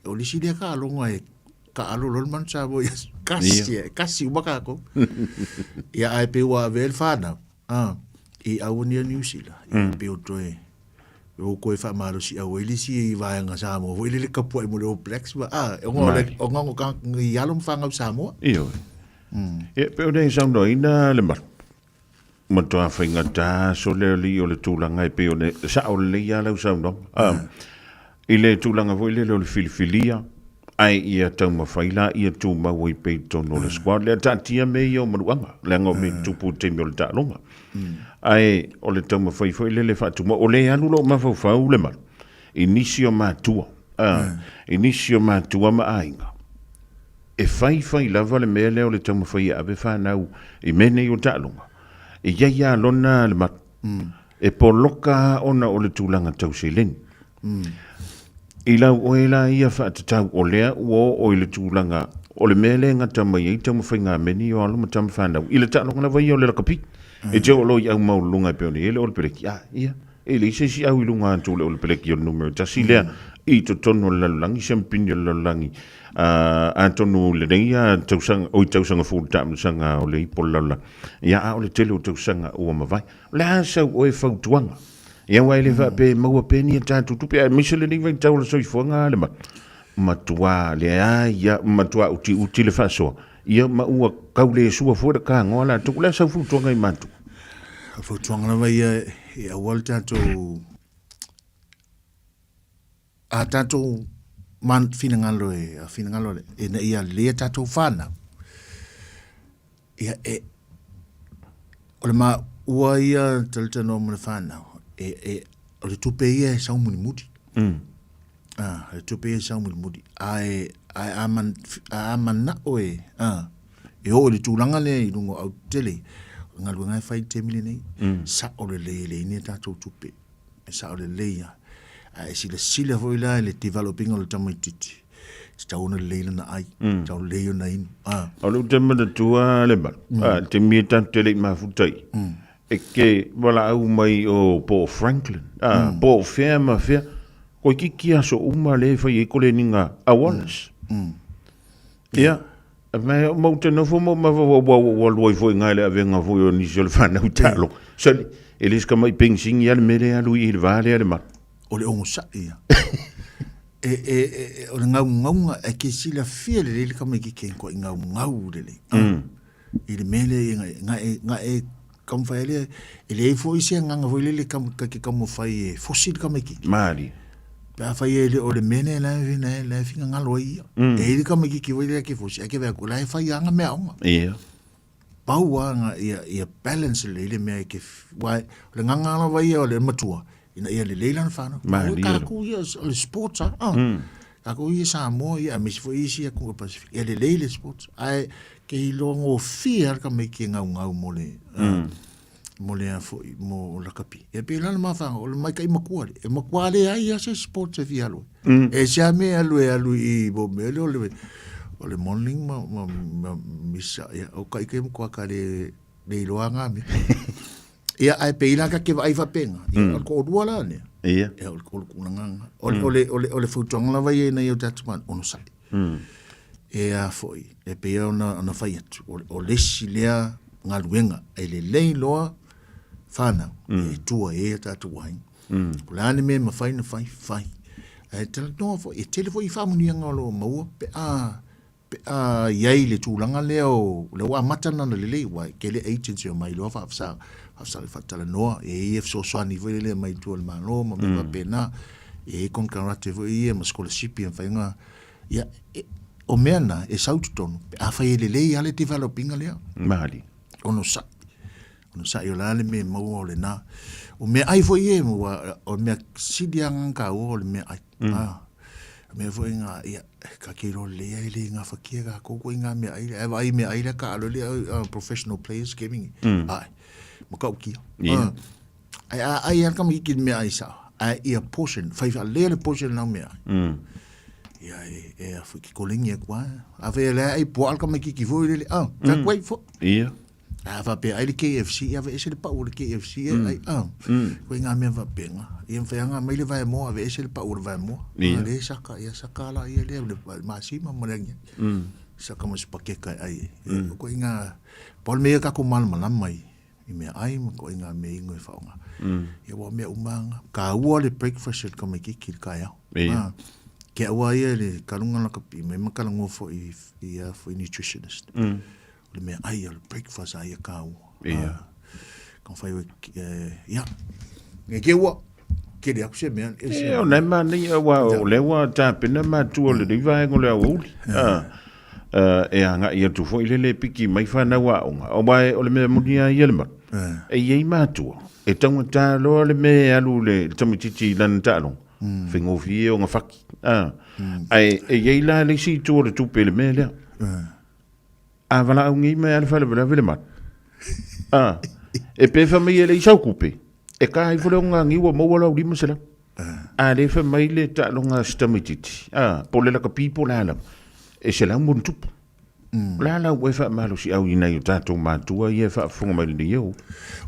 O le isi lea taaloga e taalo loa le manu Samoa ia kasi, e kasi uma tatou. Ia ae pei ua avea le fanau, a, i auania Niu Sila, ia pei o toe, o toe faamalosiau ai le isi vaega Samoa foi lele tapuai mo le All Blacks ma, a, ona o le, ona o tagata i alo ma fanau Samoa. Ioe. Ia, pei ona e saunoaina le malu, matua faigata sole alii o le tulaga e pei ona sao lelei lava lau saunoaga. Ah, I le tulaga foi lele o le filifilia, ae ia taumafai la ia tumau ai pea i totonu o le squad lea. Taatia mea ia o manuaga, leaga o mea e tupu i le taimi o le taaloga. Ae o le taumafai foi lele e faatumau, o lea e alu lou mafaufau le malu i nisi o matua, ah, i nisi o matua ma aiga, E faifai lava le mea lea o le taumafai e ave fanau i mea nei o taaloga, e i ai lava lona le malu. E poloka lava ona o le tulaga tau seleni. I lau oe la ia faatatau o lea ua oo i le tulaga o le mea lea e gata mai ai taumafaiga mea o alo ma tama fanau i le taaloga lava ia o le lakapi. E te oo loa i au maualuluga e pei ona i ai le All Peleki, a, ia, E leai se isi au i luga atu o le Olepeleki o le numera tasi lea i totonu o le lalolagi, siampini o le lalolagi. Atonu lenei a tausaga, oi tausaga fou le taamilosaga o le ipo o le lalolagi. Ia, a o le tele o tausaga ua mavae. O le a sau oe fautuaga? Ia, aua e le faapea e maua pea ni a tatou tupe, aemaise lenei vaitau o le soifuaga le matua leai a, matua utiuti le faasoa. Ia, ma ua kau le sua foi le kagoa latou. O le a sau fautuaga i matua? O fautuaga lava ia e aua le tatou a tatou man finagalo e a finagalo le ina ia lelei a tatou whanau. Ia e o le ma ua ia talitanoa mo le whanau e, e o le tupe ia e sau mulimuli. Ah, e tupe e sau mulimuli. Ae, ae a, man, a, a manao e, ah, e oo i le tulaga lea i luga o autele, o le galuega e fai i le taimi lenei, sao lelei e leai ni a tatou tupe. E sao lelei lava. Ae silasila foi la i le develop-ina o le tamaitiiti, e tatau ona lelei lona ai, tatau lelei ona inu. Ah. O lou te manatua le malu, ah, le taimi e tatou te le i mafuta ai, e ke valaau mai o po o Franklin, ah, po o fea ma fea, Koikiki aso uma le fai ai koleniga a Wallace. Ia, me mau te nofo mo ma wa wa wa lua ifo inga le avenga foi o nisi o le whanau talo. Sali, e le ska mai peng sing ia le mele alu i le vale ale ma. O le ogosaʻi ia. E, e, e, o le gaugauga, e ke silafia lelei le tamaitiiti e koʻi gaugau lelei. I le mea lea, ia, na e, na e taumafai ai lea, e leai foi se agaga foi lele ka te taumafai e fosi le tamaitiiti. Malie. Pe afai e le o le mea lea la e, la e, la e finagalo ai ia. E i ai le tamaitiiti foi lea e te fosi, ae te vaai atu, o la e fai lava ana meaaoga. Ia. Pau lava na ia, ia balance lelei le mea e te, aua o le agaga lava ia o le matua, ina ia lelei lana fanau. Malie. Aua tatou ia, o le sports lava. Ah. Tatou ia Samoa ia, aemaise foi isi atunuu o le Pasefika, ia lelei le sports. Ae ke iloa gofie lava le tamaiti e gaugau mo le, mo le a foi, mo lakapi. Ia pei la le mafuaaga, o le maita'i matua lea, e matua leai lava se sports e fia alu ai. E ese lava mea e alu e alu i mo mea lea o le, o le modeling ma, ma, ma misa, ia, o ka ike matua ka le, le iloa ngā mea. Ia, ae pei la ka te vaai faapena, ia, o le toalua la lea. Ia. Ia, o le, o le tulaga lena. O, o le, o le, o le fautuaga lava ia ina ia o tatou mana, onosai. E a foi, e pei ona, ona fai atu, o, o le isi lea galuega, e lelei loa whanau, e tua e a tatou aiga. O le a le mea e mafai ona fai, fai. Ae talanoa foi, e tele foi faamanuiaga o lo o maua pe a Pe a i ai le tulaga lea o lea ua amata ona lelei, aua e tele agents e omai loa faafesa, faafesa faatalanoa, e i ai ia fesoasoani foi lele e aumai i tua o le Malo ma mea faapena. E i ai konekarate foi ia ma sikolasipi e mafai ona, ia, e, o mea na e sau i totonu pe afai e lelei lava le develop ina lea. Malie. Onosai. Onosai o le a le mea e maua o lena. O meaai foi ia, aua o le mea sili lava ona taua o le meaai. Ah, mea foi nga, ia, ka ke iloa lelei ai le gafatia tatou koe i ngā meaai lea. Ae vaai i meaai lea ka alo lea professional players gaming. Ae, matautia. Ia. Ae a ai lava le tamaitiiti i le meaai sao, ae ia portion, fai faalelei le portion o lau meaai. Ia, e, e a foi ke kolegi atu lava. Afai o lea ai puaa le tamaitiiti foi lele, ah, fai atu ai foi. Ia. A faapea ai le KFC, ia aveese le pau o le KFC e ai, ah. Koe ngā mea faapena. Ia mawhai anga mai le vaemoa, aveese le pau o le vaemoa. Ia. Ah, le saka, ia saka la ia lea, le masima ma le angia. Saka ma spakeka e ai. Mm. Koe ngā, pa o le mea ia kako malamalama i, i mea ai, ma koe ngā mea ingo e whaonga. Ia wa mea umanga. Ka ua le breakfast e le kamaikiki le kaeao. Ia. Ah, Ke aua ia le kalunga la kapi, me makala ngō fo i, i, i, i nutritionist. O le mea ai, o le breakfast a ia kāua. Ia. Ka whai oe, ia. Nge ke ua, kere aku se mea. E, o nei mā nei, ua, o lea ua tāpena mātua o le nei vaega o le aoauli. E agai atu foi le le piki mai whanau aonga. O wae, o le mea moni a ia le maru. E i ai mātua, e taugata loa le mea e alu le tamaitiiti i lana taaloga. Whaingofie o nga whaki. Ae, e i ai la le isi itu o le tupe i le mea lea. A valaau nei mai a le faalavelave le mata. A, e pefa mai e le i sau kupe. E ka ai fole o ngā ngiwa maua lau 500. A le fa mai le taaloga a si tamaitiiti. A, po le lakapi po le a lava. E selau ma ona tupu. O le a la ua e faamalosiau i nai o tatou matua ia e faafofoga mai lenei ao?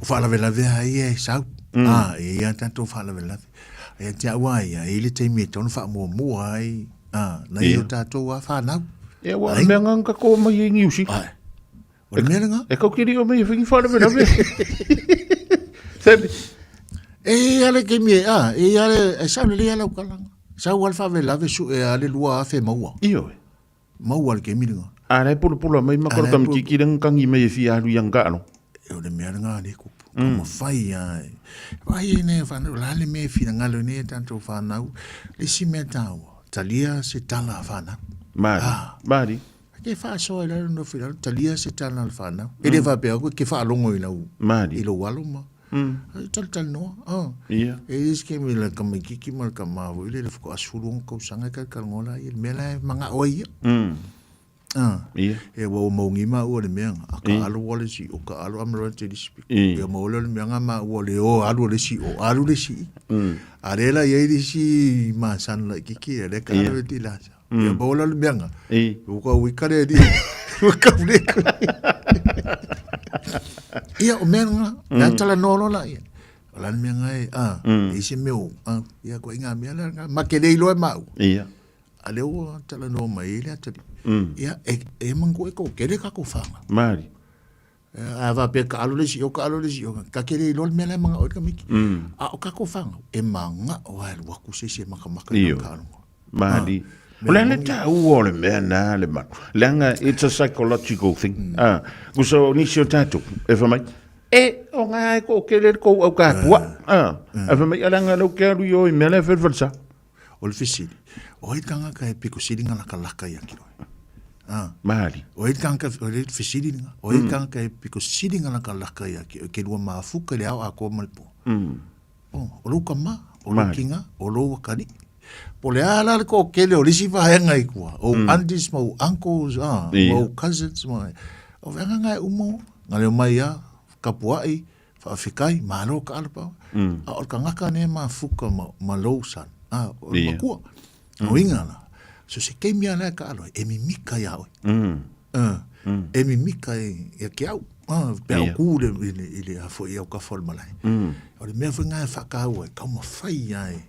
O faalavelave lava ia e sau. A, e i ai a tatou faalavelave. Ia te au lava ia, e i ai le taimi e tatau ona faamuamua ai, a, nai o tatou lava fanau. Ia, ua o le mea lena na tatou omai ai i Niu Sila. Ae. O le mea lena. E kau te le i omai e fai ni faalavelave. Sami. E i ai lava le taimi e, a, e i ai lava le, e sau lelei lava lau tala. Sau lava le faalavelave sue lava le 2000 maua. Ioe. Maua le taimi lena. A la e pulapula mai ma kolo tamaitiiti lea na tagi mai e fia alu i ana taaloga. E o le mea lena le kupu. Ka mafai lava e. Vaai ai nei whanau, la le mea e finagalo nei e tatou whanau, le isi mea taua, talia se tala a whanau. Maari, maari. Ke whaasoa i lalo no whilalo, talia se tala a le whanau. E le whapea koe, ke whaalongo i lau, i lou alo ma. Talitali noa, ah. Ia. E i isi kemi le tamaitiiti ma le tama foi lele faatoa 16 tausaga e talatalanoa la ia, le mea la e manao ai ia. Ah. Ia. E ua ua maungi maua le mea nga, a ka alo ua le isi o, ka alo amelo le isi pito. Ia maua lea o le mea nga maua le o alu o le isi o, alu le isi. A lea la i ai le isi masana laitiiti ia, lea ka alo le ti lasa. Ia maua lea o le mea nga, ua ka uika le alii, ua kau le Ia, o mea nga, la talanoa loa la ia. O la le mea nga e, ah, e i se mea o, ah, ia koe i ngā mea la nga, ma ke le iloa e maua. Ia. A lea ua talanoa mai ai le atalii. Ia, e, e manatua e toatele tatou whānau. Maari. A faapea ka alo le isi o, ka alo le isi o, ka ke le iloa le mea la e manao ai le tamaiti. A o tatou whānau, e manao lava e alu atu se isi e makamaka i lana taaloga. Maari. O le a le taua o le mea na le manu. Leaga it's a psychological thing. Mm. Ah, kusa o nisi o tātou, e whamai, e, o ngā e ko kele le kou au kāpua. Ah, e whamai, alanga lau ke alu i o i mea le whelwhelsa. O le fesili, o ai tangata e piko sili ngā laka laka ia ki roe. Ah. Mahali. O ai tangata, o le fesili nga, o ai mm. tangata e piko sili ngā laka laka ia ki, ke lua mafuka le ao a koa ma le po. Mm. Oh, o lou kama, o lou kinga, o lou akali. Po le a la le koʻokele o le isi vaega i kua, o mm. aunties ma ou uncles, ah, yeah. ma ou cousins, ma, o vaega ngai umo, nga leo mai a, kapuaʻi, faafekai, malo ka ala pau. Mm. A o le kangaka ne mafuka ma, ma lou son, ah, o le yeah. makua. Mm. O inga la. So se keimi a ka alo, e mimika ia oe. Mm. Uh, mm. E mimika e, ia ke au. Ah, pe au ku le, i le, i le a fo i au ka fo le malae. Mm. O le mea fo ngai whakaua, e kaumawhai ia e,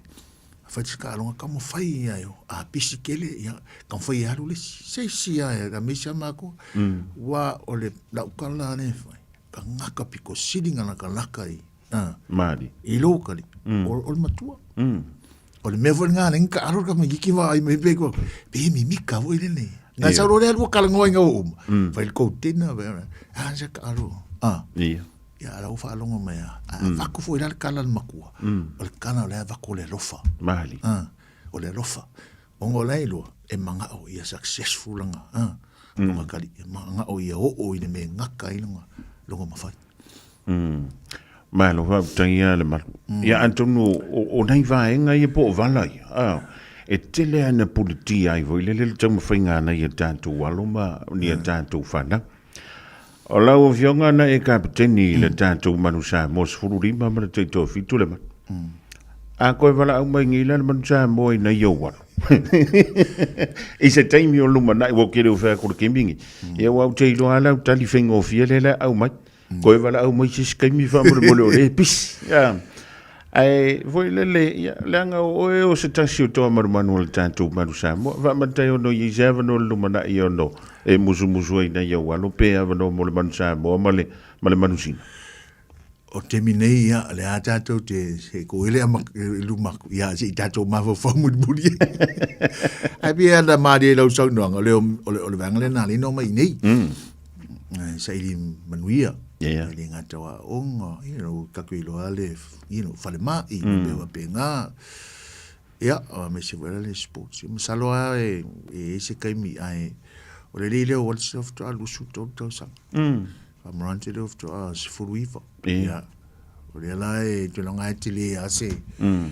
whai te karonga, kaumawhai ia e, a pisi kele, ia, kaumawhai e alu le, se si ia e, a misi a mako, mm. wa o le laukala ne whai, ka ngaka piko sili ngana ka laka i, ah, Maari. I lōkali, mm. o, o le matua. Mm. O le mea foi ngā lengi ka aro ka me ki wā i me pe ko, pe mi mi ka voi le nei. Nā sa rore alua kala ngoa inga o uma. Mm. Whai le kou tena, whai ora. A sa ka aro. Ah. Ia. Ia ala u whaalongo mai a. A mm. wako foi la le kala le makua. Mm. O le kana o le a wako le alofa. Mahali. Ah. O le alofa. O ngō lai loa, e manga o ia successful langa. Ah. Mm. Longa kali, e manga o ia o o i le me ngaka i longa, longa mawhai. Mm. Malo faafetai ia le malu. Mm. Ia atonu o, o nei vaega ia po o vala ia. Ah, e tele ana puletia ai foi lele le taumafaiga ana ia tātou alo ma ni a mm. tātou whanau. O lau afioga na e kapiteni i le mm. tātou manu Samoa 15 ma le taitoafitu le manu. Mm. A koe valaau mai nei la le manu Samoa i nei ou alo. I se taimi o lumanai, ua kele o whea ko le kemingi. Mm. Ia ua au te iloa ala au tali whaingofie le le au mai. Mm. Koe valaau mai se isi kaimi faamolemole o le pisi. Ia. Ae foi lele, ia, leaga o oe o se tasi o toa manumanu o le tātou manu Samoa. Faamatai ono i se avanoa le lumanai ono e musumusu ai nei au alo pe avanoa mo le manu Samoa ma le, ma le manu sina. O taimi nei, ia, le a tātou te, se ko ele ama, e luma, ia, se i tātou mafaufau mulimuli. Ai pia ana mārie lau saunoanga, o le, o le, o le vaega lena le ino mai nei. Mm. Saili manuia. Yeah. E le ngata wa onga, you know, kaku iloa le, you know, whale ma'i, mm. me wa pe ngā. Ia, o me se wera le sports. Masalo a e, e se kaimi, ai, o le lele o wale se ofto a lusu tolu tausaga. Mm. Whamarante le ofto a se furu iwa. Yeah. Ia, o le ala e te longa e te le a se. Mm.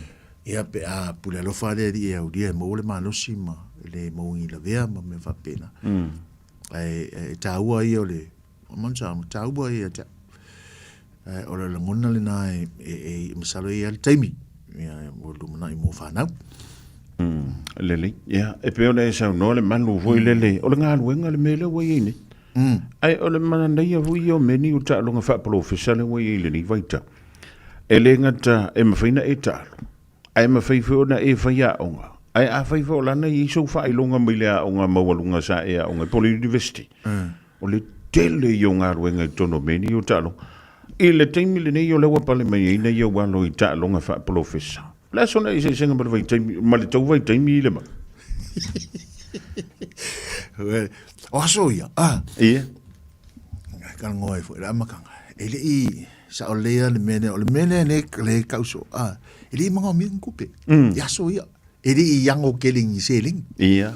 Ia, pe a pule alofa le ri e au ria e maua le malosi ma le maungi lavea ma me whapena. Mm. Ae e tāua ia o le, o mansa, tāua ia te, o le lagona lena e, e, e masalo ia le taimi, ia, o lumanai mō whānau. Mm, lele, ia, e pei ona e saunoa le manu foi mm. lele, o le galuega le mea lea ua i ai nei. Mm. Ai, o le manaia foi ia o mea nei o taaloga faapolofesa lea ua i ai lenei vaitau. E le gata e mafai ona e taalo, Ae mafai foi ona e fai aoga. Ae afai foi o lana e i ai sou faailoga mai le aoga maualuga sa e aoga ai po o le university, o le tele ia o galuega i totonu o mea nei o taaloga. I le taimi lenei o lea ua pale mai ai nai ou alo i taaloga faapolofesa. O le a sona eseesega ma le vaitaimi, ma le tou vaitaimi i le mau? O aso ia, ah. Ia. Ka ngoe foi le amataga. E le i Sao lelei a le mea lea, o le mea lea le, le kauso, a, e le i manaomia ni tupe, mm. i aso ia, e le i iago tele ni seleni. Ia.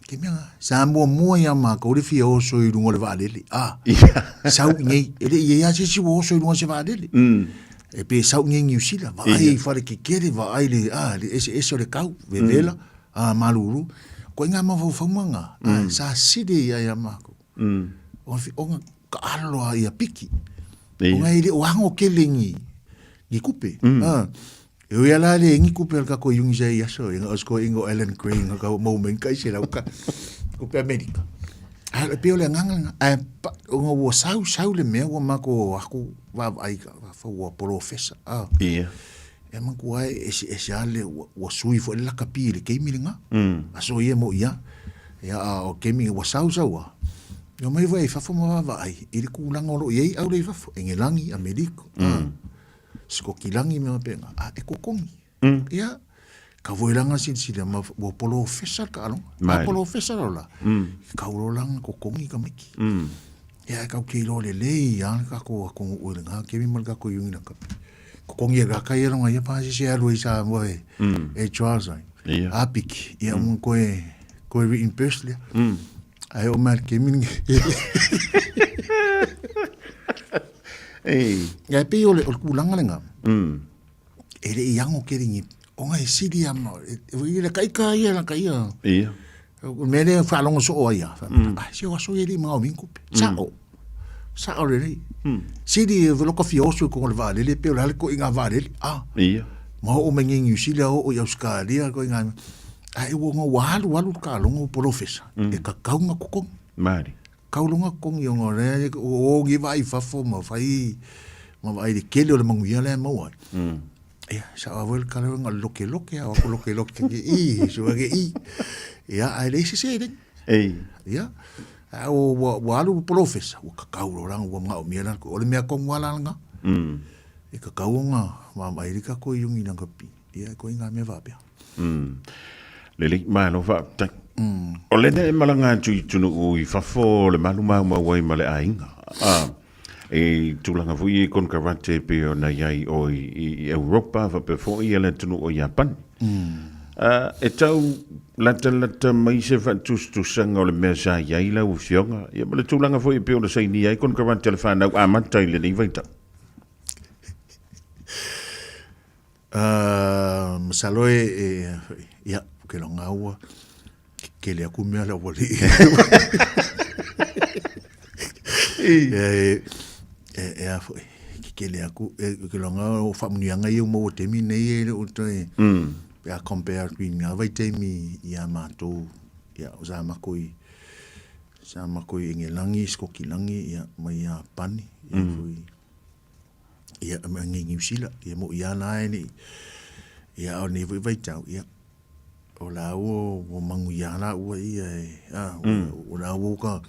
Ke mea, sa muamua ia mākou le fia oso i lunga o le vaalele, a, Ia. sau i nei, e le i ai a se isi ua oso i lunga o se vaalele. Mm. E pe sau i nei Niu Sila, vaai i fale kekele, vaai le, a, le eseese o le kau, vevela, mm. a, malulu. Ko i ngā mafaufauga ngā, a, mm. sa sile ia ia mākou. Mm. O, o, ka alo a ia piki. O ngai le o ango kele ni, ni kupe. Mm. Ah. E oi ala le ngi kupe al ka ko yungi sai aso, inga os ko ingo Ellen Gray nga ka mo men kai se lau ka kupe Amerika. A le pe o le nganga nga, a pa, o nga ua sau sau le mea ua mako aku va ai ka fa ua profesa. Ah. Ia. E manku ai e se e se ale ua, ua sui fo le laka pi le keimi le nga. Mm. Aso ia mo ia. Ia a o keimi ua sau sau a. Nō mai wai fafo ma vaavaai i le kūlanga o lo o i ai aule i fafo, Engelangi, Amerika, mm. Sikokilangi me mapenga, a e kokongi. Mm. Ia, Ka voi langa silisili ma ua polofesa le taaloga. A polofesa lau la. Kau lo langa kokongi ka miki. Ia e kau ke iloa lelei a le tatou atunuu i lena taimi ma le tatou iugi lakapi. Kokongi e laka ia longa ia pa se alu i Samoa e e trials ai. A piki ia mm. koe koe reimburse lea. Ai o mai ke mini. Ei. Ia e pei o le o le tulaga lena. E le i ago keri ni ona e sili a ma e i le kaika ia la kaia. Ia. O mea lea faalogo soo ai a. Ah, se o aso ia li mga o minkupe. Sao. Sao lelei. Sili e velo ka fia oso i konga le vaalele pe o le hale ko i ngā vaalele. Ah. Ia. Ma oo mai ngi New Zealand oo i Australia ko i ngā a e ua ua alu alu le taaloga o polofesa e kakau ngā kokongi. Maari. Kau longa kokongi o ngā rea o o ngi vaai fafo ma whai ma vaai le kele o le manguia lea maua ai. Ia, sa au le kale nga loke loke au ko loke loke ke i, so ke i. Ia, ai le se se le. Ei. Ia. A o ua ua alu polofesa, ua kakau lo ranga ua ngao mia la o le mea kongu ala nga. E kakau nga ma mai ri ka ko iungi nanga pi. Ia ko inga me va pea. Lelei, malo faafetai. O lena e malaga atu i atunuu i fafo o le malu maumau ai ma le aiga. Ah, e tulaga foi i konekarate e pei ona i ai ʻoe i Europa faapea foi le atunuu o Iapani. E tau latalata mai se faatusatusaga o le mea sa i ai lau Afioga, ia ma le tulaga foi e pei ona sainia ai konekarate a le fanau amata i lenei vaitau. Masalo e, ia, ke longa ua, kele aku mea le ua li. E, e, e a foi, kele aku, e, ke longa o whamunianga i o maua temi nei e le o toe, pe a compare atu i ngā vai temi i a mātou, ia, o sa mako i, sa mako i Engelangi, Skokilangi, ia, mai a Pani, ia, foi, Ia, ma ngi Niu Sila, ia mo ia na e ni. Ia o ni vui vai tau, ia. O la ua ua mangu ia la ua ia e, a, o la ua ka,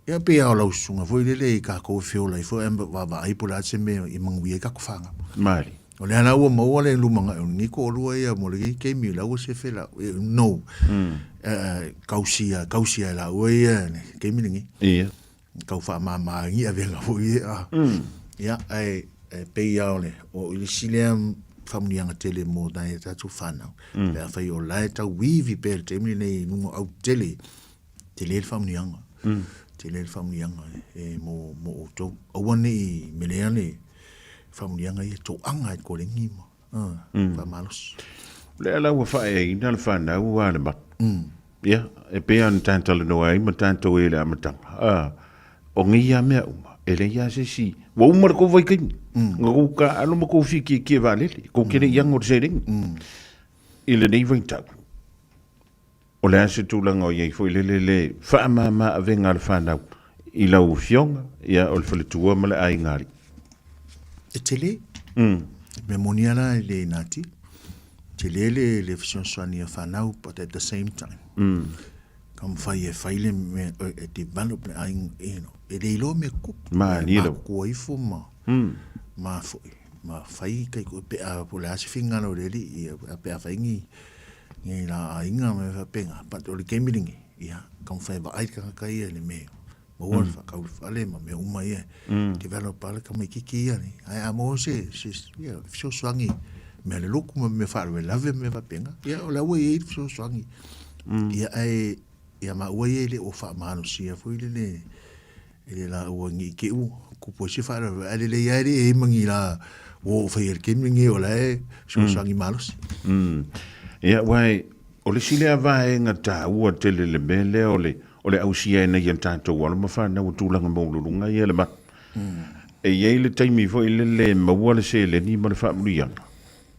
ia pe a o lau sunga foi lele i ka kou feo lai foi e va va ai po la se me i mangu ia ka kufanga. Mari. O le ala ua maua le lumanga o ni ko lua ia mo le ke mi la ua se fe la no. Kausia kausia la ua ia ke mi lengi. Ia. Tau faamama i avega foi e a. Ia, ae e pei lava o le, o le isi lea faamanuiaga tele mo nai a tatou fanau. Pe afai o la e tauivi pea i le taimi lenei i luga o autele, tele le faamanuiaga. Tele le faamanuiaga e mo, mo outou. Aua ne i melea le faamanuiaga ia, toaga e kolegi ma. Faamalosi. O lea la ua faaeaina le fanau a le matu. Ia, e pei ona ta talanoa ai ma tatou i le amataga, a, o nei lava mea uma, e leai lava se isi, ua uma le kou vaitaimi, na kou taaalo ma kou fiakiekie vaalele, kou te le i ago i le seleni. I lenei vaitau, o le a se tulaga o i ai foi lele le faamama avega a le fanau i lau afioga, ia, o le faletua ma le aiga alii? E tele. Mea moni lava la e le nati. Tele le, le fesoasoani a fanau, but at the same time, ka mawhai e whai le mea, e develop le aiga, you know, e le iloa mea kupu. Malie lava. Kua ifo ma, ma foi, ma whai kai ko pe a po le a se finga lo le li, ia, a pe a whai ngi, ngi la aiga me whapenga, but o le kemi ringi, ia, ka mawhai wa ai ka kai ia le mea. Maua le whakau le whale ma mea uma ia, develop a le tamaititi ia nei. Ae a maua se, se, ia, fesoasoani, mea le loku ma mea faalavelave ma mea faapena, ia, o la ua i ai le fesoasoani. Ia, ae, ia maua ia e le o faamalosia foi lele, e le laua ni i te ua, kupu ai se faalavelave, ae lelei lava e le i ai ma ni la ua oo fai ai le taimi lenei o la e fesoasoani malosi. Ia, aua o le isi lea vaega taua tele i le mea lea o le O le ausia e nei a tatou alo ma fanau o tulaga maualuluga ia le matu. E i ai le taimi foi lele e maua le seleni ma le faamanuiaga,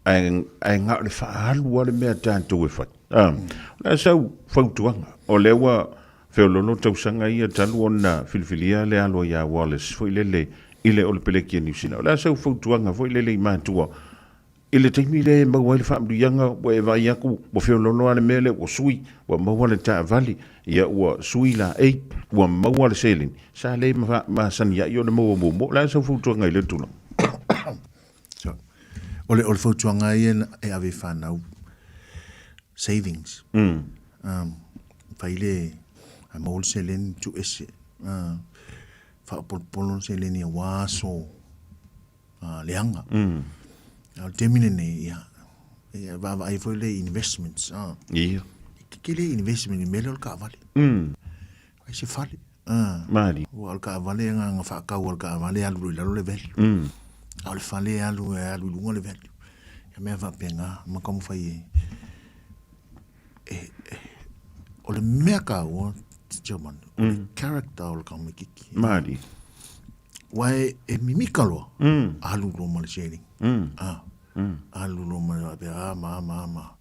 ae, ae na o le faaalu lava le mea a tatou e fai. A, o le a sau fautuaga, o lea ua feoloolo tausaga ia talu ona filifilia le alo ia Wallace foi lele i le Olepeleki a Niu Sila. O le a sau fautuaga foi lele i matua I le taimi lea e maua ai le faamanuiaga, ua e vaai atu ua feoloolo lava le mea lea, ua sui, ua maua le taavale, ia ua sui laei, ua maua le seleni, sa le masani ai ona maua muamua. O le a sau fautuaga i lea tulaga? So, o le, o le fautuaga ia e ave i fanau. savings. Fai le a maua le seleni tuu ese, faaopolopolo le seleni aua aso leaga. A o le taimi lenei, ia, e vaavaai foi le investments. Ia. E tetele investment i mea lea o le taavale. Ai se fale. Mali. Ua o le taavale e agaga faatau o le taavale e alu loa i lalo le value. A o le fale e alu e alu i luga le value. Ia mea faapena, ma taumafai e, e, e o le mea taua, Chairman, o le character o le tamaititi. Mali. Ua e, e mimika loa, alu loa ma le seleni. Alu loa ma le faapea, a ma, ma, ma.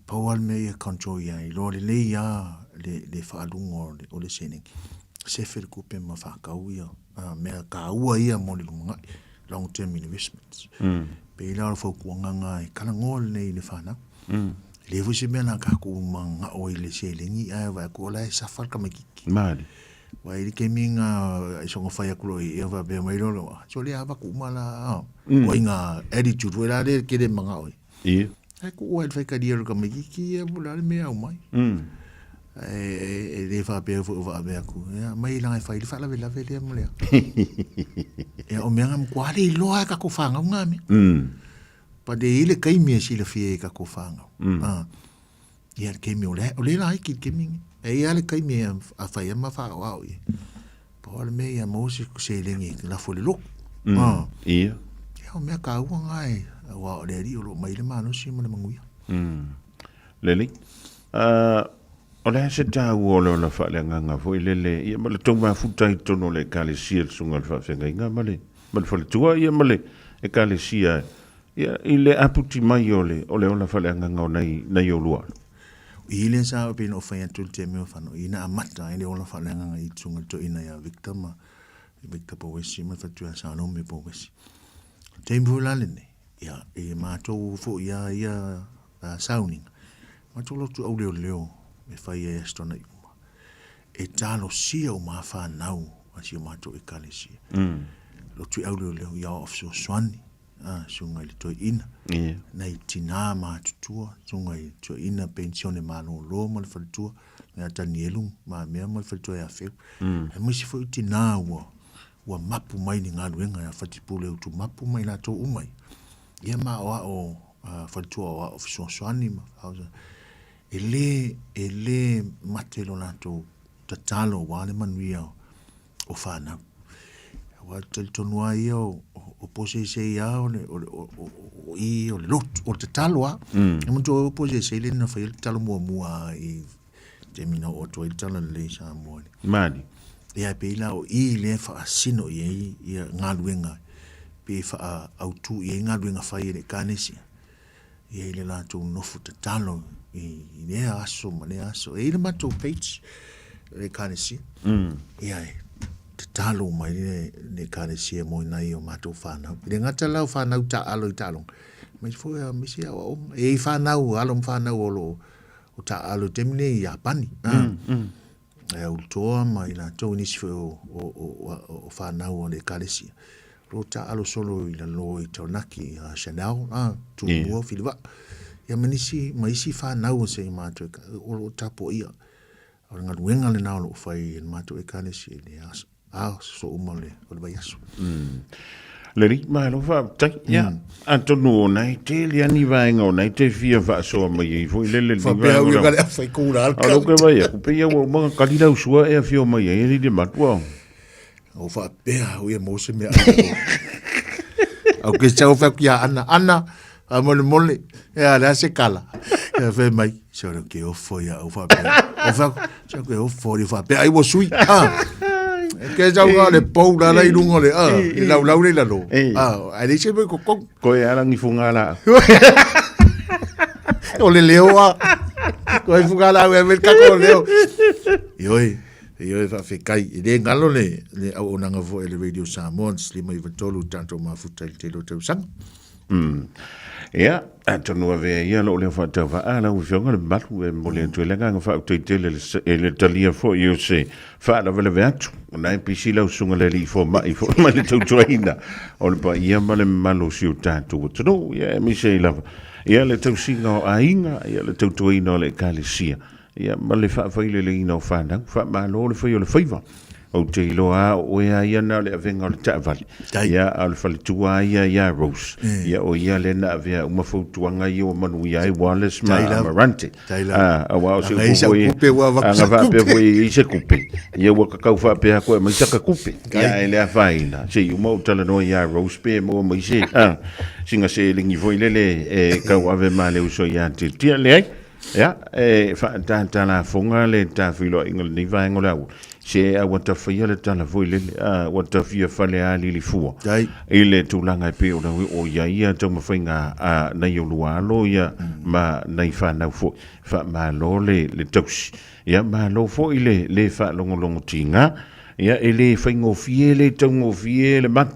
Pau lava le mea ia control i ai, iloa lelei lava le, le faaluga o le, o le seleni. Sefe le tupe ma faatau ia mea taua ia mo le lumanai, long term investments. Pei la o le fautuaga lena e talanoa lelei i le fanau. E leai foi se mea na tatou mananao ai i le seleni ae vaai atu o la e suffer le tamaititi. Malie. Aua e i ai le taimi na soona fai atu loa i ai faapea mai loa, lea, sole a avatu uma la, ituaiga attitude foi la lea e tele manao ai. Ia. Ae tuu lava i le faitalia o le tamaititi ia po o le a le mea e aumai. Ae e le faapea foi o faapea atu, ia aumai leaga e fai ai le faalavelave lea ma le a. Ia o mea na matua le iloa lava e tatou fanau na mea. But e i ai le taimi e silafia ai e tatou fanau. Ia le taimi o lea, o lea laiti le taimi lenei. E i ai lava le taimi a fai ai ma faaoao i ai. Pau lava le mea ia maua se seleni e lafo i le lotu. Ia. Ia o mea taua na e, aua o le Alii o lo o mai le malosi ma le manuia. Lelei. O le a se taua o le ola faaleagaga foi lele, ia ma le tou mafuta i totonu o le Ekalesia, le Susuga i le Faafeagaiga ma le, ma le Faletua, ia ma le Ekalesia Ia, i le aputi mai o le, o le ola faaleagaga o nai, nai oulua alo. I le sa pei ona ou fai atu i le taimi o fano, ina amata ai le ola faaleagaga i susuga i le toeaina ia Victor ma Victor Pouesi ma le faletua ia Salome Pouesi. O le taimi foi la lenei, ia, i matou foi lava ia sauniga, matou lotu auleoleo e fai ai Aso Toonai uma, e talosia uma lava fanau a si o matou Ekalesia. Lotu auleoleo ia o fesoasoani susuga i le toeaina, nai tinā matutua, susuga i le toeaina penisione malolo ma le faletua, ia Tanielu Mamea ma le faletua ia Feu. Aemaise foi o tinā ua, ua mapu mai i le galuega ia Fatipule Utumapu ma i latou uma ia. Ia ma aoao faletua aoao fesoasoani ma e le, e le mate lo latou tatalo aua le manuia o fanau. Aua e talitonu lava ia o poseisei lava o le, o le, o, o, o i o le lotu, o le tatalo lava. E manatua o poseisei lea na faia le tatalo muamua i taimi na oo atu ai le Talalelei i Samoa. Mali. Ia e pei la o i lea e faasino i ai ia galuega pe faaautu i ai galuega fai a le Ekalesia. I ai le latou nofo tatalo i lea aso ma lea aso. E i ai le matou page le Ekalesia. Ia e tatalo mai le, le Ekalesia mo nai o matou fanau. E le gata la o fanau taaalo i taaloga, aemaise foi aemaise aoaoga. E i ai fanau, alo ma fanau o lo o taaalo i taimi nei i Iapani. E Ulutoa ma i latou i nisi foi o, o, o, o fanau a le Ekalesia. O lo o taaalo solo i lalo i Taranaki, a Chanel, a, Tumua, yeah. Filivaa. Ia ma nisi, ma isi fanau o se i matou o lo o tapuaia. O le galuega lena o lo o fai e le matou Ekalesia i le aso. A, so uma o le, o le vaiaso. Lelei, malo faafetai. Ia, atonu o nai tele lava ni vaega o nai te fia faasoa mai ai foi lele lenei Faapea au ia ka le awhai kūra al A lou ke vai aku, pei ia ua uma ona kali lau sua e afio mai ai e le matua. O faapea au ia mo se mea ai. Au ke sau whai ki a Ana, Ana, a mole mole, e a lea se kala. Ia whai mai, se ora ke ofo ia au faapea. O whai, se ke ofo ia faapea, ai ua sui. Ah. E ke sau ngā le pou la la i lunga le, ah, i lau lau le lalo. Ah, ai le se mai kokong. Koe arangi funga la. O le leo a. Koe funga la e me kako o leo. Ioi, ioi faafetai. E le galo le, le auaunaga foi a le Radio Samoa, 53 tatou mafuta i le tele o tausaga. Ia, atonu avea ia lou leo faatauvaa lau Afioga le mamalu e momoli atu ai le agaga faafetai tele i le talia foi o se faalavelave atu. O lena e pisi lau susuga le alii fomai foi ma le tautuaina o le paia ma le mamalu o si o tatou atunuu, ia aemaise ai lava. Ia, le tausiga o aiga, ia, le tautuaina o le Ekalesia, ia, ma le faafaileleina o fanau. Faamalo le fai o le faiva. Ou te iloa a o oe a ia na o le avega o le taavale. Ia, a o le faletua a ia ia Rose. Ia, o ia lea na avea uma fautuaga ia ua manuia ai Wallace ma Amarante. A, aua o se upu foi, a na faapea foi e i ai se kupe, ia ua kakau faapea atu e aumai saka kupe. Ia, ae le afaina, se i uma ou talanoa ia Rose pe maua mai se, a, sina seleni foi lele e tauave ma le uso ia Tiatia. Leai. Ia, e faatatalafoga le tafeiloaiga o lenei vaega o le aoauli, se a ua ta faia le tala foi lele, a ua ta fia falealili fua i le tulaga e pei ona o i ai ia taumafaiga a nai o lua alo ia ma nai fanau foi. Faamalo le, le tausi. Ia, malo foi le le faalogologo tiga. Ia, e le faigofie, e le taugofie le malu.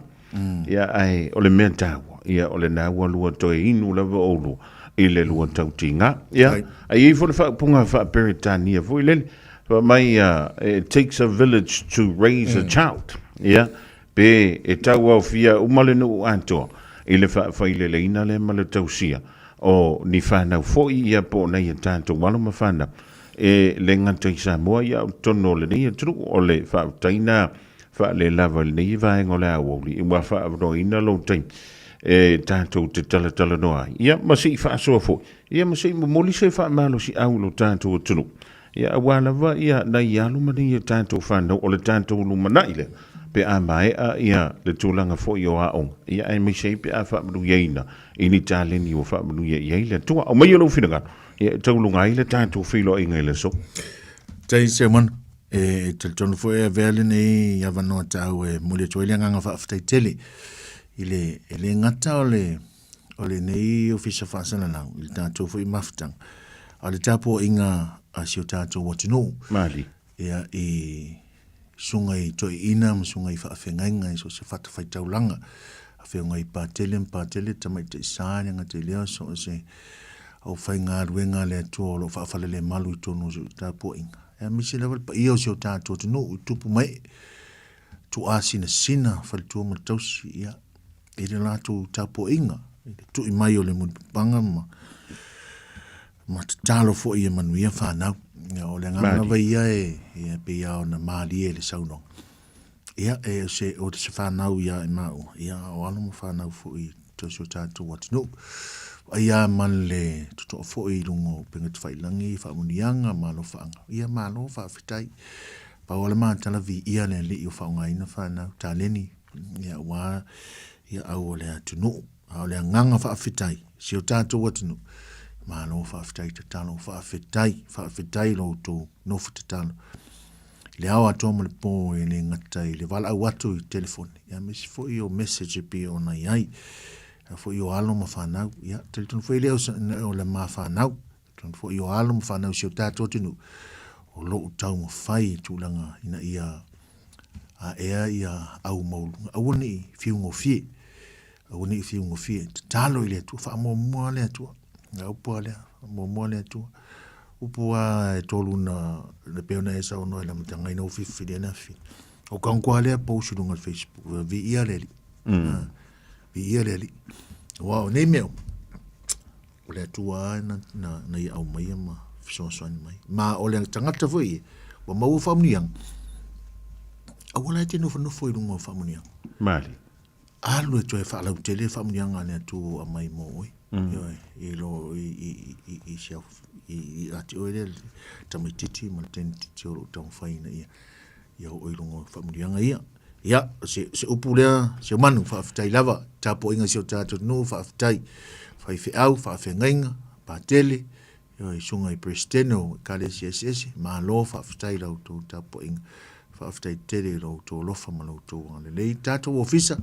Ia, ae o le mea taua, ia, o lena ua lua toe inu lava oulua i le lua tautiga. Ia, ae i ai foi le faaupuga faa-Peretania foi lele, fai mai, it takes a village to raise a child. Ia, pe e tauaofia uma le nuu atoa i le faafaileleina lea ma le tausia o ni fanau foi ia po o nai a tatou alo ma fanau e le gata i Samoa, ia a o totonu o lenei atunuu. O le faafetai lena Faalelava i lenei vaega o le aoauli ua faaavanoaina lou taimi e tatou te talatalanoa ai, ia ma se i faasoa foi, ia ma se i momoli se faamalosiau i lo tatou atunuu, ia aua lava ia nai alo ma nai a tatou fanau o le tatou lumanai lea pe a maea ia le tulaga foi o aoga, ia aemaise ai pe a faamanuiaina i ni taleni ua faamanuia i ai le Atua. Aumaia lou finagalo, ia e tauluga ai le tatou feiloaiga i le aso. Tai Simon, E talitonu foi e avea lenei avanoa taua e momoli atu ai le agaga faafetai tele i le, e le gata o le, o lenei Ofisa Faasalalau i le tatou foi mafutaga, a o le tapuaiga a si o tatou atunuu. Mali. Ia, i susuga i toeaiina ma susuga i faafeagaiga i so o se fatafaitaulaga, afioga i Patele ma Patele, Tamaitai Sa, le gata i lea, so o se aufaigaluega a le Atua o lo o faafalelemalu i totonu o si o tapuaiga. Aemaise lava le paia o si o tatou atunuu i tupu ma ee, tuaasinasina, faletua ma le tausi, ia, i le latou tapuaiga, i le tui mai o le mulipapaga ma, ma tatalo foi ia manuia fanau. Ia, o le agaga lava ia e, ia, pei lava ona malie le saunoaga. Ia, e, se, o se fanau ia e maua, ia, o alo ma fanau foi i si o tatou atunuu. Ai a ma le totoa foi i luga o upega tafailagi, faamanuiaga ma alofaaga. Ia, malo faafetai. Pau lava le matala viia le Alii o faaaogaina fanau taleni, ia, aua ia au o le atunuu. A o le agaga faafetai si o tatou atunuu, malo faafetai tatalo, faafetai, faafetai lo outou nofo tatalo. I le ao atoa ma le po e le gata i le valaau atu i telefoni, ia aemaise foi o message e pei ona i ai. Ia foi o alo ma fanau, ia talitonu foi lea o le ma fanau, talitonu foi o alo ma fanau si o tatou atunuu, o lo o taumafai i tulaga ina ia aea ia au maualuluga, aua ne i fiugofie, aua ne i fiugofie, tatalo i le Atua, faamuamua le Atua, le upu lava lea, faamuamua le Atua. Upu lava e tolu na, e pei ona e saunoa i le amataga ina ua filifili ai le afifina. O kaunku lava lea post i luga o le Facebook, viia le Alii. Viia le Alii. Aua o nei mea uma, o le Atua lava na, na, na ia aumaia ma fesoasoani mai. Ma o le tagata foi ia, ua maua faamanuiaga, aua la e te nofonofo i luga o faamanuiaga. Mali. Alu e toe faalautele faamanuiaga a le Atua ua aumai mo oe. Ioe, i lo, i, i, i, i, si au, i, i, ia te oe lea le tamaitiiti ma le teinitiiti o lo o taumafai ina ia, ia oo i luga o faamanuiaga ia. Ia, se, se upu lea, se manu, faafetai lava, tapuaiga i si o tatou atunuu, faafetai, faifeau, faafeagaiga, patele, ioe, susuga i Peresetene o Ekalesia eseese, malo faafetai i la outou tapuaiga, faafetai tele i lo outou alofa ma lo outou agalelei. Tatou ofisa,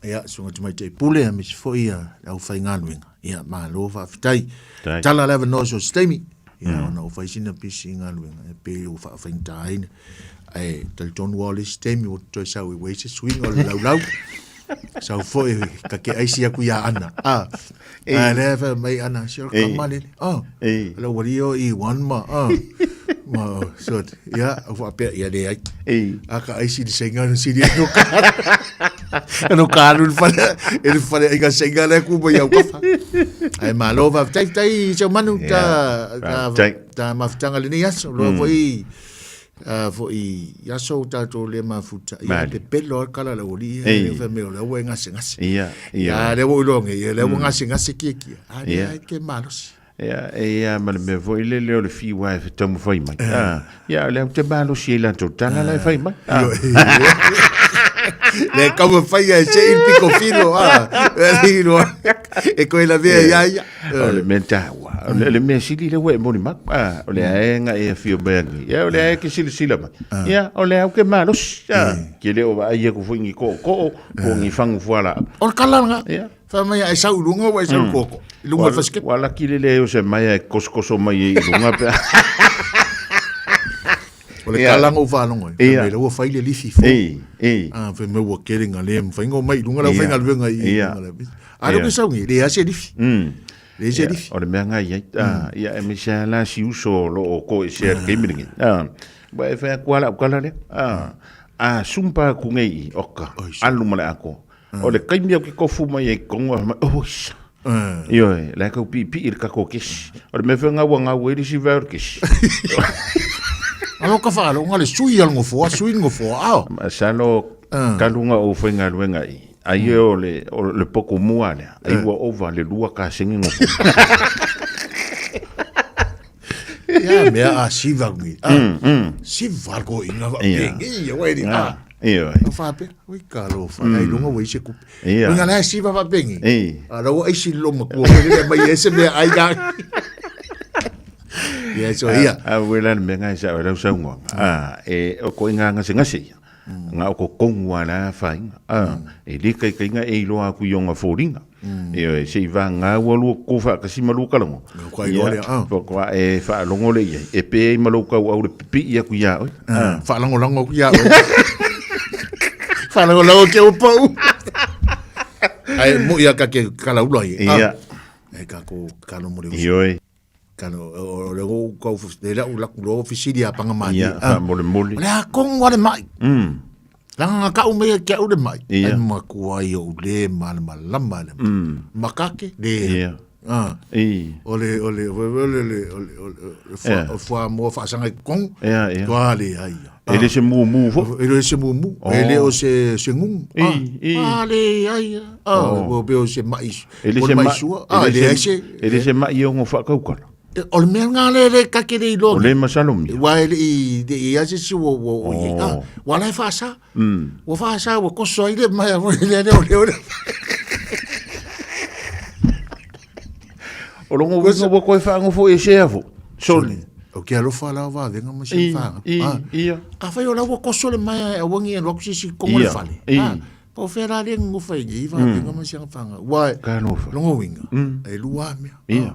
ia, susuga Tamaitai Pule, aemaise foi ia le aufaigaluega, ia, malo faafetai. Tala le avanoa so o se taimi, ia, ona ua fai sina pisi i galuega, e pei ua faafaigata ai, ae talitonu lava o le isi taimi ua toe sau ai ua i ai se suiga o le laulau. Sau foi kake aisi aku ia Ana. Ah. A lea fai mai Ana, si o kama lele. Ah. La wali o i wan ma. Ah. Ma so ia au faapea ia leai. A ka aisi le senga no sili no ka. No ka alu le fale, e le fale ai ka seinga le ku mai au kafa. Ai malo va tai tai se manu ta ta ta mafutanga le nei aso lo foi a foi aso tatou le mafuta ia te pelo al kala la oli e fa me o le ua ngase ngase. Ia ia. Le ua ilonge ia le ua ngase ngase kia kia. A le ke malosi. Ia, e ia ma le mea foi lele o le fiu e taumafai mai. Ah, ia, o le au te malosi ai latou tala la e fai mai. Ah. Le taumafai e se i piko filo, ah. E koe la vea ia ia. O le mea taua. O le mea sili le ua e moni mau. Ah, o le aenga e afio mai angi. Ia, o le ae ke silasila mai. Ia, o le au ke malosi. Ah, ke le o vaai aku foi ngi ko'oko'o, po ngi fangu fuala. O le kala nga. Ia. Fa mai ai sau lunga wa sau koko. Lunga fasike. Wa la kile le o se mai ai kosokoso mai i lunga pe. O le kalanga o whalongo. Ia. Mai ua whai le lifi fo. Ei, ei. Ah, fe me ua kere ngā le mwhai ngō mai lunga lau whai ngā luenga i. Ia. A lo ke saungi, le ase lifi. Le ase lifi. O le mea ngai ai. Ah, ia e me se la si uso lo o ko e se a ke miringi. Ah, wa e whai aku ala ukala le. Ah, a sumpa ku ngei i oka. Alu ma le ako. O le kaimi au ke kofu mai e kongo mai, oh isa. Ioe, le kau pipi i le kako kesi. O le mea whenga ua ngau e risi veo le kesi. Alo ka whaalo, nga le sui al ngofoa, sui ngofoa, ao. Ma salo kalunga o whainga luenga i. Ai e o le, o le poko mua lea. Ai ua ova le lua ka sengi ngofo. Ia, mea a siva ngi. Siva ko inga wa pengi, ia wai ni. Ah. Ia. O whape, ui ka lo wha, ai lunga wai se kupe. Ia. Inga lai siva wa pengi. Ei. A rawa ai si longa kua, wai le mai e se mea ai ngā. Ia, so ia. A wela le mea ngai sa o lau saunga. A, e o ko inga ngase ngase ia. Nga o ko kongu a la whainga. A, e le kai kai nga e iloa aku i onga fōringa. E oe, se i wā ngā ua lua ko wha kasi ma lua kalongo. Ko ai loa lea, ah. Ko koa e whaalongo le ia. E pē i malau kau au le pipi i aku ia oi. Ah. Whaalangolango aku ia oi. Whaalangolango ke o pau. Ai, mo ia ka ke kalaula i. Ia. E ka ko kano mo le uso. Ioi. Kano, o le o kau, le lau laku lo ofisiri a panga mani. Ia, wha mole mole. O le a kong wale mai. Langa nga kau mea kia ure mai. Ia. Ai makua i o le ma le malama le. Makake le. Ia. Ah. I. O le o le o le o le o le o le Ia. o fua mo fa sanga kong. Ia, ia. Toa le ai. E le se mu mu fo. E le se mu mu. Oh. E le o se se ngung. I, i. Ah le ai. Ah, Oh. o pe o se mai. E le o se mai ma sua. Ah, e le le ai se se. e le se mai o ngo whakaukala. O le mea ngā le le kake le ilo. O le masalomi. Wa e le i le i ase si wo wo o i. Oh. Ah, wa lai whaasa. Wa whaasa wa koso ai le mai a le le o le o le. O longo winga wa koe whaangofo e se afo. Soli. O ke alofa la wa venga mo se I, whaanga. i, Ah. ia. A whai o la wa koso le mai a wangi e waku sisi kongo le Ia, fale. i. Ah, pa o whera le ngu whai i wa venga mo se whaanga. Wa Ka alofa. longo winga. E lua mea. Ia.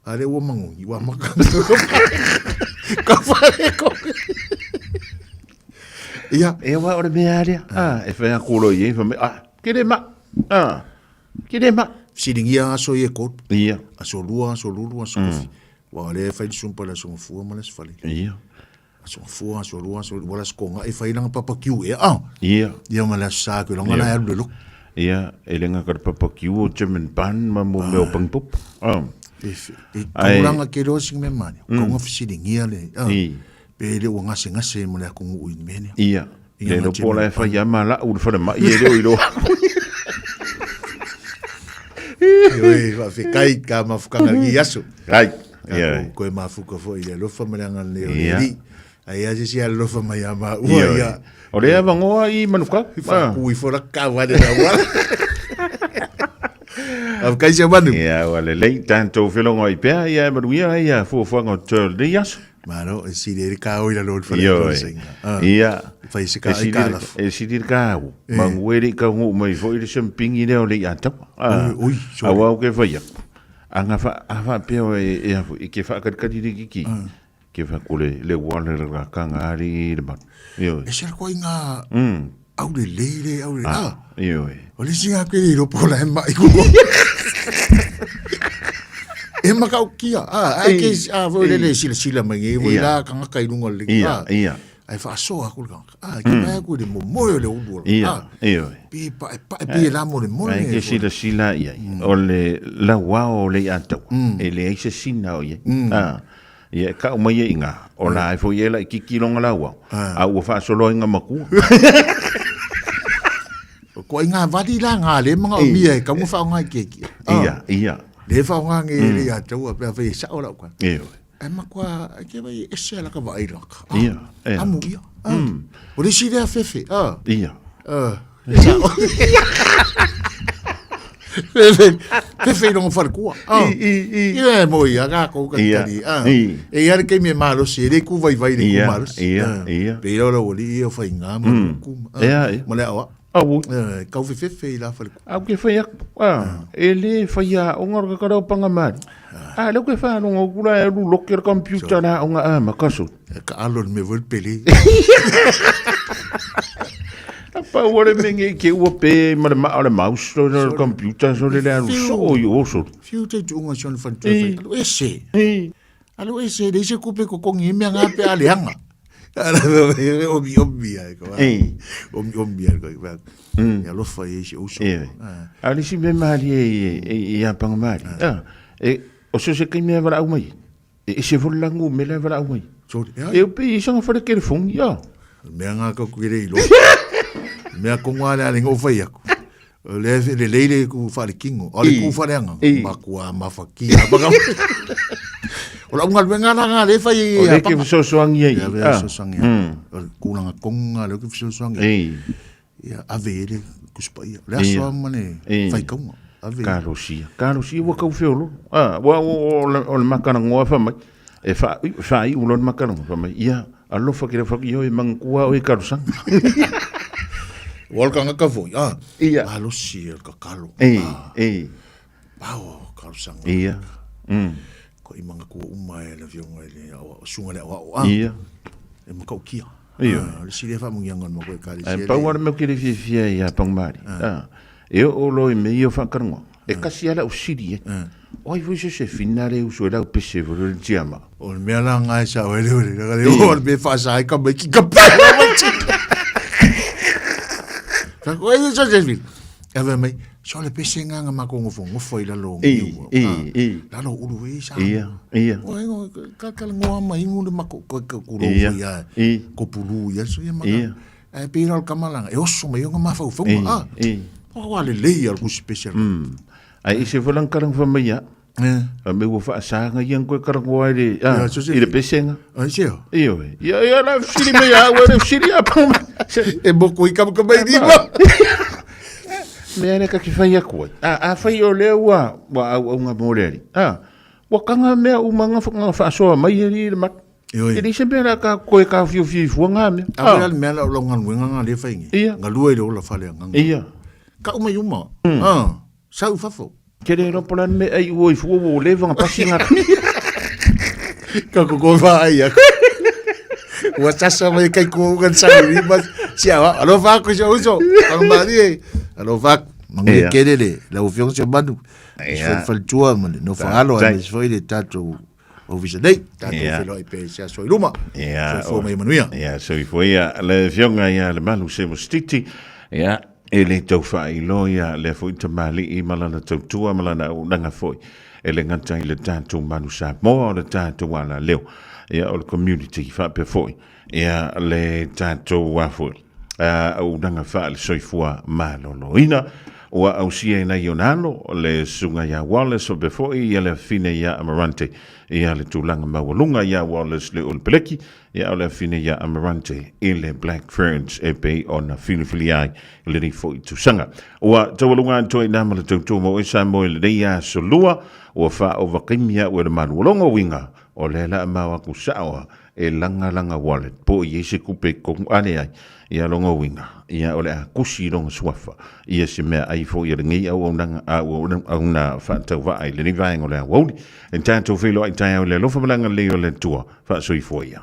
A le ua mangongi, wa maka. Ka whare ko. Ia. E wa o le mea aria. Ah, e whea kōro i e wha me, ah, kere ma. Ah, kere ma. Siringia aso i e kōtu. Ia. Aso lua, aso lulu, aso kofi. Wa le whai sumpa le aso ngafua ma le asfale. Ia. Aso ngafua, aso lua, aso wala skonga e whai langa papa kiu e. Ah. Ia. Ia ma le aso sa ki longa Ia. la alu le loko. Ia, e lenga ka papa kiu o German ban ma mo meo pangpop. Ah. E e Ai. kaulanga ke leo sing me mani. Kaunga fisiringia le. Ah. I. Pe le ua ngase ngase mo le akungu ui mene. Ia. Ia Le nga lo pola e German whai ama la u le whare mai e leo i loa. Oi, whawhekai ka mafukanga ki aso. Ai. Ka Ia. ko- Koe mafuka fo i le alofa ma le anga le o le Ia. ri. Ai a sisi alofa mai a ma ua Ia. ia. O le avangoa i manuka. Ah. Whakui fora ka wale na wala. Awkai se manu. Ia, wa le lei tātou whilongo i pēa, ia e manuia ia fuafuanga o te le aso. Maro, e siri e ka oi la lor whare Ioe. tō senga. Ah. Ia. Whai se ka E ai siri- ka lafo. E siri ka au. Manguere ka ngu mai fo i le sempingi leo le i atawa. Ah. Oi, oi, sorry. Awa au ke whai aku. Anga wha, a wha peo e, e afu, i ke whaakatikati le kiki. Ke wha kule le wale le rakanga ari le manu. Ioe. E sera koe ngā au le leire, au le... Ah. Ioe. O le singa koe le ropo la e mai kuko. E makau kia. Ah, ai ke a voi le le sila sila mai nge voi Ia. la kanga kai lunga le. Ia, Ah. ia. Ae faasoa aku le tagata. Ah, ke mai aku i le momoe o le ulu ola. Ia, Ah, ioe. pe pae pae pe la mo le mole. Ai ke silasila i ai. O le lauao o le iataua, e leai se sina o i ai. Ah, ia e kau mai ai i ngā, o la e foi e laitiiti longa lauao, a ua faasoloa i ngā makua. O koa i ngā vali la ngā le manga o mia e kaunga whaonga i keki. Ia, ia. Le whaonga nge le ia taua pe a whai e sao lau kwa. Ioe. E makua, e ke vai ese ala ka vaai laka. Ah, Ia, ia. Amu ia. Ah. O le isi lea fefe. Ah. Ia. Ah. Sao. Fefe, fefe i longa wharekua. Ah. I, i, i. Ia mo ia ka kou ka Ia, tari. Ah. i. E ia le keimi e malosi, e le ku vai vai le ku Ia, malosi. ia, Ah. ia. Pe ira ora wali ia whai ngā ma ku. Ah. Ia, ia. Ma le awa. Au. Eh, kau fefefe i la wharekua. Au ke whai aku, ah, e le whai a onga ro ka panga mari. Ah, le ke wha longa kura e lu loke le computer la onga a makaso. E ka alo me vol pele. A pa ua le menge ke ua pe ma le ma o le mouse lo le computer so le le alu so i o so. Fiu te tuunga si ona whantua whai. Alu ese. I. Alu ese, le ese kupe ko kongi mea ngā pe a leanga. Omi omi ai ko. I. Omi omi ai ko. E alofa i ese uso. E. A le si me mari e e i a panga mari. Ah, e o so se kai mea wala au mai. E ese vol langu me la wala au mai. Sorry. E o pe i sanga whare ke le fongi, ah. Mea ngā ka kukere i lo. Mea konga ale ale ngō whai aku. Le le leile ku whare kingo. O le ku whare anga. I. Makua mawhaki. Baka. O la unga luenga la ngā le whai O le ke fesoasoani ai. Ia Ah. fesoasoani. O le kūlanga konga le ke fesoasoani. Ei. Ia ave e le kusipaia. Le aso Ia. amane Ei. whai kaunga. Ave. Kalosia. Kalosia ua kau feolo. Ah, ua o o le o le makana ngoa fa mai. E fa fa i ulo le makana ngoa fa mai. Ia alofa ke le fa i mangkua o e kalosanga. Wal ka ngaka foi. Ah. Ia. Kalosia ka kalo. Ei, ei. Pao kalosanga. Ia. Ko i manga kua uma e le fionga i le awa, sunga le awa o. Ah. Ia. E makau kia. Ia. Ah, le sile fa mungi angan mo ko e kare Ai pau ana me ke le fiafia i a pangmari. Ah. E o lo i me i o whakarongo. E kasi ala o siri e. O ai foi se se finale uso e lau pese fo le tiama. O le mea la ngai sa o ele ole. Ka le o le me fa sa ai ka mai ki ka pa. Ka ko ai sa se fil. E ve mai, so le pese nga nga mako ngofo ngofo i lalo I, ngiu. i, Ah, i. Lalo ulu e sa. Ia, ia. O ai ngo ka ka ngoa mai ngu le mako ko ko ko Ia, ia. i. Ko pulu ia so ia maka. Ia. E pe ral kamalanga. E oso mai nga mafau fau. I, Ah. i. O wa le lei al ku special. Ai se volan karang fa mai ia. Eh. A me ua whaasanga ia koe karangoa i le, ah, Ia, so se i le pesenga. Ai se o. Io e. Ia, ia la siri me ia, ua le siri a pang. E moko i ka ka mai ni ma. Me ane ka ki whai aku ai. A, a whai o lea ua, ua au au ngā mōreari. A, ua kanga mea u manga ngā whaasoa mai e ri le mat. Ioi. E le se mea la ka koe ka whiu whiu fua ngā mea. A ve al mea la o ngā luenga ngā le whai nge. Ia. Ngā lua i le ola whale ngā. Ia. Ka uma i uma. Ah. Sa u fafo. Ke le ropo lan me ai ua i fua ua le vanga pasi ngā. Ka ko ko wha ai aku. Ua sasa mai kai ko ugan sa ni ma si awa alo fa ko si uso. Ang mari e. Alo fa mangi Ia. kele le la ufiong se manu. Ia. Se fal tua man no fa alo Tai. ai se foi le tato o visa nei. Tato Ia. felo ai pe se aso i luma. Ia. So fo mai manuia. Ia, so i fo ia le fionga ia le malu se mostiti. Ia, e le tau whaai lo ia le fo i te mali i malana tautua malana au nanga foi. E le ngata i le tātou manu sa moa o le tātou ala leo. Ia, o le community whaapea foi. Ia, le tātou wā foi. Au nanga wha le soifua maloloina. Ua au sia ina i onalo, le sunga ia Wallace o befoi, ia le fine ia Amarante, ia le tūlanga maualunga ia Wallace le Ulpeleki, ia o le fine ia Amarante i le Black Ferns e pe ona filifili ai i le rifo i tūsanga. Ua taualunga antoa i nā ma le tautua mo e sa mo i le nei a solua, ua wha o wakimia ua le malualongo winga, o le la mau aku saoa e langa langa wallet po i ese kupe kongu ane ai ia longo winga ia o le a kusi longa suafa ia se mea ai fo ia le ngei au au nanga au au au na whaatau waa i le ni vaenga o le a wauli e tātou whilo ai tai au le alofa malanga leo le tua whaasoifua ia.